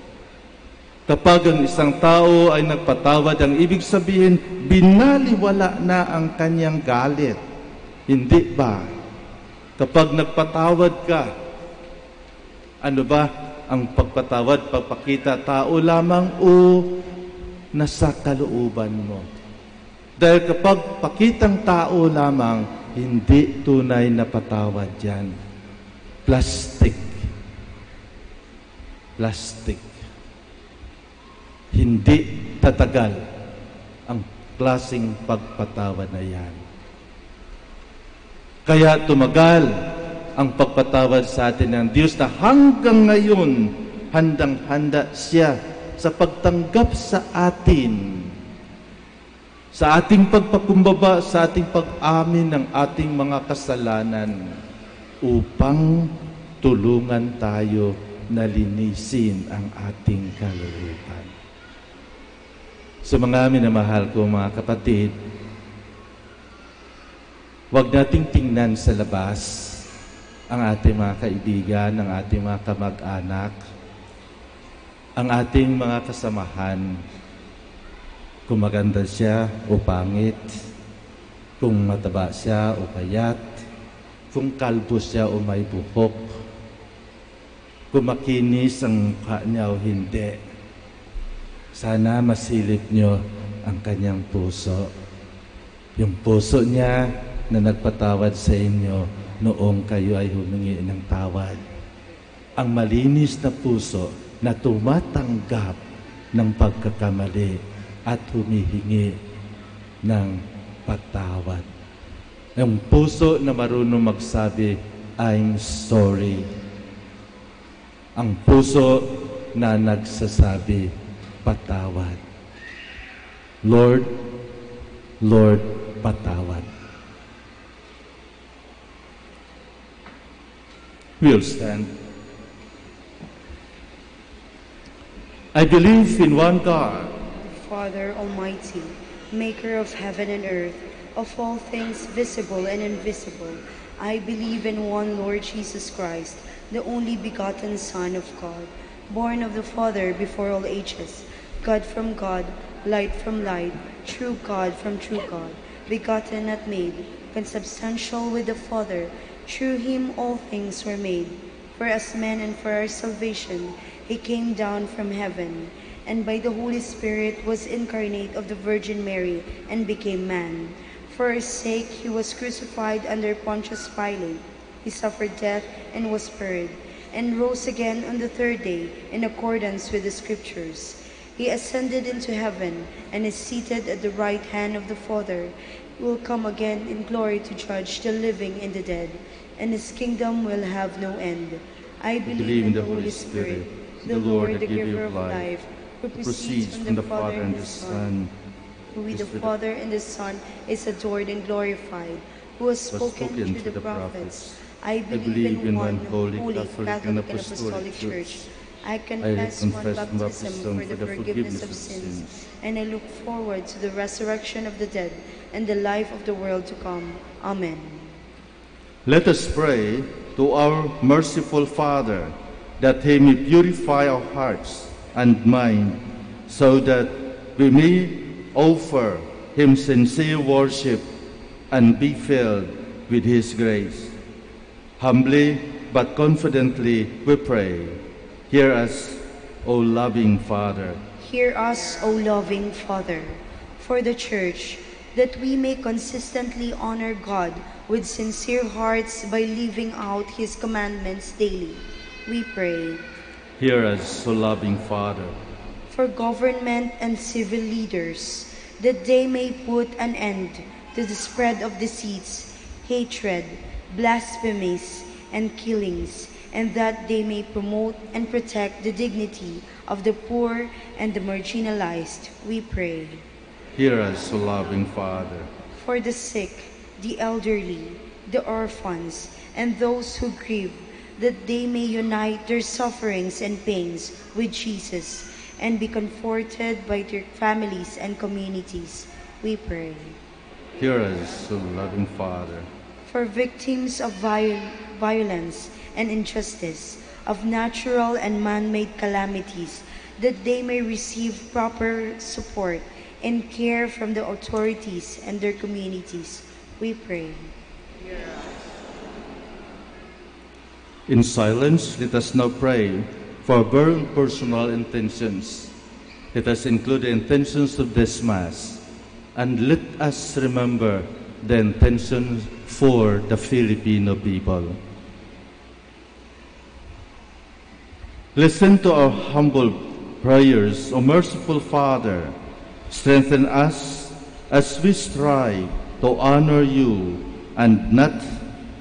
Kapag ang isang tao ay nagpatawad, ang ibig sabihin, binaliwala na ang kanyang galit. Hindi ba? Kapag nagpatawad ka, ano ba ang pagpatawad? Pagpakita tao lamang o nasa kalooban mo? Dahil kapag pakitang tao lamang, hindi tunay na patawad yan. Plastic. Plastic. Hindi tatagal ang klaseng pagpatawad na yan. Kaya tumagal ang pagpatawad sa atin ng Diyos na hanggang ngayon, handang-handa siya sa pagtanggap sa atin, sa ating pagpakumbaba, sa ating pag-amin ng ating mga kasalanan, upang tulungan tayo na linisin ang ating kalooban. Sa mga minamahal ko, mga kapatid, huwag nating tingnan sa labas ang ating mga kaibigan, ang ating mga kamag-anak, ang ating mga kasamahan, kung maganda siya o pangit, kung mataba siya o payat, kung kalbo siya o may buhok, kung makinis ang mukha niya o hindi. Sana masilip niyo ang kanyang puso. Yung puso niya na nagpatawad sa inyo noong kayo ay humingi ng tawad. Ang malinis na puso na tumatanggap ng pagkakamali at humihingi ng patawad. Ang puso na marunong magsabi, "I'm sorry." Ang puso na nagsasabi, "Patawad." Lord, Lord, patawad. We'll stand. I believe in one God. Father Almighty, maker of heaven and earth, of all things visible and invisible. I believe in one Lord Jesus Christ, the only begotten Son of God, born of the Father before all ages, God from God, light from light, true God from true God, begotten, not made, consubstantial with the Father. Through him all things were made. For us men and for our salvation, he came down from heaven, and by the Holy Spirit was incarnate of the Virgin Mary and became man. For our sake, he was crucified under Pontius Pilate. He suffered death and was buried, and rose again on the third day in accordance with the Scriptures. He ascended into heaven and is seated at the right hand of the Father. He will come again in glory to judge the living and the dead, and his kingdom will have no end. I believe in the Holy Spirit, the Lord, the giver of life, who proceeds from the Father and the Son. Who with the Father and the Son is adored and glorified, who has spoken through the prophets. I believe in one holy, Catholic, and Apostolic Church. I confess one baptism for the forgiveness of sins, and I look forward to the resurrection of the dead and the life of the world to come. Amen. Let us pray to our merciful Father that he may purify our hearts and mind so that we may offer him sincere worship and be filled with his grace. Humbly but confidently we pray. Hear us, O loving Father. Hear us, O loving Father, for the Church, that we may consistently honor God with sincere hearts by living out his commandments daily. We pray. Hear us, O loving Father. For government and civil leaders, that they may put an end to the spread of deceits, hatred, blasphemies, and killings, and that they may promote and protect the dignity of the poor and the marginalized, we pray. Hear us, O loving Father. For the sick, the elderly, the orphans, and those who grieve, that they may unite their sufferings and pains with Jesus and be comforted by their families and communities, we pray. Hear us, O loving Father. For victims of viol-, violence and injustice, of natural and man-made calamities, that they may receive proper support and care from the authorities and their communities, we pray. In silence, let us now pray for our very personal intentions. Let us include the intentions of this Mass, and let us remember the intentions for the Filipino people. Listen to our humble prayers, O merciful Father. Strengthen us as we strive to honor you, and not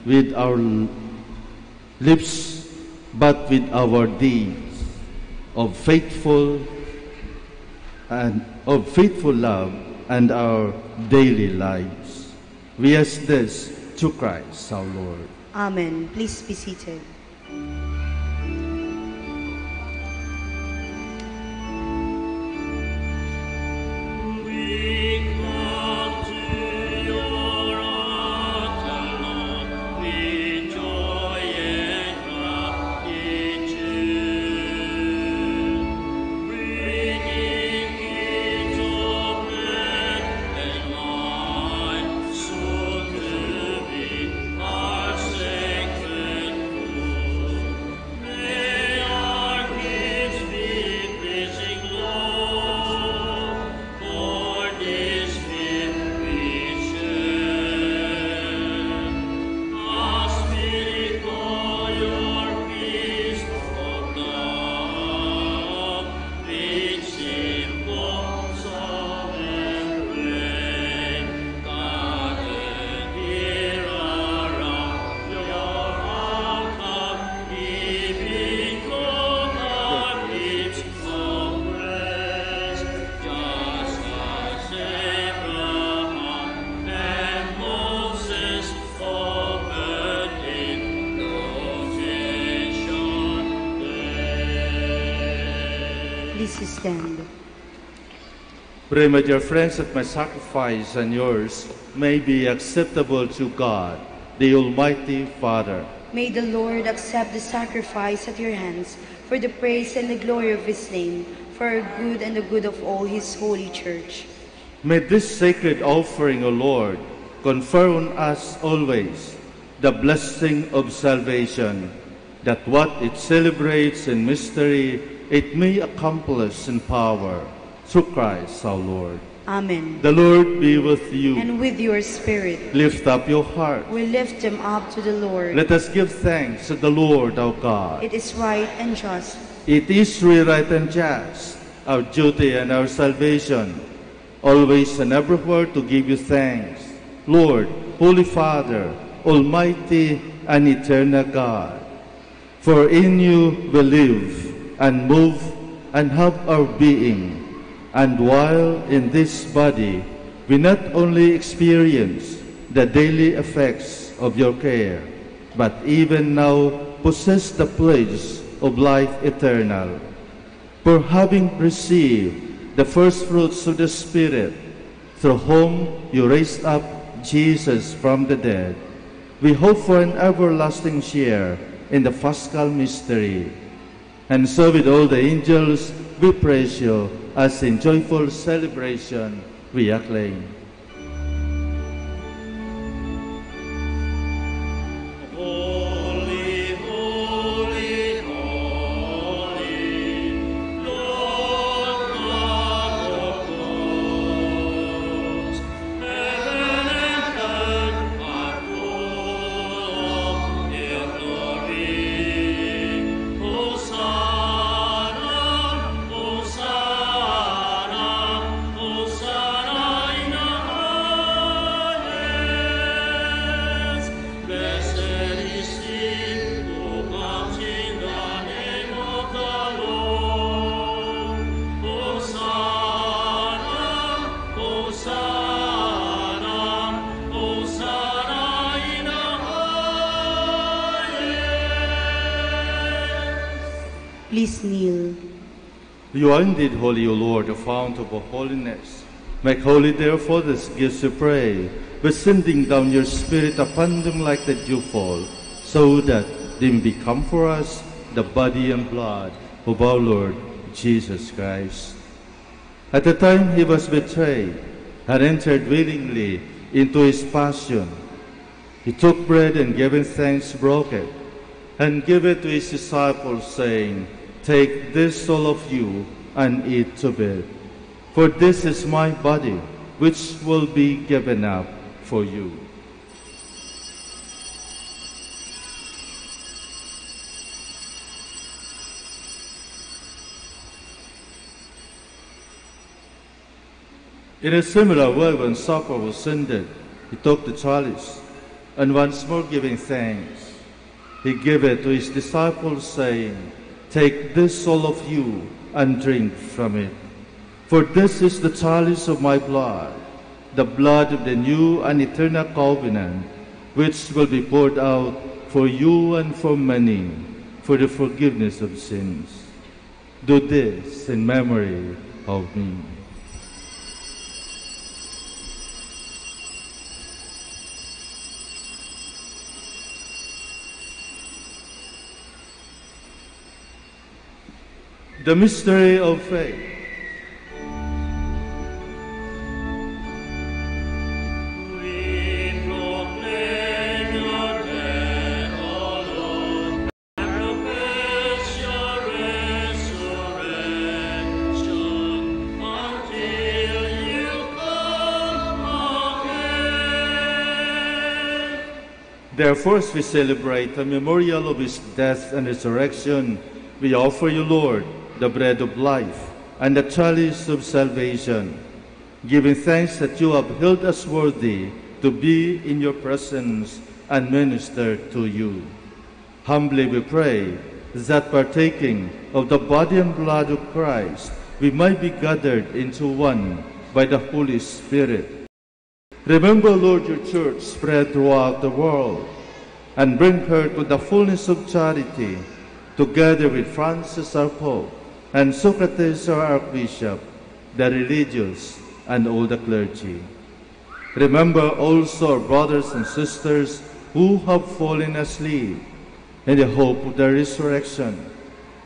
with our lips, but with our deeds of faithful and of faithful love and our daily lives. We ask this through Christ our Lord. Amen. Please be seated. Stand. Pray, my dear friends, that my sacrifice and yours may be acceptable to God, the Almighty Father. May the Lord accept the sacrifice at your hands for the praise and the glory of his name, for our good and the good of all his holy church. May this sacred offering, O Lord, confer on us always the blessing of salvation, that what it celebrates in mystery, it may accomplish in power, through Christ our Lord. Amen. The Lord be with you. And with your spirit. Lift up your heart. We lift them up to the Lord. Let us give thanks to the Lord our God. It is right and just. It is really right and just, our duty and our salvation, always and everywhere to give you thanks, Lord, Holy Father, Almighty and Eternal God. For in you we live and move and have our being, and while in this body, we not only experience the daily effects of your care, but even now possess the pledge of life eternal. For having received the first fruits of the Spirit, through whom you raised up Jesus from the dead, we hope for an everlasting share in the Paschal mystery. And so, with all the angels, we praise you, as in joyful celebration we acclaim. Holy, holy, holy, Lord God of hosts, heaven and earth are full of your glory. Hosanna, Hosanna, Hosanna in the highest. Blessed is he who comes in the name of the Lord. Hosanna, Hosanna, Hosanna in the highest. Please kneel. You are indeed holy, O Lord, the fount of all holiness. Make holy, therefore, these gifts, we pray, by sending down your Spirit upon them like the dewfall, so that they may become for us the body and blood of our Lord Jesus Christ. At the time he was betrayed, had entered willingly into his passion, he took bread and, giving thanks, broke it, and gave it to his disciples, saying, "Take this, all of you, and eat of it. For this is my body, which will be given up for you." In a similar way, when supper was ended, he took the chalice, and once more giving thanks, he gave it to his disciples, saying, "Take this, all of you, and drink from it. For this is the chalice of my blood, the blood of the new and eternal covenant, which will be poured out for you and for many for the forgiveness of sins. Do this in memory of me." The mystery of faith. We proclaim your death, O Lord, and proclaim your resurrection until you come again. Therefore, as we celebrate the memorial of his death and resurrection, we offer you, Lord, the bread of life and the chalice of salvation, giving thanks that you have held us worthy to be in your presence and minister to you. Humbly we pray that, partaking of the body and blood of Christ, we might be gathered into one by the Holy Spirit. Remember, Lord, your church spread throughout the world, and bring her to the fullness of charity, together with Francis our Pope, and Socrates, our Archbishop, the religious, and all the clergy. Remember also our brothers and sisters who have fallen asleep in the hope of their resurrection,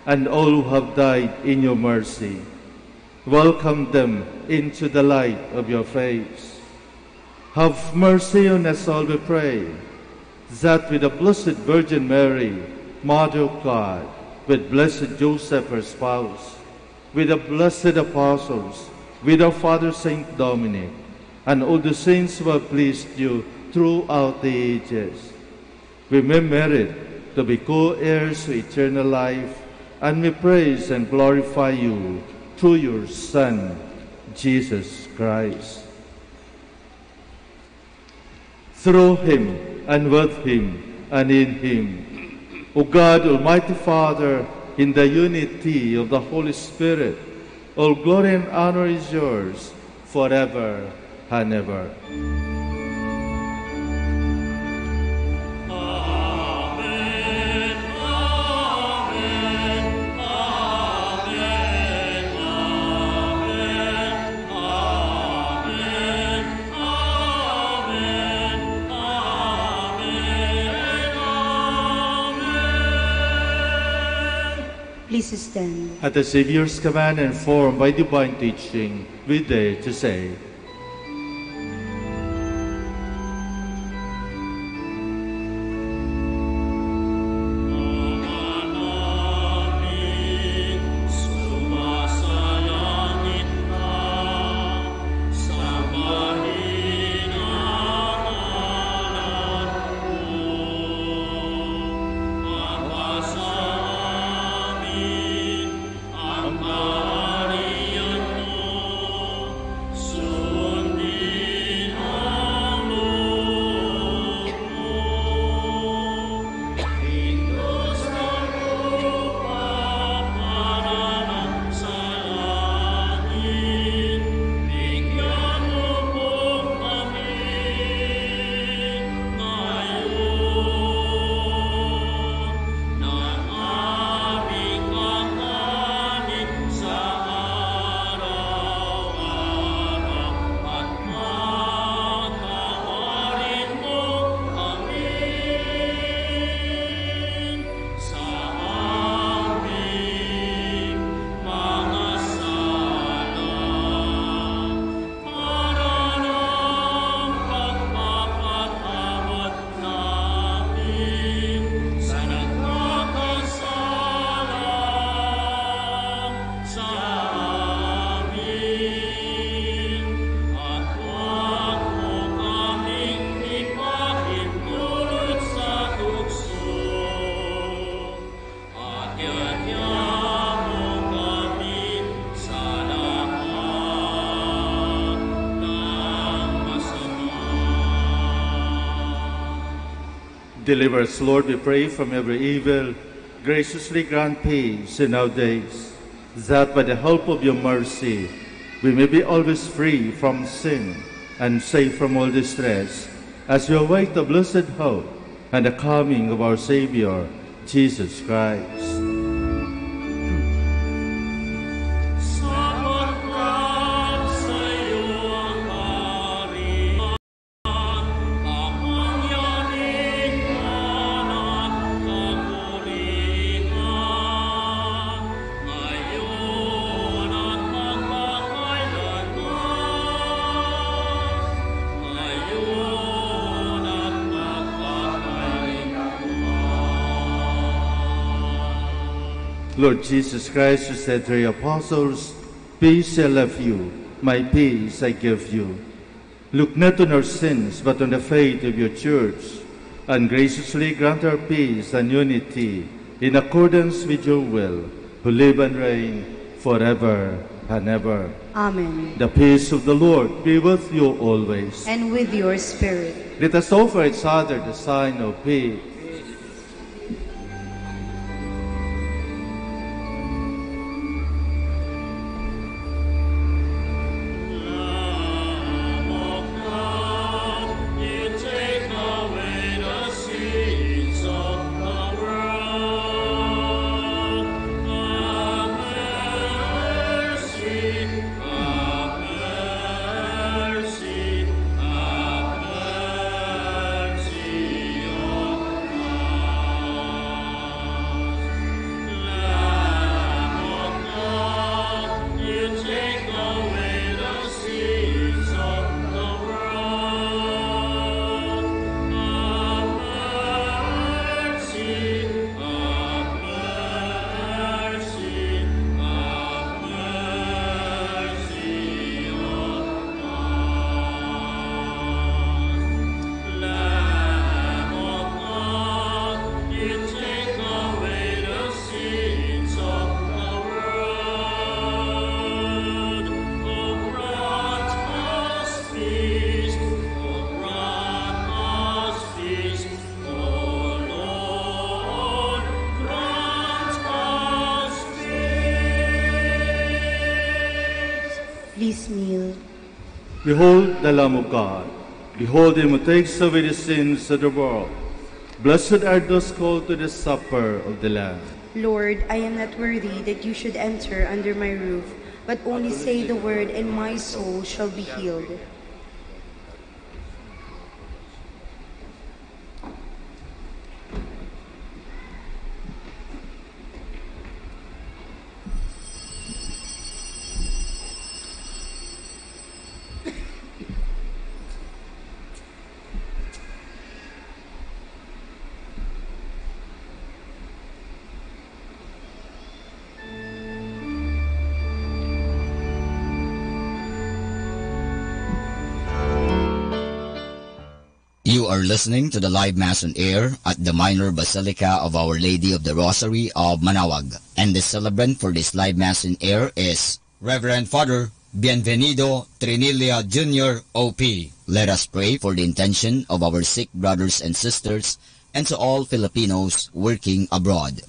and all who have died in your mercy. Welcome them into the light of your face. Have mercy on us all, we pray, that with the Blessed Virgin Mary, Mother of God, with Blessed Joseph, her spouse, with the blessed apostles, with our Father Saint Dominic, and all the saints who have pleased you throughout the ages, we may merit to be co-heirs to eternal life, and may praise and glorify you through your Son, Jesus Christ. Through him, and with him, and in him, O God, Almighty Father, in the unity of the Holy Spirit, all glory and honor is yours forever and ever. Please stand. At the Savior's command, informed by divine teaching, we dare to say, Deliver us, Lord, we pray, from every evil. Graciously grant peace in our days, that by the help of your mercy we may be always free from sin and safe from all distress, as we await the blessed hope and the coming of our Savior, Jesus Christ. Lord Jesus Christ, you said to your apostles, "Peace I love you, my peace I give you." Look not on our sins, but on the faith of your church, and graciously grant her peace and unity in accordance with your will, who live and reign forever and ever. Amen. The peace of the Lord be with you always. And with your spirit. Let us offer each other the sign of peace. Behold the Lamb of God. Behold him who takes away the sins of the world. Blessed are those called to the supper of the Lamb. Lord, I am not worthy that you should enter under my roof, but only say the word and my soul shall be healed. You are listening to the live Mass on air at the Minor Basilica of Our Lady of the Rosary of Manaoag. And the celebrant for this live Mass on air is Reverend Father Bienvenido Trinilla Junior O P. Let us pray for the intention of our sick brothers and sisters and to all Filipinos working abroad.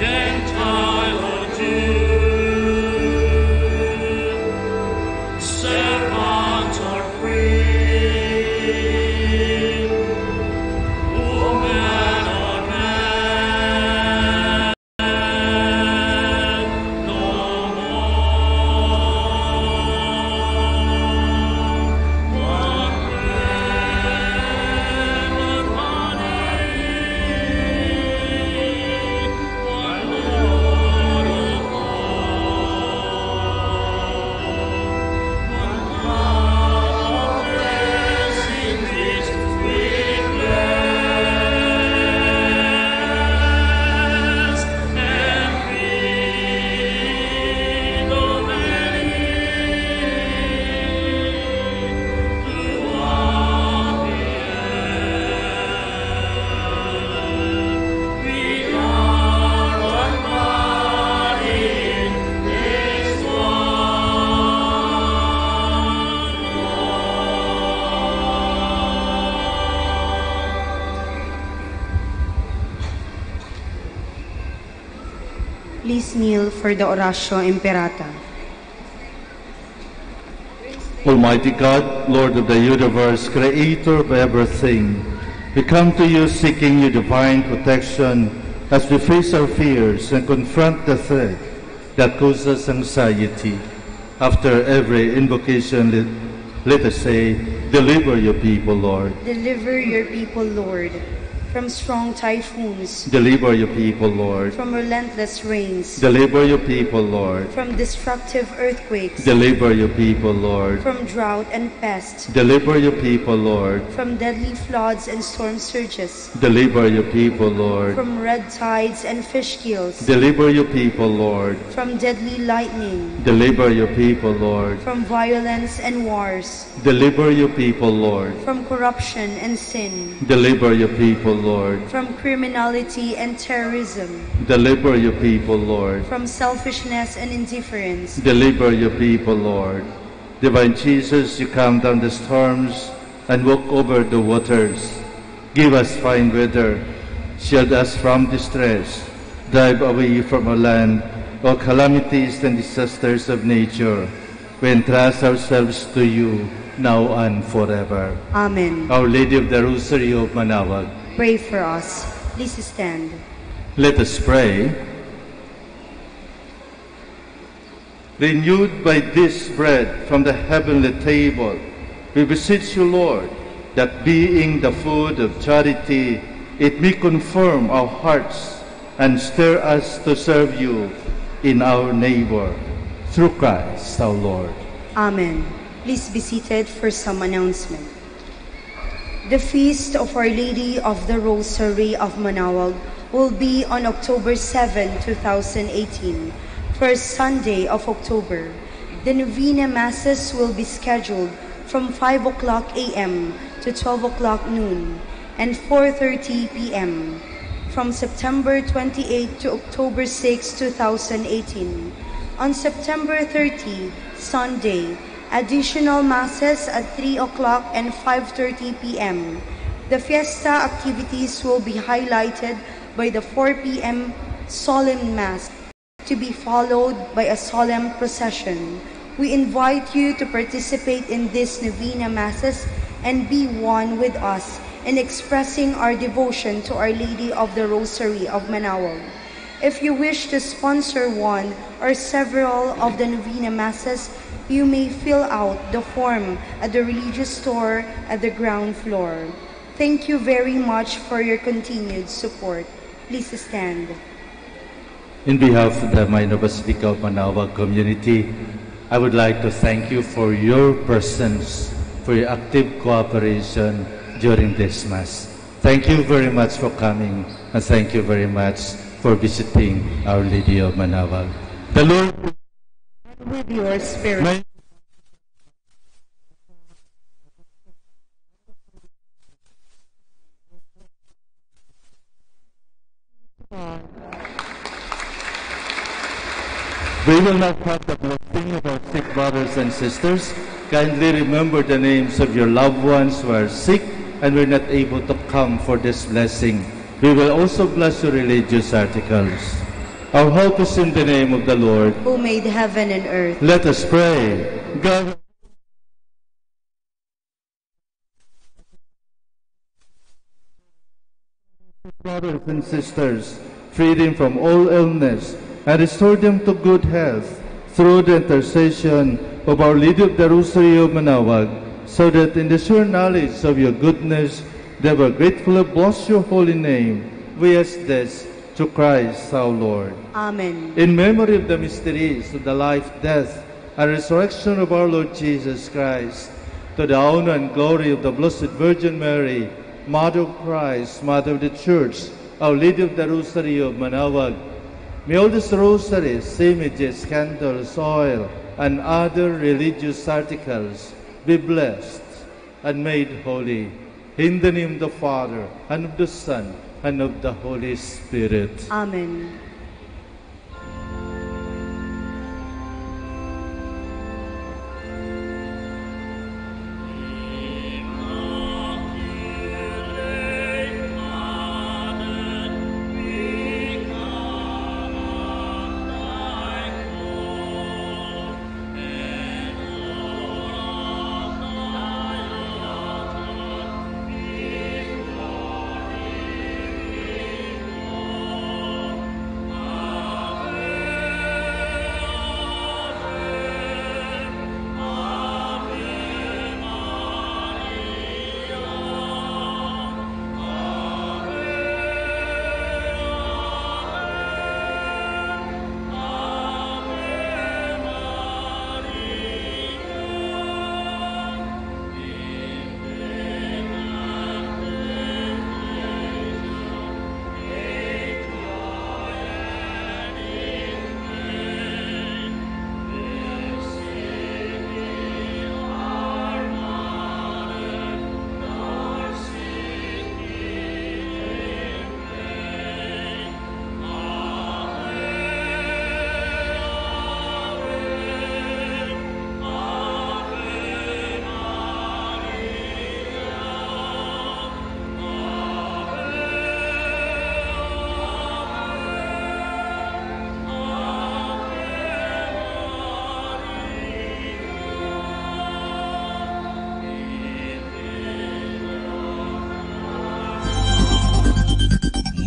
Gentile or Jew, servant or free, woman or man, no more. Please kneel for the Oratio Imperata. Almighty God, Lord of the universe, creator of everything, we come to you seeking your divine protection as we face our fears and confront the threat that causes anxiety. After every invocation, let, let us say, "Deliver your people, Lord." Deliver your people, Lord, from strong typhoons. Deliver your people, Lord. From relentless rains. Deliver your people, Lord. From destructive earthquakes. Deliver your people, Lord. From drought and pest. Deliver your people, Lord. From deadly floods and storm surges. Deliver your people, Lord. From red tides and fish gills. Deliver your people, Lord. From deadly lightning. Deliver your people, Lord. From violence and wars. Deliver your people, Lord. From corruption and sin. Deliver your people, Lord. From criminality and terrorism. Deliver your people, Lord. From selfishness and indifference. Deliver your people, Lord. Divine Jesus, you calm down the storms and walk over the waters. Give us fine weather. Shield us from distress. Drive away from our land all calamities and disasters of nature. We entrust ourselves to you now and forever. Amen. Our Lady of the Rosary of Manaoag, pray for us. Please stand. Let us pray. Renewed by this bread from the heavenly table, we beseech you, Lord, that being the food of charity, it may confirm our hearts and stir us to serve you in our neighbor. Through Christ our Lord. Amen. Please be seated for some announcement. The Feast of Our Lady of the Rosary of Manaoag will be on October seven, two thousand eighteen, first Sunday of October. The novena masses will be scheduled from five o'clock a m to twelve o'clock noon and four thirty p m from September twenty-eight to October six, two thousand eighteen. On September thirty, Sunday, additional masses at three o'clock and five thirty p m. The fiesta activities will be highlighted by the four p m solemn mass, to be followed by a solemn procession. We invite you to participate in these novena masses and be one with us in expressing our devotion to Our Lady of the Rosary of Manaoag. If you wish to sponsor one or several of the novena masses, you may fill out the form at the religious store at the ground floor. Thank you very much for your continued support. Please stand. In behalf of the Maynooba City Council Manaoag community, I would like to thank you for your presence, for your active cooperation during this Mass. Thank you very much for coming, and thank you very much for visiting Our Lady of Manaoag. The Lord with your spirit. We will now have the blessing of our sick brothers and sisters. Kindly remember the names of your loved ones who are sick and were not able to come for this blessing. We will also bless your religious articles. Our hope is in the name of the Lord. Who made heaven and earth. Let us pray. God, brothers and sisters, free them from all illness, and restore them to good health through the intercession of Our Lady of the Rosary of Manaoag, so that in the sure knowledge of your goodness, they will gratefully bless your holy name. We ask this to Christ our Lord. Amen. In memory of the mysteries of the life, death, and resurrection of our Lord Jesus Christ, to the honor and glory of the Blessed Virgin Mary, Mother of Christ, Mother of the Church, Our Lady of the Rosary of Manaoag, may all these rosaries, images, candles, oil, and other religious articles be blessed and made holy. In the name of the Father, and of the Son, and of the Holy Spirit. Amen.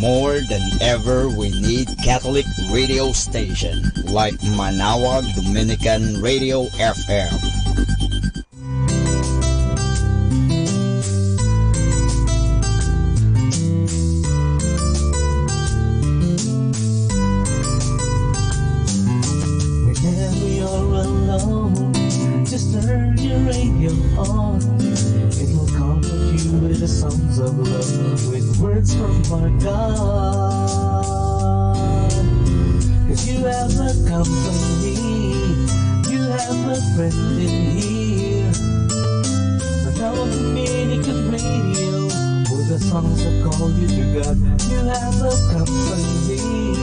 More than ever, we need Catholic radio station like Manaoag Dominican Radio F M. Whenever you're alone, just turn your radio on. It will comfort you with the songs of love, with words from our God. 'Cause you have a company, you have a friend in here. Manaoag Dominican Radio, with the songs that call you to God. You have a company,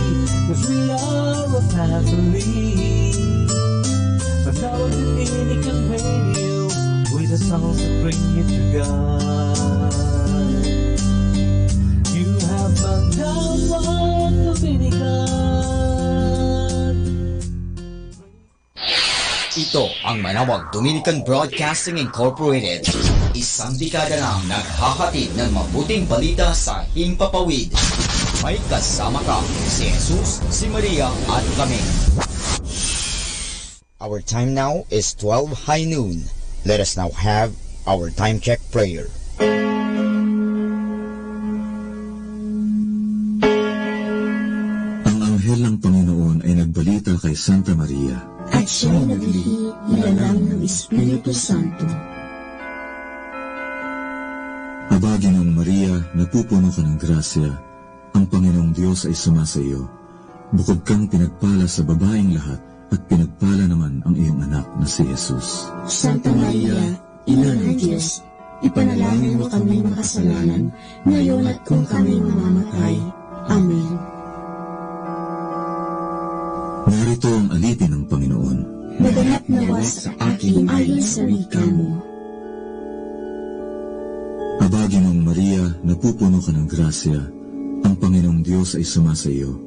'cause we are a family. Manaoag Dominican Radio, with the songs that bring you to God. You have Manaoag Dominican. Ito ang Manaoag Dominican Broadcasting Incorporated. Isang dekada nang naghahatid ng mabuting balita sa himpapawid. May kasama ka, si Jesus, si Maria, at kami. Our time now is twelve high noon. Let us now have our time check prayer. Ang anghel ng Panginoon ay nagbalita kay Santa Maria. At siya ay naglihi, ilalang ng Espiritu Santo. Aba, Ginoong Maria, napupuno ka ng grasya, ang Panginoong Diyos ay sumasa iyo. Bukod kang pinagpala sa babaing lahat, at pinagpala naman ang iyong anak na si Jesus. Santa Maria, Ina ng Diyos, ipanalangin mo kami makasalanan, ngayon at kung kami mamamatay. Amen. Narito ang alipin ng Panginoon. Maganap nawa sa akin ayon sa wika mo. Aba, Ginoong Maria, napupuno ka ng grasya, ang Panginoong Diyos ay sumasa iyo.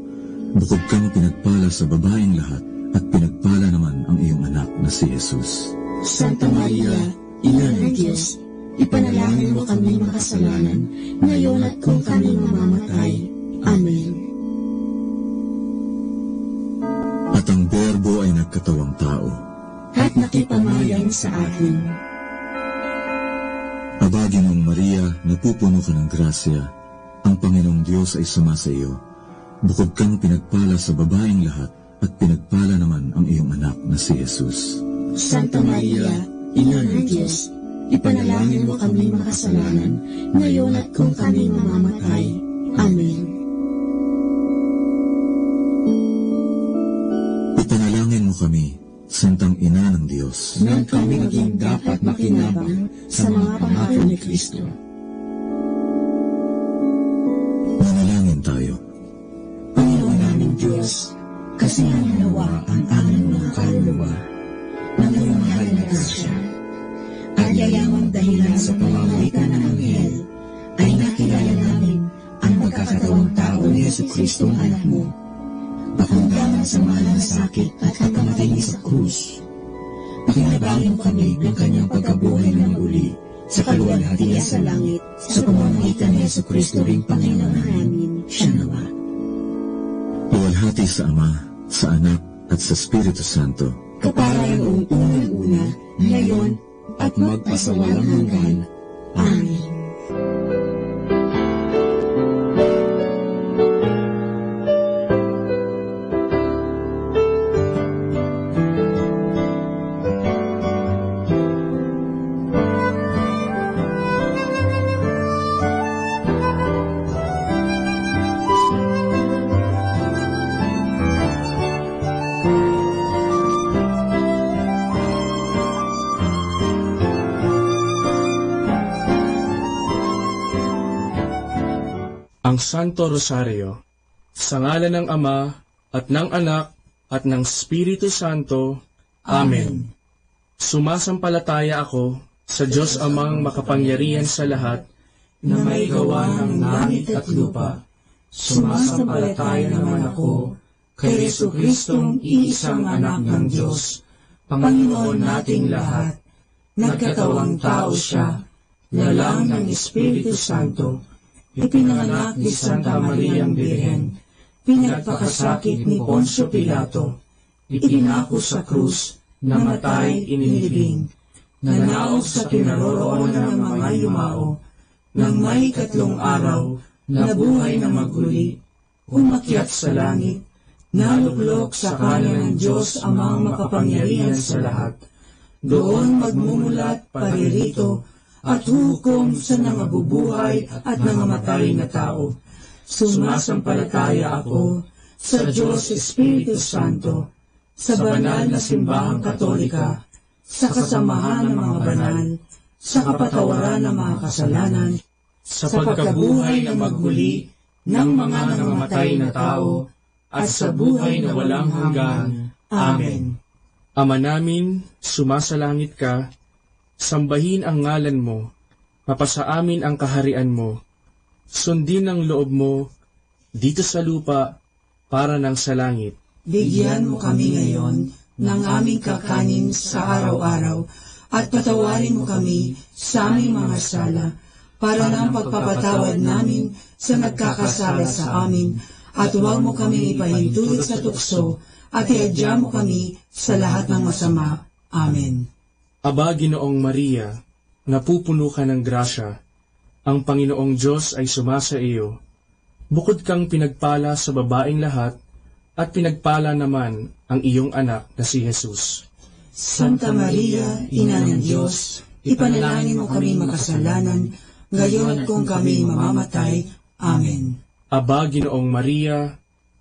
Bukod kang pinagpala sa babaing lahat, at pinagpala naman ang iyong anak na si Jesus. Santa Maria, Ina ng Dios, ipanalangin mo kami makasalanan, ngayon at kung kami mamamatay. Amen. At ang Berbo ay nagkatawang tao. At nakipamayan sa atin. Aba, Ginoong Maria, napupuno ka ng grasya, ang Panginoong Diyos ay sumasa iyo. Bukod kang pinagpala sa babaing lahat, at pinagpala naman ang iyong anak na si Jesus. Santa Maria, Ina ng Diyos, ipanalangin mo kami makasalanan, ngayon at kung kami mamamatay. Amen. Ipanalangin mo kami, Santang Ina ng Diyos. Nang kami maging dapat makinabang sa mga pangako ni Cristo. Manalangin tayo. Panginoon naming Diyos, kasian mo nawa ang aming mga kaluluwa ng iyong mahal na grasya. At ya yamang dahilan sa pamamagitan ng anghel ay nakilala namin ang pagkakatawang tao ni Jesu-Cristong Anak mo. Pakumbaba sa mahal na sakit at pagkamatay niya sa krus. Pakinabangan mo kami ng kanyang pagkabuhay na maguli sa kaluwalhatian sa langit, sa pamamagitan ni Jesu-Cristo ring Panginoon namin. Siya nawa. Luwalhati sa Ama, sa Anak, at sa Espiritu Santo. Kapara ya noong unang-una, ngayon, at magpasawalang hanggan. Amen. Ang Santo Rosario. Sa ngalan ng Ama, at ng Anak, at ng Espiritu Santo. Amen. Amen. Sumasampalataya ako sa Diyos Amang makapangyarihan sa lahat, na may gawa ng langit at lupa. Sumasampalataya naman ako kay Jesu-Cristong iisang Anak ng Diyos, Panginoon nating lahat. Nagkatawang tao siya, lalang ng Espiritu Santo, ipinanganak di Santa Mariang Birhen, pinagpakasakit ni Poncio Pilato, ipinako sa krus, namatay, inilibing, nanaog sa kinaroroonan ng mga yumao, nang may ikatlong araw, nabuhay na maguli, umakyat sa langit, naluklok sa kanan ng Diyos Amang makapangyarihan sa lahat. Doon magmumulat paririto at huhukom sa nangabubuhay at nangamatay na tao. Sumasampalataya ako sa Diyos Espiritu Santo, sa banal na simbahang Katolika, sa kasamahan ng mga banal, sa kapatawaran ng mga kasalanan, sa pagkabuhay na maguli ng mga nangamatay na tao, at sa buhay na walang hanggan. Amen. Ama namin, sumasalangit ka, sambahin ang ngalan mo, mapasaamin ang kaharian mo, sundin ang loob mo dito sa lupa para nang sa langit. Bigyan mo kami ngayon ng aming kakanin sa araw-araw, at patawarin mo kami sa aming mga sala, para ng pagpapatawad namin sa nagkakasala sa amin, at huwag mo kami ipaintulot sa tukso, at iadya mo kami sa lahat ng masama. Amen. Aba, Ginoong Maria, napupuno ka ng grasya, ang Panginoong Diyos ay sumasa iyo. Bukod kang pinagpala sa babaing lahat, at pinagpala naman ang iyong anak na si Jesus. Santa Maria, Ina ng Diyos, ipanalangin mo kami makasalanan, ngayon at kung kami mamamatay. Amen. Aba, Ginoong Maria,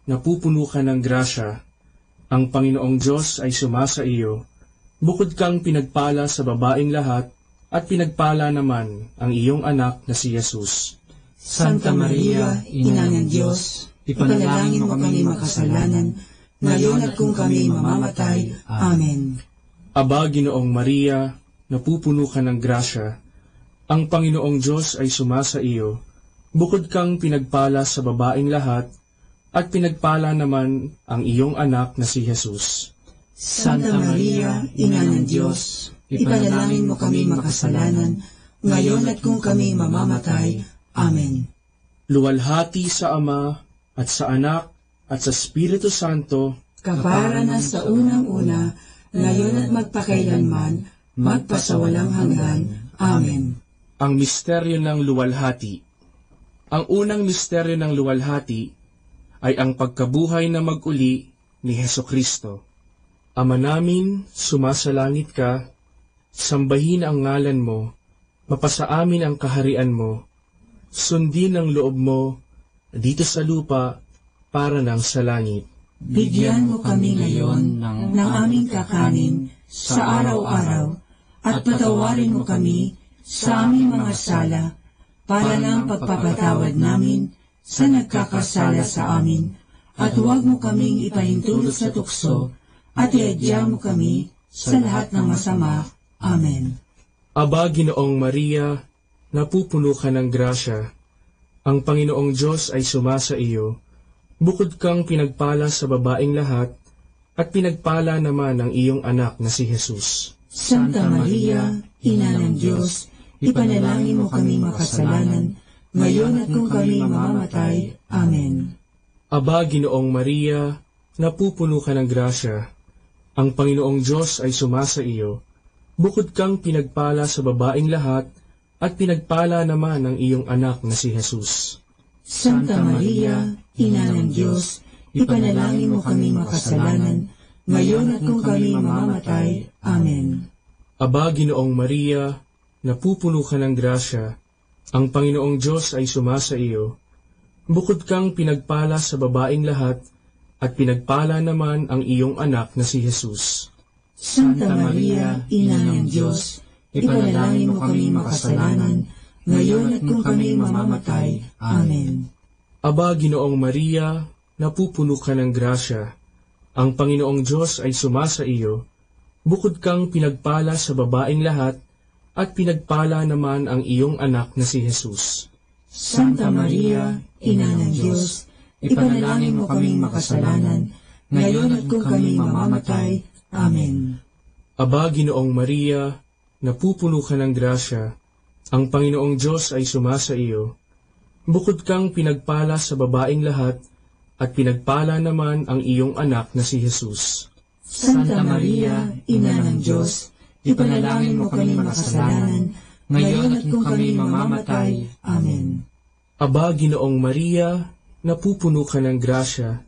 napupuno ka ng grasya, ang Panginoong Diyos ay sumasa iyo. Bukod kang pinagpala sa babaing lahat, at pinagpala naman ang iyong anak na si Jesus. Santa Maria, Ina ng Diyos, ipanalangin mo kami makasalanan, ngayon at kung kami mamamatay. Amen. Aba, Ginoong Maria, napupuno ka ng grasya, ang Panginoong Diyos ay sumasa iyo. Bukod kang pinagpala sa babaing lahat, at pinagpala naman ang iyong anak na si Jesus. Santa Maria, Ina ng Diyos, ipanalangin mo kami makasalanan, ngayon at kung kami mamamatay. Amen. Luwalhati sa Ama, at sa Anak, at sa Espiritu Santo. Kapara na sa unang-una, ngayon at magpakailanman, magpasawalang hanggan. Amen. Ang misteryo ng luwalhati. Ang unang misteryo ng luwalhati ay ang pagkabuhay na mag-uli ni Jesu-Cristo. Ama namin, sumasalangit ka, sambahin ang ngalan mo, mapasa amin ang kaharian mo, sundin ang loob mo dito sa lupa para nang sa langit. Bigyan mo kami ngayon ng aming kakanin sa araw-araw, at patawarin mo kami sa aming mga sala, para ng pagpapatawad namin sa nagkakasala sa amin, at huwag mo kaming ipaintulot sa tukso, at iadya mo kami sa lahat ng masama. Amen. Aba, Ginoong Maria, napupuno ka ng grasya. Ang Panginoong Diyos ay sumasa iyo. Bukod kang pinagpala sa babaing lahat, at pinagpala naman ang iyong anak na si Jesus. Santa Maria, Ina ng Diyos, ipanalangin mo kami makasalanan, ngayon at kung kami mamamatay. Amen. Aba, Ginoong Maria, napupuno ka ng grasya. Ang Panginoong Diyos ay sumasa iyo. Bukod kang pinagpala sa babaing lahat, at pinagpala naman ang iyong anak na si Jesus. Santa Maria, Ina ng Diyos, ipanalangin mo kami makasalanan, ngayon at kung kami mamamatay. Amen. Aba, Ginoong Maria, napupuno ka ng grasya. Ang Panginoong Diyos ay sumasa iyo. Bukod kang pinagpala sa babaing lahat, at pinagpala naman ang iyong anak na si Jesus. Santa Maria, Ina ng Diyos, ipanalangin mo kami makasalanan, ngayon at kung kami mamamatay. Amen. Aba, Ginoong Maria, napupuno ka ng grasya. Ang Panginoong Diyos ay sumasa iyo. Bukod kang pinagpala sa babaing lahat, at pinagpala naman ang iyong anak na si Jesus. Santa Maria, Ina ng Diyos, ipanalangin mo kaming makasalanan, ngayon at kung kami mamamatay. Amen. Aba, Ginoong Maria, napupuno ka ng grasya. Ang Panginoong Diyos ay sumasa iyo. Bukod kang pinagpala sa babaing lahat, at pinagpala naman ang iyong anak na si Jesus. Santa Maria, Ina ng Diyos, ipanalangin mo kami makasalanan, ngayon at kung kami mamamatay. Amen. Aba, Ginoong Maria, napupuno ka ng grasya.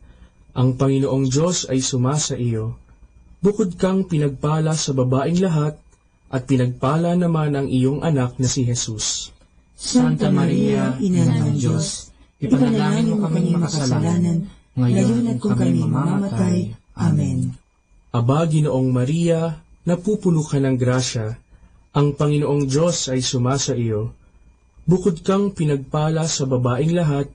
Ang Panginoong Diyos ay sumasa iyo. Bukod kang pinagpala sa babaing lahat, at pinagpala naman ang iyong anak na si Jesus. Santa Maria, Ina ng Diyos, ipanalangin mo kami makasalanan, ngayon at kung kami mamamatay. Amen. Aba, Ginoong Maria, napupuno ka ng grasya. Ang Panginoong Diyos ay sumasa iyo. Bukod kang pinagpala sa babaing lahat,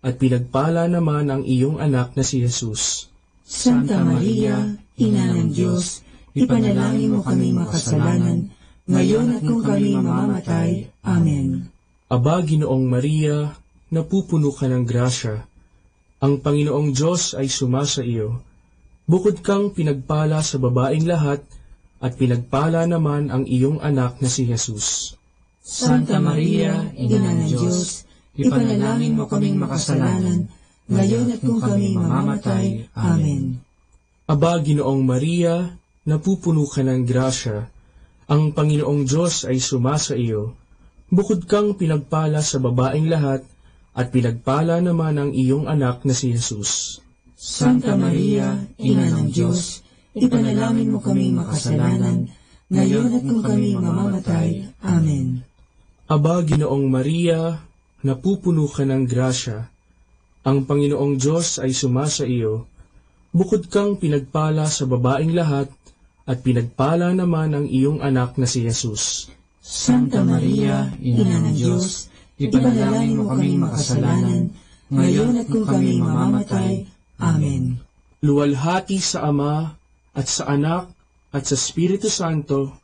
at pinagpala naman ang iyong anak na si Jesus. Santa Maria, Ina ng Diyos, ipanalangin mo kami makasalanan, ngayon at kung kami mamamatay. Amen. Aba, Ginoong Maria, napupuno ka ng grasya. Ang Panginoong Diyos ay sumasa iyo. Bukod kang pinagpala sa babaing lahat, at pinagpala naman ang iyong anak na si Jesus. Santa Maria, Ina ng Diyos, ipanalangin mo kaming makasalanan, ngayon at kung kami mamamatay. Amen. Aba, Ginoong Maria, napupuno ka ng grasya. Ang Panginoong Diyos ay sumasa iyo. Bukod kang pinagpala sa babaing lahat, at pinagpala naman ang iyong anak na si Jesus. Santa Maria, Ina ng Diyos, ipanalangin mo kaming makasalanan, ngayon at kung kami mamamatay. Amen. Aba, Ginoong Maria, napupuno ka ng grasya. Ang Panginoong Diyos ay sumasa iyo. Bukod kang pinagpala sa babaing lahat, at pinagpala naman ang iyong anak na si Jesus. Santa Maria, Ina ng Diyos, ipanalangin mo kaming makasalanan, ngayon at kung kami mamamatay. Amen. Luwalhati sa Ama, at sa Anak, at sa Espiritu Santo.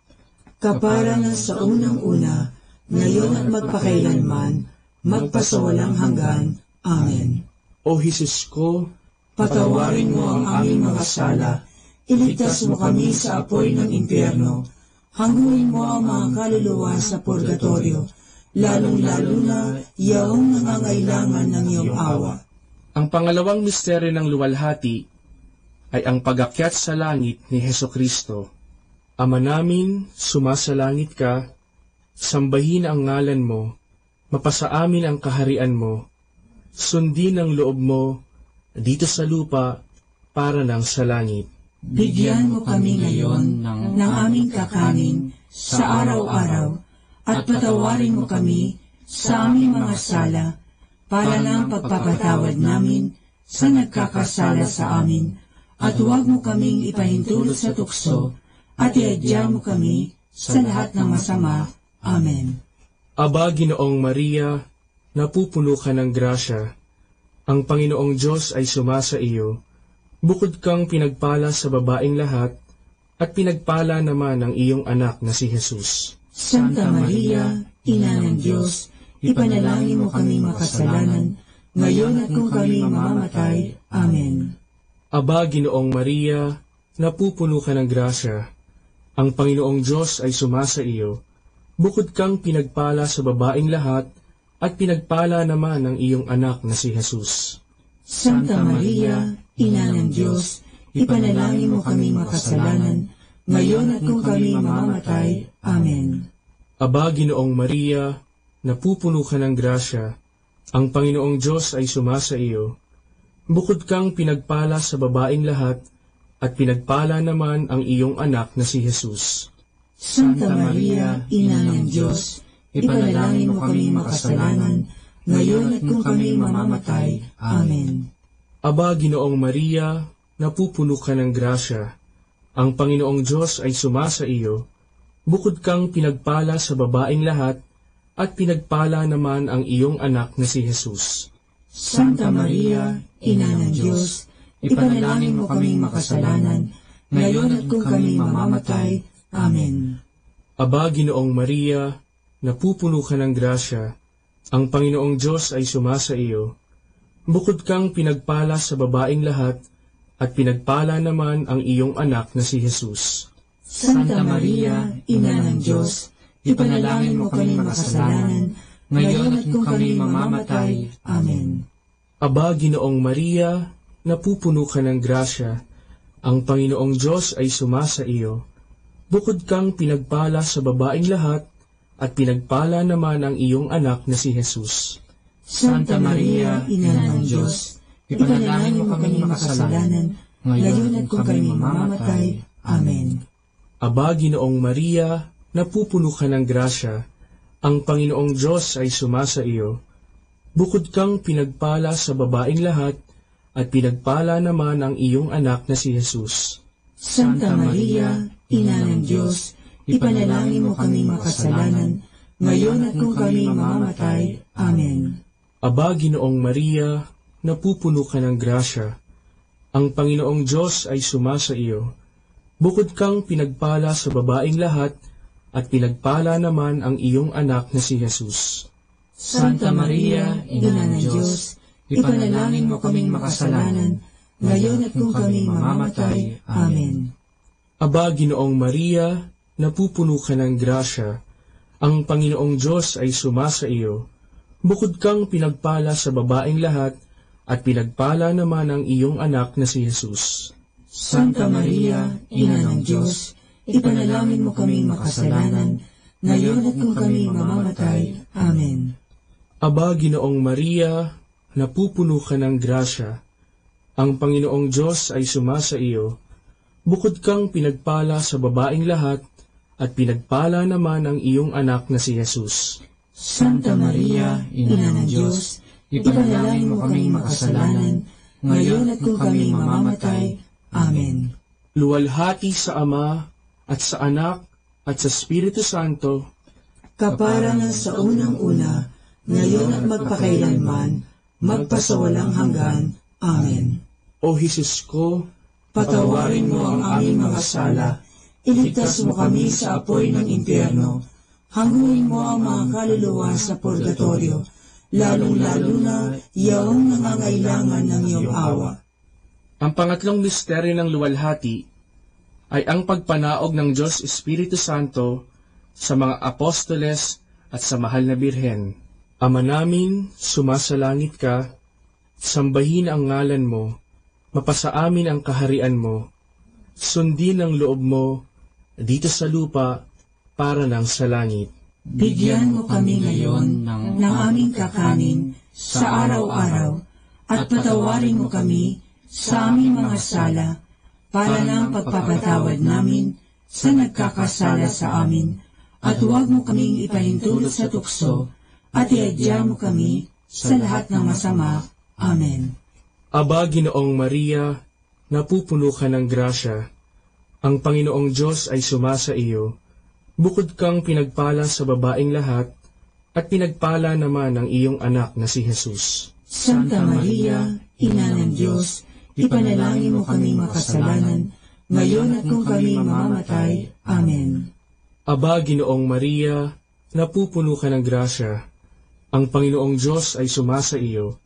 Kapara na sa unang-una, ngayon at magpakailanman, magpasawalang hanggan. Amen. O Jesus ko, patawarin mo ang aming mga sala, iligtas mo kami sa apoy ng impyerno, hanguin mo ang mga kaluluwa sa purgatorio, lalong-lalo na yaong nangangailangan ng iyong awa. Ang pangalawang misteryo ng luwalhati ay ang pagakyat sa langit ni Jesu-Cristo. Ama namin, sumasalangit ka, sambahin ang ngalan mo, mapasaamin ang kaharian mo, sundin ang loob mo dito sa lupa para nang sa langit. Bigyan mo kami ngayon ng aming kakanin sa araw-araw, at patawarin mo kami sa aming mga sala, para ng pagpapatawad namin sa nagkakasala sa amin, at huwag mo kaming ipahintulot sa tukso, at iadya mo kami sa lahat ng masama. Amen. Aba, Ginoong Maria, napupuno ka ng grasya. Ang Panginoong Diyos ay sumasa iyo. Bukod kang pinagpala sa babaing lahat, at pinagpala naman ang iyong anak na si Jesus. Santa Maria, Ina ng Diyos, ipanalangin mo kaming makasalanan, ngayon at kung kami mamamatay. Amen. Aba, Ginoong Maria, napupuno ka ng grasya. Ang Panginoong Diyos ay sumasa iyo. Bukod kang pinagpala sa babaing lahat, at pinagpala naman ang iyong anak na si Jesus. Santa Maria, Ina ng Diyos, ipanalangin mo kaming makasalanan, ngayon at kung kami mamamatay. Amen. Aba, Ginoong Maria, napupuno ka ng grasya. Ang Panginoong Diyos ay sumasa iyo. Bukod kang pinagpala sa babaing lahat, at pinagpala naman ang iyong anak na si Jesus. Santa Maria, Ina ng Diyos, ipanalangin mo kaming makasalanan, ngayon at kung kami mamamatay. Amen. Aba, Ginoong Maria, napupuno ka ng grasya. Ang Panginoong Diyos ay sumasa iyo. Bukod kang pinagpala sa babaing lahat, at pinagpala naman ang iyong anak na si Jesus. Santa Maria, Ina ng Diyos, ipanalangin mo kaming makasalanan, ngayon at kung kami mamamatay. Amen. Aba, Ginoong Maria, napupuno ka ng grasya. Ang Panginoong Diyos ay sumasa iyo. Bukod kang pinagpala sa babaing lahat, at pinagpala naman ang iyong anak na si Jesus. Santa Maria, Ina ng Diyos, ipanalangin mo kaming makasalanan, ngayon at kung kami mamamatay. Amen. Aba, Ginoong Maria, napupuno ka ng grasya. Ang Panginoong Diyos ay sumasa iyo. Bukod kang pinagpala sa babaing lahat, at pinagpala naman ang iyong anak na si Jesus. Santa Maria, Ina ng Diyos, ipanalangin mo kaming makasalanan, ngayon at kung kami mamamatay. Amen. Aba, Ginoong Maria, napupuno ka ng grasya. Ang Panginoong Diyos ay sumasa iyo. Bukod kang pinagpala sa babaing lahat, at pinagpala naman ang iyong anak na si Jesus. Santa Maria, Ina ng Diyos, ipanalangin mo kaming makasalanan, ngayon at kung kami mamamatay. Amen. Aba, Ginoong Maria, napupuno ka ng grasya. Ang Panginoong Diyos ay sumasa iyo. Bukod kang pinagpala sa babaing lahat, at pinagpala naman ang iyong anak na si Jesus. Santa Maria, Ina ng Diyos, ipanalangin mo kaming makasalanan, ngayon at kung kami mamamatay. Amen. Aba, Ginoong Maria, napupuno ka ng grasya. Ang Panginoong Diyos ay sumasa iyo. Bukod kang pinagpala sa babaing lahat, at pinagpala naman ang iyong anak na si Jesus. Santa Maria, Ina ng Diyos, ipanalangin mo kaming makasalanan, ngayon at kung kami mamamatay. Amen. Aba, Ginoong Maria, napupuno ka ng grasya. Ang Panginoong Diyos ay sumasa iyo. Bukod kang pinagpala sa babaing lahat, at pinagpala naman ang iyong anak na si Jesus. Santa Maria, Ina ng Diyos, ipanalangin mo kaming makasalanan, ngayon at kung kami mamamatay. Amen. Luwalhati sa Ama, at sa Anak, at sa Espiritu Santo. Kaparangan sa unang-una, ngayon at magpakailanman, magpasawalang hanggan. Amen. O Jesus ko, patawarin mo ang aming mga sala, iligtas mo kami sa apoy ng impyerno, hanguin mo ang mga kaluluwa sa purgatorio, lalong-lalo na yaong nangangailangan ng iyong awa. Ang pangatlong misteryo ng luwalhati ay ang pagpanaog ng Diyos Espiritu Santo sa mga apostoles at sa mahal na Birhen. Ama namin, sumasalangit ka, sambahin ang ngalan mo, mapasa amin ang kaharian mo, sundin ang loob mo dito sa lupa para nang sa langit. Bigyan mo kami ngayon ng aming kakanin sa araw-araw, at patawarin mo kami sa aming mga sala, para ng pagpapatawad namin sa nagkakasala sa amin, at huwag mo kaming ipahintulot sa tukso, at iadya mo kami sa lahat ng masama. Amen. Aba, Ginoong Maria, napupuno ka ng grasya. Ang Panginoong Diyos ay sumasa iyo. Bukod kang pinagpala sa babaing lahat, at pinagpala naman ang iyong anak na si Jesus. Santa Maria, Ina ng Diyos, ipanalangin mo kaming makasalanan, ngayon at kung kami mamamatay. Amen. Aba, Ginoong Maria, napupuno ka ng grasya. Ang Panginoong Diyos ay sumasa iyo.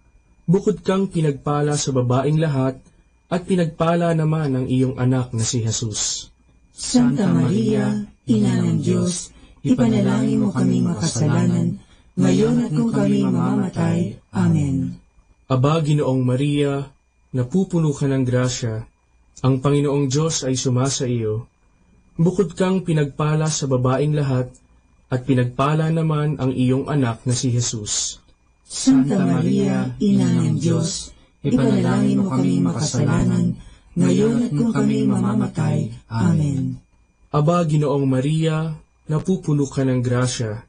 Bukod kang pinagpala sa babaing lahat, at pinagpala naman ang iyong anak na si Jesus. Santa Maria, Ina ng Diyos, ipanalangin mo kaming makasalanan, ngayon at kung kami mamamatay. Amen. Aba, Ginoong Maria, napupuno ka ng grasya, ang Panginoong Diyos ay sumasa iyo. Bukod kang pinagpala sa babaing lahat, at pinagpala naman ang iyong anak na si Jesus. Santa Maria, Ina ng Diyos, ipanalangin mo kaming makasalanan, ngayon at kung kami mamamatay. Amen. Aba, Ginoong Maria, napupuno ka ng grasya.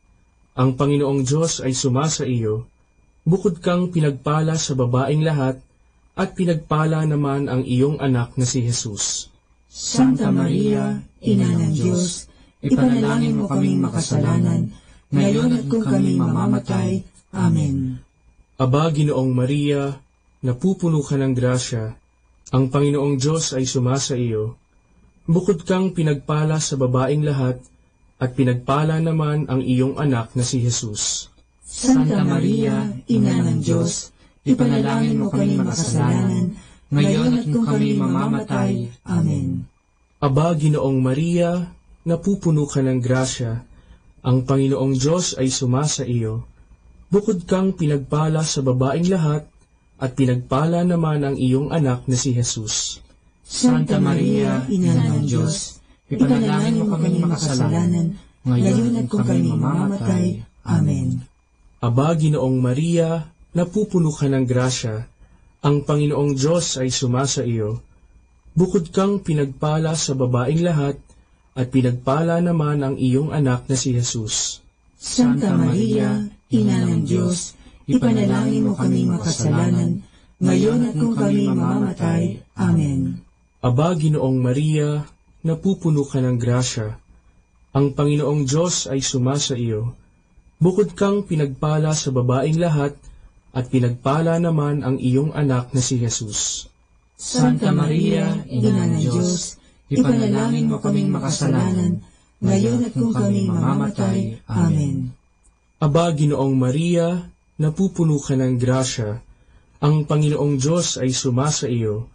Ang Panginoong Diyos ay sumasa iyo. Bukod kang pinagpala sa babaing lahat, at pinagpala naman ang iyong anak na si Jesus. Santa Maria, Ina ng Diyos, ipanalangin mo kaming makasalanan, ngayon at kung kami mamamatay. Amen. Aba, Ginoong Maria, napupuno ka ng grasya, ang Panginoong Diyos ay sumasa iyo. Bukod kang pinagpala sa babaing lahat, at pinagpala naman ang iyong anak na si Jesus. Santa Maria, Ina ng Diyos, ipanalangin mo kaming makasalanan, ngayon at kung kami mamamatay. Amen. Aba, Ginoong Maria, napupuno ka ng grasya, ang Panginoong Diyos ay sumasa iyo. Bukod kang pinagpala sa babaing lahat, at pinagpala naman ang iyong anak na si Jesus. Santa Maria, Ina ng Diyos, ipanalangin mo kaming makasalanan, ngayon at kung kami mamamatay. Amen. Aba, Ginoong Maria, napupuno ka ng grasya, ang Panginoong Diyos ay sumasa iyo. Bukod kang pinagpala sa babaing lahat, at pinagpala naman ang iyong anak na si Jesus. Santa Maria, Ina ng Diyos, ipanalangin mo kaming makasalanan, ngayon at kung kami mamamatay. Amen. Aba, Ginoong Maria, napupuno ka ng grasya. Ang Panginoong Diyos ay sumasa iyo. Bukod kang pinagpala sa babaing lahat, at pinagpala naman ang iyong anak na si Jesus. Santa Maria, Ina ng Diyos, ipanalangin mo kaming makasalanan, ngayon at kung kami mamamatay. Amen. Aba, Ginoong Maria, napupuno ka ng grasya. Ang Panginoong Diyos ay sumasa iyo.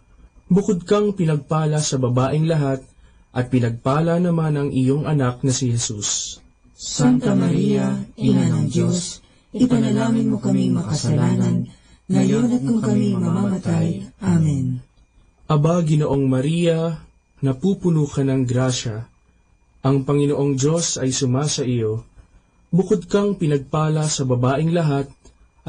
Bukod kang pinagpala sa babaing lahat, at pinagpala naman ang iyong anak na si Jesus. Santa Maria, Ina ng Diyos, ipanalangin mo kaming makasalanan, ngayon at kung kami mamamatay. Amen. Aba, Ginoong Maria, napupuno ka ng grasya. Ang Panginoong Diyos ay sumasa iyo. Bukod kang pinagpala sa babaing lahat,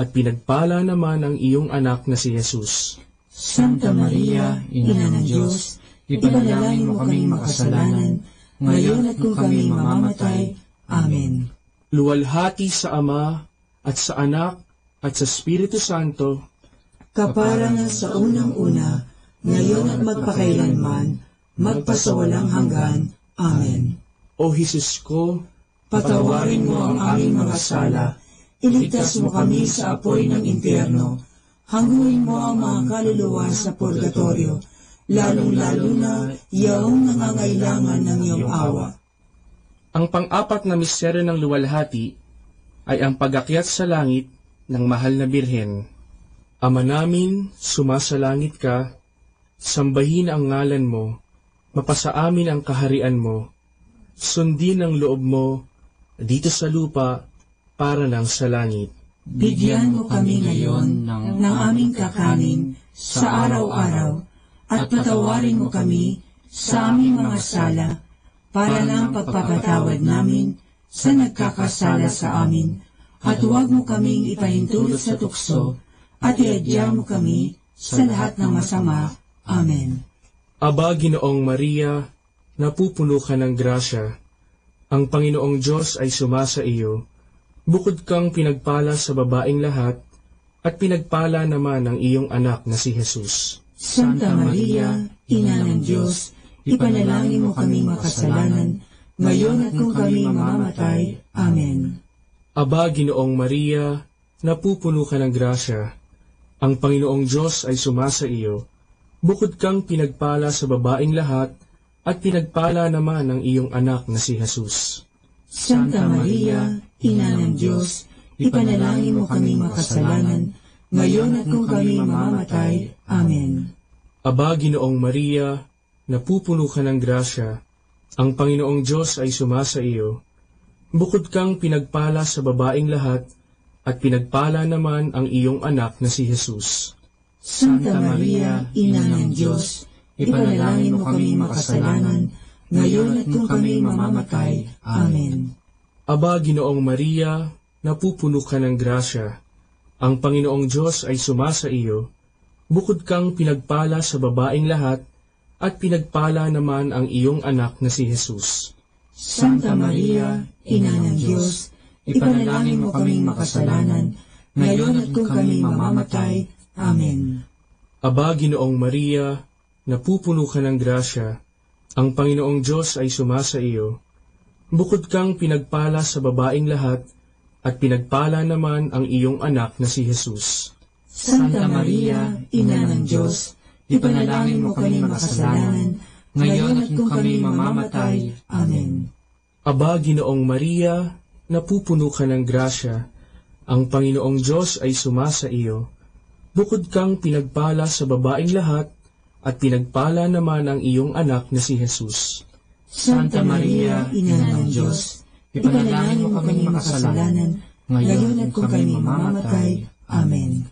at pinagpala naman ang iyong anak na si Jesus. Santa Maria, Ina ng Diyos, ipanalangin mo kaming makasalanan, ngayon at kung kami mamamatay. Amen. Luwalhati sa Ama, at sa Anak, at sa Espiritu Santo. Kaparangan sa unang-una, ngayon at magpakailanman, magpasawalang hanggan. Amen. O Jesus ko, patawarin mo ang aming mga sala, iligtas mo kami sa apoy ng impyerno, hanguin mo ang mga kaluluwa sa purgatorio, lalong-lalo na yaong nangangailangan ng iyong awa. Ang pang-apat na misteryo ng luwalhati ay ang pag-akyat sa langit ng Mahal na Birhen. Ama namin, sumasalangit ka, sambahin ang ngalan mo, mapasaamin ang kaharian mo, sundin ang loob mo dito sa lupa para nang sa langit. Bigyan mo kami ngayon ng aming kakanin sa araw-araw, at patawarin mo kami sa aming mga sala, para ng pagpapatawad namin sa nagkakasala sa amin, at huwag mo kaming ipaintulot sa tukso, at iadya mo kami sa lahat ng masama. Amen. Aba, Ginoong Maria, napupuno ka ng grasya. Ang Panginoong Diyos ay sumasa iyo. Bukod kang pinagpala sa babaing lahat, at pinagpala naman ang iyong anak na si Jesus. Santa Maria, Ina ng Diyos, ipanalangin mo kaming makasalanan, ngayon at kung kami mamamatay. Amen. Aba, Ginoong Maria, napupuno ka ng grasya. Ang Panginoong Diyos ay sumasa iyo. Bukod kang pinagpala sa babaing lahat, at pinagpala naman ang iyong anak na si Jesus. Santa Maria, Ina ng Diyos, ipanalangin mo kaming makasalanan, ngayon at kung kami mamamatay. Amen. Aba, Ginoong Maria, napupuno ka ng grasya, ang Panginoong Diyos ay sumasa iyo. Bukod kang pinagpala sa babaing lahat, at pinagpala naman ang iyong anak na si Jesus. Santa Maria, Ina ng Diyos, ipanalangin mo kaming makasalanan, ngayon at kung kami mamamatay. Amen. Aba, Ginoong Maria, napupuno ka ng grasya. Ang Panginoong Diyos ay sumasa iyo. Bukod kang pinagpala sa babaing lahat, at pinagpala naman ang iyong anak na si Jesus. Santa Maria, Ina ng Diyos, ipanalangin mo kaming makasalanan, ngayon at kung kami mamamatay. Amen. Aba, Ginoong Maria, napupuno ka ng grasya, ang Panginoong Diyos ay sumasa iyo. Bukod kang pinagpala sa babaing lahat, at pinagpala naman ang iyong anak na si Jesus. Santa Maria, Ina ng Diyos, ipanalangin mo kaming makasalanan, ngayon at kung kami mamamatay. Amen. Aba, Ginoong Maria, napupuno ka ng grasya, ang Panginoong Diyos ay sumasa iyo. Bukod kang pinagpala sa babaing lahat, at pinagpala naman ang iyong anak na si Jesus. Santa Maria, Ina ng Diyos, ipanalangin mo kaming makasalanan, ngayon at kung kami mamamatay. Amen.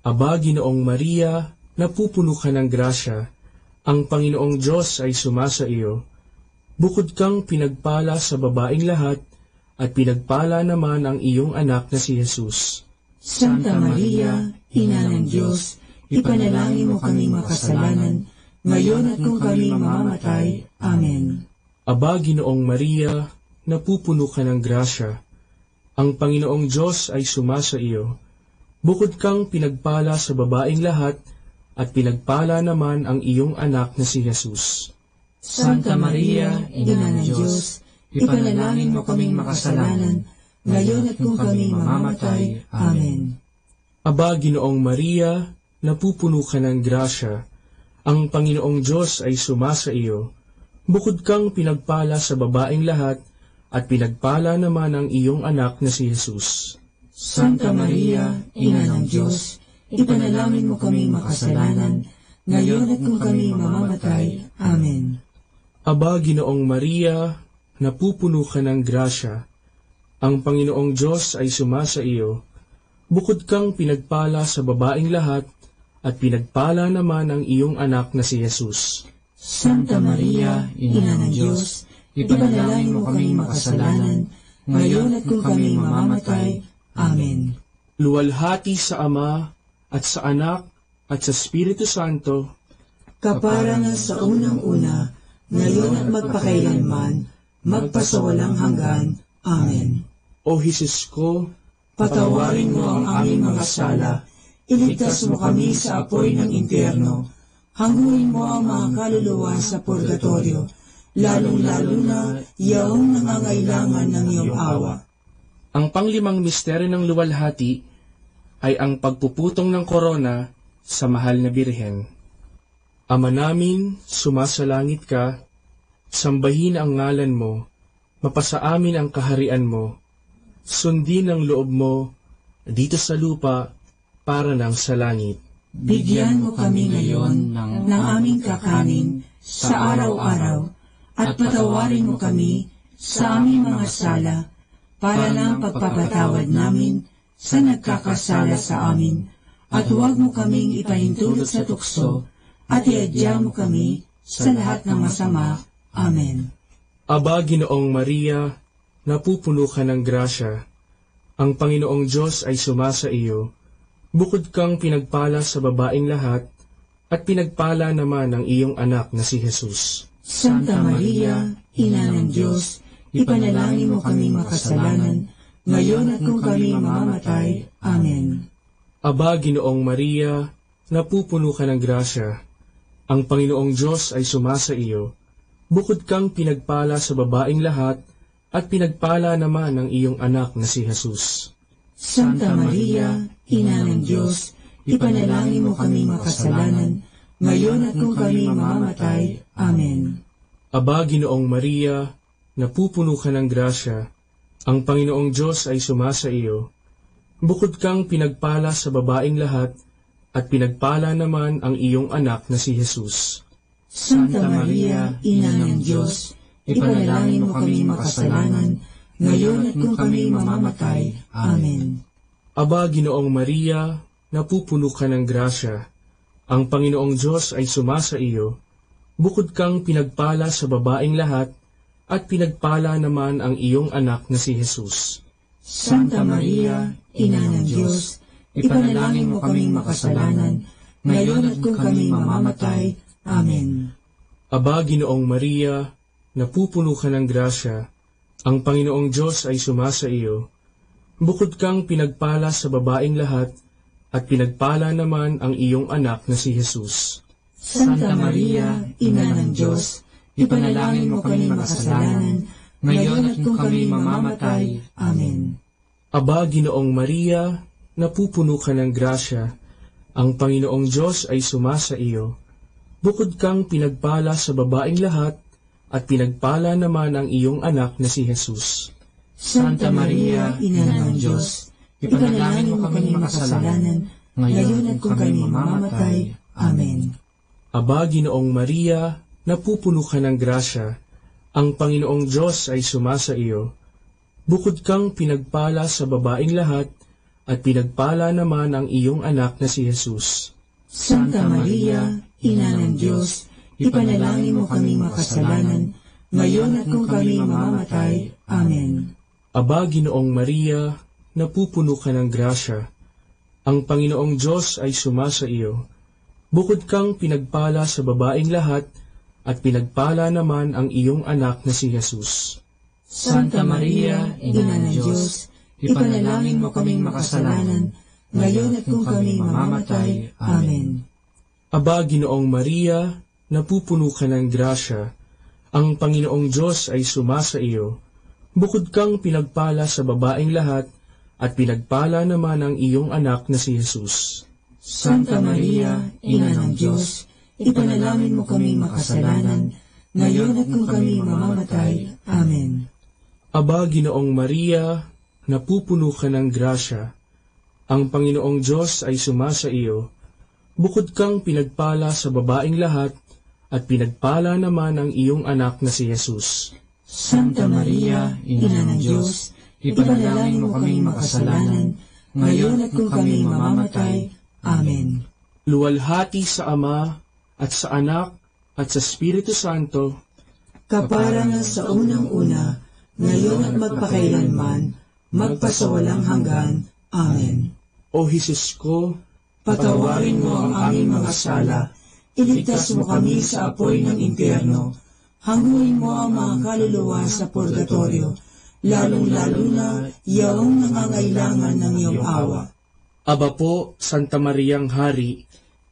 Aba, Ginoong Maria, napupuno ka ng grasya, ang Panginoong Diyos ay sumasa iyo. Bukod kang pinagpala sa babaing lahat, at pinagpala naman ang iyong anak na si Jesus. Santa Maria, Ina ng Diyos, ipanalangin mo kaming makasalanan, ngayon at kung kami mamamatay. Amen. Aba, Ginoong Maria, napupuno ka ng grasya. Ang Panginoong Diyos ay sumasa iyo. Bukod kang pinagpala sa babaing lahat, at pinagpala naman ang iyong anak na si Jesus. Santa Maria, Ina ng Diyos, ipanalangin mo kaming makasalanan, ngayon at kung kami mamamatay. Amen. Aba, Ginoong Maria, napupuno ka ng grasya. Ang Panginoong Diyos ay sumasa iyo. Bukod kang pinagpala sa babaing lahat, at pinagpala naman ang iyong anak na si Jesus. Santa Maria, Ina ng Diyos, ipanalangin mo kaming makasalanan, ngayon at kung kami mamamatay. Amen. Aba, Ginoong Maria, napupuno ka ng grasya. Ang Panginoong Diyos ay sumasa iyo. Bukod kang pinagpala sa babaing lahat, at pinagpala naman ang iyong anak na si Jesus. Santa Maria, Ina ng Diyos, ipanalangin mo kaming makasalanan, ngayon at kung kami mamamatay. Amen. Luwalhati sa Ama, at sa Anak, at sa Espiritu Santo. Kapara na sa unang-una, ngayon at magpakailanman, magpasawalang hanggan. Amen. O Jesus ko, patawarin mo ang aming mga sala, iligtas mo kami sa apoy ng impyerno, hanguin mo ang mga kaluluwa sa purgatorio, lalong-lalo na yaong nangangailangan ng iyong awa. Ang panglimang misteryo ng luwalhati ay ang pagpuputong ng korona sa Mahal na Birhen. Ama namin, sumasalangit ka, sambahin ang ngalan mo, mapasaamin ang kaharian mo, sundin ang loob mo dito sa lupa, para nang sa langit. Bigyan mo kami ngayon ng aming kakanin sa araw-araw, at patawarin mo kami sa aming mga sala, para ng pagpapatawad namin sa nagkakasala sa amin, at huwag mo kaming ipaintulot sa tukso, at iadya mo kami sa lahat ng masama. Amen. Aba, Ginoong Maria, napupuno ka ng grasya. Ang Panginoong Diyos ay sumasa iyo. Bukod kang pinagpala sa babaing lahat, at pinagpala naman ang iyong anak na si Jesus. Santa Maria, Ina ng Diyos, ipanalangin mo kaming makasalanan, ngayon at kung kami mamamatay. Amen. Aba, Ginoong Maria, napupuno ka ng grasya. Ang Panginoong Diyos ay sumasa iyo. Bukod kang pinagpala sa babaing lahat, at pinagpala naman ang iyong anak na si Jesus. Santa Maria, Ina ng Diyos, ipanalangin mo kaming makasalanan, ngayon at kung kami mamamatay. Amen. Aba, Ginoong Maria, napupuno ka ng grasya. Ang Panginoong Diyos ay sumasa iyo. Bukod kang pinagpala sa babaing lahat, at pinagpala naman ang iyong anak na si Jesus. Santa Maria, Ina ng Diyos, ipanalangin mo kaming makasalanan, ngayon at kung kami mamamatay. Amen. Aba, Ginoong Maria, napupuno ka ng grasya. Ang Panginoong Diyos ay sumasa iyo. Bukod kang pinagpala sa babaing lahat, at pinagpala naman ang iyong anak na si Jesus. Santa Maria, Ina ng Diyos, ipanalangin mo kaming makasalanan, ngayon at kung kami mamamatay. Amen. Aba, Ginoong Maria, napupuno ka ng grasya, ang Panginoong Diyos ay sumasa iyo. Bukod kang pinagpala sa babaing lahat, at pinagpala naman ang iyong anak na si Jesus. Santa Maria, Ina ng Diyos, ipanalangin mo kaming makasalanan, ngayon at kung kami mamamatay. Amen. Aba, Ginoong Maria, napupuno ka ng grasya. Ang Panginoong Diyos ay sumasa iyo. Bukod kang pinagpala sa babaing lahat, at pinagpala naman ang iyong anak na si Jesus. Santa Maria, Ina ng Diyos, ipanalangin mo kaming makasalanan, ngayon at kung kami mamamatay. Amen. Aba, Ginoong Maria, napupuno ka ng grasya. Ang Panginoong Diyos ay sumasa iyo. Bukod kang pinagpala sa babaing lahat, at pinagpala naman ang iyong anak na si Jesus. Santa Maria, Ina ng Diyos, ipanalangin mo kaming makasalanan, ngayon at kung kami mamamatay. Amen. Aba, Ginoong Maria, napupuno ka ng grasya. Ang Panginoong Diyos ay sumasa iyo. Bukod kang pinagpala sa babaing lahat, at pinagpala naman ang iyong anak na si Jesus. Santa Maria, Ina ng Diyos, ipanalangin mo kaming makasalanan, ngayon at kung kami mamamatay. Amen. Aba, Ginoong Maria, napupuno ka ng grasya. Ang Panginoong Diyos ay sumasa iyo. Bukod kang pinagpala sa babaing lahat, at pinagpala naman ang iyong anak na si Jesus. Santa Maria, Ina ng Diyos, ipanalangin mo kaming makasalanan, ngayon at kung kami mamamatay. Amen. Aba, Ginoong Maria, napupuno ka ng grasya. Ang Panginoong Diyos ay sumasa iyo. Bukod kang pinagpala sa babaing lahat, at pinagpala naman ang iyong anak na si Jesus. Santa Maria, Ina ng Diyos, ipanalangin mo kaming makasalanan, ngayon at kung kami mamamatay. Amen. Luwalhati sa Ama, at sa Anak, at sa Espiritu Santo. Kapara na sa unang-una, ngayon at magpakailanman, magpasawalang hanggan. Amen. O Jesus ko, patawarin mo ang aming mga sala, iligtas mo kami sa apoy ng impyerno, hanguin mo ang mga kaluluwa sa purgatorio, lalong-lalo na yaong nangangailangan ng iyong awa. Aba po, Santa Mariang Hari,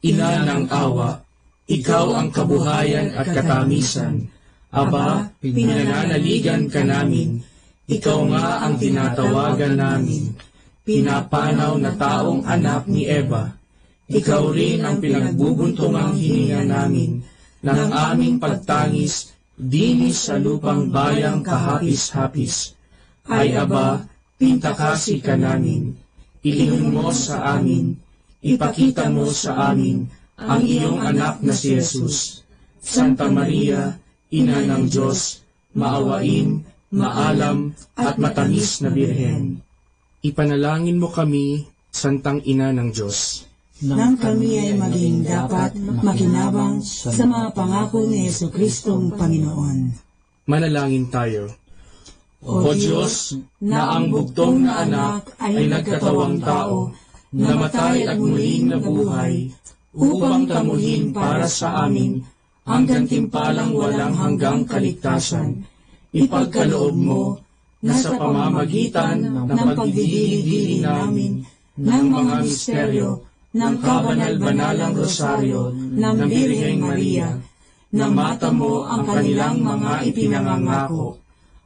Ina ng awa, ikaw ang kabuhayan at katamisan. Aba, pinananaligan ka namin. Ikaw nga ang tinatawagan namin. Pinapanaw na taong anak ni Eva. Ikaw rin ang pinagbubuntungang hininga namin, ng aming pagtangis, dini sa lupang bayang kahapis-hapis. Ay aba, pintakasi ka namin. Ilingon mo sa amin, ipakita mo sa amin ang iyong anak na si Jesus. Santa Maria, Ina ng Diyos, maawain, maalam, at matamis na Birhen. Ipanalangin mo kami, Santang Ina ng Diyos. Nang kami ay maging dapat makinabang sa mga pangako ni Jesu-Cristong Panginoon. Manalangin tayo. O Diyos, na ang bugtong na anak ay nagkatawang tao, namatay at muling nabuhay, upang tamuhin para sa amin ang gantimpalang walang hanggang kaligtasan. Ipagkaloob mo na sa pamamagitan ng pagdidili-dili namin ng mga misteryo ng kabanal-banalang Rosaryo ng Birheng Maria, na mata mo ang kanilang mga ipinangangako,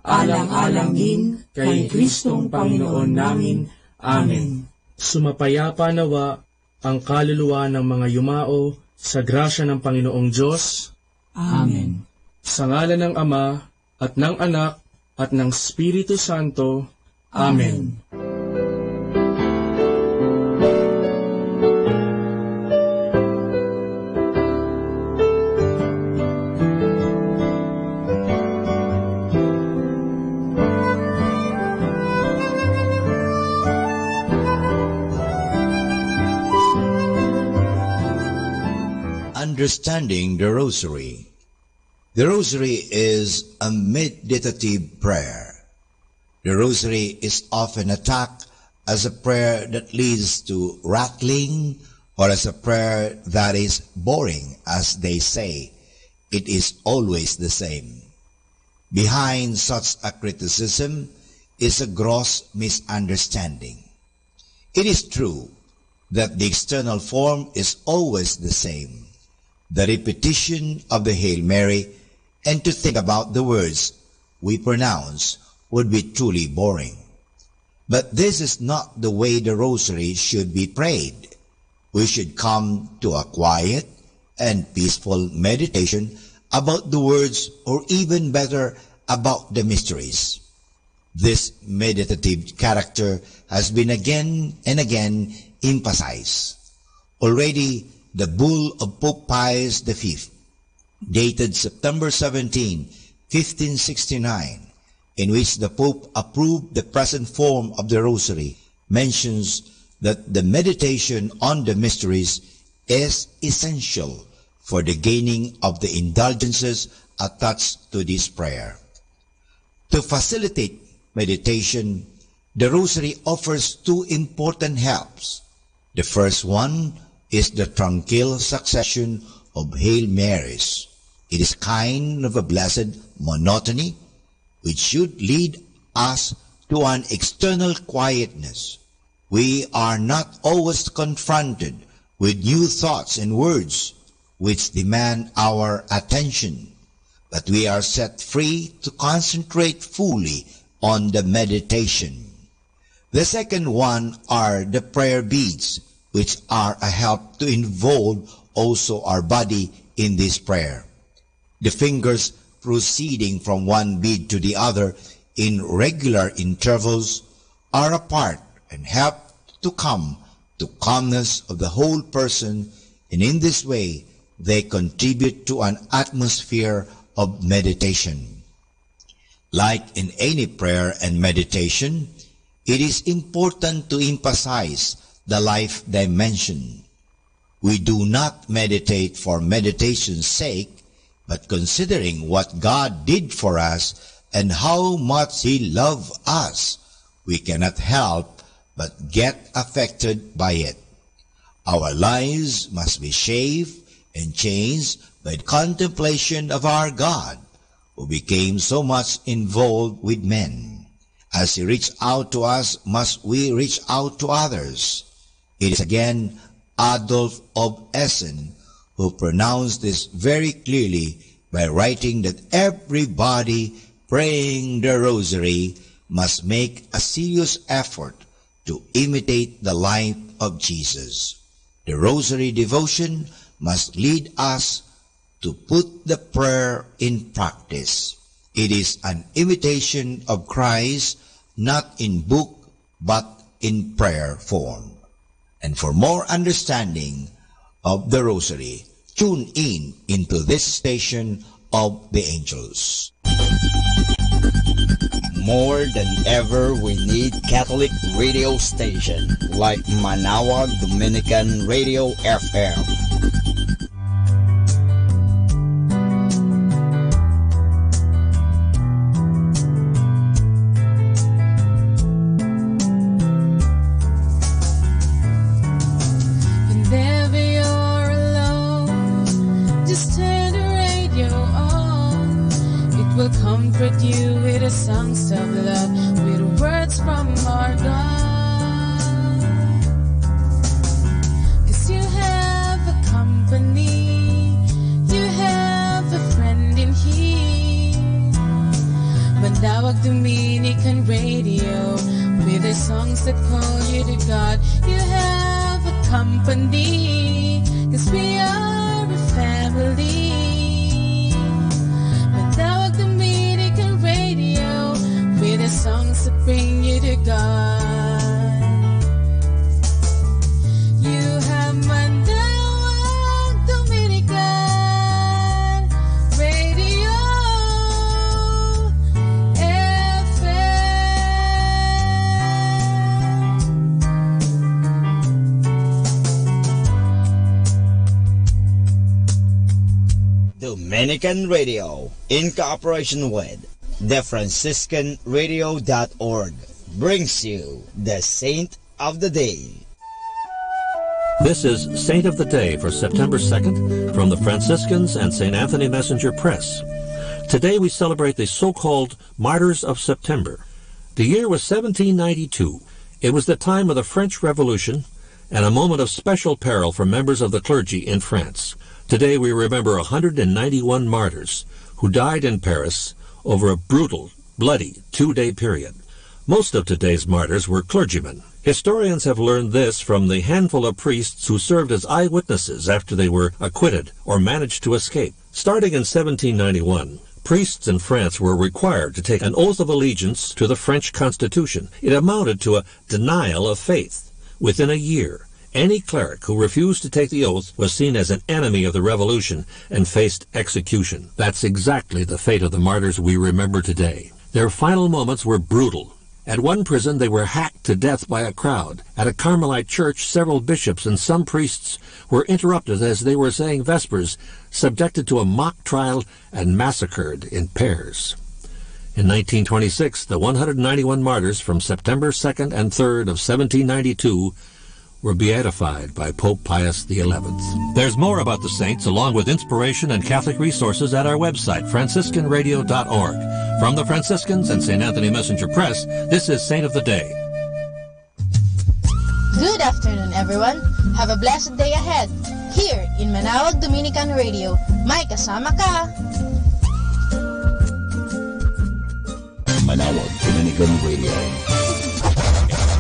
alang-alang din kay Kristong Panginoon namin. Amen. Sumapayapa nawa ang kaluluwa ng mga yumao sa grasya ng Panginoong Diyos. Amen. Sa ngalan ng Ama, at ng Anak, at ng Espiritu Santo. Amen. Understanding the Rosary. The Rosary is a meditative prayer. The Rosary is often attacked as a prayer that leads to rattling or as a prayer that is boring, as they say. It is always the same. Behind such a criticism is a gross misunderstanding. It is true that the external form is always the same, the repetition of the Hail Mary, and to think about the words we pronounce would be truly boring. But this is not the way the Rosary should be prayed. We should come to a quiet and peaceful meditation about the words, or even better, about the mysteries. This meditative character has been again and again emphasized. Already, the bull of Pope Pius the fifth, dated September seventeen, fifteen sixty-nine, in which the Pope approved the present form of the Rosary, mentions that the meditation on the mysteries is essential for the gaining of the indulgences attached to this prayer. To facilitate meditation, the Rosary offers two important helps. The first one is the tranquil succession of Hail Marys. It is kind of a blessed monotony which should lead us to an external quietness. We are not always confronted with new thoughts and words which demand our attention, but we are set free to concentrate fully on the meditation. The second one are the prayer beads, which are a help to involve also our body in this prayer. The fingers proceeding from one bead to the other in regular intervals are a part and help to come to calmness of the whole person, and in this way they contribute to an atmosphere of meditation. Like in any prayer and meditation, it is important to emphasize the life dimension. We do not meditate for meditation's sake, but considering what God did for us and how much He loved us, we cannot help but get affected by it. Our lives must be shaped and changed by the contemplation of our God, who became so much involved with men. As He reached out to us, must we reach out to others. It is again Adolf of Essen who pronounced this very clearly by writing that everybody praying the Rosary must make a serious effort to imitate the life of Jesus. The Rosary devotion must lead us to put the prayer in practice. It is an imitation of Christ, not in book, but in prayer form. And for more understanding of the Rosary, tune in into this station of the angels. More than ever, we need Catholic radio station like Manawa Dominican Radio F M. Whenever you're alone, just turn the radio on. It will comfort you with the songs of love, with words from our God. 'Cause you have a company, you have a friend in here. Manawag Dominican Radio, with the songs that call you to God. You have a company, 'cause we are a family. Manawag Dominican Radio, with the songs that bring you to God. You have Manawag Dominican Radio F M. Dominican Radio, in cooperation with the Franciscan Radio dot org, brings you the Saint of the Day. This is Saint of the Day for September second from the Franciscans and Saint Anthony Messenger Press. Today we celebrate the so-called Martyrs of September. The year was seventeen ninety-two. It was the time of the French Revolution and a moment of special peril for members of the clergy in France. Today we remember a hundred and ninety-one martyrs who died in Paris over a brutal, bloody two-day period. Most of today's martyrs were clergymen. Historians have learned this from the handful of priests who served as eyewitnesses after they were acquitted or managed to escape. Starting in seventeen ninety-one, priests in France were required to take an oath of allegiance to the French Constitution. It amounted to a denial of faith. Within a year, any cleric who refused to take the oath was seen as an enemy of the revolution and faced execution. That's exactly the fate of the martyrs we remember today. Their final moments were brutal. At one prison, they were hacked to death by a crowd. At a Carmelite church, several bishops and some priests were interrupted as they were saying Vespers, subjected to a mock trial, and massacred in pairs. In nineteen twenty-six, the one hundred ninety-one martyrs from September second and third of seventeen ninety-two were beatified by Pope Pius the eleventh. There's more about the saints, along with inspiration and Catholic resources, at our website, franciscan radio dot org. From the Franciscans and Saint Anthony Messenger Press, this is Saint of the Day. Good afternoon, everyone. Have a blessed day ahead. Here in Manawag Dominican Radio, may kasama ka. Manawag Dominican Radio.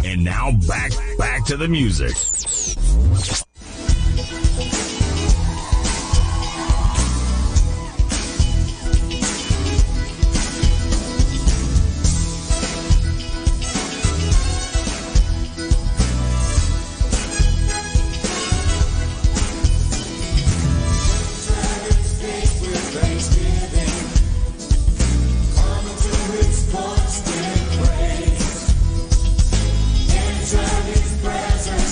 And now back, back to the music.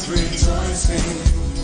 Rejoicing.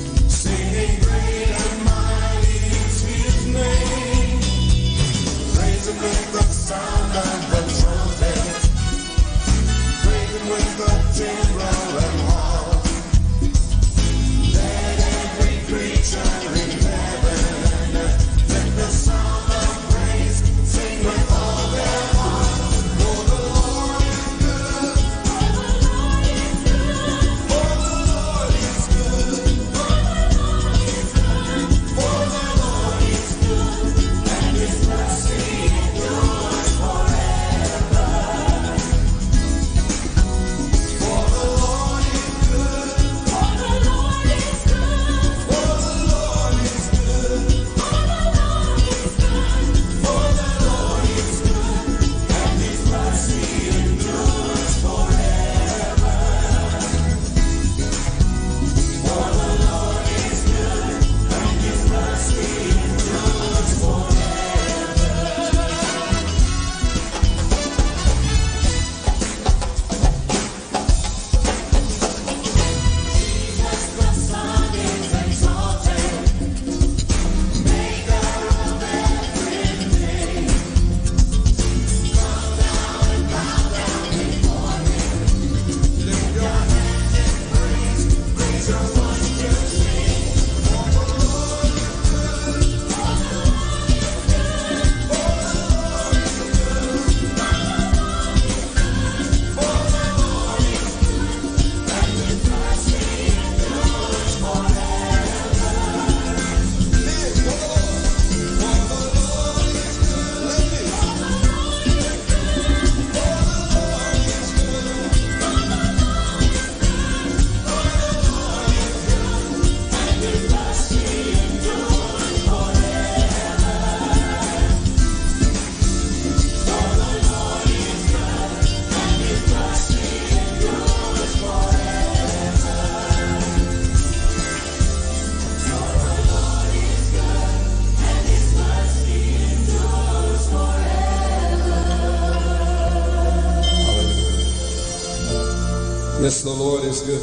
Yes, the Lord is good.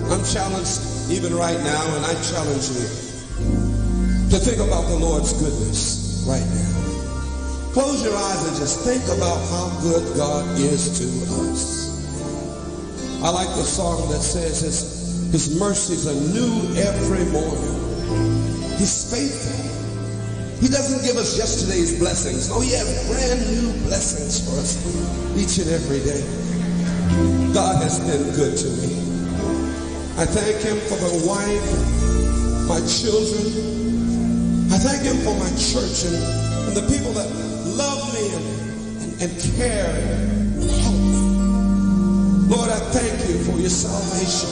I'm challenged even right now, and I challenge you to think about the Lord's goodness right now. Close your eyes and just think about how good God is to us. I like the song that says his, his mercies are new every morning. He's faithful. He doesn't give us yesterday's blessings. No, he has brand new blessings for us each and every day. God has been good to me. I thank him for my wife, my children. I thank him for my church and, and the people that love me and, and, and care and help me. Lord, I thank you for your salvation.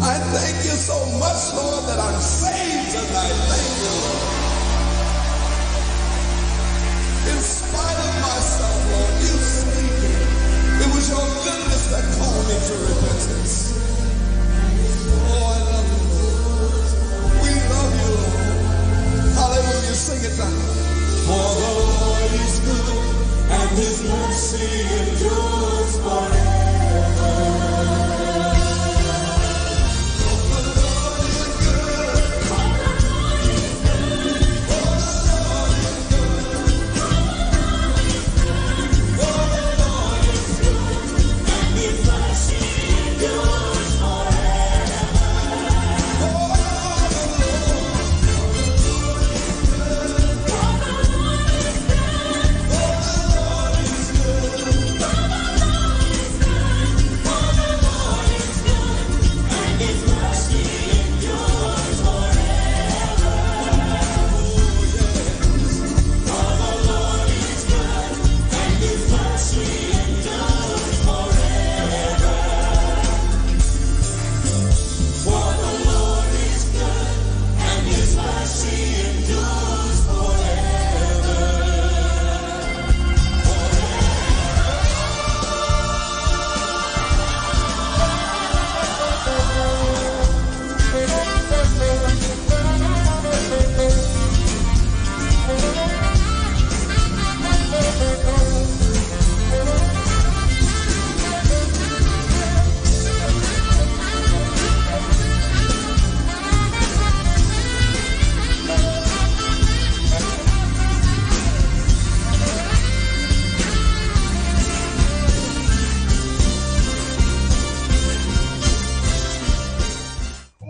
I thank you so much, Lord, that I'm saved, and I thank you, Lord. In spite of myself, Lord, you saved me. It was your goodness that called me to repentance. Oh, I love you, Lord. We love you, Lord. Hallelujah. Sing it down. For the Lord is good, and his mercy endures forever.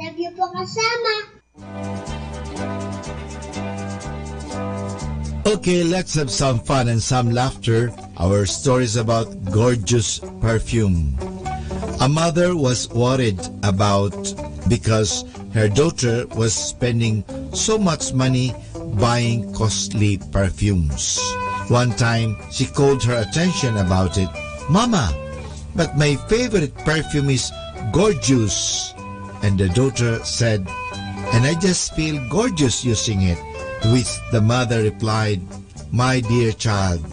Love you po, kasama. Okay, let's have some fun and some laughter. Our story is about gorgeous perfume. A mother was worried about because her daughter was spending so much money buying costly perfumes. One time, she called her attention about it. "Mama, but my favorite perfume is Gorgeous." And the daughter said, "And I just feel gorgeous using it." To which the mother replied, "My dear child,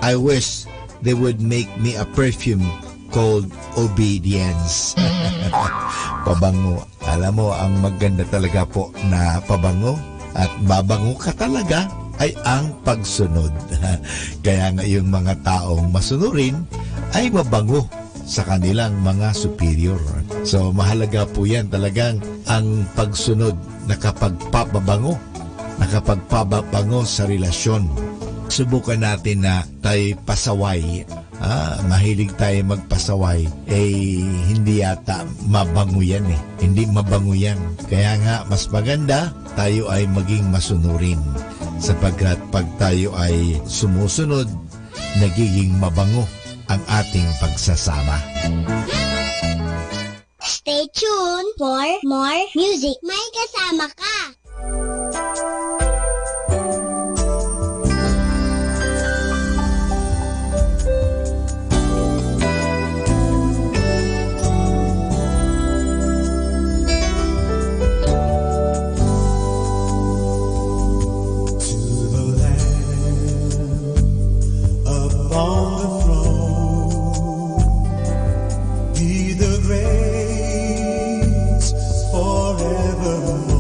I wish they would make me a perfume called Obedience." Pabango. Alam mo, ang maganda talaga po na pabango at babango ka talaga ay ang pagsunod. Kaya nga yung mga taong masunurin ay mabango sa kanilang mga superior. So, mahalaga po yan, talagang ang pagsunod, nakapagpapabango, nakapagpapabango sa relasyon. Subukan natin na tayo'y pasaway. Ah, mahilig tayo magpasaway. Eh, hindi yata mabango yan eh. Hindi mabango yan. Kaya nga, mas maganda tayo ay maging masunurin. Sapagkat pag tayo ay sumusunod, nagiging mabango ang ating pagsasama. Stay tuned for more music. May kasama ka. To the Lamb upon the throne be the grace forevermore.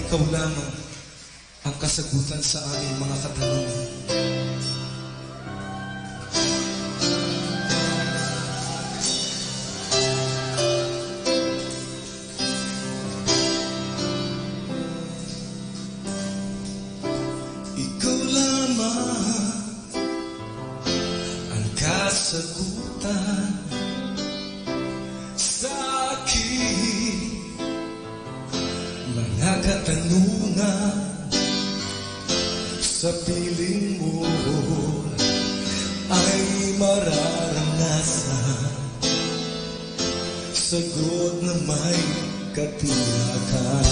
Ikaw lamang ang kasagutan sa aming mga katanungan. Ikaw lamang ang kasagutan sa aking mga katanungan. Sa piling mo ay mararanasan, sagot na may katiyakan.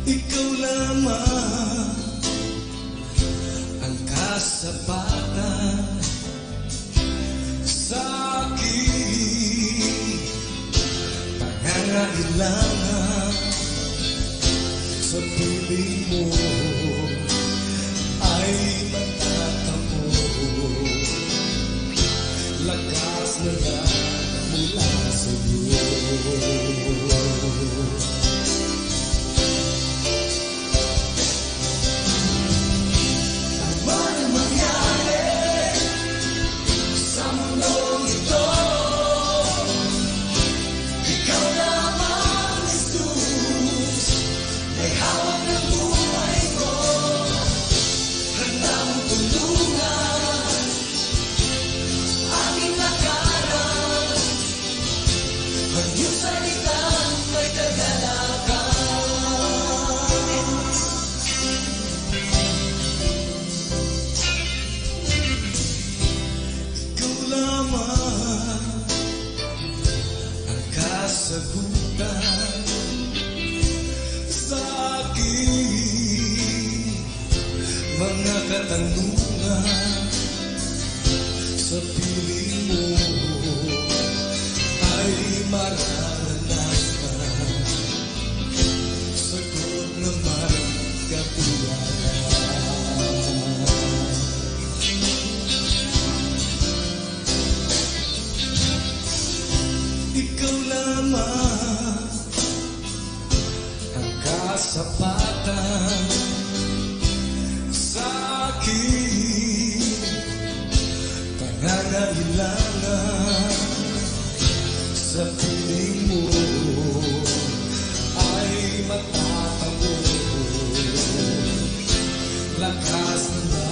Ikaw lamang ang kasapatan sa aking pangangailangan. Sa piling mo ay matatamo, lakas na lang mula sa Diyos. Ano man ang mangyari sa mundong ito, ikaw lamang, Jesus, may hawak ng buhay ko. Handang tulungan aking nakaraan. Ang iyong salitang may kagalakan. Ikaw lamang ang kasagutan sa aking mga katanungan. Sa piling mo ay mararanasan, sagot na may katiyakan. Ikaw lamang ang kasapatan sa aking pangangailangan. Sa piling mo ay matatamo, lakas na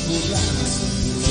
mula sa Diyos.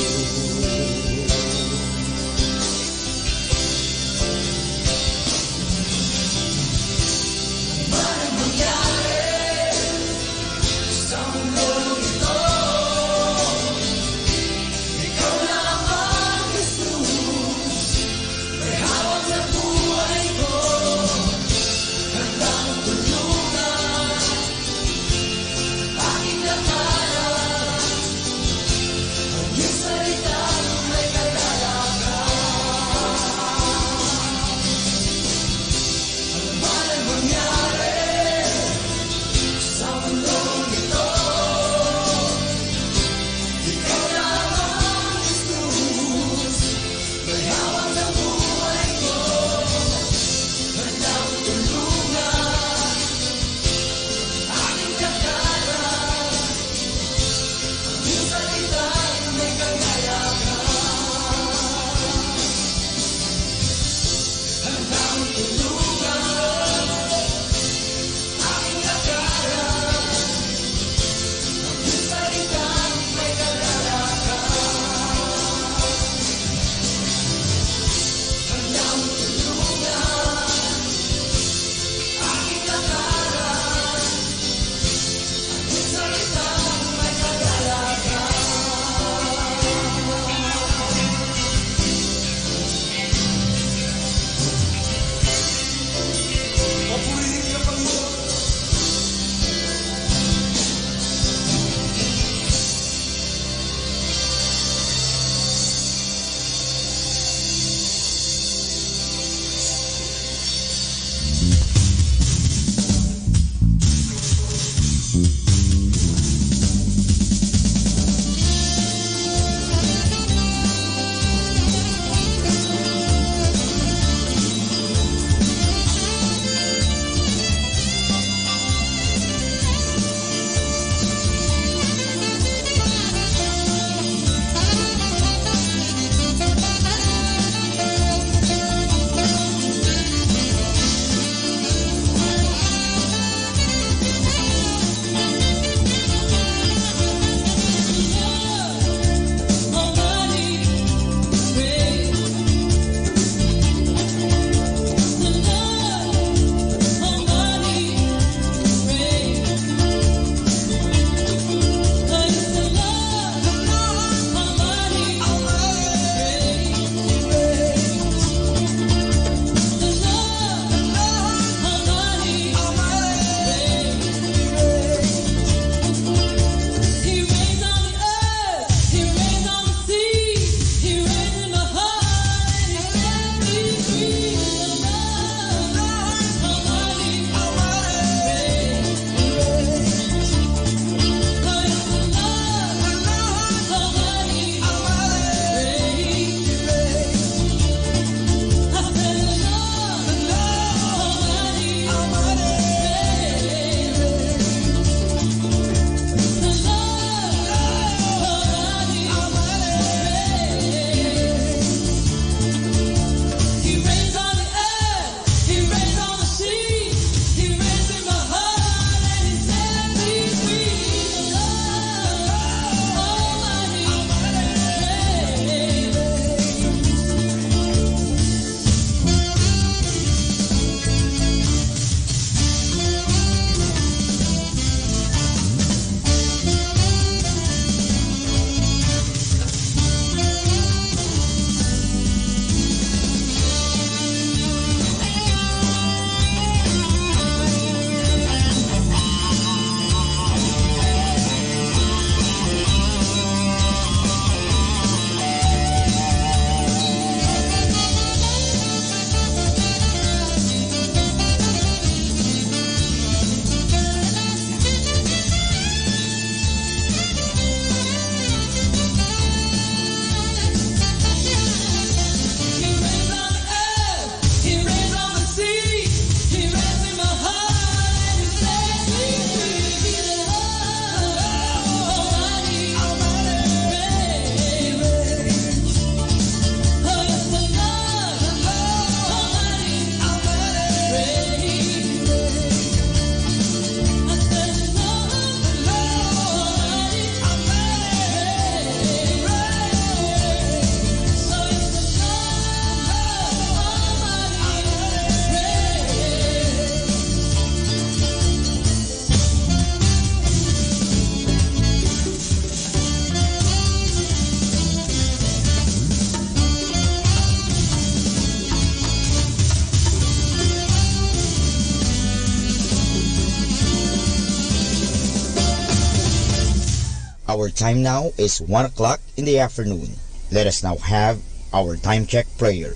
Our time now is one o'clock in the afternoon. Let us now have our time check prayer.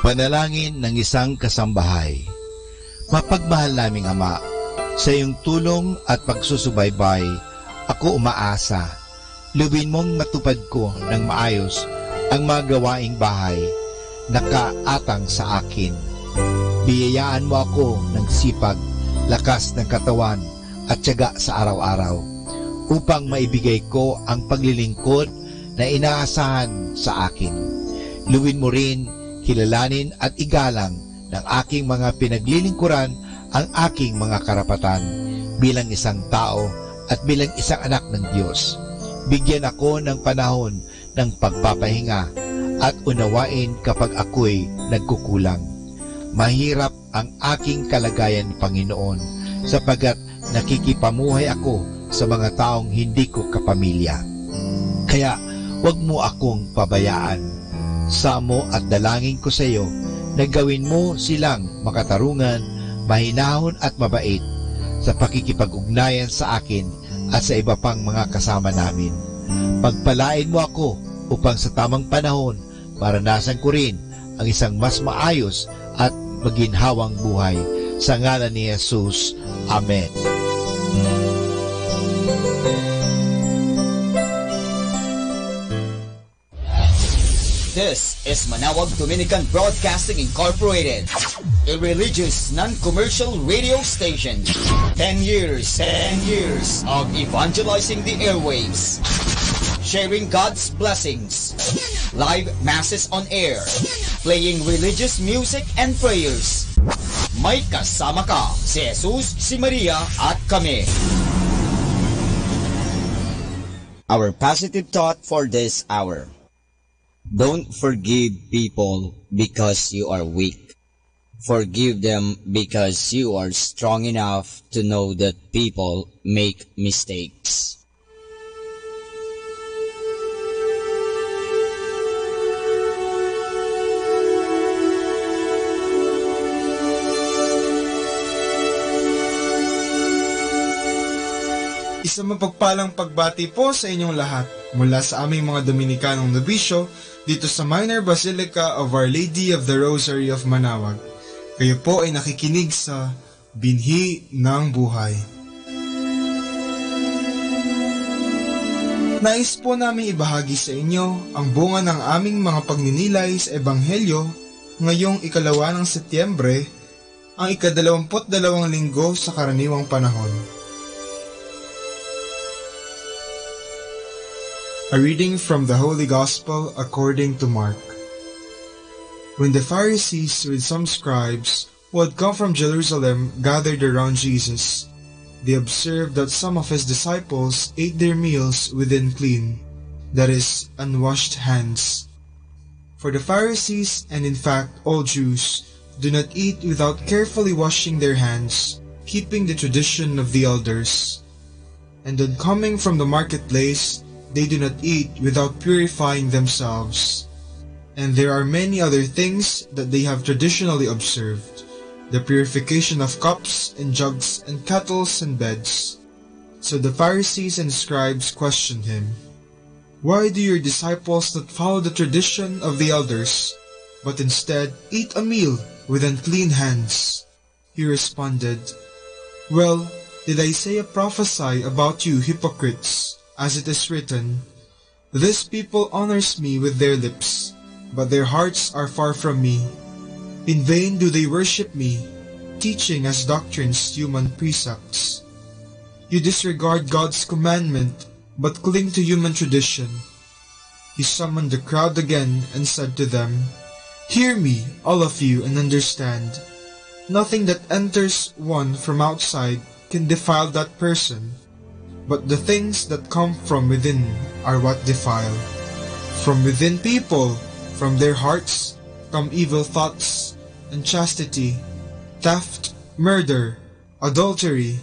Panalangin ng isang kasambahay. Mapagmahal naming Ama, sa iyong tulong at pagsusubaybay, ako umaasa. Lubin mong matupad ko ng maayos ang mga gawaing bahay na kaatang sa akin. Biyayaan mo ako ng sipag, lakas ng katawan, at tiyaga sa araw-araw, upang maibigay ko ang paglilingkod na inaasahan sa akin. Lubin mo rin kilalanin at igalang ng aking mga pinaglilingkuran ang aking mga karapatan bilang isang tao at bilang isang anak ng Diyos. Bigyan ako ng panahon ng pagpapahinga at unawain kapag ako'y nagkukulang. Mahirap ang aking kalagayan, Panginoon, sapagkat nakikipamuhay ako sa mga taong hindi ko kapamilya. Kaya, huwag mo akong pabayaan. Samo at dalangin ko sa iyo na gawin mo silang makatarungan, mahinahon at mabait sa pakikipag-ugnayan sa akin at sa iba pang mga kasama namin. Pagpalain mo ako upang sa tamang panahon, maranasan ko rin ang isang mas maayos at maginhawang buhay. Sa ngalan ni Jesus, amen. This is Manawag Dominican Broadcasting Incorporated, a religious non-commercial radio station. Ten years, ten years of evangelizing the airwaves, sharing God's blessings, live masses on air, playing religious music and prayers. May kasama ka, si Jesus, si Maria, at kami. Our positive thought for this hour. Don't forgive people because you are weak. Forgive them because you are strong enough to know that people make mistakes. Isang mapagpalang pagbati po sa inyong lahat mula sa aming mga Dominikanong nobisyo dito sa Minor Basilica of Our Lady of the Rosary of Manawag. Kayo po ay nakikinig sa Binhi ng Buhay. Nais po namin ibahagi sa inyo ang bunga ng aming mga pagninilay sa Ebanghelyo ngayong ikalawa ng Setyembre, ang ikadalawamput dalawang linggo sa karaniwang panahon. A reading from the Holy Gospel according to Mark. When the Pharisees with some scribes who had come from Jerusalem gathered around Jesus, they observed that some of his disciples ate their meals with unclean, that is, unwashed hands. For the Pharisees, and in fact all Jews, do not eat without carefully washing their hands, keeping the tradition of the elders. And on coming from the marketplace, they do not eat without purifying themselves. And there are many other things that they have traditionally observed, the purification of cups and jugs and kettles and beds. So the Pharisees and scribes questioned him, "Why do your disciples not follow the tradition of the elders, but instead eat a meal with unclean hands?" He responded, "Well, did Isaiah prophesy about you hypocrites, as it is written, 'This people honors me with their lips, but their hearts are far from me. In vain do they worship me, teaching as doctrines human precepts.' You disregard God's commandment, but cling to human tradition." He summoned the crowd again and said to them, "Hear me, all of you, and understand. Nothing that enters one from outside can defile that person, but the things that come from within are what defile. From within people, from their hearts, come evil thoughts, unchastity, theft, murder, adultery,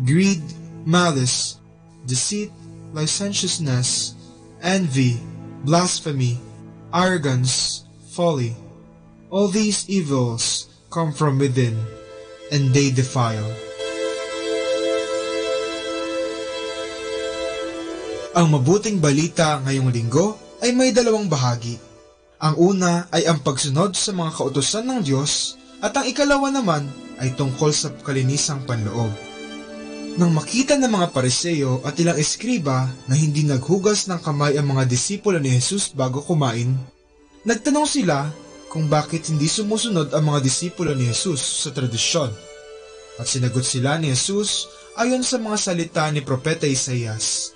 greed, malice, deceit, licentiousness, envy, blasphemy, arrogance, folly. All these evils come from within, and they defile." Ang mabuting balita ngayong linggo ay may dalawang bahagi. Ang una ay ang pagsunod sa mga kautusan ng Diyos, at ang ikalawa naman ay tungkol sa kalinisang panloob. Nang makita ng mga Pariseo at ilang eskriba na hindi naghugas ng kamay ang mga disipulo ni Jesus bago kumain, nagtanong sila kung bakit hindi sumusunod ang mga disipulo ni Jesus sa tradisyon. At sinagot sila ni Jesus ayon sa mga salita ni Propeta Isaias,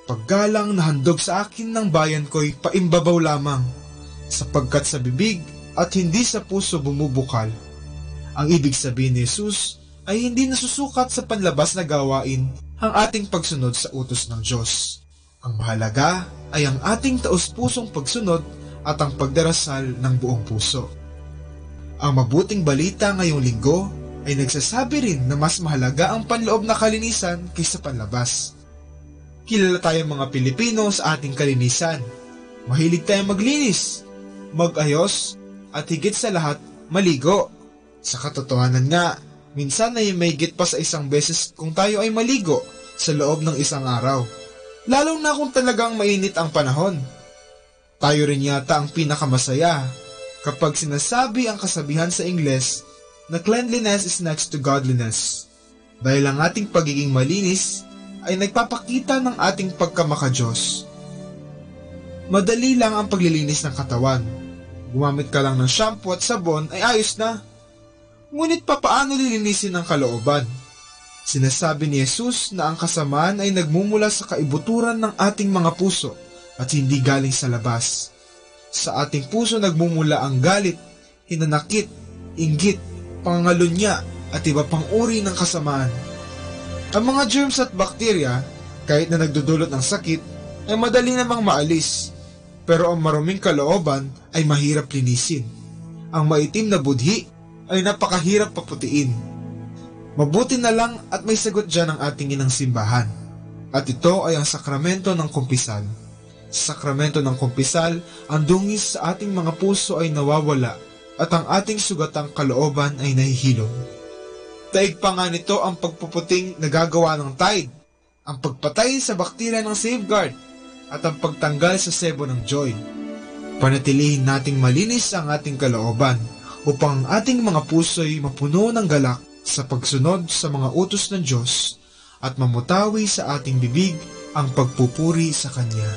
"Paggalang na handog sa akin ng bayan ko'y paimbabaw lamang, sapagkat sa bibig at hindi sa puso bumubukal." Ang ibig sabihin ni Jesus ay hindi nasusukat sa panlabas na gawain ang ating pagsunod sa utos ng Diyos. Ang mahalaga ay ang ating taus-pusong pagsunod at ang pagdarasal ng buong puso. Ang mabuting balita ngayong linggo ay nagsasabi rin na mas mahalaga ang panloob na kalinisan kaysa panlabas. Kilala tayong mga Pilipino sa ating kalinisan. Mahilig tayong maglinis, magayos, at higit sa lahat, maligo. Sa katotohanan nga, minsan ay mahigit pa sa isang beses kung tayo ay maligo sa loob ng isang araw, lalo na kung talagang mainit ang panahon. Tayo rin yata ang pinakamasaya kapag sinasabi ang kasabihan sa Ingles na cleanliness is next to godliness, dahil ang ating pagiging malinis ay nagpapakita ng ating pagkamakadiyos. Madali lang ang paglilinis ng katawan. Gumamit ka lang ng shampoo at sabon ay ayos na. Ngunit papaano lilinisin ang kalooban? Sinasabi ni Jesus na ang kasamaan ay nagmumula sa kaibuturan ng ating mga puso at hindi galing sa labas. Sa ating puso nagmumula ang galit, hinanakit, inggit, pangangalunya, at iba pang uri ng kasamaan. Ang mga germs at bakterya, kahit na nagdudulot ng sakit, ay madali namang maalis. Pero ang maruming kalooban ay mahirap linisin. Ang maitim na budhi ay napakahirap paputiin. Mabuti na lang at may sagot diyan ang ating inang simbahan. At ito ay ang sakramento ng kumpisal. Sa sakramento ng kumpisal, ang dungis sa ating mga puso ay nawawala at ang ating sugatang kalooban ay nahihilom. Daig pa nga nito ang pagpuputing nagagawa ng Tide, ang pagpatay sa bakterya ng Safeguard, at ang pagtanggal sa sebo ng Joy. Panatilihin nating malinis ang ating kalooban upang ang ating mga puso'y mapuno ng galak sa pagsunod sa mga utos ng Diyos at mamutawi sa ating bibig ang pagpupuri sa Kanya.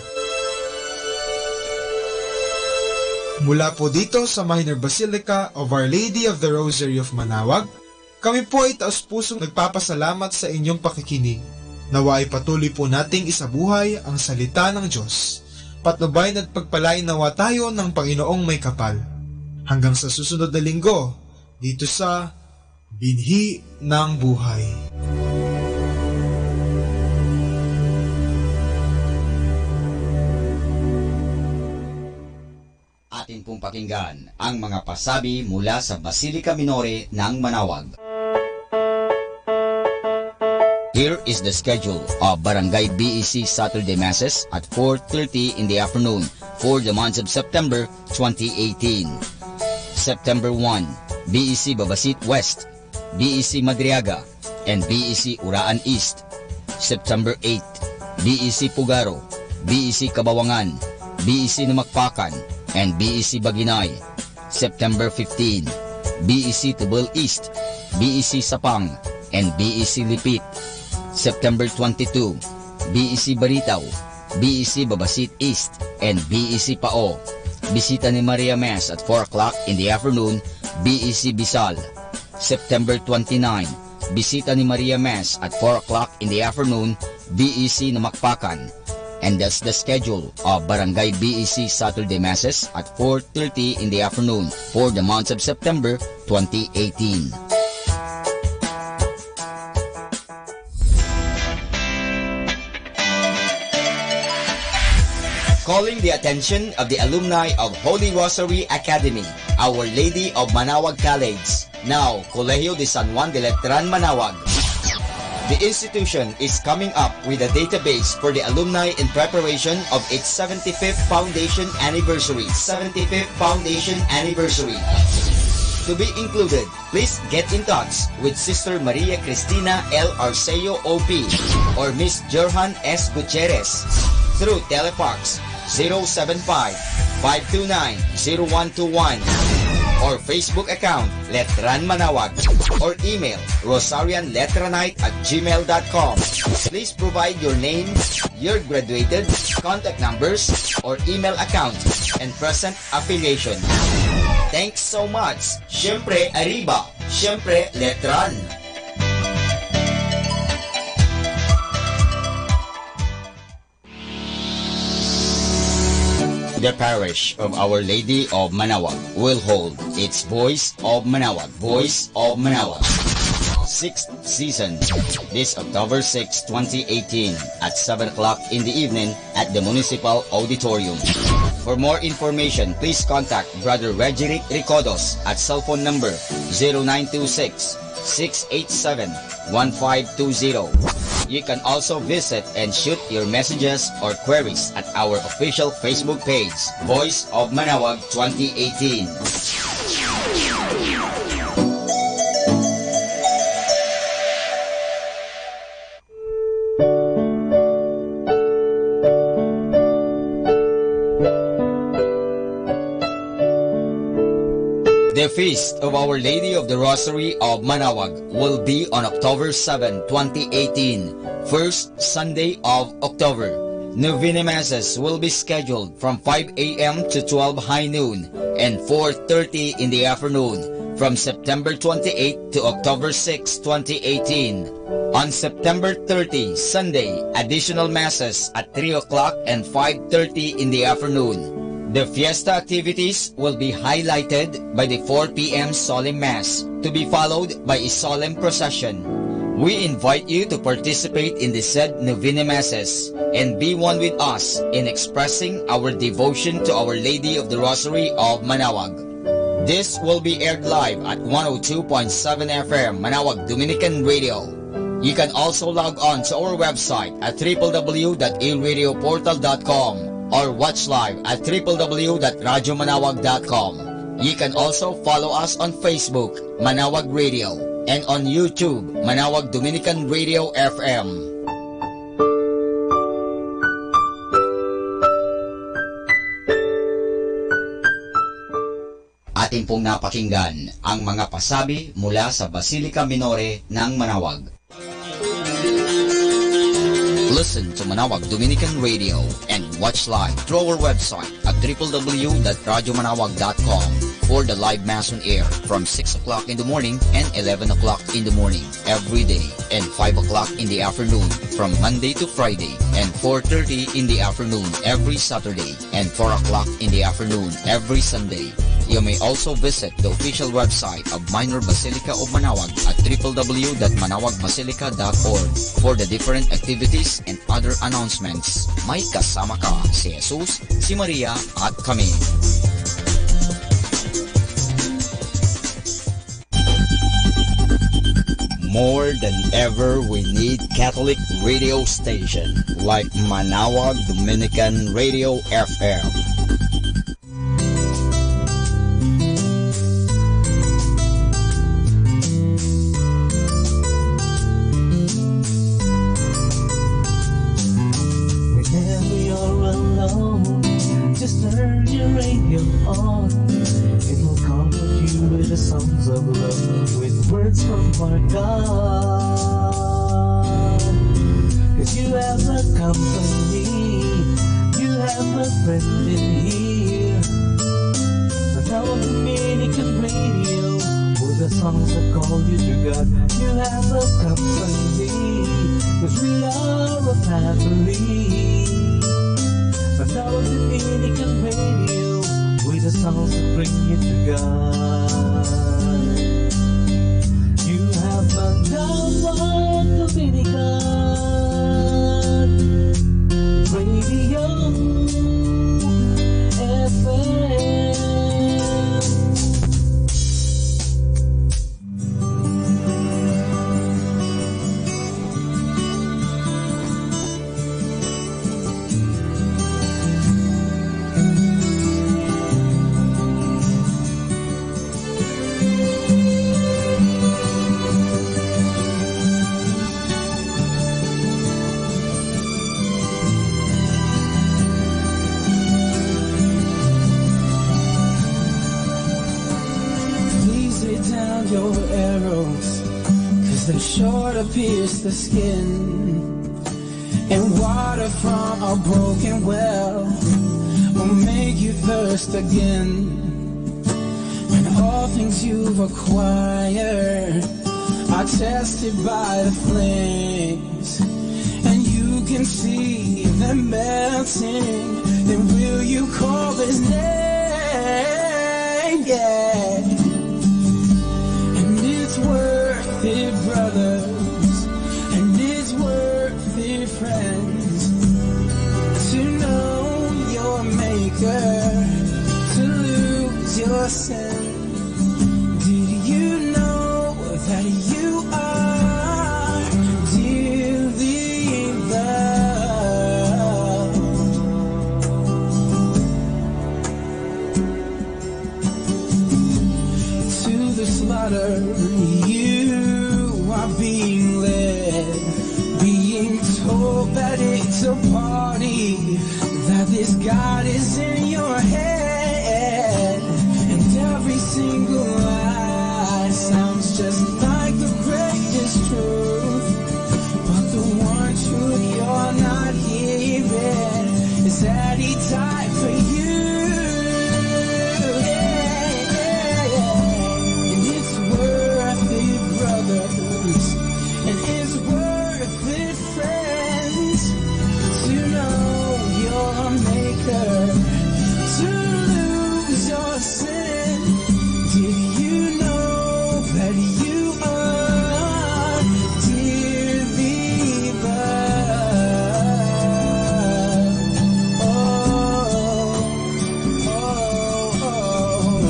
Mula po dito sa Minor Basilica of Our Lady of the Rosary of Manaoag, kami po ay taus-pusong nagpapasalamat sa inyong pakikinig. Nawa ay patuloy po nating isabuhay ang salita ng Diyos. Patnubayan at pagpalain nawa tayo ng Panginoong may kapal. Hanggang sa susunod na linggo, dito sa Binhi ng Buhay. Atin pong pakinggan ang mga pasabi mula sa Basilica Minore ng Manaoag. Here is the schedule of Barangay B E C Saturday Masses at four thirty in the afternoon for the month of September twenty eighteen. September one, B E C Babasit West, B E C Madriaga, and B E C Uraan East. September eight, B E C Pugaro, B E C Cabawangan, B E C Namakpakan, and B E C Baginay. September fifteen, B E C Tubal East, B E C Sapang, and B E C Lipit. September twenty-two, B E C Baritaw, B E C Babasit East, and B E C Pao. Bisita ni Maria Mass at four o'clock in the afternoon, B E C Bisal. September twenty-nine, Bisita ni Maria Mass at four o'clock in the afternoon, B E C Namakpakan. And that's the schedule of Barangay B E C Saturday Masses at four thirty in the afternoon for the month of September twenty eighteen. Calling the attention of the alumni of Holy Rosary Academy, Our Lady of Manaoag College, now Colegio de San Juan de Letran, Manaoag. The institution is coming up with a database for the alumni in preparation of its seventy-fifth foundation anniversary. Seventy-fifth foundation anniversary. To be included, please get in touch with Sister Maria Cristina L. Arceo, O P, or Miss Jorhan S. Gutierrez through Telefax zero seven five, five two nine, zero one two one or Facebook account Letran Manawag or email rosarianletranite at gmail dot com. Please provide your name, your graduated, contact numbers, or email account, and present affiliation. Thanks so much. Siempre, arriba. Siempre, Letran. The parish of Our Lady of Manawag will hold its Voice of Manawag, Voice of Manawag, sixth season, this October six, twenty eighteen, at seven o'clock in the evening at the Municipal Auditorium. For more information, please contact Brother Regeric Recodos at cell phone number zero nine two six, six eight seven, one five two zero. You can also visit and shoot your messages or queries at our official Facebook page, Voice of Manawag twenty eighteen. The Feast of Our Lady of the Rosary of Manawag will be on October seven, twenty eighteen, first Sunday of October. Novena Masses will be scheduled from five a m to twelve high noon and four thirty in the afternoon from September twenty-eighth to October sixth, twenty eighteen. On September thirty, Sunday, additional masses at three o'clock and five thirty in the afternoon. The fiesta activities will be highlighted by the four p m solemn mass, to be followed by a solemn procession. We invite you to participate in the said novena masses and be one with us in expressing our devotion to Our Lady of the Rosary of Manawag. This will be aired live at one oh two point seven F M Manawag Dominican Radio. You can also log on to our website at triple W dot iradioportal dot com or watch live at triple W dot radyomanawag dot com. You can also follow us on Facebook, Manawag Radio, and on YouTube, Manawag Dominican Radio F M. Atin pong napakinggan ang mga pasabi mula sa Basilica Minore ng Manawag. Listen to Manawag Dominican Radio and watch live through our website at triple W dot radyomanawag dot com for the live mass on air from six o'clock in the morning and eleven o'clock in the morning every day, and five o'clock in the afternoon from Monday to Friday, and four thirty in the afternoon every Saturday, and four o'clock in the afternoon every Sunday. You may also visit the official website of Minor Basilica of Manawag at triple W dot manawag basilica dot org for the different activities and other announcements. May kasama ka, si Jesus, si Maria, at kami. More than ever, we need Catholic radio station like Manawag Dominican Radio F M. Whenever you're alone, just turn your radio on. It will comfort you with the songs of love, with words from our God. 'Cause you have a company, you have a friend in here. Now Dominican Radio, with the songs that call you to God. You have a company, 'cause we are a family. Now Dominican Radio, with the songs that bring you to God. You have Manawag Dominican Radio F M. Your arrows, 'cause they sure to pierce the skin. And water from a broken well will make you thirst again. And all things you've acquired are tested by the flames. And you can see them melting. Then will you call his name? Yeah. And it's worth it, brothers. And it's worth it, friends, to know your maker, to lose your sin. Did you know that you are dearly loved? To the slaughter, you are being led, being told that it's a party, that this God is in your head, and every single lie sounds just like the greatest truth. But the one truth you're not hearing is that he died for you. Yeah, yeah, yeah. And it's worth it, brothers. And it's worth it, friends, to know your maker, to lose your sin. Did you know that you are dearly loved? Oh, oh, oh.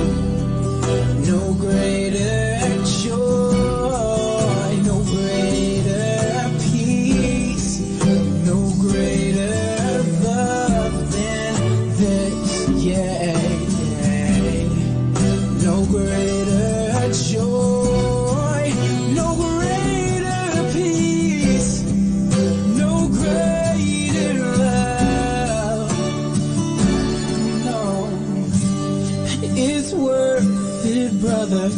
No greater joy, no greater peace, no greater love than this, yeah, yeah. No greater joy, no greater peace, no greater love. No, it's worth it, brothers,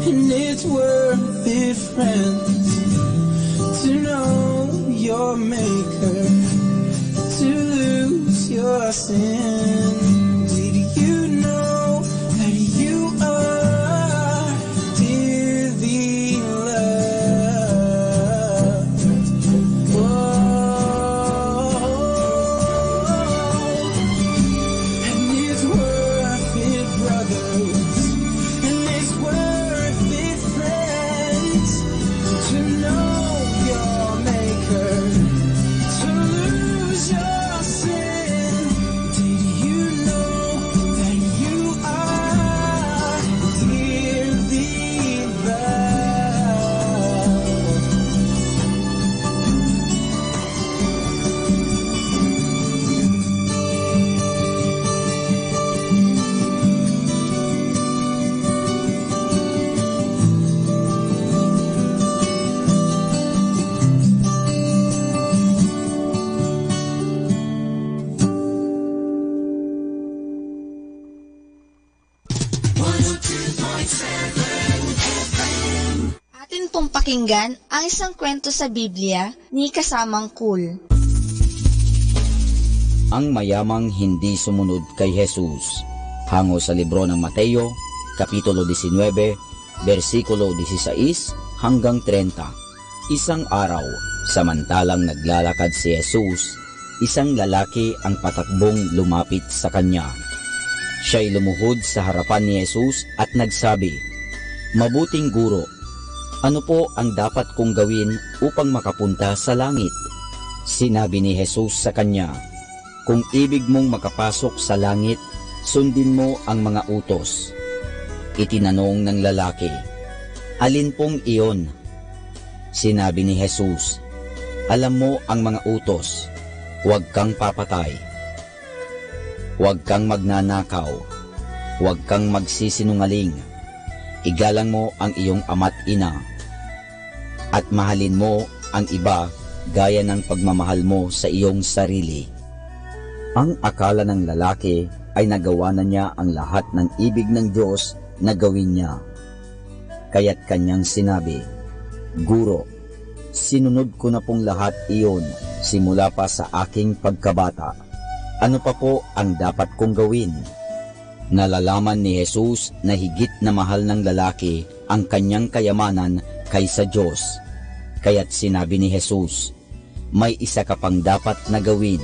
and it's worth it, friends, to know your maker, to lose your sin. Did you know that you are dearly loved? Whoa. And it's worth it, brothers, and it's worth it, friends, to know your maker, to lose your sin. Did you know that you are dearly loved? Atin pong pakinggan ang isang kwento sa Biblia ni kasamang Kul. Ang mayamang hindi sumunod kay Jesus. Hango sa libro ng Mateo, Kapitulo diecinuebe, bersikulo dieciséis hanggang treinta. Isang araw, samantalang naglalakad si Jesus, isang lalaki ang patakbong lumapit sa kanya. Siya'y lumuhod sa harapan ni Jesus at nagsabi, "Mabuting guro, ano po ang dapat kong gawin upang makapunta sa langit?" Sinabi ni Jesus sa kanya, "Kung ibig mong makapasok sa langit, sundin mo ang mga utos." Itinanong ng lalaki, "Alin pong iyon?" Sinabi ni Jesus, "Alam mo ang mga utos, 'Huwag kang papatay. Huwag kang magnanakaw. Huwag kang magsisinungaling. Igalang mo ang iyong ama't ina. At mahalin mo ang iba gaya ng pagmamahal mo sa iyong sarili." Ang akala ng lalaki ay nagawa na niya ang lahat ng ibig ng Diyos na gawin niya. Kaya't kanyan sinabi, "Guro, sinunod ko na pong lahat iyon simula pa sa aking pagkabata. Ano pa po ang dapat kong gawin?" Nalalaman ni Jesus na higit na mahal ng lalaki ang kanyang kayamanan kaysa Dios. Kaya't sinabi ni Jesus, "May isa ka pang dapat na gawin.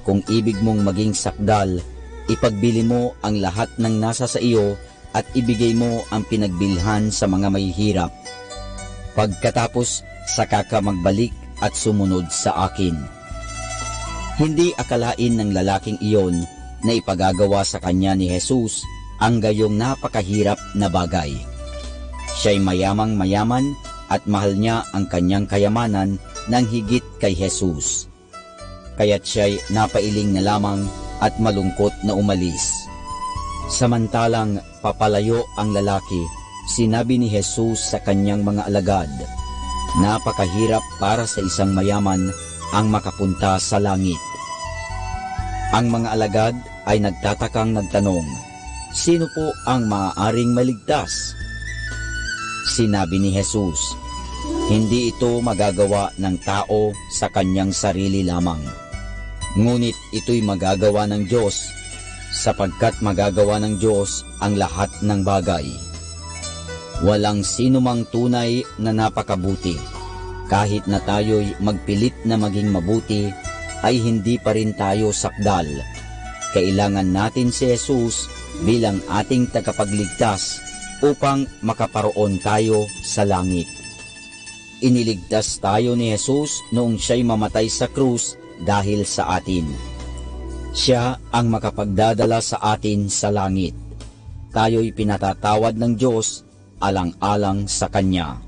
Kung ibig mong maging sakdal, ipagbili mo ang lahat ng nasa saiyo at ibigay mo ang pinagbilhan sa mga mahihirap. Pagkatapos, saka ka magbalik at sumunod sa akin." Hindi akalain ng lalaking iyon na ipagagawa sa kanya ni Jesus ang gayong napakahirap na bagay. Siya'y mayamang mayaman at mahal niya ang kanyang kayamanan nang higit kay Jesus. Kaya't siya'y napailing na lamang at malungkot na umalis. Samantalang papalayo ang lalaki, sinabi ni Jesus sa kanyang mga alagad, "Napakahirap para sa isang mayaman ang makapunta sa langit." Ang mga alagad ay nagtatakang nagtanong, "Sino po ang maaaring maligtas?" Sinabi ni Jesus, "Hindi ito magagawa ng tao sa kanyang sarili lamang. Ngunit ito'y magagawa ng Diyos, sapagkat magagawa ng Diyos ang lahat ng bagay." Walang sinumang tunay na napakabuti. Kahit na tayo'y magpilit na maging mabuti, ay hindi pa rin tayo sakdal. Kailangan natin si Jesus bilang ating tagapagligtas upang makaparoon tayo sa langit. Iniligtas tayo ni Jesus noong siya'y mamatay sa krus dahil sa atin. Siya ang makapagdadala sa atin sa langit. Tayo'y pinatatawad ng Diyos alang-alang sa Kanya.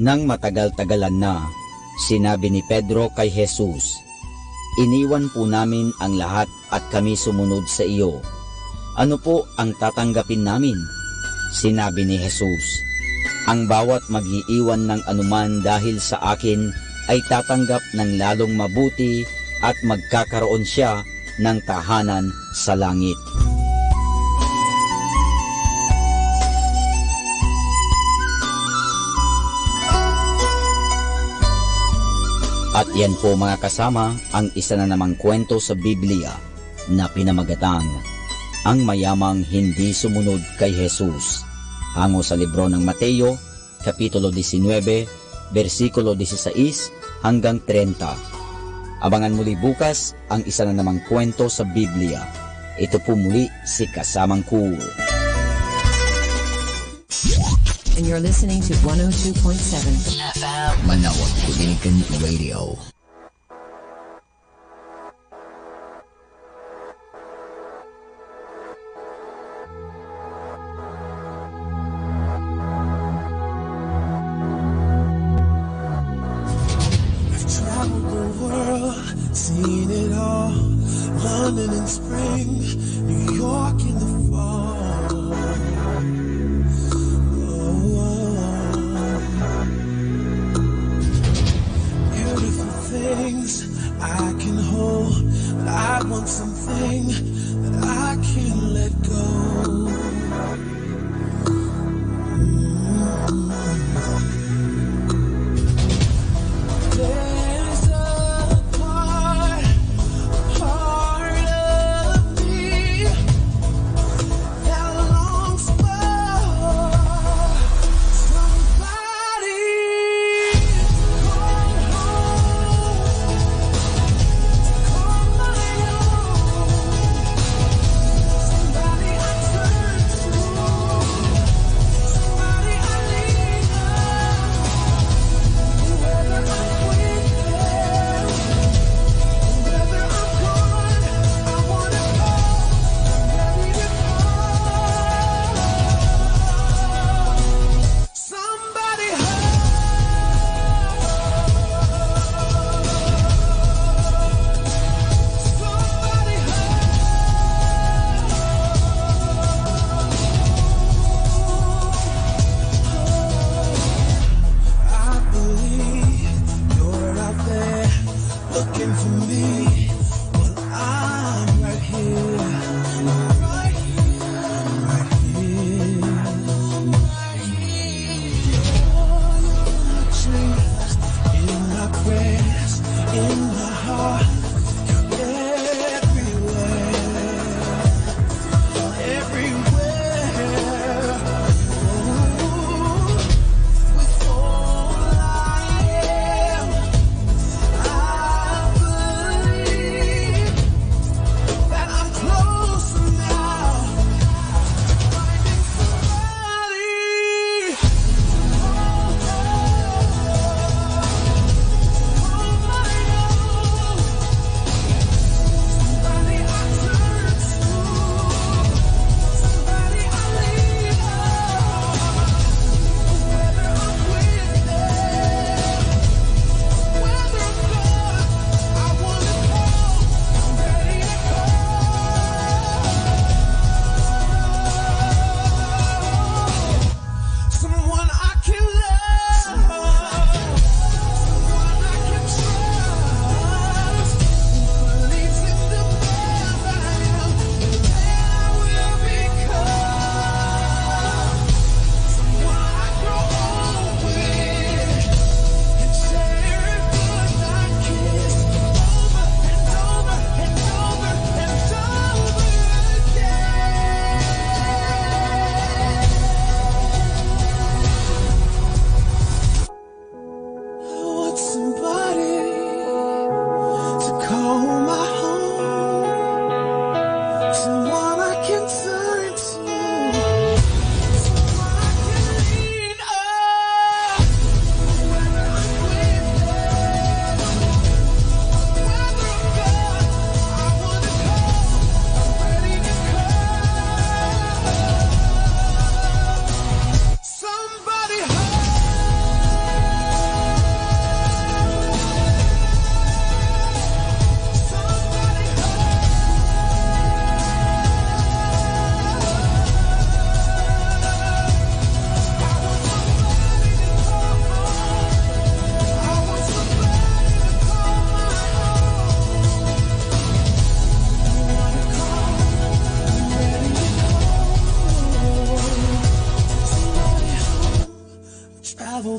Nang matagal-tagalan na, sinabi ni Pedro kay Jesus, "Iniwan po namin ang lahat at kami sumunod sa iyo. Ano po ang tatanggapin namin?" Sinabi ni Jesus, "Ang bawat mag-iiwan ng anuman dahil sa akin ay tatanggap ng lalong mabuti at magkakaroon siya ng tahanan sa langit." At yan po, mga kasama, ang isa na namang kwento sa Biblia na pinamagatang Ang Mayamang Hindi Sumunod kay Jesus, hango sa libro ng Mateo, Kapitulo diecinueve, bersikulo dieciséis hanggang treinta. Abangan muli bukas ang isa na namang kwento sa Biblia. Ito po muli si Kasamang Cool. And you're listening to one oh two point seven F M Manawa Community Radio. I've traveled the world, seen it all. London in spring, New York in the fall. Oh, beautiful things I can hold, but I want something that I can't let go. There's a part, a part of me that longs for somebody.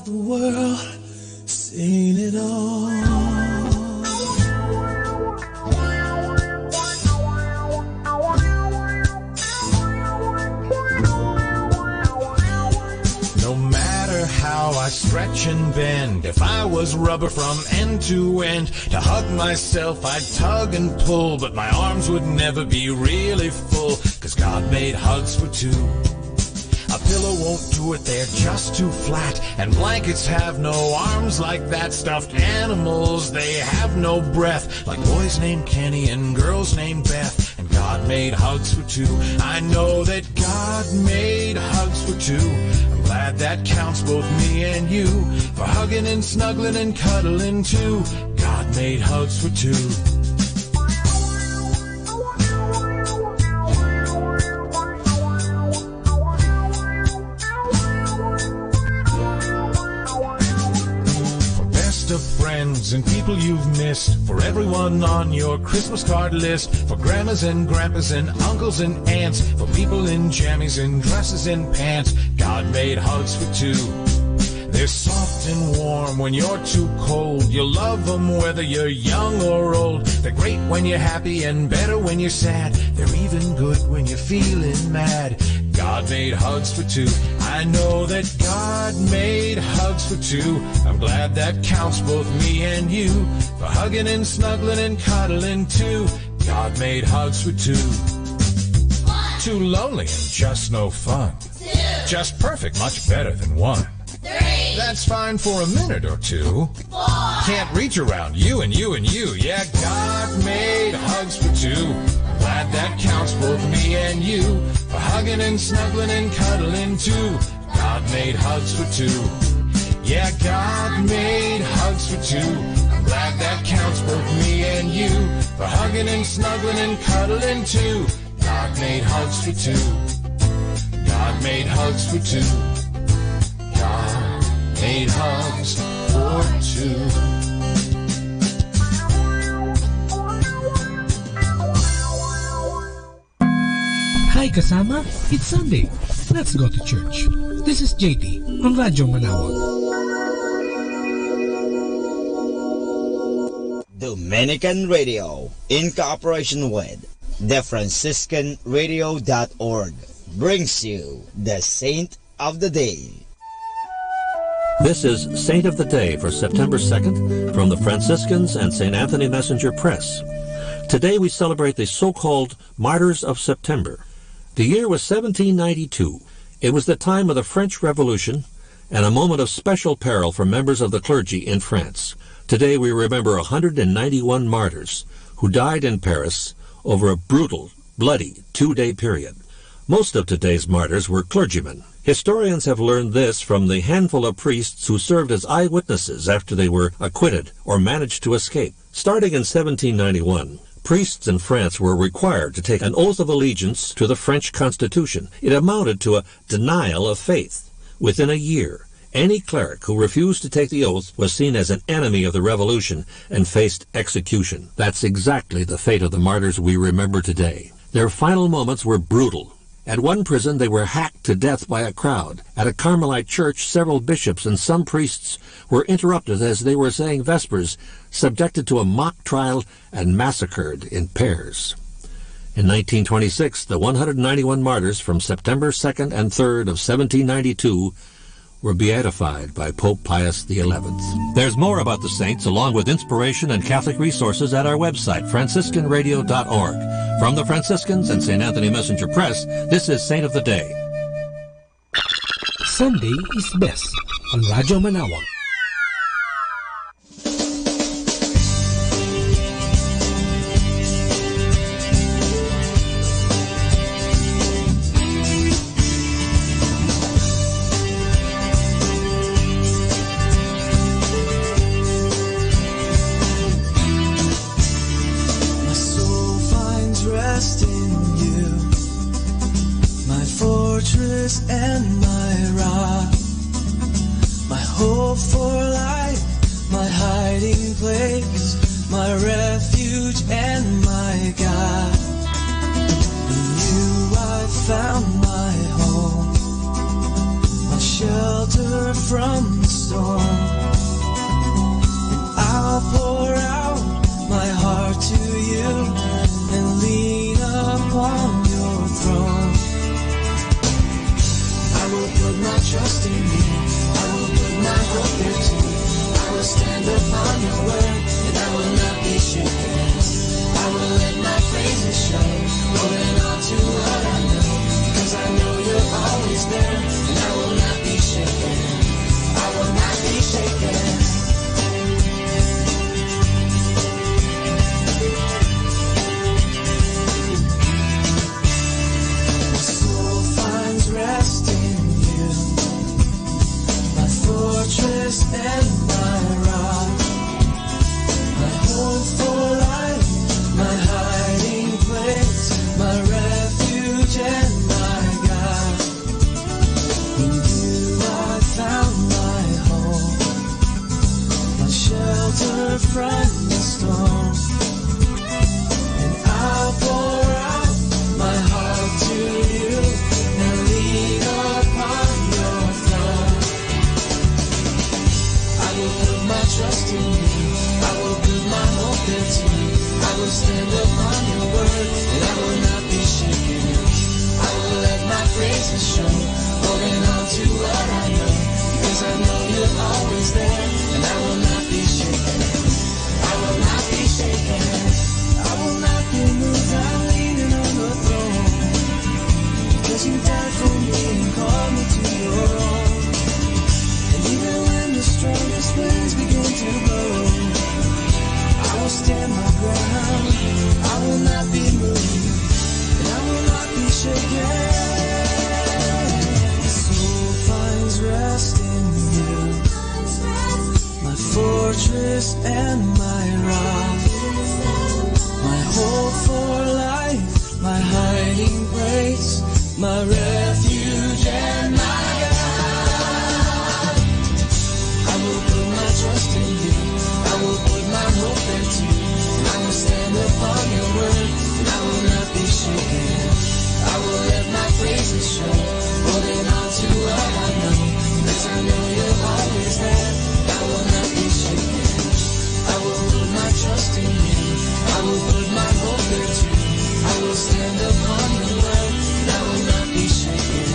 The world, seen it all. No matter how I stretch and bend, if I was rubber from end to end, to hug myself, I'd tug and pull, but my arms would never be really full, 'cause God made hugs for two. A pillow won't do it, they're just too flat. And blankets have no arms like that. Stuffed animals, they have no breath. Like boys named Kenny and girls named Beth. And God made hugs for two. I know that God made hugs for two. I'm glad that counts both me and you. For hugging and snuggling and cuddling too. God made hugs for two. For best of friends and people you've missed, for everyone on your Christmas card list, for grandmas and grandpas and uncles and aunts, for people in jammies and dresses and pants, God made hugs for two. They're soft and warm when you're too cold. You love 'em whether you're young or old. They're great when you're happy and better when you're sad. They're even good when you're feeling mad. God made hugs for two. I know that God made hugs for two. I'm glad that counts both me and you. For hugging and snuggling and cuddling too. God made hugs for two. Too lonely and just no fun. Just perfect, much better than one. That's fine for a minute or two. Can't reach around you and you and you. Yeah, God made hugs for two. I'm glad that counts both me and you. For hugging and snuggling and cuddling too. God made hugs for two. Yeah, God made hugs for two. I'm glad that counts both me and you. For hugging and snuggling and cuddling too. God made hugs for two. God made hugs for two. God made hugs for two. Hi, kasama. It's Sunday. Let's go to church. This is J T on Radyo Manawag. Dominican Radio, in cooperation with the Franciscan Radio dot org, brings you the Saint of the Day. This is Saint of the Day for September second from the Franciscans and Saint Anthony Messenger Press. Today we celebrate the so-called Martyrs of September. The year was seventeen ninety-two. It was the time of the French Revolution and a moment of special peril for members of the clergy in France. Today we remember a hundred and ninety-one martyrs who died in Paris over a brutal, bloody two-day period. Most of today's martyrs were clergymen. Historians have learned this from the handful of priests who served as eyewitnesses after they were acquitted or managed to escape. Starting in seventeen ninety-one, priests in France were required to take an oath of allegiance to the French Constitution. It amounted to a denial of faith. Within a year, any cleric who refused to take the oath was seen as an enemy of the revolution and faced execution. That's exactly the fate of the martyrs we remember today. Their final moments were brutal. At one prison, they were hacked to death by a crowd. At a Carmelite church, several bishops and some priests were interrupted as they were saying vespers, subjected to a mock trial, and massacred in pairs. In nineteen twenty-six, the one hundred ninety-one martyrs from September second and third of seventeen ninety-two were beatified by Pope Pius the eleventh. There's more about the saints, along with inspiration and Catholic resources, at our website, franciscan radio dot org. From the Franciscans and Saint Anthony Messenger Press, this is Saint of the Day. Sunday is Best on Radyo Manawag. My soul finds rest in you, my fortress and my rock, my hope for life, my hiding place, my refuge and my God. In you I found my home, my shelter from the storm. Holding on to what I know, 'cause I know you're always there, and I will not be shaken. I will not be shaken. My soul finds rest in you, my fortress and my rock, my hope for life, my hiding place, my refuge and my God. In you I found my home, my shelter from the storm. And I'll pour out my heart to you and lean upon your throne. I will put my trust in you. I will put my hope into you. I will stand upon your word, and I will not be shaken. I will let my praises show, holding on to what I know, because I know you're always there, and I will not be shaken. I will not be shaken. I will not be moved. I'm leaning on the throne, because you died for me and called me to your own. And even when the strongest winds begin to blow, I will stand my ground. I will not be moved, and I will not be shaken. My soul finds rest in you, my fortress and my rock, my hope for life, my hiding place, my refuge and my God. I will put my trust in you. I will put my hope into you. I will stand upon your word, and I will not be shaken. I will let my praises show, holding on to what I know, 'cause I know you're always there. I will not be shaken. I will put my trust in you. I will put my hope into you. I will stand upon your word, and I will not be shaken.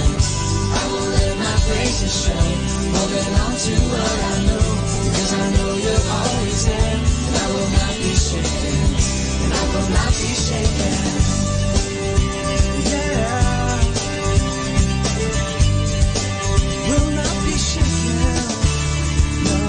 I will let my praises show, holding on to what I know, because I know you're always there, and I will not be shaken. And I will not be shaken. Yeah. Will not be shaken. No.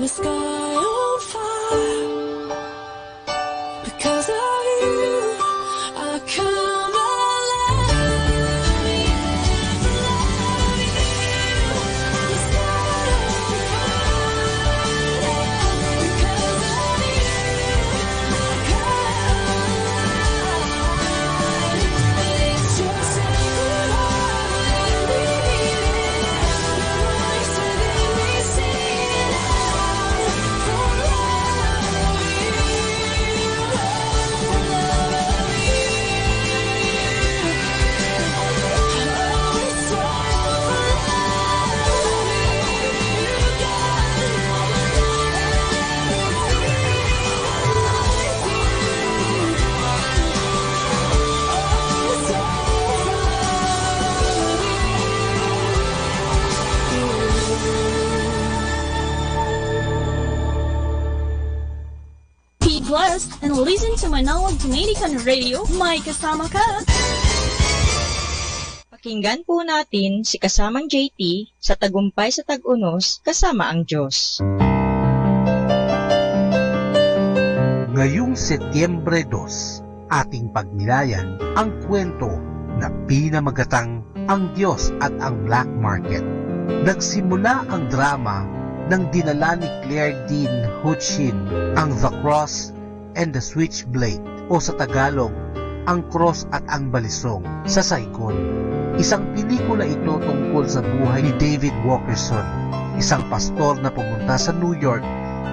Sky on fire. Because of you, I come alive. The sky on fire. Because of you, I come alive. It's your sacred heart we need. Be blessed and listen to Manaoag Dominican Radio. May kasama ka. Pakinggan po natin si kasamang J T sa Tagumpay sa Tag-unos, kasama ang Diyos. Ngayong Setyembre dos, ating pagnilayan ang kuwento na pinamagatang ang Diyos at ang Black Market. Nagsimula ang drama nang dinala ni Claire Dean Hutchin ang The Cross and the Switchblade, o sa Tagalog, Ang Krus at ang Balisong, sa Saigon. Isang pelikula ito tungkol sa buhay ni David Wilkerson, isang pastor na pumunta sa New York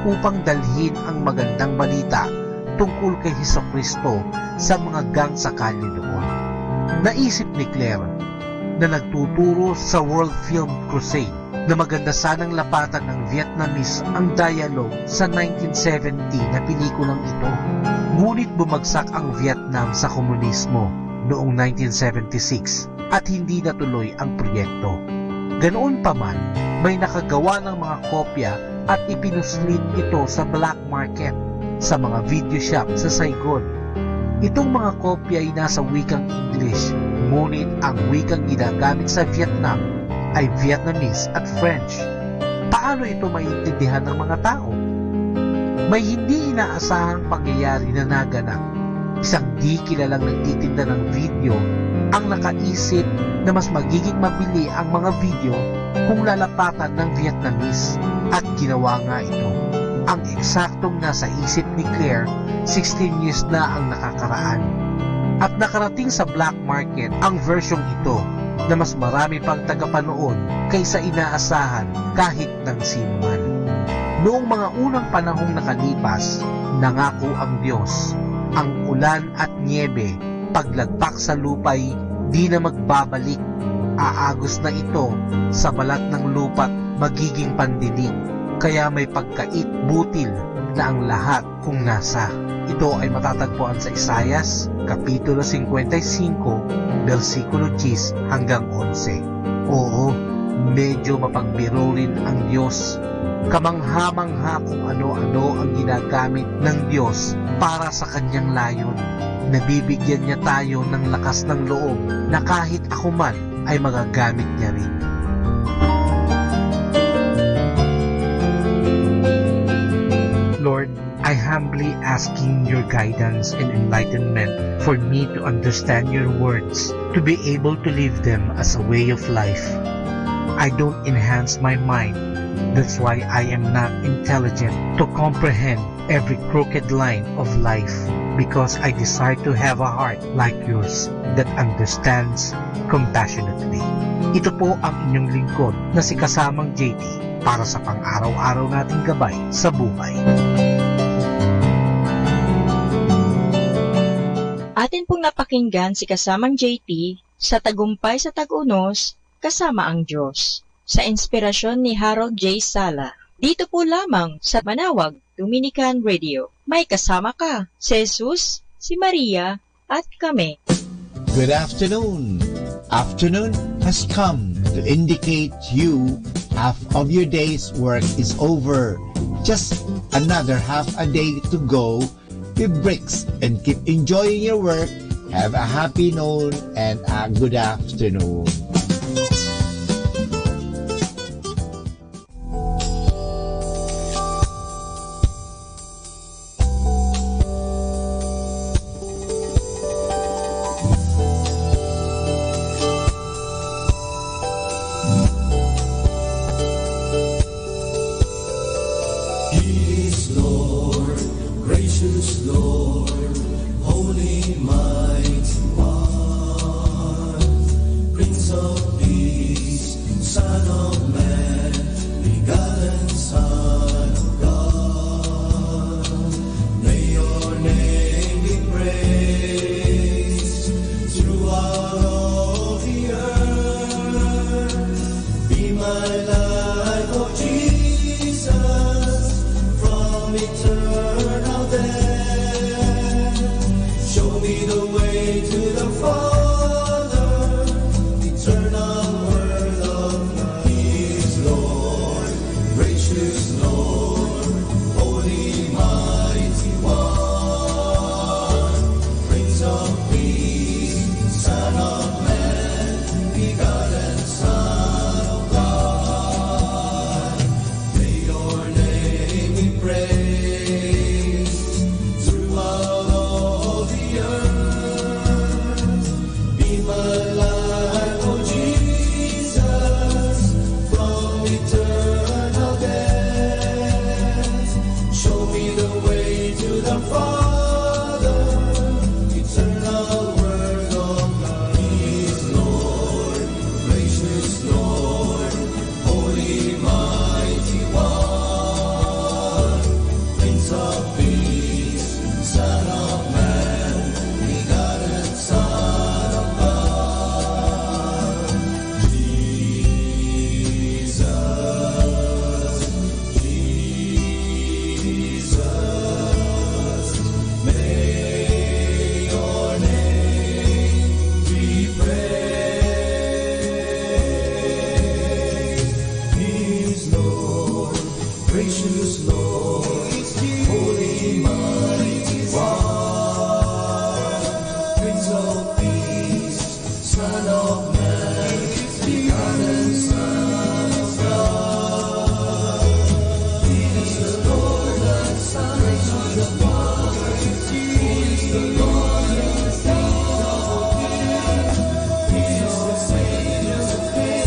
upang dalhin ang magandang balita tungkol kay Jesucristo sa mga gang sa kalye doon. Naisip ni Claire na nagtuturo sa World Film Crusade na maganda sanang lapatan ng Vietnamese ang dialogue sa nineteen seventy na pelikulang ito. Ngunit bumagsak ang Vietnam sa komunismo noong nineteen seventy-six at hindi natuloy ang proyekto. Ganoon pa man, may nakagawa ng mga kopya at ipinuslit ito sa black market, sa mga video shop sa Saigon. Itong mga kopya ay nasa wikang English, ngunit ang wikang ginagamit sa Vietnam ay Vietnamese at French. Paano ito maintindihan ng mga tao? May hindi inaasahang pangyayari na naganap. Isang di kilalang nagtitinda ng video ang nakaisip na mas magiging mabili ang mga video kung lalapatan ng Vietnamese, at ginawa nga ito. Ang eksaktong nasa isip ni Claire, sixteen years na ang nakakaraan. At nakarating sa black market ang versyong ito na mas marami pang tagapanood kaysa inaasahan kahit ng sino man. Noong mga unang panahong nakalipas, nangako ang Diyos, ang ulan at niebe, paglagpak sa lupa'y di na magbabalik. Aagos na ito sa balat ng lupa't magiging pandinig, kaya may pagkait butil na ang lahat kung nasa. Ito ay matatagpuan sa Isaias, Kapitulo singkwenta y singko, bersikulo diyes hanggang onse. Oo, medyo mapagbirorin ang Diyos. Kamangha-mangha kung ano-ano ang ginagamit ng Diyos para sa kanyang layon. Nabibigyan niya tayo ng lakas ng loob na kahit ako man ay magagamit niya rin. Lord, I humbly asking your guidance and enlightenment for me to understand your words, to be able to live them as a way of life. I don't enhance my mind. That's why I am not intelligent to comprehend every crooked line of life, because I desire to have a heart like yours that understands compassionately. Ito po ang inyong lingkod na si Kasamang J T para sa pang-araw-araw nating gabay sa buhay. Atin pong napakinggan si Kasamang J T sa Tagumpay sa Tag-unos, Kasama ang Diyos, sa inspirasyon ni Harold J. Sala. Dito po lamang sa Manawag Dominican Radio. May kasama ka, si Jesus, si Maria, at kami. Good afternoon. Afternoon has come to indicate you half of your day's work is over. Just another half a day to go. With bricks and keep enjoying your work. Have a happy noon and a good afternoon. Lord, gracious Lord, holy mighty one, Prince of Peace, Son of Man, begotten Son of God. May your name be praised throughout all the earth. Be my light, oh Jesus, from eternal death. Show me the way to the Father, eternal word of God. Peace, Lord, gracious Lord, holy mighty one, Prince of Peace, Son of Man, begotten Son of God. May your name be praised throughout all the earth. Be my light, oh Jesus, from eternal death. Show me the way to the Father, eternal word of God. Peace, Lord, gracious Lord, holy mighty one, Prince of Peace, Son of Man, begotten Son of God. Jesus, Jesus, may your name be praised. Peace, Lord, gracious Lord, holy mighty one, Prince of Peace, Son of Man, begotten Son of God. He is the Lord that sanctifies. He is the Lord that saves. He is the Savior of sinners.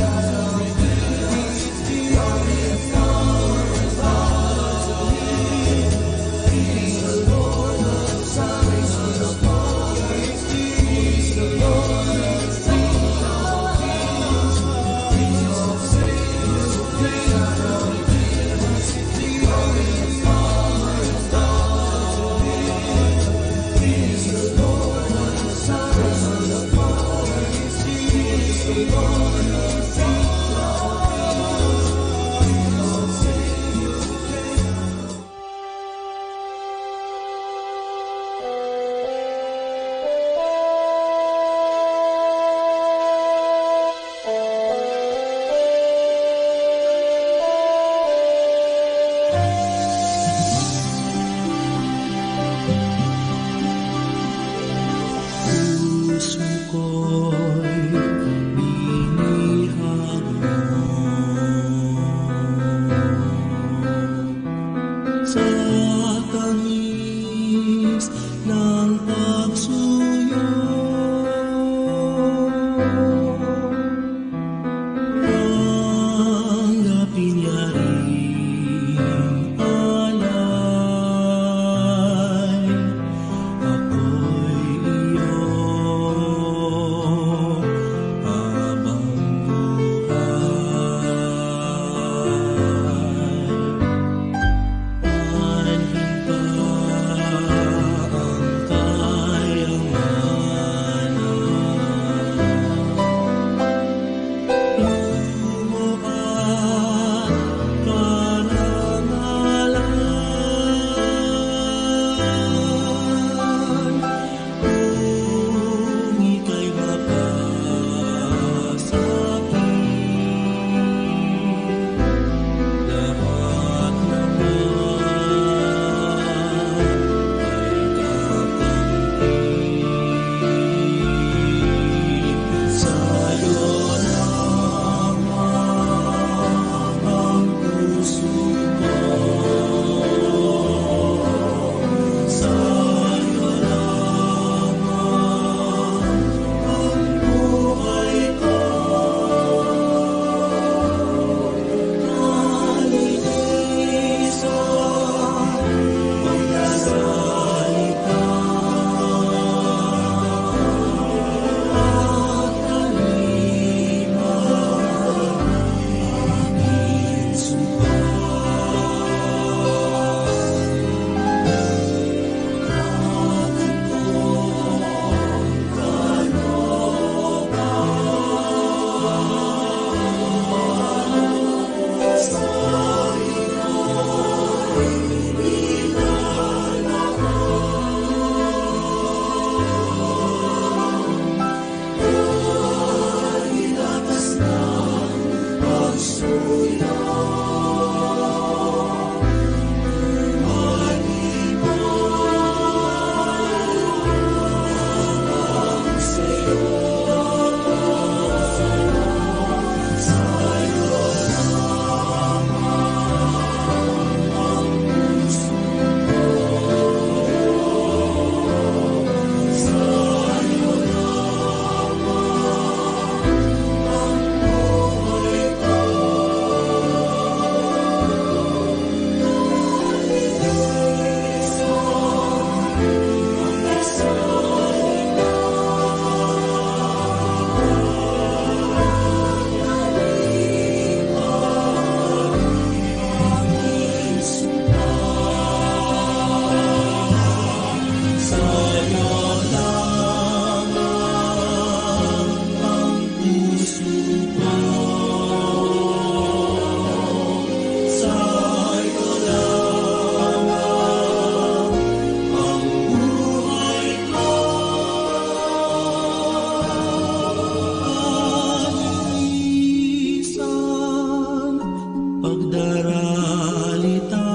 Karalita,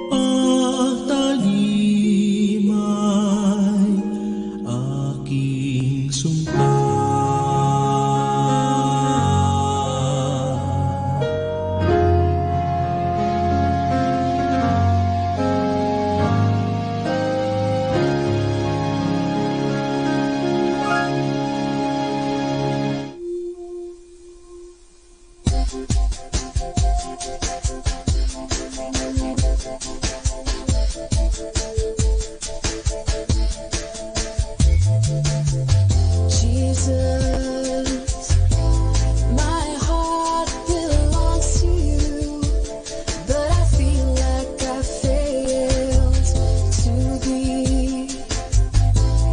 agtalimay aking sumpa. Jesus, my heart belongs to you, but I feel like I failed to be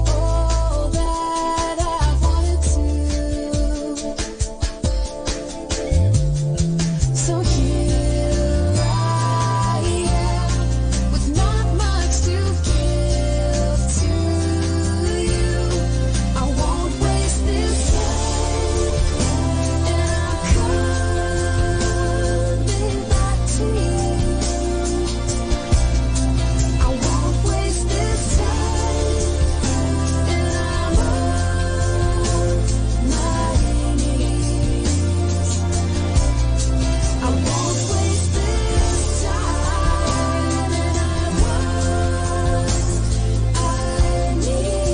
all that I wanted to. So here I am, with not much to give to you. I won't waste this time, and I'm coming back to you. I won't waste this time, and I'm on my knees. I won't waste this time, and I want, I need.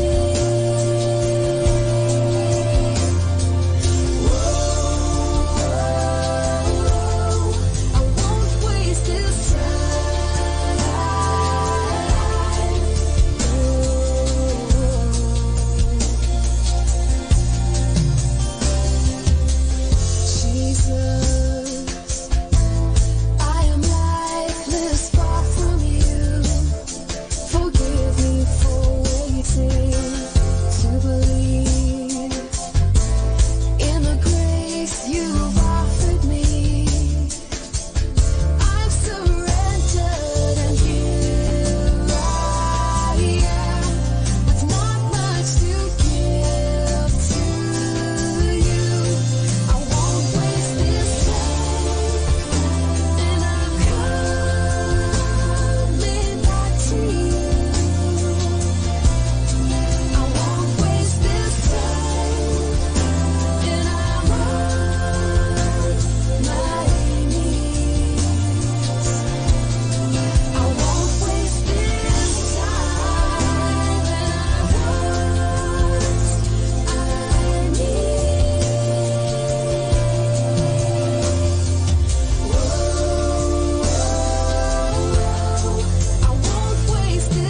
Whoa, I won't waste this time. Jesus, I am lifeless, far from you. Forgive me for waiting to believe in the grace you've offered me. I've surrendered and here I am, with not much to give to you. I won't waste this time, and I'm coming back to you. I won't waste this time, and I'm on my knees. I won't waste this time, and I want, I need. Whoa, I won't waste this time.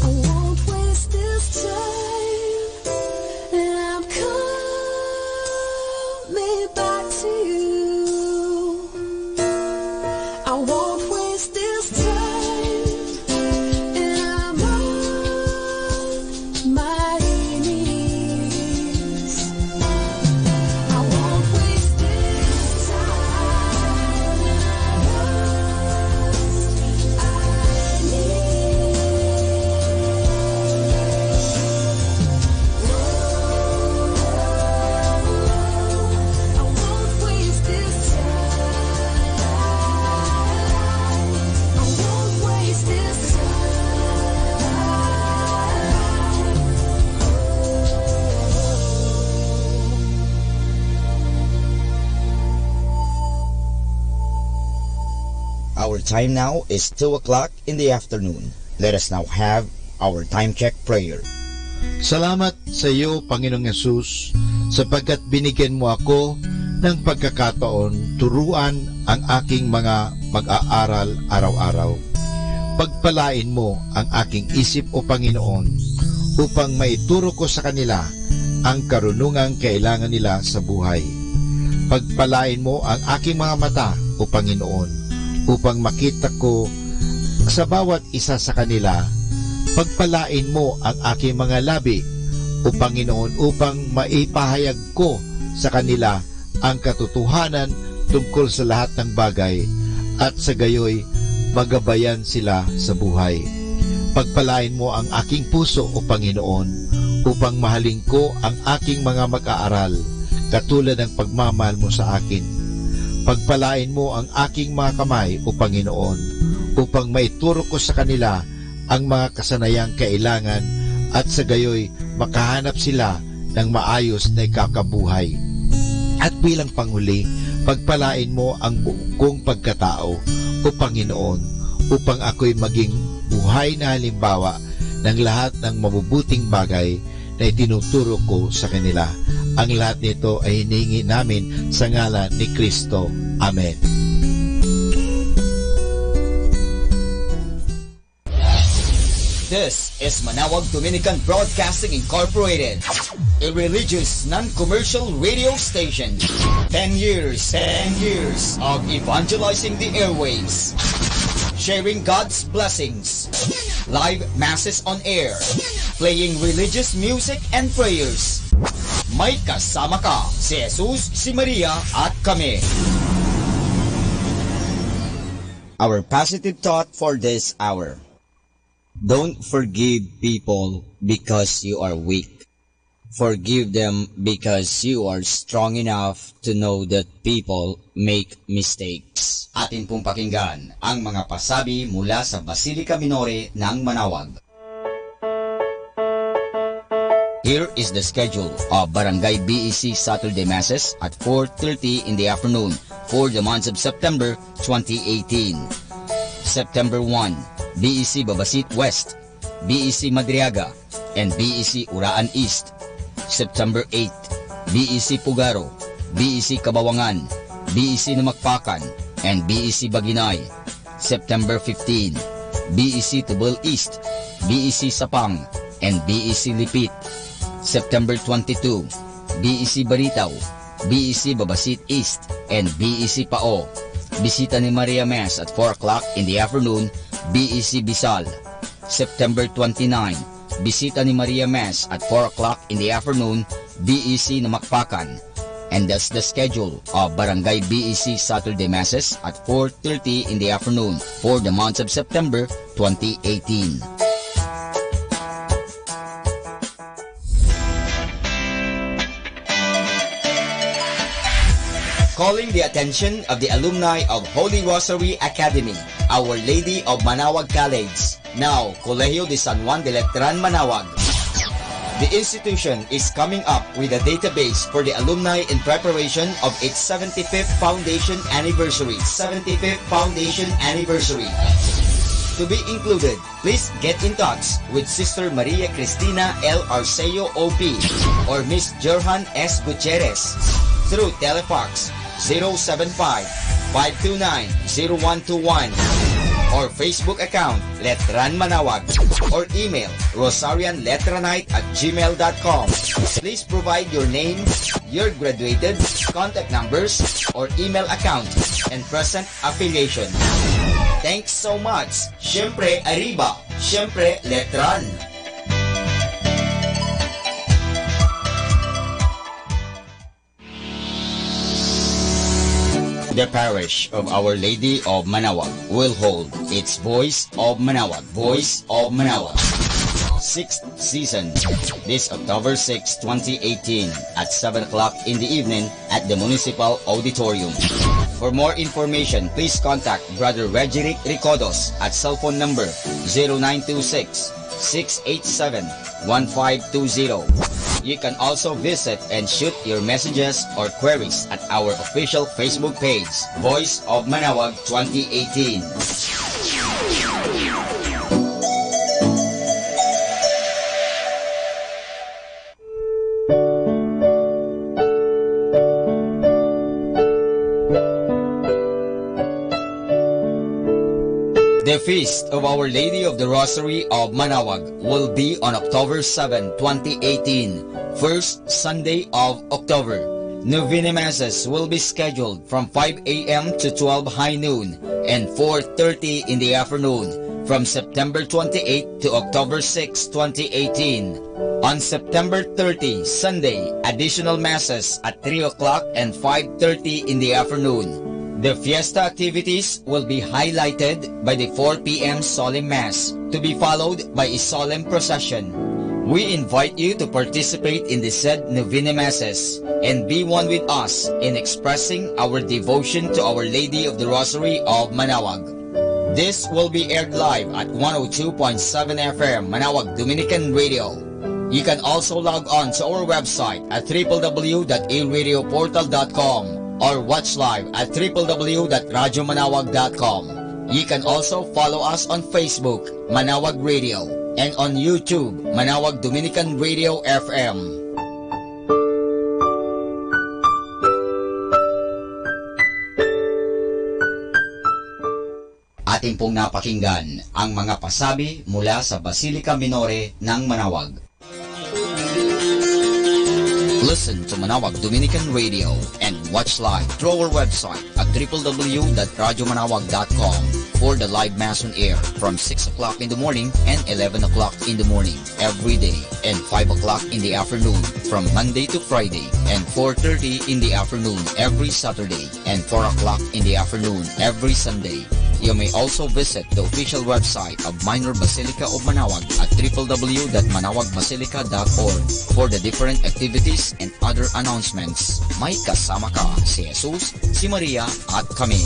I won't waste this time, and I'm coming back to you. I won't waste this time, and I'm on my knees. I won't waste this time, and I want, I need. Our time now is two o'clock in the afternoon. Let us now have our time check prayer. Salamat sa iyo, Panginoong Yesus, sapagkat binigyan mo ako ng pagkakataon turuan ang aking mga mag-aaral araw-araw. Pagpalain mo ang aking isip, O Panginoon, upang maituro ko sa kanila ang karunungan kailangan nila sa buhay. Pagpalain mo ang aking mga mata, O Panginoon, upang makita ko sa bawat isa sa kanila. Pagpalain mo ang aking mga labi, O Panginoon, upang maipahayag ko sa kanila ang katotohanan tungkol sa lahat ng bagay, at sa gayoy magabayan sila sa buhay. Pagpalain mo ang aking puso, O Panginoon, upang mahalin ko ang aking mga mag-aaral, katulad ng pagmamahal mo sa akin. Pagpalain mo ang aking mga kamay, O Panginoon, upang maituro ko sa kanila ang mga kasanayang kailangan, at sa gayoy makahanap sila ng maayos na ikakabuhay. At bilang panghuli, pagpalain mo ang buong kong pagkatao, O Panginoon, upang ako'y maging buhay na halimbawa ng lahat ng mabubuting bagay na itinuturo ko sa kanila. Ang lahat nito ay hinihingi namin sa ngalan ni Kristo. Amen. This is Manawag Dominican Broadcasting Incorporated, a religious, non-commercial radio station. Ten years, ten years of evangelizing the airwaves, sharing God's blessings, live masses on air, playing religious music and prayers. May kasama ka, si Jesus, si Maria, at kami. Our positive thought for this hour. Don't forgive people because you are weak. Forgive them because you are strong enough to know that people make mistakes. Atin pong pakinggan ang mga pasabi mula sa Basilica Minore ng Manawag. Here is the schedule of Barangay B E C Saturday Masses at four thirty in the afternoon for the month of September twenty eighteen. September one, B E C Babasit West, B E C Madriaga, and B E C Uraan East. September eight, B E C Pugaro, B E C Kabawangan, B E C Namakpakan, and B E C Baginay. September fifteen, B E C Tubel East, B E C Sapang, and B E C Lipit. September twenty-two, B E C Baritaw, B E C Babasit East, and B E C Pao. Bisita ni Maria Mass at four o'clock in the afternoon, B E C Bisal. September twenty-nine, Bisita ni Maria Mass at four o'clock in the afternoon, B E C Namakpakan. And that's the schedule of Barangay B E C Saturday Masses at four thirty in the afternoon for the month of September twenty eighteen. Calling the attention of the alumni of Holy Rosary Academy, Our Lady of Manawag College, now Colegio de San Juan de Letran, Manawag. The institution is coming up with a database for the alumni in preparation of its seventy-fifth foundation anniversary. Seventy-fifth foundation anniversary. To be included, please get in touch with Sister Maria Cristina L. Arceo, O P, or Miss Jerhan S. Gutierrez through telefax zero seven five, five two nine, zero one two one or Facebook account Letran Manawag or email rosarianletranite at gmail dot com. Please provide your name, your graduated, contact numbers, or email account, and present affiliation. Thanks so much! Siyempre, Arriba! Siyempre, Letran! The parish of Our Lady of Manawag will hold its Voice of Manawag, Voice of Manawag, sixth season, this October six, twenty eighteen, at seven o'clock in the evening at the Municipal Auditorium. For more information, please contact Brother Regerick Recodos at cell phone number zero nine two six, six eight seven, one five two zero. You can also visit and shoot your messages or queries at our official Facebook page, Voice of Manawag twenty eighteen. The Feast of Our Lady of the Rosary of Manawag will be on October seven, twenty eighteen, first Sunday of October. Novena Masses will be scheduled from five a m to twelve high noon and four thirty in the afternoon from September twenty-eighth to October sixth, twenty eighteen. On September thirty, Sunday, additional Masses at three o'clock and five thirty in the afternoon. The fiesta activities will be highlighted by the four p m solemn mass, to be followed by a solemn procession. We invite you to participate in the said novena masses and be one with us in expressing our devotion to Our Lady of the Rosary of Manaoag. This will be aired live at one oh two point seven F M Manaoag Dominican Radio. You can also log on to our website at triple W dot a radio portal dot com or watch live at triple W dot radyo manaoag dot com. You can also follow us on Facebook, Manaoag Radio, and on YouTube, Manaoag Dominican Radio F M. Atin pong napakinggan ang mga pasabi mula sa Basilica Minore ng Manaoag. Listen to Manaoag Dominican Radio and watch live through our website at triple W dot radyo manaoag dot com for the live mass on air from six o'clock in the morning and eleven o'clock in the morning every day and five o'clock in the afternoon from Monday to Friday and four thirty in the afternoon every Saturday and four o'clock in the afternoon every Sunday. You may also visit the official website of Minor Basilica of Manaoag at triple W dot manaoagbasilica dot org for the different activities and other announcements. May kasama ka, si Jesus, si Maria, at kami.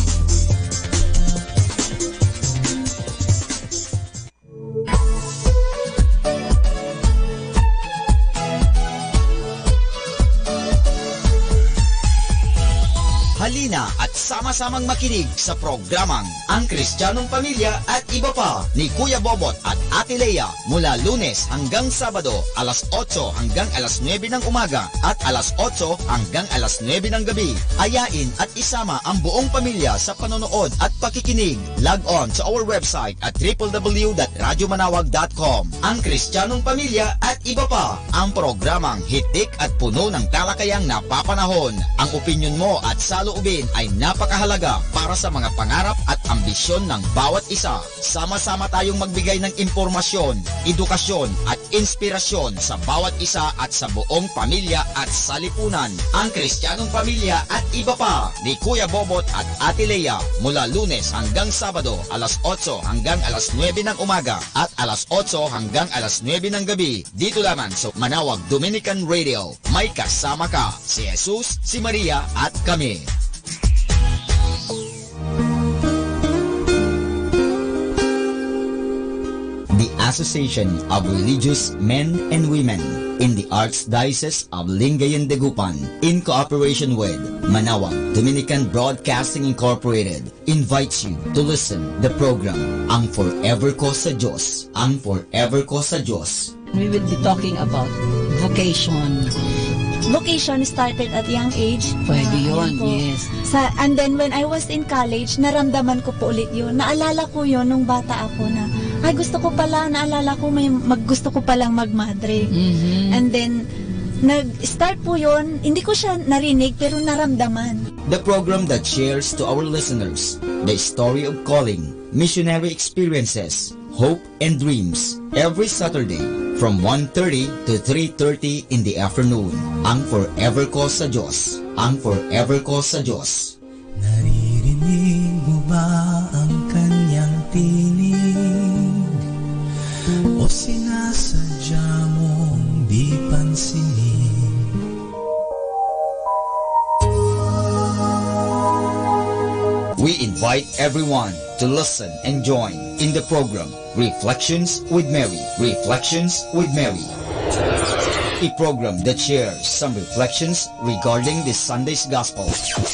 Halina at sama-samang makinig sa programang Ang Kristiyanong Pamilya at Iba Pa ni Kuya Bobot at Ate Lea mula Lunes hanggang Sabado, alas otso hanggang alas nuebe ng umaga at alas otso hanggang alas nuebe ng gabi. Ayain at isama ang buong pamilya sa panonood at pakikinig. Log on to our website at triple W dot radyo manaoag dot com. Ang Kristiyanong Pamilya at Iba Pa, ang programang hitik at puno ng talakayang napapanahon. Ang opinyon mo at saloobin ay napakahalaga para sa mga pangarap at ambisyon ng bawat isa. Sama-sama tayong magbigay ng impormasyon, edukasyon, at inspirasyon sa bawat isa at sa buong pamilya at salipunan. Ang Kristiyanong Pamilya at Iba Pa ni Kuya Bobot at Ate Lea mula Lunes hanggang Sabado, alas otso hanggang alas nuebe ng umaga at alas otso hanggang alas nuebe ng gabi, dito lamang sa Manaoag Dominican Radio. May kasama ka, si Jesus, si Maria, at kami. The Association of Religious Men and Women in the Archdiocese of Lingayen Dagupan, in cooperation with Manaoag Dominican Broadcasting Incorporated, invites you to listen the program Ang Forever Ko sa Diyos, Ang Forever Ko sa Diyos. We will be talking about vocation. Vocation started at young age. Pwede Ah, yun, ayan po. yes. Sa, and then when I was in college, naramdaman ko po ulit yun. Naalala ko yun nung bata ako na, ay gusto ko pala, naalala ko may mag, gusto ko palang magmadre. Mhm. And then, nag-start po yun, hindi ko siya narinig pero naramdaman. The program that shares to our listeners the story of calling, missionary experiences, hope, and dreams every Saturday from one thirty to three thirty in the afternoon. Ang Forever Ko sa Diyos. Ang Forever Ko sa Diyos. Naririnig mo ba ang kanyang tinig? O sinasadya mong di pansinin? We invite everyone to listen and join in the program Reflections with Mary. Reflections with Mary. A program that shares some reflections regarding this Sunday's Gospel.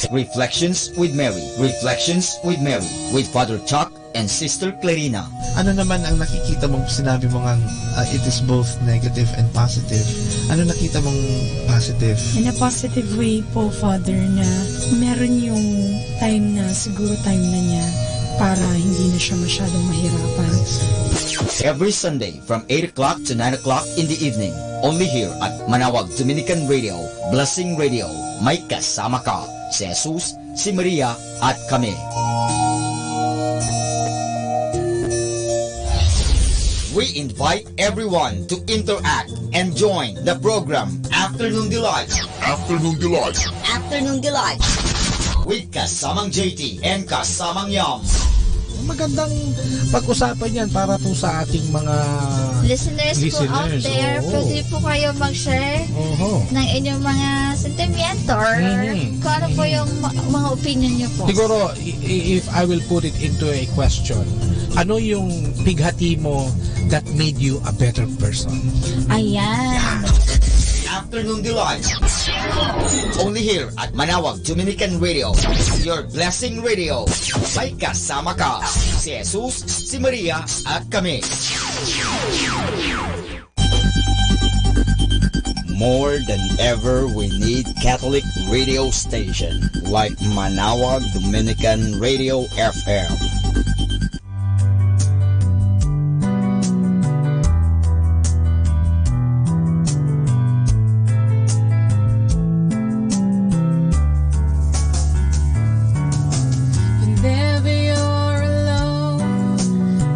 Reflections with Mary. Reflections with Mary with Father Chuck and Sister Clarina. Ano naman ang nakikita mong sinabi mo ngang ah, it is both negative and positive? Ano nakita mong positive? In a positive way po, Father, na meron yung time na siguro time na niya para hindi na siya masyadong mahirapan. Every Sunday from eight o'clock to nine o'clock in the evening, Only here at Manawag Dominican Radio, Blessing Radio. May kasama ka, si Jesus, si Maria, at kami. We invite everyone to interact and join the program Afternoon Delight. Afternoon Delight. Afternoon Delight. With kasamang J T and kasamang Yam. Magandang pag-usapan yan para po sa ating mga Listeners po out listeners. there, Oo. Pwede po kayo mag-share Oho. ng inyong mga sentimiento or Mhm. kung ano po Mhm. yung ma-, mga opinion nyo po. Siguro, i-, i-, if I will put it into a question, ano yung pighati mo that made you a better person? Ayan. Afternoon Delight. Only here at Manawag Dominican Radio, your blessing radio. May kasama ka, si Jesus, si Maria, at kami. More than ever, we need Catholic radio station like Manawag Dominican Radio F M. Whenever you're alone,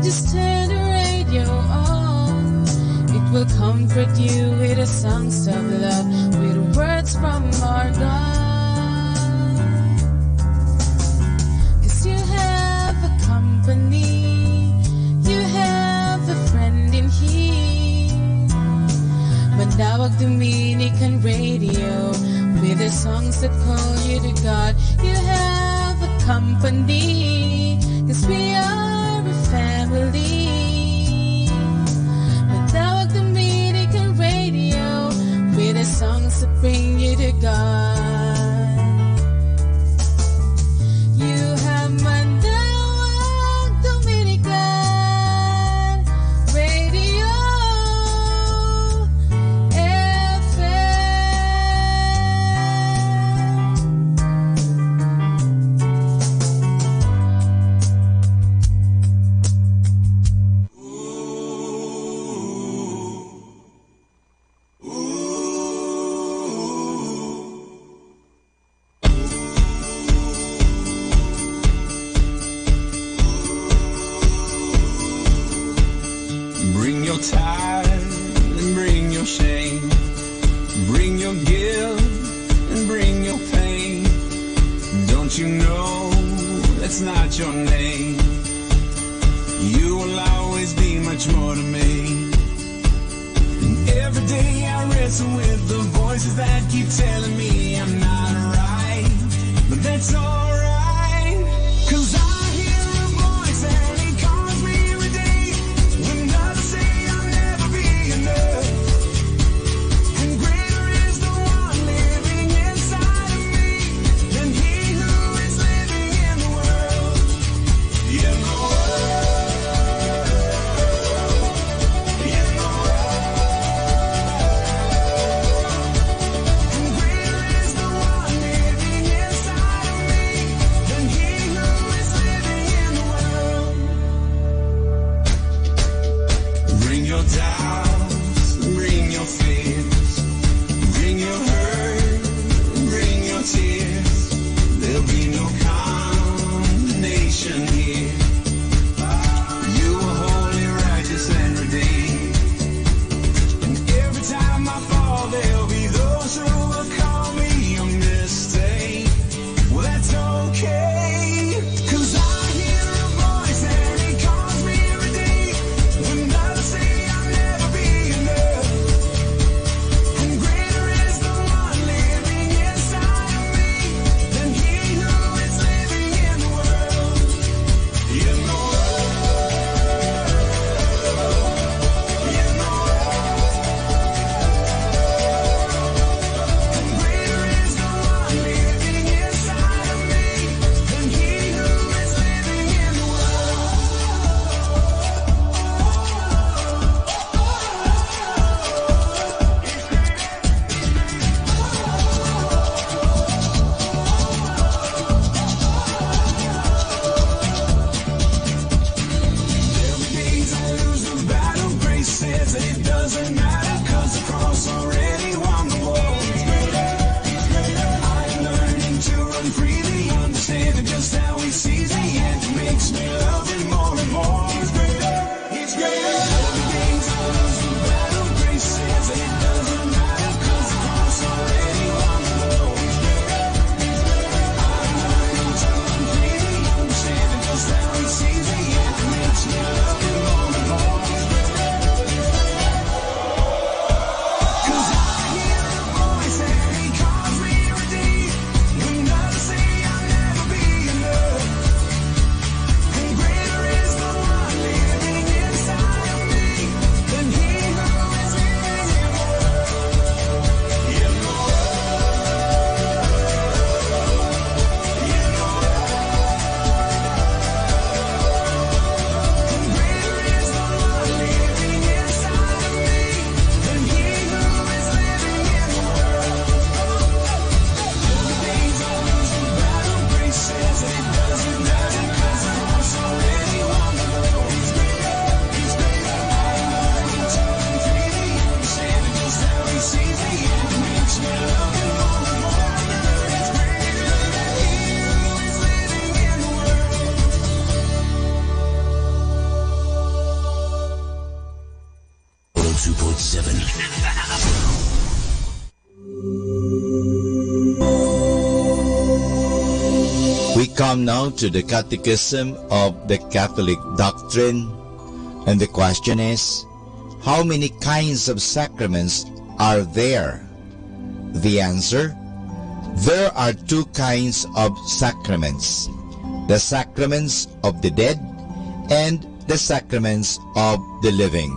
just turn the radio on. It will comfort you with the songs of love, with words from our God. 'Cause you have a company, you have a friend in here. Manawag Dominican Radio, with the songs that call you to God. You have a company, 'cause we are a family. Manawag Dominican Radio, with the songs that bring you to God. You have Manawag Dominican Radio F M. Bring your tithe and bring your shame. Bring your guilt and bring your pain. Don't you know that's not your name? You will always be much more to me. And every day I wrestle with the voices that keep telling me I'm not right. But that's alright, 'cause I hear a voice and it calls me every day. When others say I'll never be enough, and greater is the one living inside of me than he who is living in the world. Bring your doubts, bring your fears, bring your hurt, bring your tears. There'll be no condemnation here. You are holy, righteous, and redeemed. And every time I fall, there'll be those who will call me a mistake. Well, that's okay, 'cause I hear a voice and it calls me every day. When others say I'll never be enough, and greater is the one living inside of me We come now to the Catechism of the Catholic Doctrine, and the question is, how many kinds of sacraments are there? The answer: there are two kinds of sacraments: the sacraments of the dead and the sacraments of the living.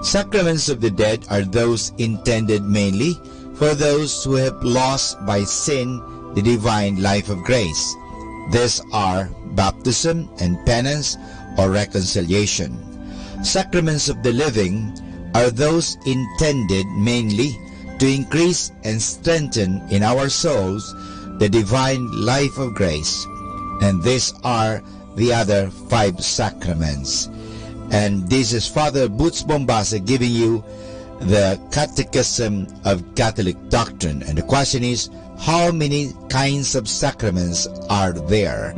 Sacraments of the dead are those intended mainly for those who have lost by sin the divine life of grace. These are baptism and penance or reconciliation. Sacraments of the living are those intended mainly to increase and strengthen in our souls the divine life of grace. And these are the other five sacraments. And this is Father Boots Bombasa giving you the Catechism of Catholic Doctrine. And the question is, how many kinds of sacraments are there?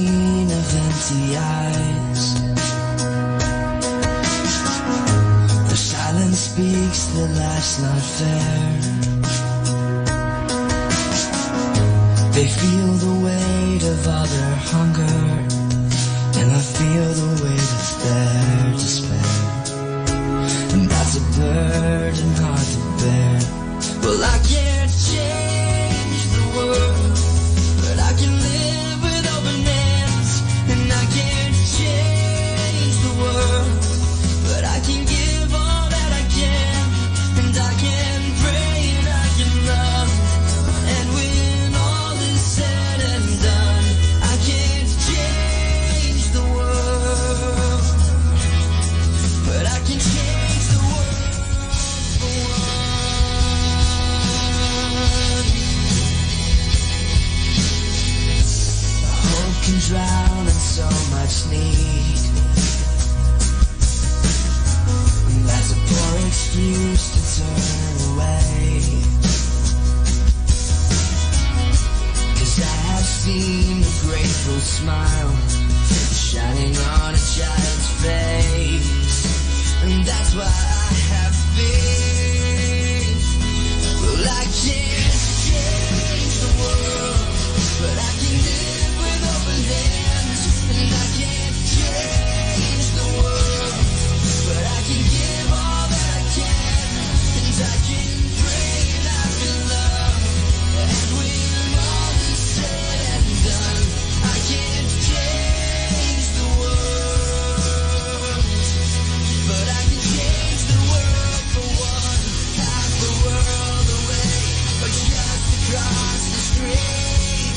of empty eyes. The silence speaks the life's not fair. They feel the weight of all their hunger, and I feel the weight of their despair. And that's a burden hard to bear. Well, I can't change the world, but I can live with open hands. And I can't change the world, but I can give all that I can. And I can pray and I can love. And when all is said and done, I can't change the world, but I can change the world. Hope can drown in so much need. That's a poor excuse to turn away. 'Cause I have seen a grateful smile shining on a child's face. And that's why I have faith. Well, I can't change the world, but I can live with open hands. And I can't change the world, but I can give all that I can. And I can pray and I can love. And when all is said and done, I can't change the world, but I can change the world for one half a world away, or just across the street.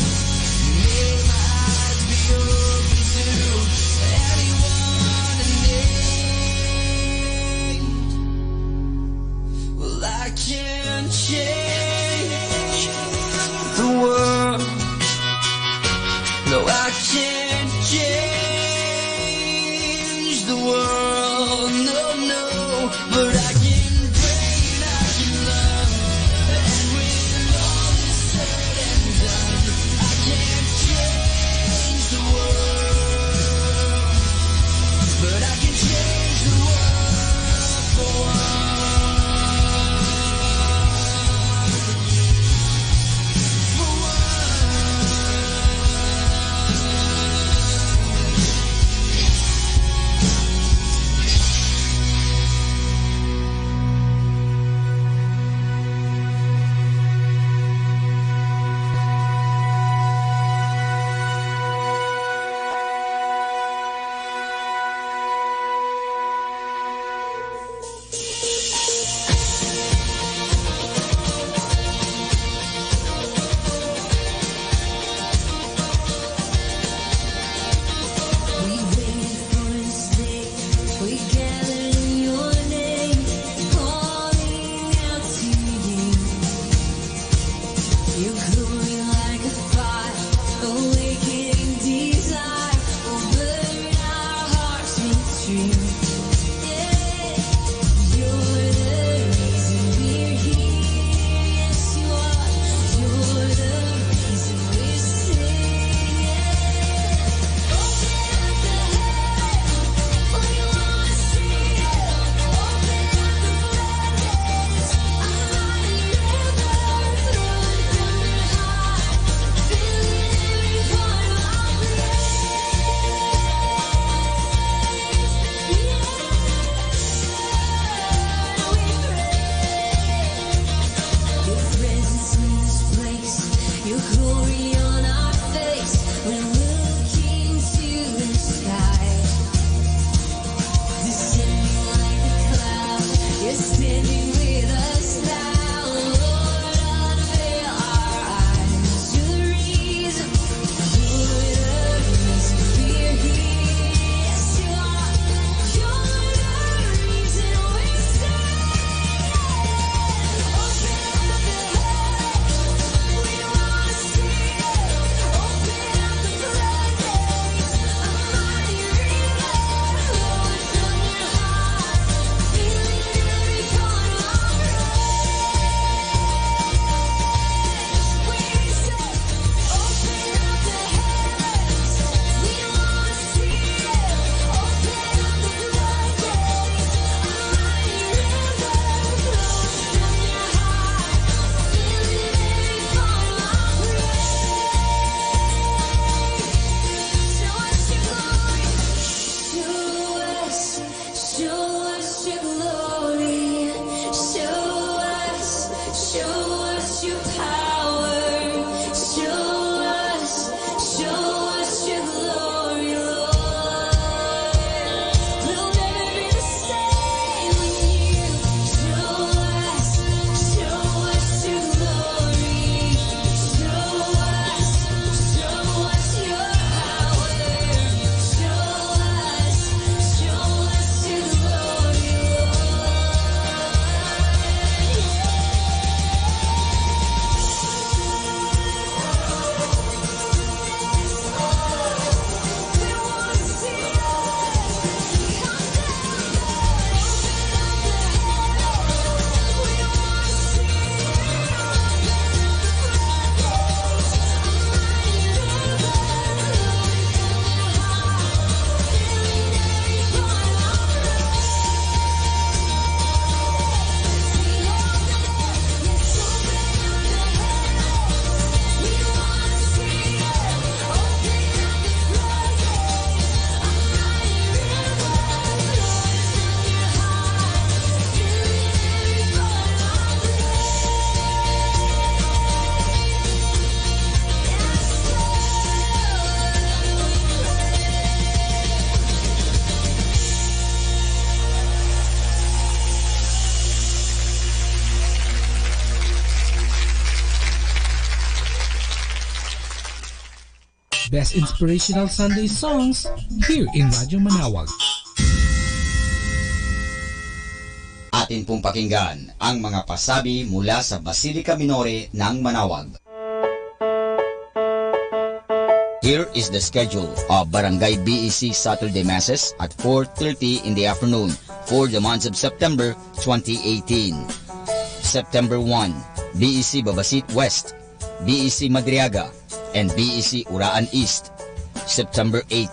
Best inspirational Sunday songs here in Radyo Manawag. Atin pong pakinggan ang mga pasabi mula sa Basilica Minore ng Manawag. Here is the schedule of Barangay B E C Saturday Masses at four thirty in the afternoon for the month of September twenty eighteen. September one, B E C Babasit West, B E C Madriaga, and B E C Uraan East. September eight,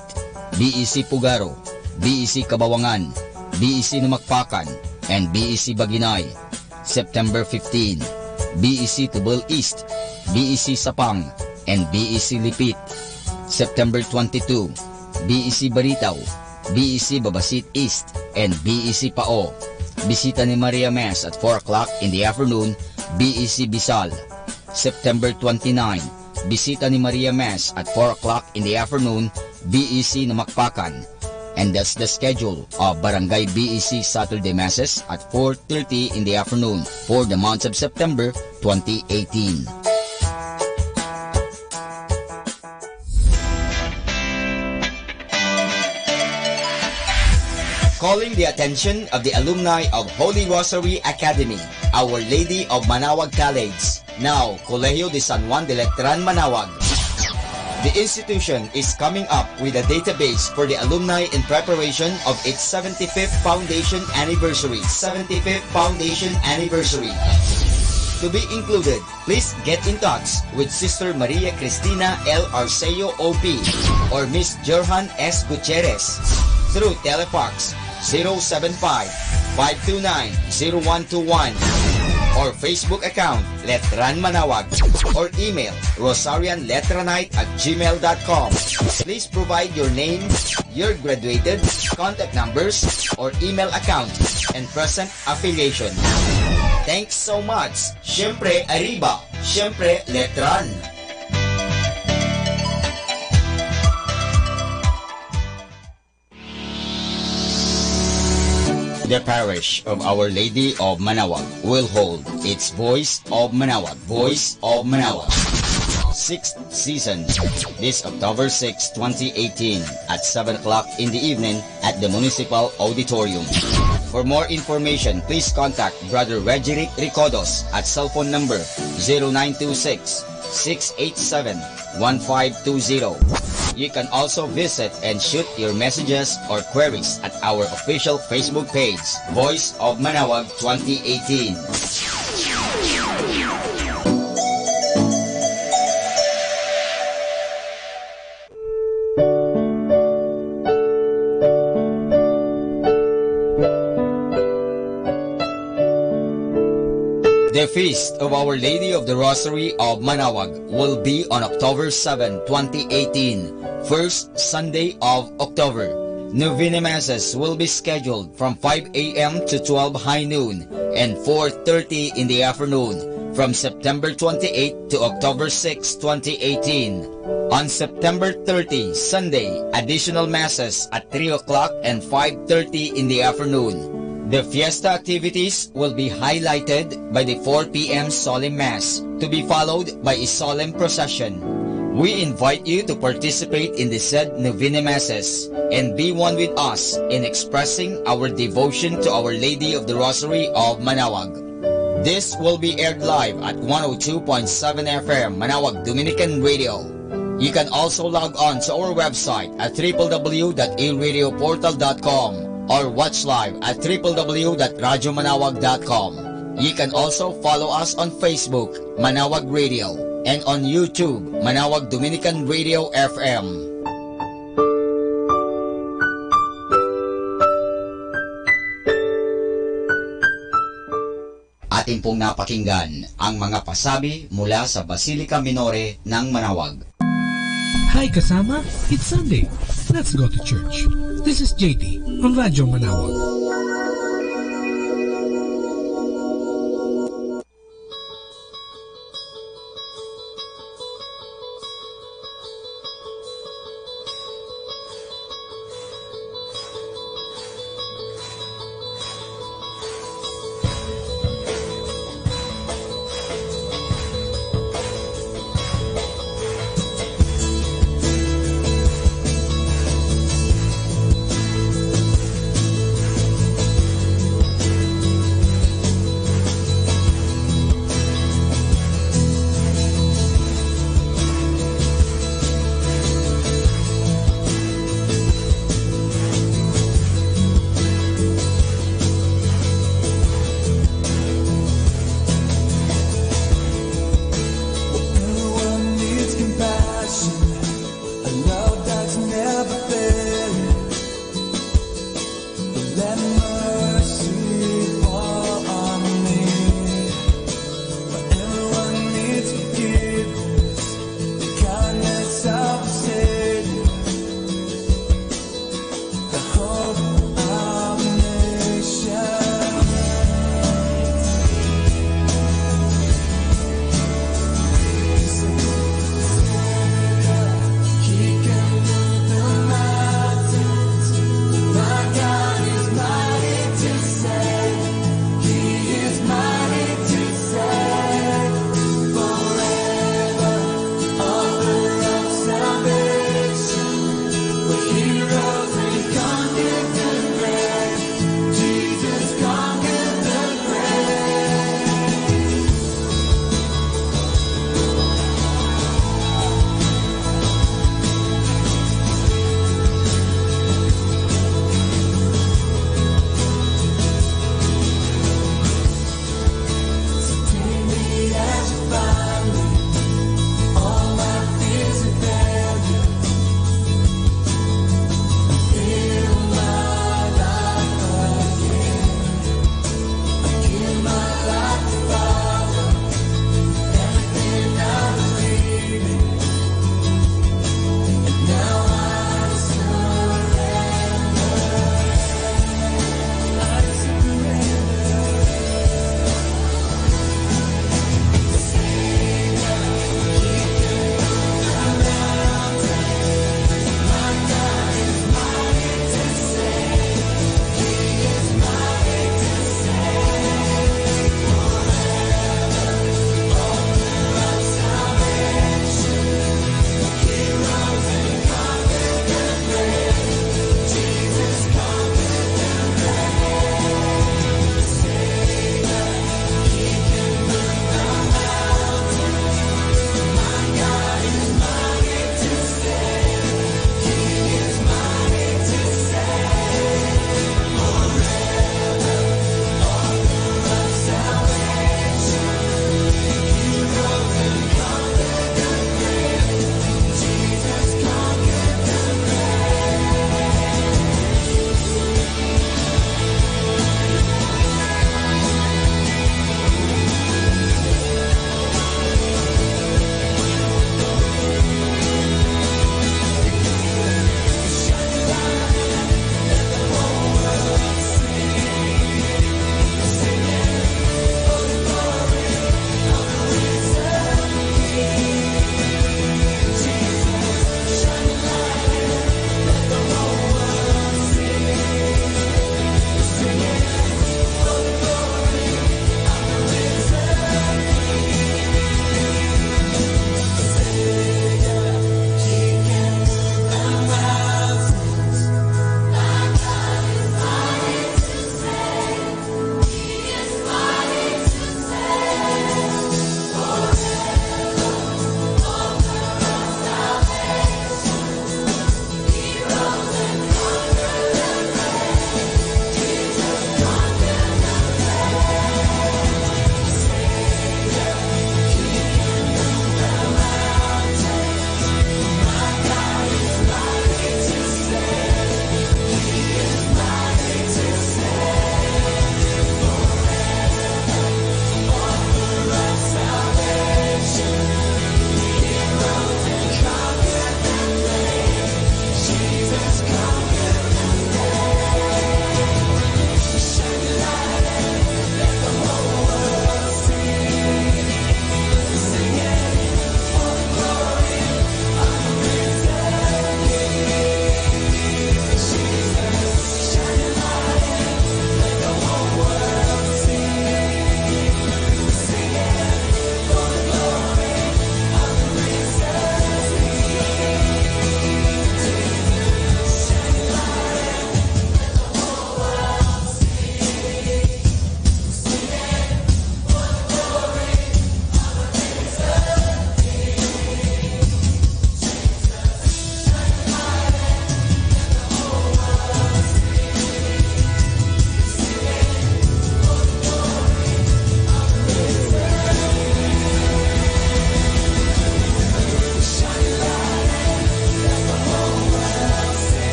B E C Pugaro, B E C Cabawangan, B E C Namakpakan, and B E C Baguinay. September fifteen, B E C Tubel East, B E C Sapang, and B E C Lipit. September twenty-two, B E C Baritaw, B E C Babasit East, and B E C Pao. Bisita ni Maria Mass at four o'clock in the afternoon, B E C Bisal. September twenty-nine, Bisita ni Maria Mass at four o'clock in the afternoon, B E C Namakpakan. And that's the schedule of Barangay B E C Saturday Masses at four thirty in the afternoon for the month of September twenty eighteen. Calling the attention of the alumni of Holy Rosary Academy, Our Lady of Manawag College, now Colegio de San Juan de Letran, Manawag. The institution is coming up with a database for the alumni in preparation of its seventy-fifth foundation anniversary. Seventy-fifth foundation anniversary. To be included, please get in touch with Sister Maria Cristina L Arceo O P or Miss Jorhan S Gutierrez through telefax zero seven five, five two nine, zero one two one or Facebook account Letran Manawag or email rosarianletranite at gmail dot com. Please provide your name, your graduated, contact numbers, or email account, and present affiliation. Thanks so much! Siyempre, Arriba! Siyempre, Letran! The parish of Our Lady of Manawag will hold its Voice of Manawag, Voice of Manawag sixth season this October six, twenty eighteen, at seven o'clock in the evening at the Municipal Auditorium. For more information, please contact Brother Regeric Recodos at cell phone number zero nine two six, six eight seven, one five two zero. You can also visit and shoot your messages or queries at our official Facebook page, Voice of Manawag twenty eighteen. The Feast of Our Lady of the Rosary of Manawag will be on October seven, twenty eighteen, first Sunday of October. Novena Masses will be scheduled from five a m to twelve high noon and four thirty in the afternoon from September twenty-eight to October six, twenty eighteen. On September thirty, Sunday, additional masses at three o'clock and five thirty in the afternoon. The fiesta activities will be highlighted by the four p m solemn mass, to be followed by a solemn procession. We invite you to participate in the said novena masses and be one with us in expressing our devotion to Our Lady of the Rosary of Manawag. This will be aired live at one oh two point seven F M Manawag Dominican Radio. You can also log on to our website at triple W dot iradioportal dot com or watch live at triple W dot radyomanawag dot com. You can also follow us on Facebook, Manawag Radio, and on YouTube, Manawag Dominican Radio F M. Atin pong napakinggan ang mga pasabi mula sa Basilica Minore ng Manawag. Hi, kasama! It's Sunday. Let's go to church. This is J T on Radyo Manawag.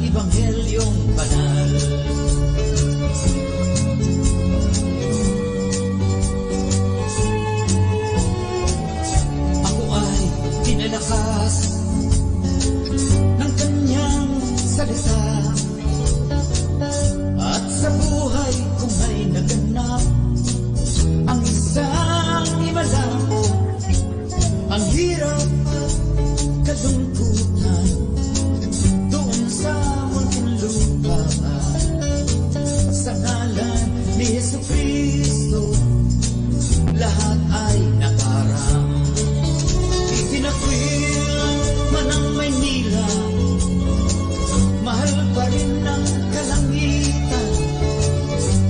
Ebanghelyong Banal. Ako ay pinalakas ng kanyang salita, at sa buhay ko ay naganap ang isang imalang ang hirap, kalungkutan, doon sa munting lupa. Sa ngalan ni Jesucristo, lahat ay naparang. Itinakwil man ang Maynila, mahal pa rin ang kalangitan,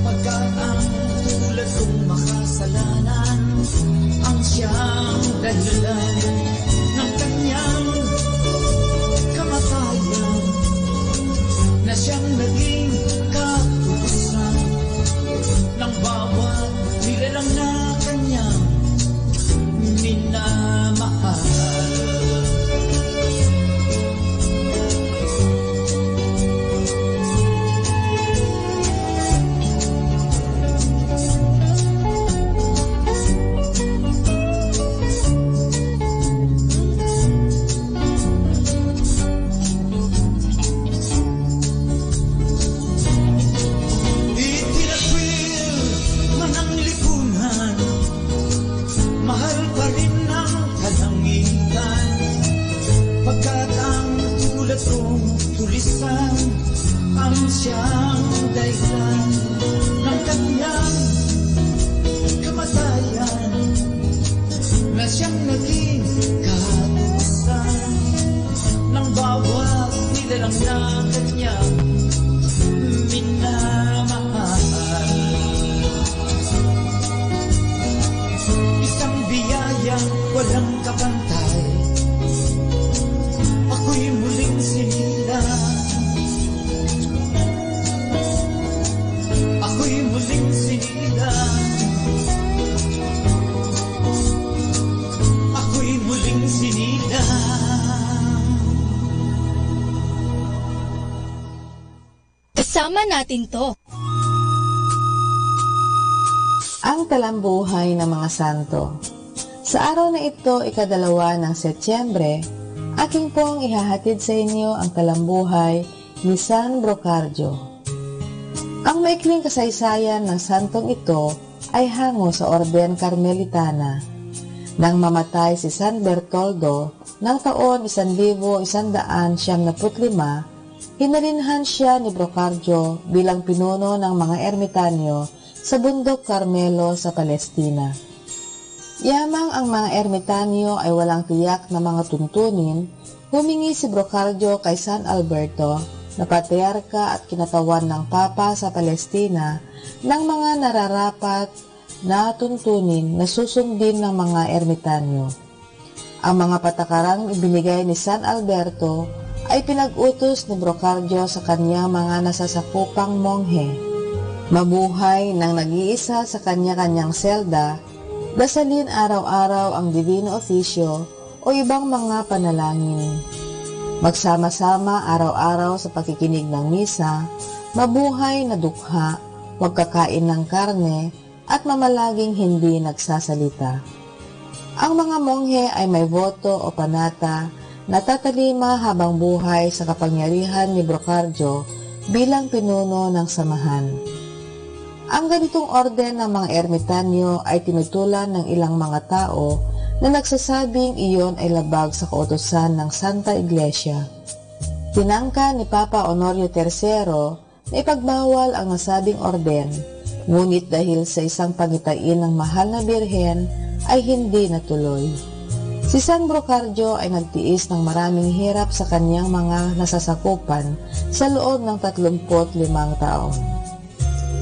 pagkat ang tulad kong makasalanan ang siyang dahilan ng kanyang kamatayan, na siyang naging katupasan ng bawat nilalang na kanyang minamahal. Itinakwil man ang lipunan, mahal pa rin ang kalangitan, pagkat ang tulad kong tulisan ang siyang dahilan ng kanyang kamatayan, na siyang naging katupasan ng bawat nilalang na kanyang minamahal. Isang biyayang walang kapantay. Ako'y muling sinilang. Ako'y muling sinilang. Ako'y muling sinilang. Kasama natin 'to. Ang talambuhay ng mga santo. Sa araw na ito, ikadalawa ng Setyembre, akin pong ihahatid sa inyo ang talambuhay ni San Brocardio. Ang maikling kasaysayan ng santong ito ay hango sa Orden Carmelitana. Nang mamatay si San Bertoldo ng taon isan libo isan daan siyam naput lima, hinalinhan siya ni Brocardio bilang pinuno ng mga ermitanyo sa Bundok Carmelo sa Palestina. Yamang ang mga ermitanyo ay walang tiyak na mga tuntunin, humingi si Brocardio kay San Alberto, na patriarka at kinatawan ng Papa sa Palestina, ng mga nararapat na tuntunin na susundin ng mga ermitanyo. Ang mga patakarang ibinigay ni San Alberto ay pinag-utos ni Brocardio sa kanyang mga nasasakupang monghe. Mabuhay nang nag-iisa sa kanya-kanyang selda, dasalin araw-araw ang Divino Oficio o ibang mga panalangin. Magsama-sama araw-araw sa pakikinig ng misa, mabuhay na dukha, huwag kakain ng karne, at mamalaging hindi nagsasalita. Ang mga monghe ay may boto o panata na tatalima habang buhay sa kapangyarihan ni Brocardio bilang pinuno ng samahan. Ang ganitong orden ng mga ermitanyo ay tinutulan ng ilang mga tao na nagsasabing iyon ay labag sa kautusan ng Santa Iglesia. Tinangka ni Papa Honorio Tersero na ipagbawal ang nasabing orden, ngunit dahil sa isang pangitain ng Mahal na Birhen ay hindi natuloy. Si San Brocardio ay nagtiis ng maraming hirap sa kanyang mga nasasakupan sa loob ng tatlumpu't limang taon.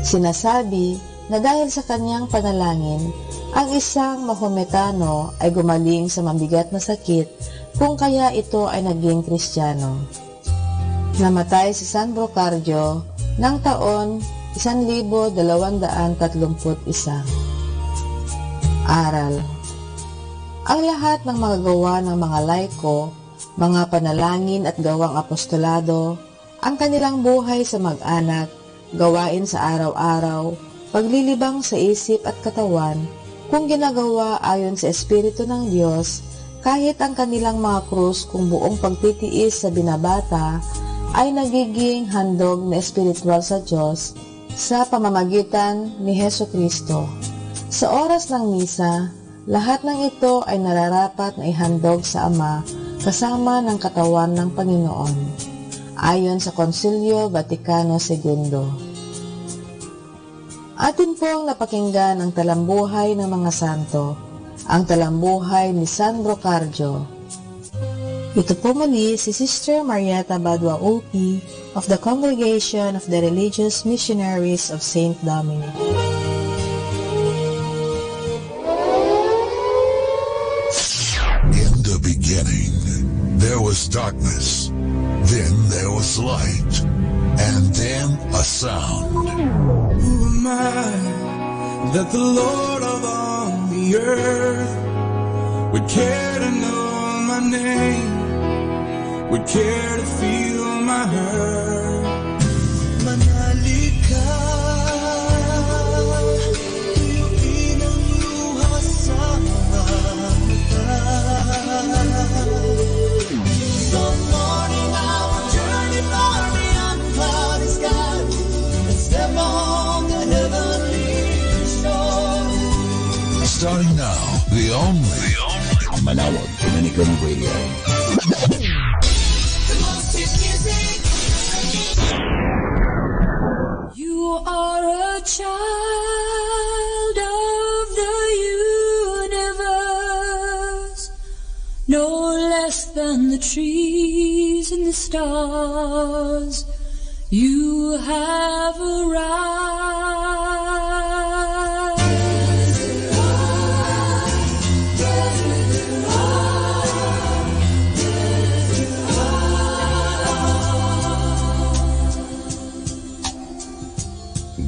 Sinasabi na dahil sa kanyang panalangin, ang isang Mahometano ay gumaling sa mabigat na sakit, kung kaya ito ay naging Kristiyano. Namatay si San Brocardio ng taon isan libo dalawang daan tatlumpu't isa. Aral. Ang lahat ng mga gawa ng mga laiko, mga panalangin at gawang apostolado Ang kanilang buhay sa mag-anak, gawain sa araw-araw, paglilibang sa isip at katawan, kung ginagawa ayon sa Espiritu ng Dios, kahit ang kanilang mga krus kung buong pagtitiis sa binabata ay nagiging handog na espiritual sa Dios sa pamamagitan ni Jesu-Cristo. Sa oras ng misa, lahat ng ito ay nararapat na ihandog sa Ama kasama ng katawan ng Panginoon, ayon sa Konsilyo Vaticano Segundo. Atin pong napakinggan ang talambuhay ng mga santo, ang talambuhay ni San Brocardio. Ito po muli si Sister Marieta Badua Upi of the Congregation of the Religious Missionaries of Saint Dominic. In the beginning, there was darkness. Then there was light. And then a sound. Who am I that the Lord of all the earth would care to know my name, would care to feel my hurt? Manali ka, tuyo inang luha sa mata. From morning hour, journey far beyond cloudy skies, and step on the heavenly shore. Starting now, the only Manawag Dominican Radio. You are a child of the universe, no less than the trees and the stars. You have arrived.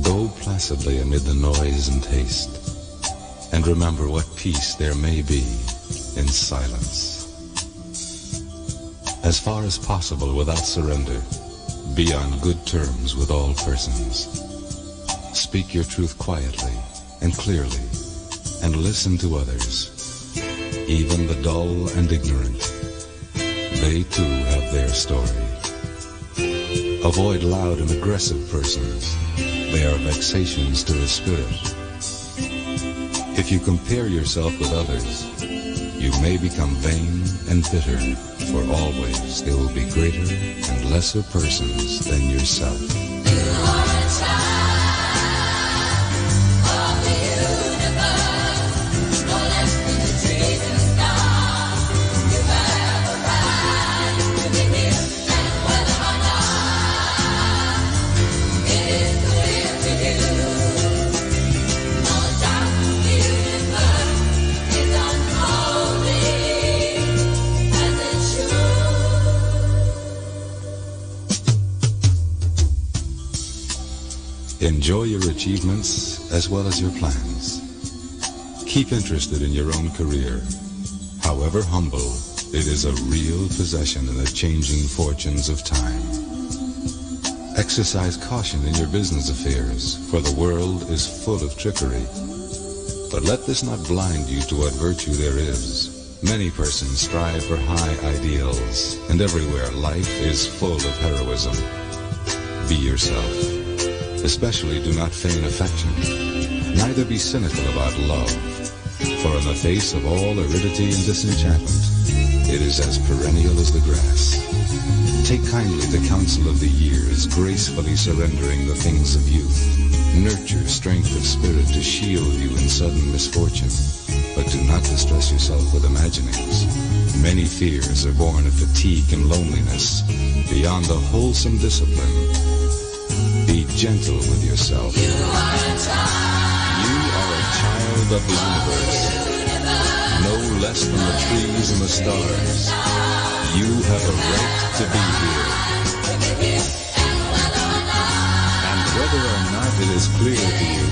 Go placidly amid the noise and haste, and remember what peace there may be in silence. As far as possible without surrender, be on good terms with all persons. Speak your truth quietly and clearly, and listen to others, even the dull and ignorant. They too have their story. Avoid loud and aggressive persons. They are vexations to the spirit. If you compare yourself with others, you may become vain and bitter, for always there will be greater and lesser persons than yourself. Enjoy your achievements as well as your plans. Keep interested in your own career. However humble, it is a real possession in the changing fortunes of time. Exercise caution in your business affairs, for the world is full of trickery. But let this not blind you to what virtue there is. Many persons strive for high ideals, and everywhere life is full of heroism. Be yourself. Especially do not feign affection. Neither be cynical about love. For in the face of all aridity and disenchantment, it is as perennial as the grass. Take kindly the counsel of the years, gracefully surrendering the things of youth. Nurture strength of spirit to shield you in sudden misfortune, but do not distress yourself with imaginings. Many fears are born of fatigue and loneliness beyond the wholesome discipline. Be gentle with yourself. You are a child of the universe. No less than the trees and the stars. You have a right to be here. And whether or not it is clear to you,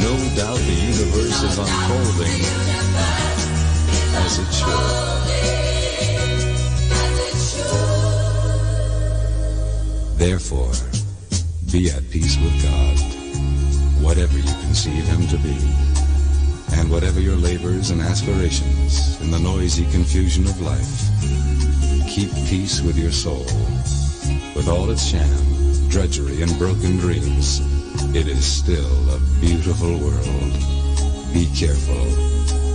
no doubt the universe is unfolding as it should. Therefore, be at peace with God, whatever you conceive him to be, and whatever your labors and aspirations in the noisy confusion of life. Keep peace with your soul. With all its sham, drudgery, and broken dreams, it is still a beautiful world. Be careful.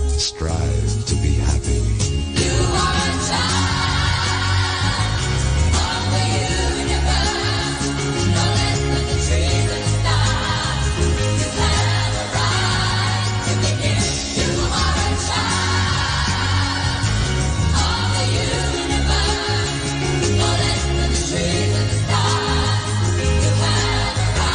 Strive to be happy. You are a child of the universe, no less than the trees and the stars. You have a right to begin. You are a child of the universe, no less than the trees and the stars. You have a right.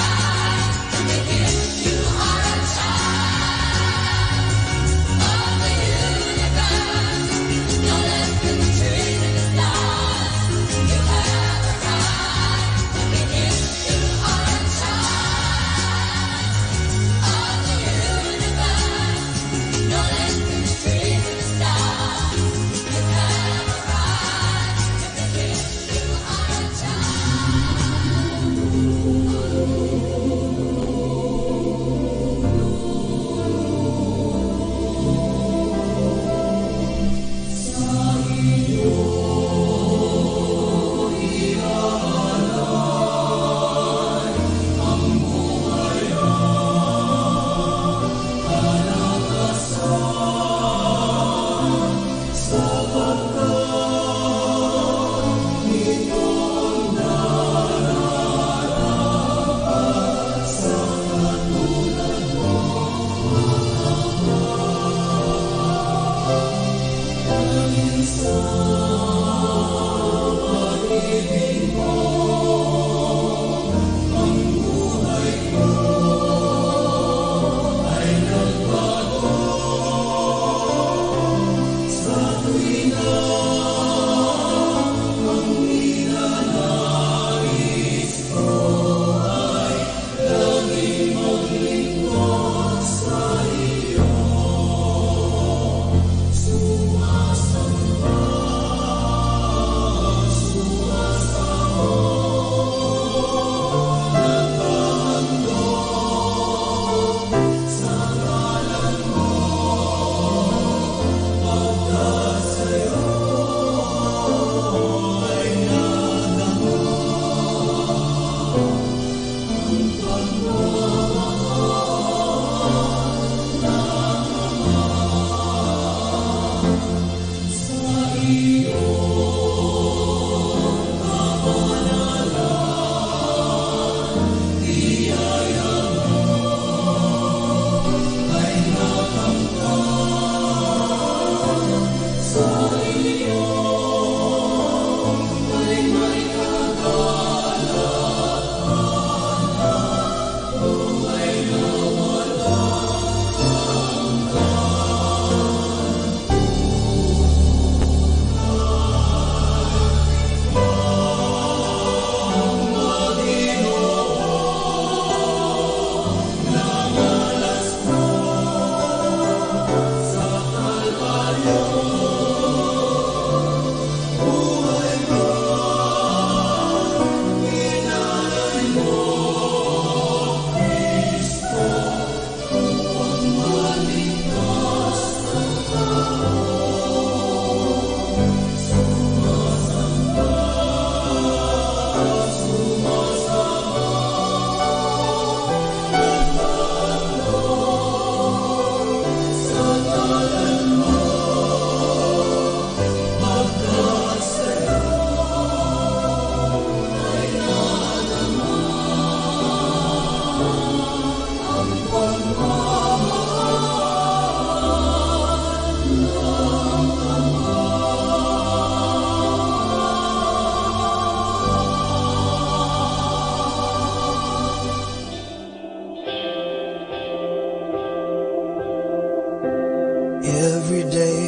Every day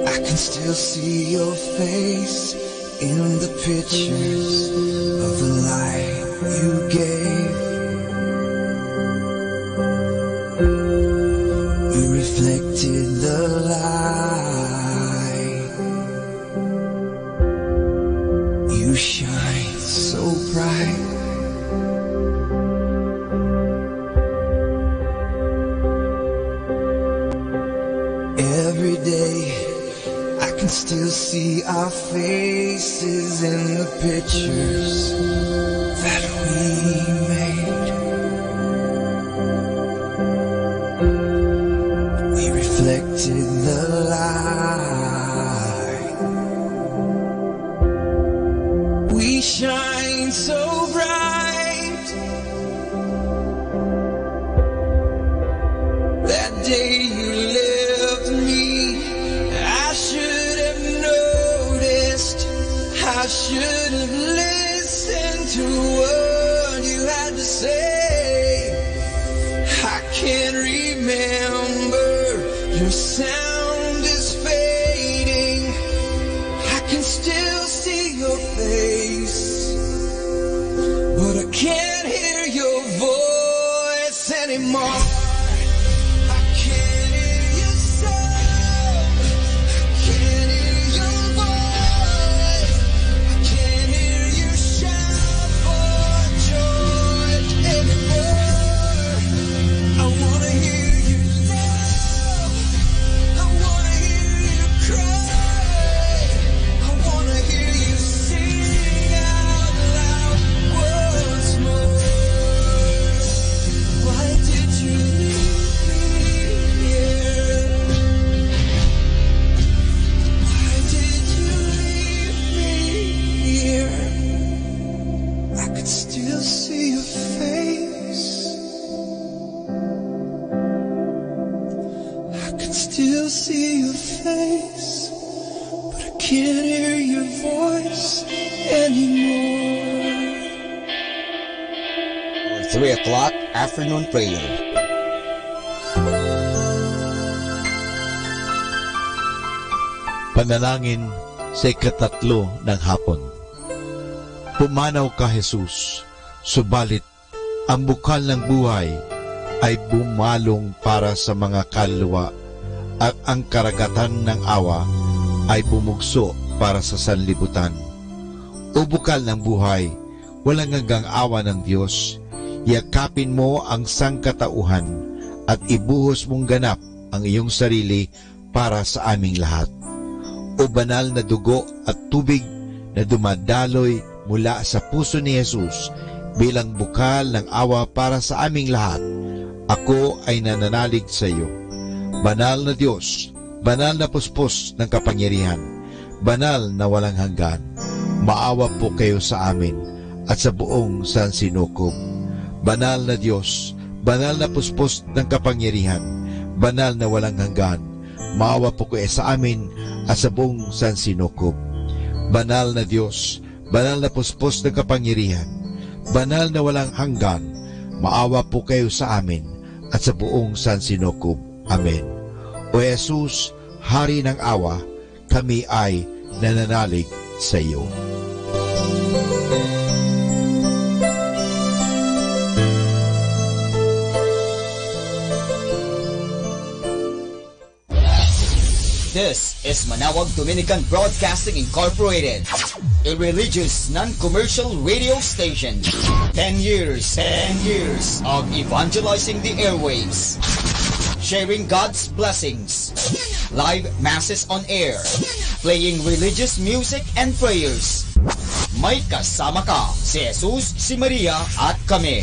I can still see your face in the pictures of the light you gave. You reflected the light. You shine so Every day I can still see our faces in the pictures that we made. We reflected the light. We shine so bright. That day you left me, I should have noticed. I should have listened to what you had to say. I can't remember, your sound is fading. I can still see your face, but I can't hear your voice anymore. I can't hear your sound. I can't hear your voice. I can't hear you shout for joy anymore. I wanna hear you laugh. I wanna hear you cry. I wanna hear you sing out loud once more. Why did you leave me here? Why did you leave me here? I could still see your face. I can still see your face, but I can't hear your voice anymore. Our three o'clock afternoon prayer. Panalangin sa ikatatlo ng hapon. Pumanaw ka, Jesus, subalit ang bukal ng buhay ay bumalong para sa mga kaluluwa, at ang karagatan ng awa ay bumugso para sa sanlibutan. O bukal ng buhay, walang hanggang awa ng Dios, yakapin mo ang sangkatauhan at ibuhos mong ganap ang iyong sarili para sa aming lahat. O banal na dugo at tubig na dumadaloy mula sa puso ni Jesus bilang bukal ng awa para sa aming lahat, ako ay nananalig sa iyo. Banal na Dios, banal na puspos ng kapangyarihan, banal na walang hanggan, maawa po kayo sa amin at sa buong sansinukob. Banal na Dios, banal na puspos ng kapangyarihan, banal na walang hanggan, maawa po kayo sa amin at sa buong sansinukob. Banal na Dios, banal na puspos ng kapangyarihan, banal na walang hanggan, maawa po kayo sa amin at sa buong sansinukob. Amen. O Jesus, Hari ng awa, kami ay nananalig sa iyo. This is Manawag Dominican Broadcasting Incorporated, a religious non-commercial radio station. Ten years, ten years of evangelizing the airwaves, sharing God's blessings. Live masses on air, playing religious music and prayers. May kasama ka, si Jesus, si Maria, at kami.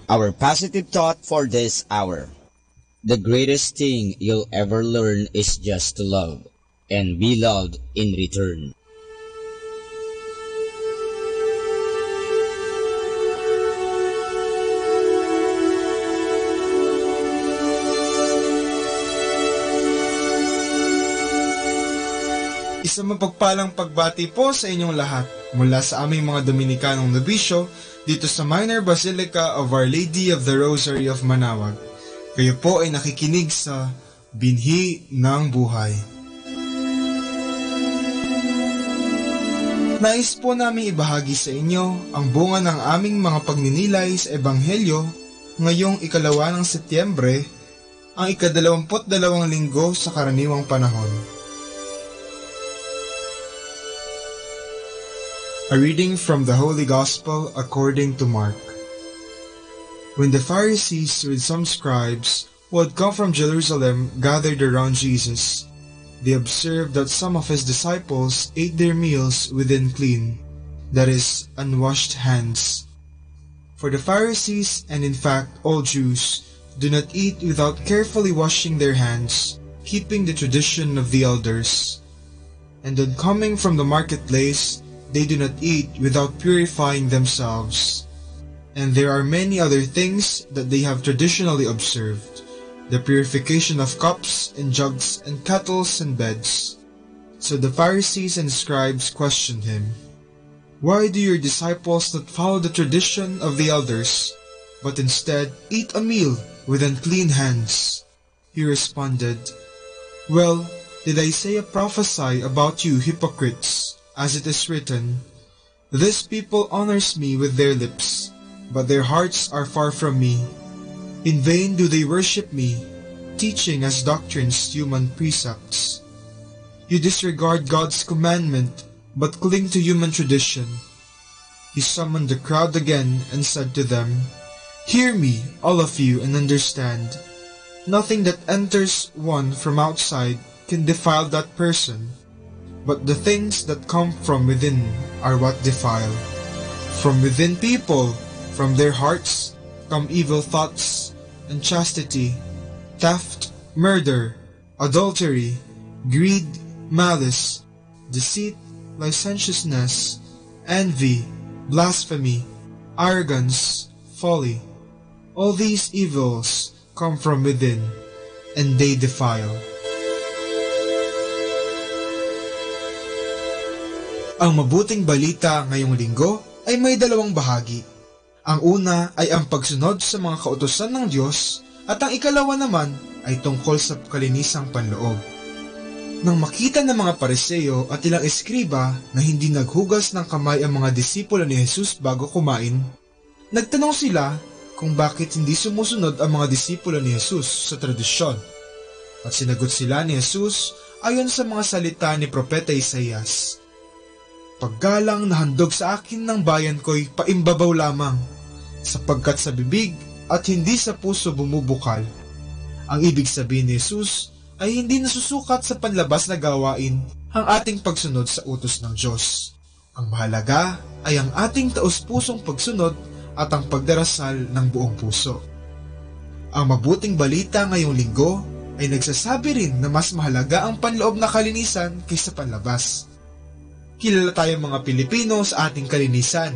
Our positive thought for this hour. The greatest thing you'll ever learn is just to love and be loved in return. Isang mapagpalang pagbati po sa inyong lahat mula sa aming mga Dominikanong nobisyo dito sa Minor Basilica of Our Lady of the Rosary of Manawag. Kayo po ay nakikinig sa Binhi ng Buhay. Nais po namin ibahagi sa inyo ang bunga ng aming mga pagninilay sa Ebanghelyo ngayong ikalawa ng Setyembre, ang ikadalawamput dalawang linggo sa karaniwang panahon. A reading from the Holy Gospel according to Mark. When the Pharisees with some scribes who had come from Jerusalem gathered around Jesus, they observed that some of his disciples ate their meals with unclean, that is, unwashed hands. For the Pharisees, and in fact all Jews, do not eat without carefully washing their hands, keeping the tradition of the elders. And on coming from the marketplace, they do not eat without purifying themselves. And there are many other things that they have traditionally observed, the purification of cups and jugs and kettles and beds. So the Pharisees and scribes questioned him, "Why do your disciples not follow the tradition of the elders, but instead eat a meal with unclean hands?" He responded, "Well, did Isaiah prophesy about you hypocrites, as it is written, 'This people honors me with their lips, but their hearts are far from me. In vain do they worship me, teaching as doctrines human precepts?' You disregard God's commandment, but cling to human tradition." He summoned the crowd again and said to them, "Hear me, all of you, and understand. Nothing that enters one from outside can defile that person, but the things that come from within are what defile. From within people, from their hearts, come evil thoughts, unchastity, theft, murder, adultery, greed, malice, deceit, licentiousness, envy, blasphemy, arrogance, folly. All these evils come from within, and they defile." Ang mabuting balita ngayong linggo ay may dalawang bahagi. Ang una ay ang pagsunod sa mga kautusan ng Dios, at ang ikalawa naman ay tungkol sa kalinisan panloob. Nang makita ng mga Pariseo at ilang eskriba na hindi naghugas ng kamay ang mga disipulo ni Jesus bago kumain, nagtanong sila kung bakit hindi sumusunod ang mga disipulo ni Jesus sa tradisyon. At sinagot sila ni Jesus ayon sa mga salita ni Propeta Isaias, "Paggalang na handog sa akin ng bayan ko'y paimbabaw lamang, sapagkat sa bibig at hindi sa puso bumubukal." Ang ibig sabihin ni Jesus ay hindi nasusukat sa panlabas na gawain ang ating pagsunod sa utos ng Dios. Ang mahalaga ay ang ating taus-pusong pagsunod at ang pagdarasal ng buong puso. Ang mabuting balita ngayong linggo ay nagsasabi rin na mas mahalaga ang panloob na kalinisan kaysa panlabas. Kilala tayong mga Pilipino sa ating kalinisan.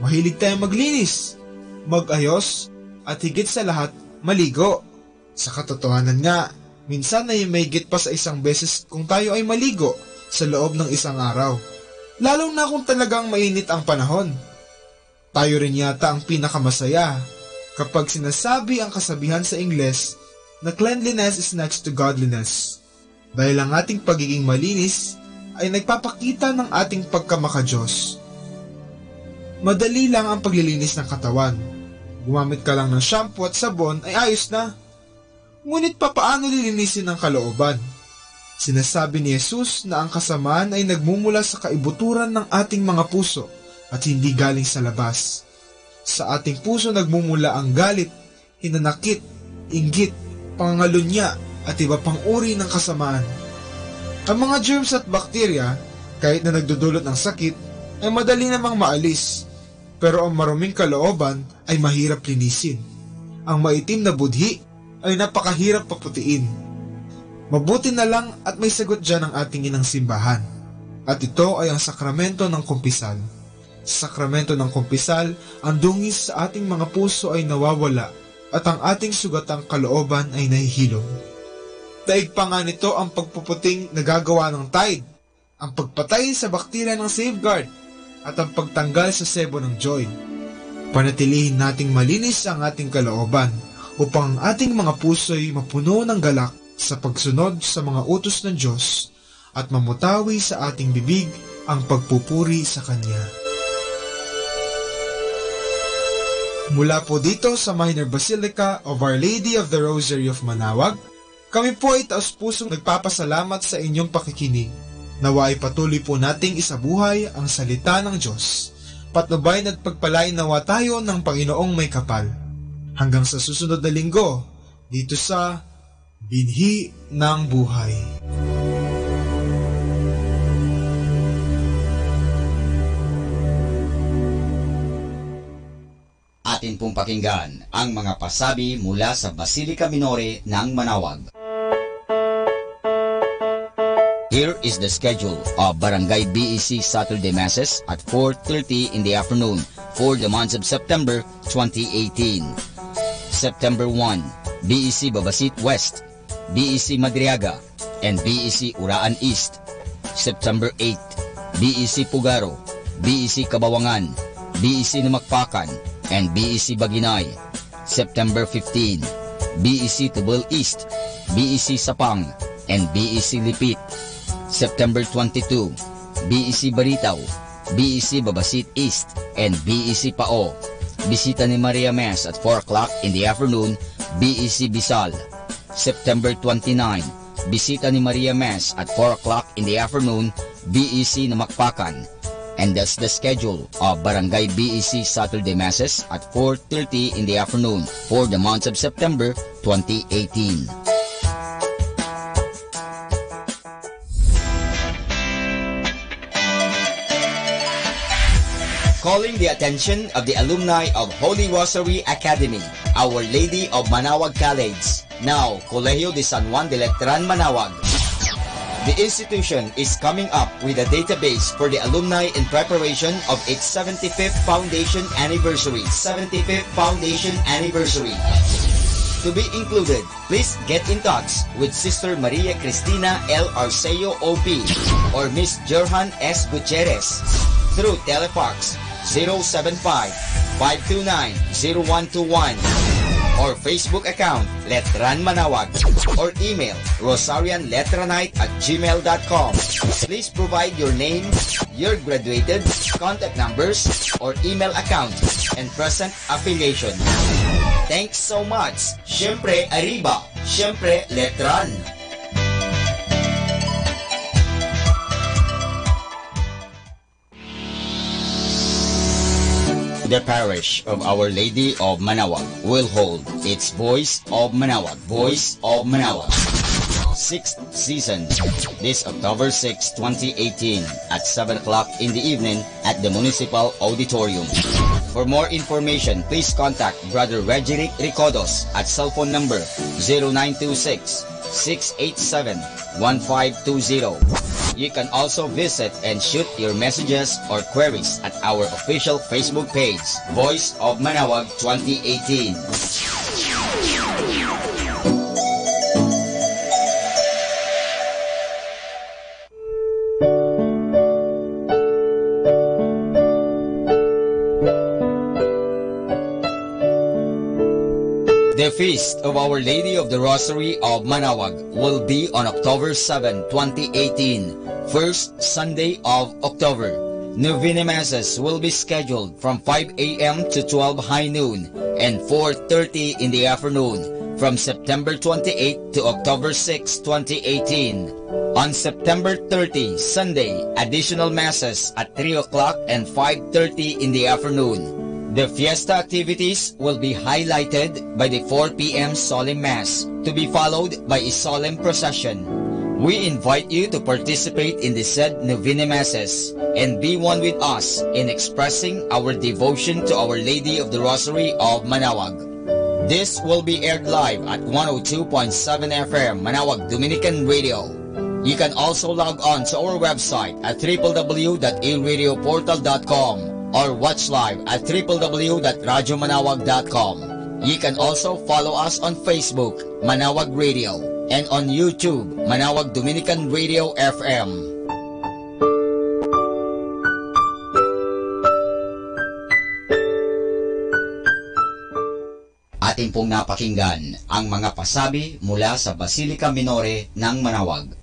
Mahilig tayong maglinis, magayos, at higit sa lahat, maligo. Sa katotohanan nga, minsan ay mahigit pa sa isang beses kung tayo ay maligo sa loob ng isang araw, lalo na kung talagang mainit ang panahon. Tayo rin yata ang pinakamasaya kapag sinasabi ang kasabihan sa Ingles na cleanliness is next to godliness. Dahil ang ating pagiging malinis ay nagpapakita ng ating pagkamakadiyos. Madali lang ang paglilinis ng katawan. Gumamit ka lang ng shampoo at sabon ay ayos na. Ngunit papaano lilinisin ang kalooban? Sinasabi ni Jesus na ang kasamaan ay nagmumula sa kaibuturan ng ating mga puso at hindi galing sa labas. Sa ating puso nagmumula ang galit, hinanakit, inggit, pangangalunya, at iba pang uri ng kasamaan. Ang mga germs at bakterya, kahit na nagdudulot ng sakit, ay madali namang maalis, pero ang maruming kalooban ay mahirap linisin. Ang maitim na budhi ay napakahirap paputiin. Mabuti na lang at may sagot diyan ang ating inang simbahan. At ito ay ang sakramento ng kumpisal. Sa sakramento ng kumpisal, ang dungis sa ating mga puso ay nawawala at ang ating sugatang kalooban ay nahihilom. Daig pa nga nito ang pagpuputing nagagawa ng Tide, ang pagpatay sa bakterya ng Safeguard, at ang pagtanggal sa sebo ng Joy. Panatilihin nating malinis ang ating kalooban upang ang ating mga puso'y mapuno ng galak sa pagsunod sa mga utos ng Diyos at mamutawi sa ating bibig ang pagpupuri sa Kanya. Mula po dito sa Minor Basilica of Our Lady of the Rosary of Manaoag, kami po ay taus-pusong nagpapasalamat sa inyong pakikinig. Nawa ay patuloy po nating isabuhay ang salita ng Diyos. Patnubay at pagpalain nawa tayo ng Panginoong may kapal. Hanggang sa susunod na linggo, dito sa Binhi ng Buhay. Atin pong pakinggan ang mga pasabi mula sa Basilica Minore ng Manaoag. Here is the schedule of Barangay B E C Saturday Masses at four thirty in the afternoon for the month of September twenty eighteen. September one, B E C Babasit West, B E C Madriaga, and B E C Uraan East. September eight, B E C Pugaro, B E C Cabawangan, B E C Namakpakan, and B E C Baginay. September fifteen, B E C Tubel East, B E C Sapang, and B E C Lipit. September twenty-two, B E C Baritaw, B E C Babasit East, and B E C Pao. Bisita ni Maria Mass at four o'clock in the afternoon, B E C Bisal. September twenty-nine, Bisita ni Maria Mass at four o'clock in the afternoon, B E C Namakpakan. And that's the schedule of Barangay B E C Saturday Masses at four thirty in the afternoon for the month of September twenty eighteen. Calling the attention of the alumni of Holy Rosary Academy, Our Lady of Manaoag College, now Colegio de San Juan de Letran, Manaoag. The institution is coming up with a database for the alumni in preparation of its seventy-fifth foundation anniversary. Seventy-fifth foundation anniversary. To be included, please get in touch with Sister Maria Cristina L Arceo O P or Miss Jerhan S Gutierrez through telefax zero seven five, five two nine, zero one two one or Facebook account Letran Manaoag or email rosarianletranite at gmail dot com. Please provide your name, your graduated, contact numbers, or email account, and present affiliation. Thanks so much! Siyempre, Arriba! Siyempre, Letran! The parish of Our Lady of Manaoag will hold its Voice of Manaoag, Voice of Manaoag, sixth season, this October sixth, twenty eighteen, at seven o'clock in the evening at the Municipal Auditorium. For more information, please contact Brother Regeric Recodos at cell phone number zero nine two six, six eight seven, one five two zero. You can also visit and shoot your messages or queries at our official Facebook page, Voice of Manaoag twenty eighteen. The Feast of Our Lady of the Rosary of Manaoag will be on October seven, twenty eighteen, first Sunday of October. Novena Masses will be scheduled from five a m to twelve high noon and four thirty in the afternoon from September twenty-eighth to October sixth, twenty eighteen. On September thirty, Sunday, additional Masses at three o'clock and five thirty in the afternoon. The fiesta activities will be highlighted by the four p m solemn mass, to be followed by a solemn procession. We invite you to participate in the said novena masses and be one with us in expressing our devotion to Our Lady of the Rosary of Manaoag. This will be aired live at one oh two point seven F M Manaoag Dominican Radio. You can also log on to our website at triple W dot a radio portal dot com or watch live at triple W dot radyo manaoag dot com. You can also follow us on Facebook, Manaoag Radio, and on YouTube, Manaoag Dominican Radio F M. Atin pong napakinggan ang mga pasabi mula sa Basilica Minore ng Manaoag.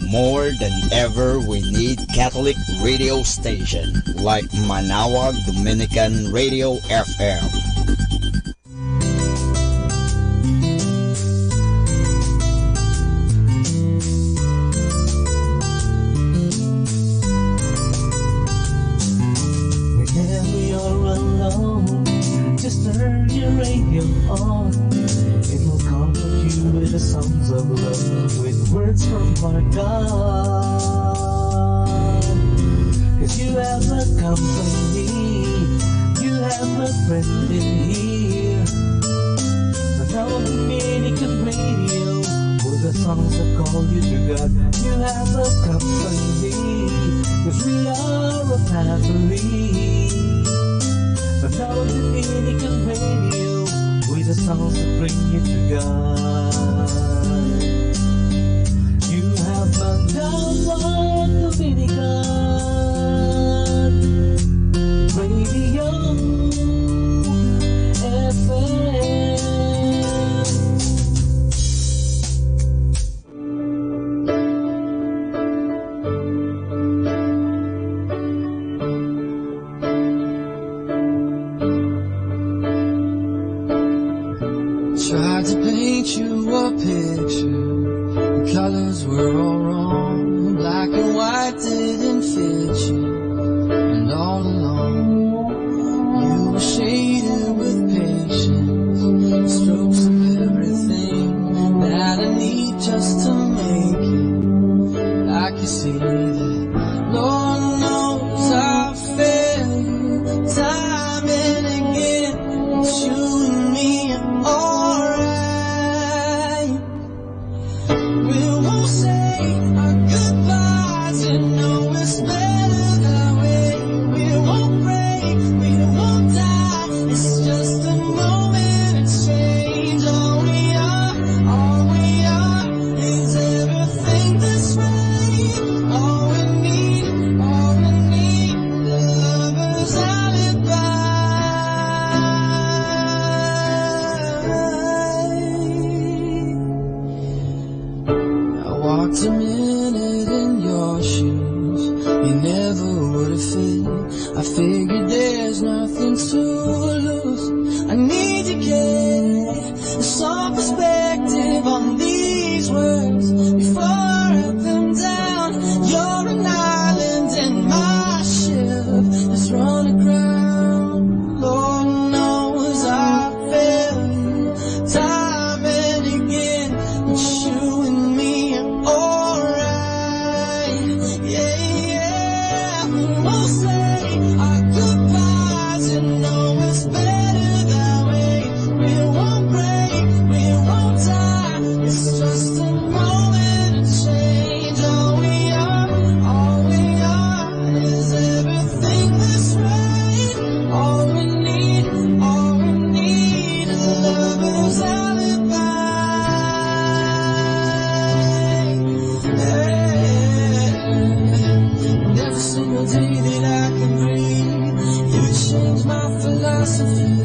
More than ever, we need Catholic radio station like Manaoag Dominican Radio F M. for God. 'Cause you have a company, you have a friend in here. Now on Dominican Radio, with the songs that call you to God. You have a company, 'cause we are a family. Now on Dominican Radio, with the songs that bring you to God. You have Mandaluyong Dominican Radio F M. Tried to paint you a picture. The colors were all wrong. Black and white didn't fit you. And all along, you were shaded with patience. Strokes of everything that I need just to make it. I can see that. Lord knows I fail you time and again. But you and me are alright. We won't say our goodbyes, you know it's better that way. We won't break, we won't die. It's just a moment of change. All we are, all we are is everything that's right. All we need, all we need, the lover's alibi. I walked a minute in your shoes. You never would have fit. I figured there's nothing to lose. I need to get some perspective on these words. Before up and down, you're an island and my ship is run aground. Lord knows I fail you time and again, but you and me are alright. Yeah, yeah. We won't say our goodbyes, you know it's better that way. We won't break, we won't die. It's just a moment of change. All we are, all we are is everything that's right. All we need, all we need is a lover's alibi. Hey. And every single day that I can breathe, you change my philosophy.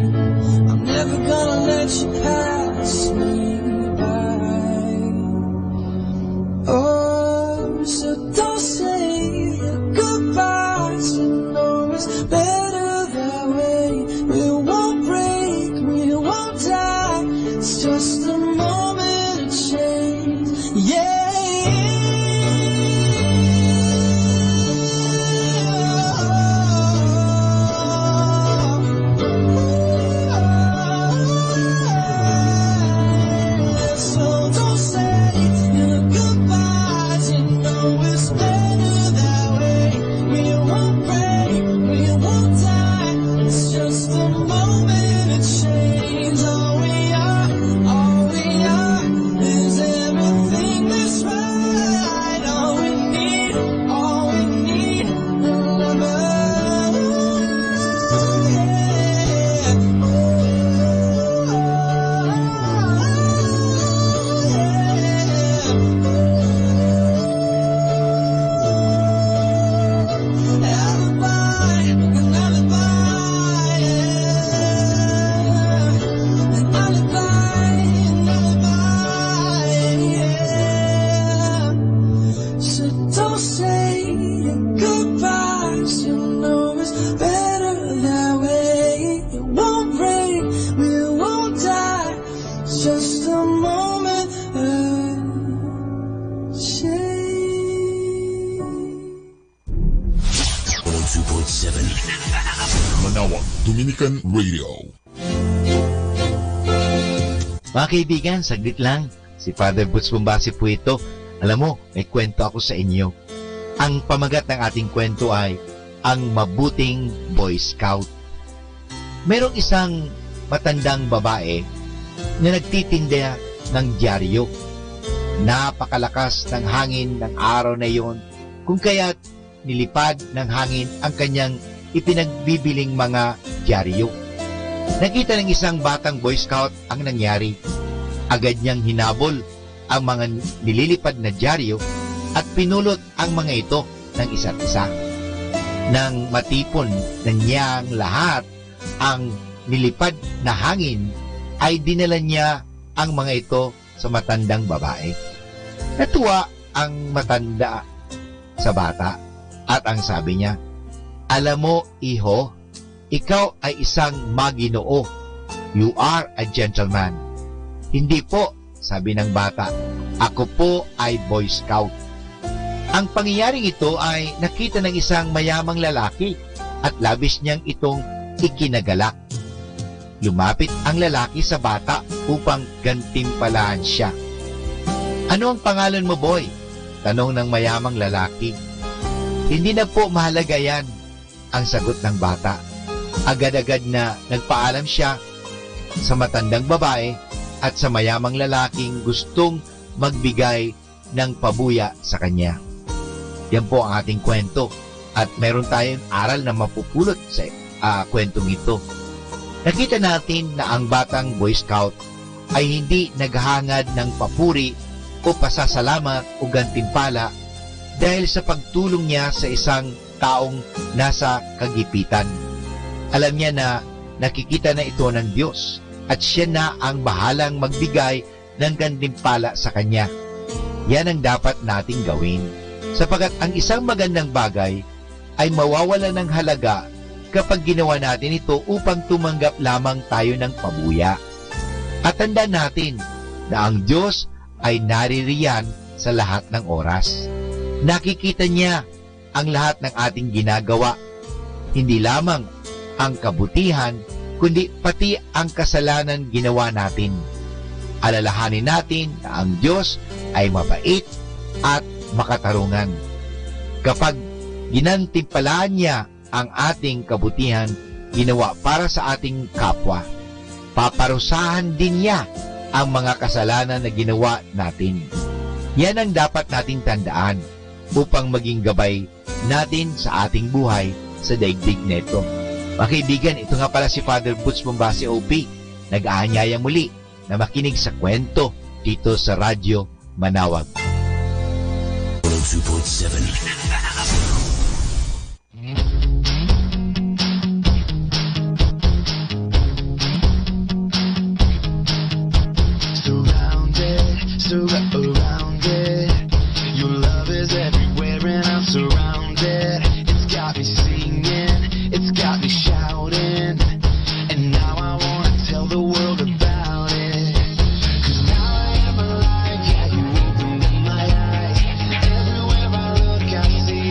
I'm never gonna let you pass me by. Oh, so don't say your goodbyes. You know it's better that way. We won't break, we won't die. It's just a moment of change. Yeah. So don't say your goodbyes. You know it's better that way. We won't break, we won't die. It's just a moment of change. All we are, all we are is everything that's right. All we need, all we need, love. Yeah. Ooh, yeah. Ooh. Alibi, an alibi, an alibi, yeah. So don't say your goodbyes, you know it's better that way. It won't break, we won't die. It's just a moment of change. One oh two point seven Manawag Dominican Radio. Mga kaibigan, saglit lang. Si Father Boots Bombasi po ito. Alam mo, may kwento ako sa inyo. Ang pamagat ng ating kwento ay Ang Mabuting Boy Scout. Mayroong isang matandang babae na nagtitinda ng dyaryo. Napakalakas ng hangin ng araw na iyon, kung kaya't nilipad ng hangin ang kanyang ipinagbibiling mga dyaryo. Nakita ng isang batang Boy Scout ang nangyari. Agad niyang hinabol ang mga nililipad na dyaryo at pinulot ang mga ito ng isa't isa. Nang matipon na niyang lahat ang nilipad na hangin, ay dinala niya ang mga ito sa matandang babae. Natuwa ang matanda sa bata at ang sabi niya, "Alam mo, iho, ikaw ay isang maginoo. You are a gentleman." "Hindi po," sabi ng bata. "Ako po ay Boy Scout." Ang pangyayaring ito ay nakita ng isang mayamang lalaki at labis niyang itong ikinagalak. Lumapit ang lalaki sa bata upang gantimpalaan siya. "Ano ang pangalan mo, boy?" tanong ng mayamang lalaki. "Hindi na po mahalaga yan," ang sagot ng bata. Agad-agad na nagpaalam siya sa matandang babae at sa mayamang lalaking gustong magbigay ng pabuya sa kanya. Yan po ang ating kwento. At meron tayong aral na mapupulot sa, ah, kwentong ito. Nakita natin na ang batang Boy Scout ay hindi naghangad ng papuri o pasasalamat o gantimpala dahil sa pagtulong niya sa isang taong nasa kagipitan. Alam niya na nakikita na ito ng Diyos at siya na ang bahalang magbigay ng gantimpala sa kanya. Yan ang dapat nating gawin, sapagkat ang isang magandang bagay ay mawawala ng halaga kapag ginawa natin ito upang tumanggap lamang tayo ng pabuya. At tandaan natin na ang Diyos ay naririyan sa lahat ng oras. Nakikita niya ang lahat ng ating ginagawa, hindi lamang ang kabutihan, kundi pati ang kasalanan ginawa natin. Alalahanin natin na ang Diyos ay mabait at makatarungan. Kapag ginantimpalaan niya ang ating kabutihan ginawa para sa ating kapwa, paparusahan din niya ang mga kasalanan na ginawa natin. Yan ang dapat nating tandaan upang maging gabay natin sa ating buhay sa daigdig neto. Mga kaibigan, ito nga pala si Father Boots Bombase O P, nag-aanyaya muli na makinig sa kwento dito sa Radyo Manawag. Surrounded, surrounded. Your love is everywhere and I'm surrounded. It's got me singing, it's got me shouting. And now I wanna tell the world about it. 'Cause now I am alive, yeah, you opened up my eyes. Everywhere I look, I see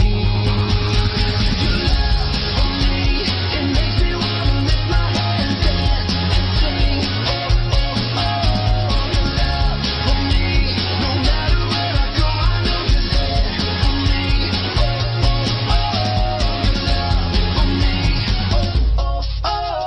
your love for me. It makes me wanna lift my hands and dance and sing. Oh, oh, oh, your love for me. No matter where I go, I know you're there for me. Oh, oh, oh, your love for me. Oh, oh, oh.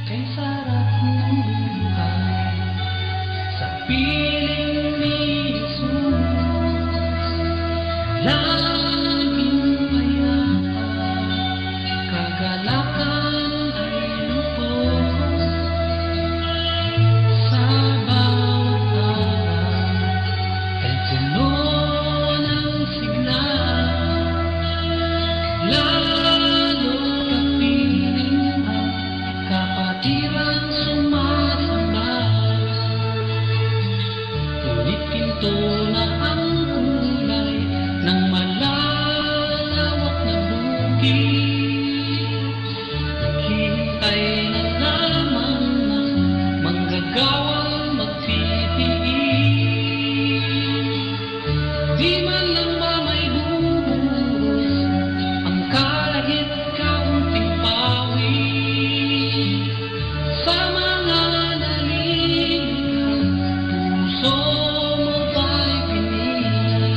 Ay sarap ng buhay sa piling ni Jesus. Laging payapa, kagalakan ay lubos. Sa bawat araw ay puno ng sigla. Lalo kapiling at kapatiran sumasamba. Ngunit pinto na ang kulay ng malalawak na bukid. Naghihintay na lamang ng manggagawang magtitiis. Di man lang ba may bubuhos ang kahit kaunting pawis sa mga nalilikha, puso mo ba'y pinis?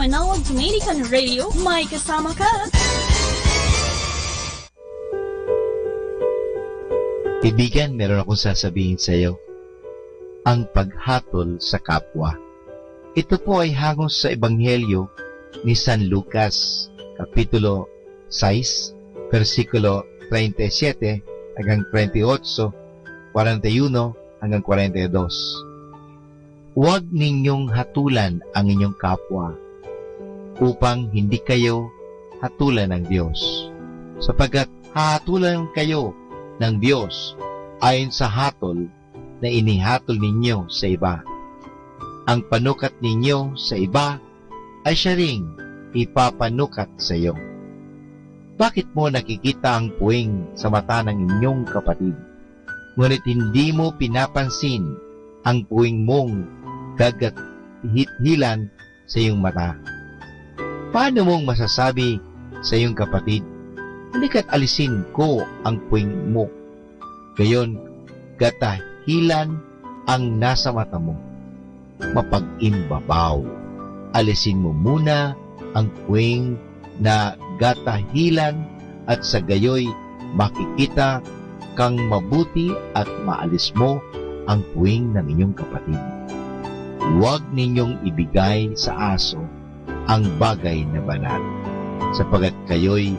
Manawag Dominican Radio, may kasama ka. Kaibigan, meron akong sasabihin sa iyo. Ang paghatol sa kapwa. Ito po ay hango sa Ebanghelyo ni San Lucas, Kapitulo sais, bersikulo treinta y siete hanggang treinta y ocho, cuarenta y uno hanggang cuarenta y dos. Huwag ninyong hatulan ang inyong kapwa, upang hindi kayo hatulan ng Dios. Sapagat hahatulan kayo ng Dios ayon sa hatol na inihatol ninyo sa iba. Ang panukat ninyo sa iba ay siya rin ipapanukat sa iyo. Bakit mo nakikita ang puwing sa mata ng inyong kapatid, ngunit hindi mo pinapansin ang puwing mong gagahithilan sa iyong mata? Paano mong masasabi sa iyong kapatid, "Halika't alisin ko ang puwing mo"? Gayon, gatahilan ang nasa mata mo. Mapag-imbabaw. Alisin mo muna ang puwing na gatahilan at sa gayoy makikita kang mabuti at maalis mo ang puwing ng inyong kapatid. Huwag ninyong ibigay sa aso ang bagay na banal, sapagat kayoy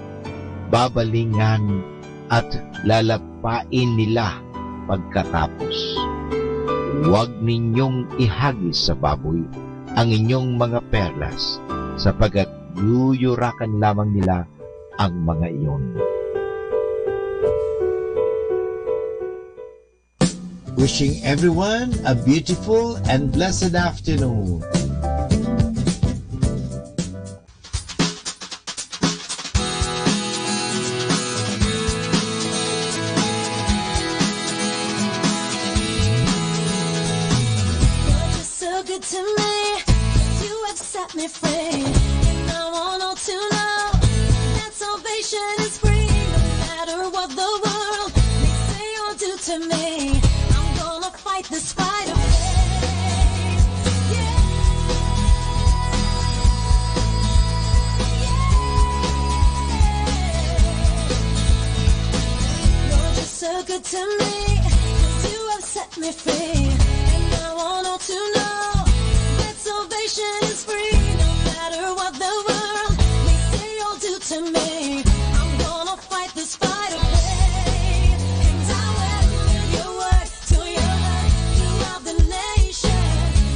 babalingan at lalapain nila pagkatapos. Huwag ninyong ihagis sa baboy ang inyong mga perlas, sapagat yuyurakan lamang nila ang mga iyon. Wishing everyone a beautiful and blessed afternoon. You're just so good to me, 'cause you have set me free. And I want all to know that salvation is free. No matter what the world may say or do to me, I'm gonna fight this fight of faith. Yeah. You're just so good to me, 'cause you have set me free. And I want all to know that salvation is free. No matter what the world may say or do to me, I'm gonna fight this fight of faith. And I will live your word, till your word throughout the nation.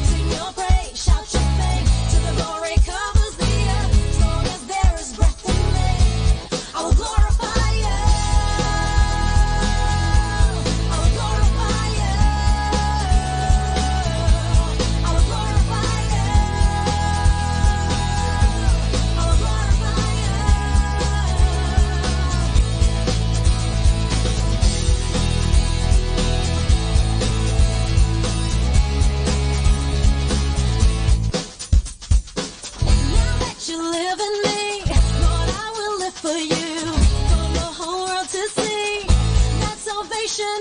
Sing your praise, shout your faith till the glory covers the earth. As long as there is breath in me, I will glorify you. I will glorify you. I will glorify you. I will glorify you. Now that you live in me, Lord, I will live for you. For the whole world to see that salvation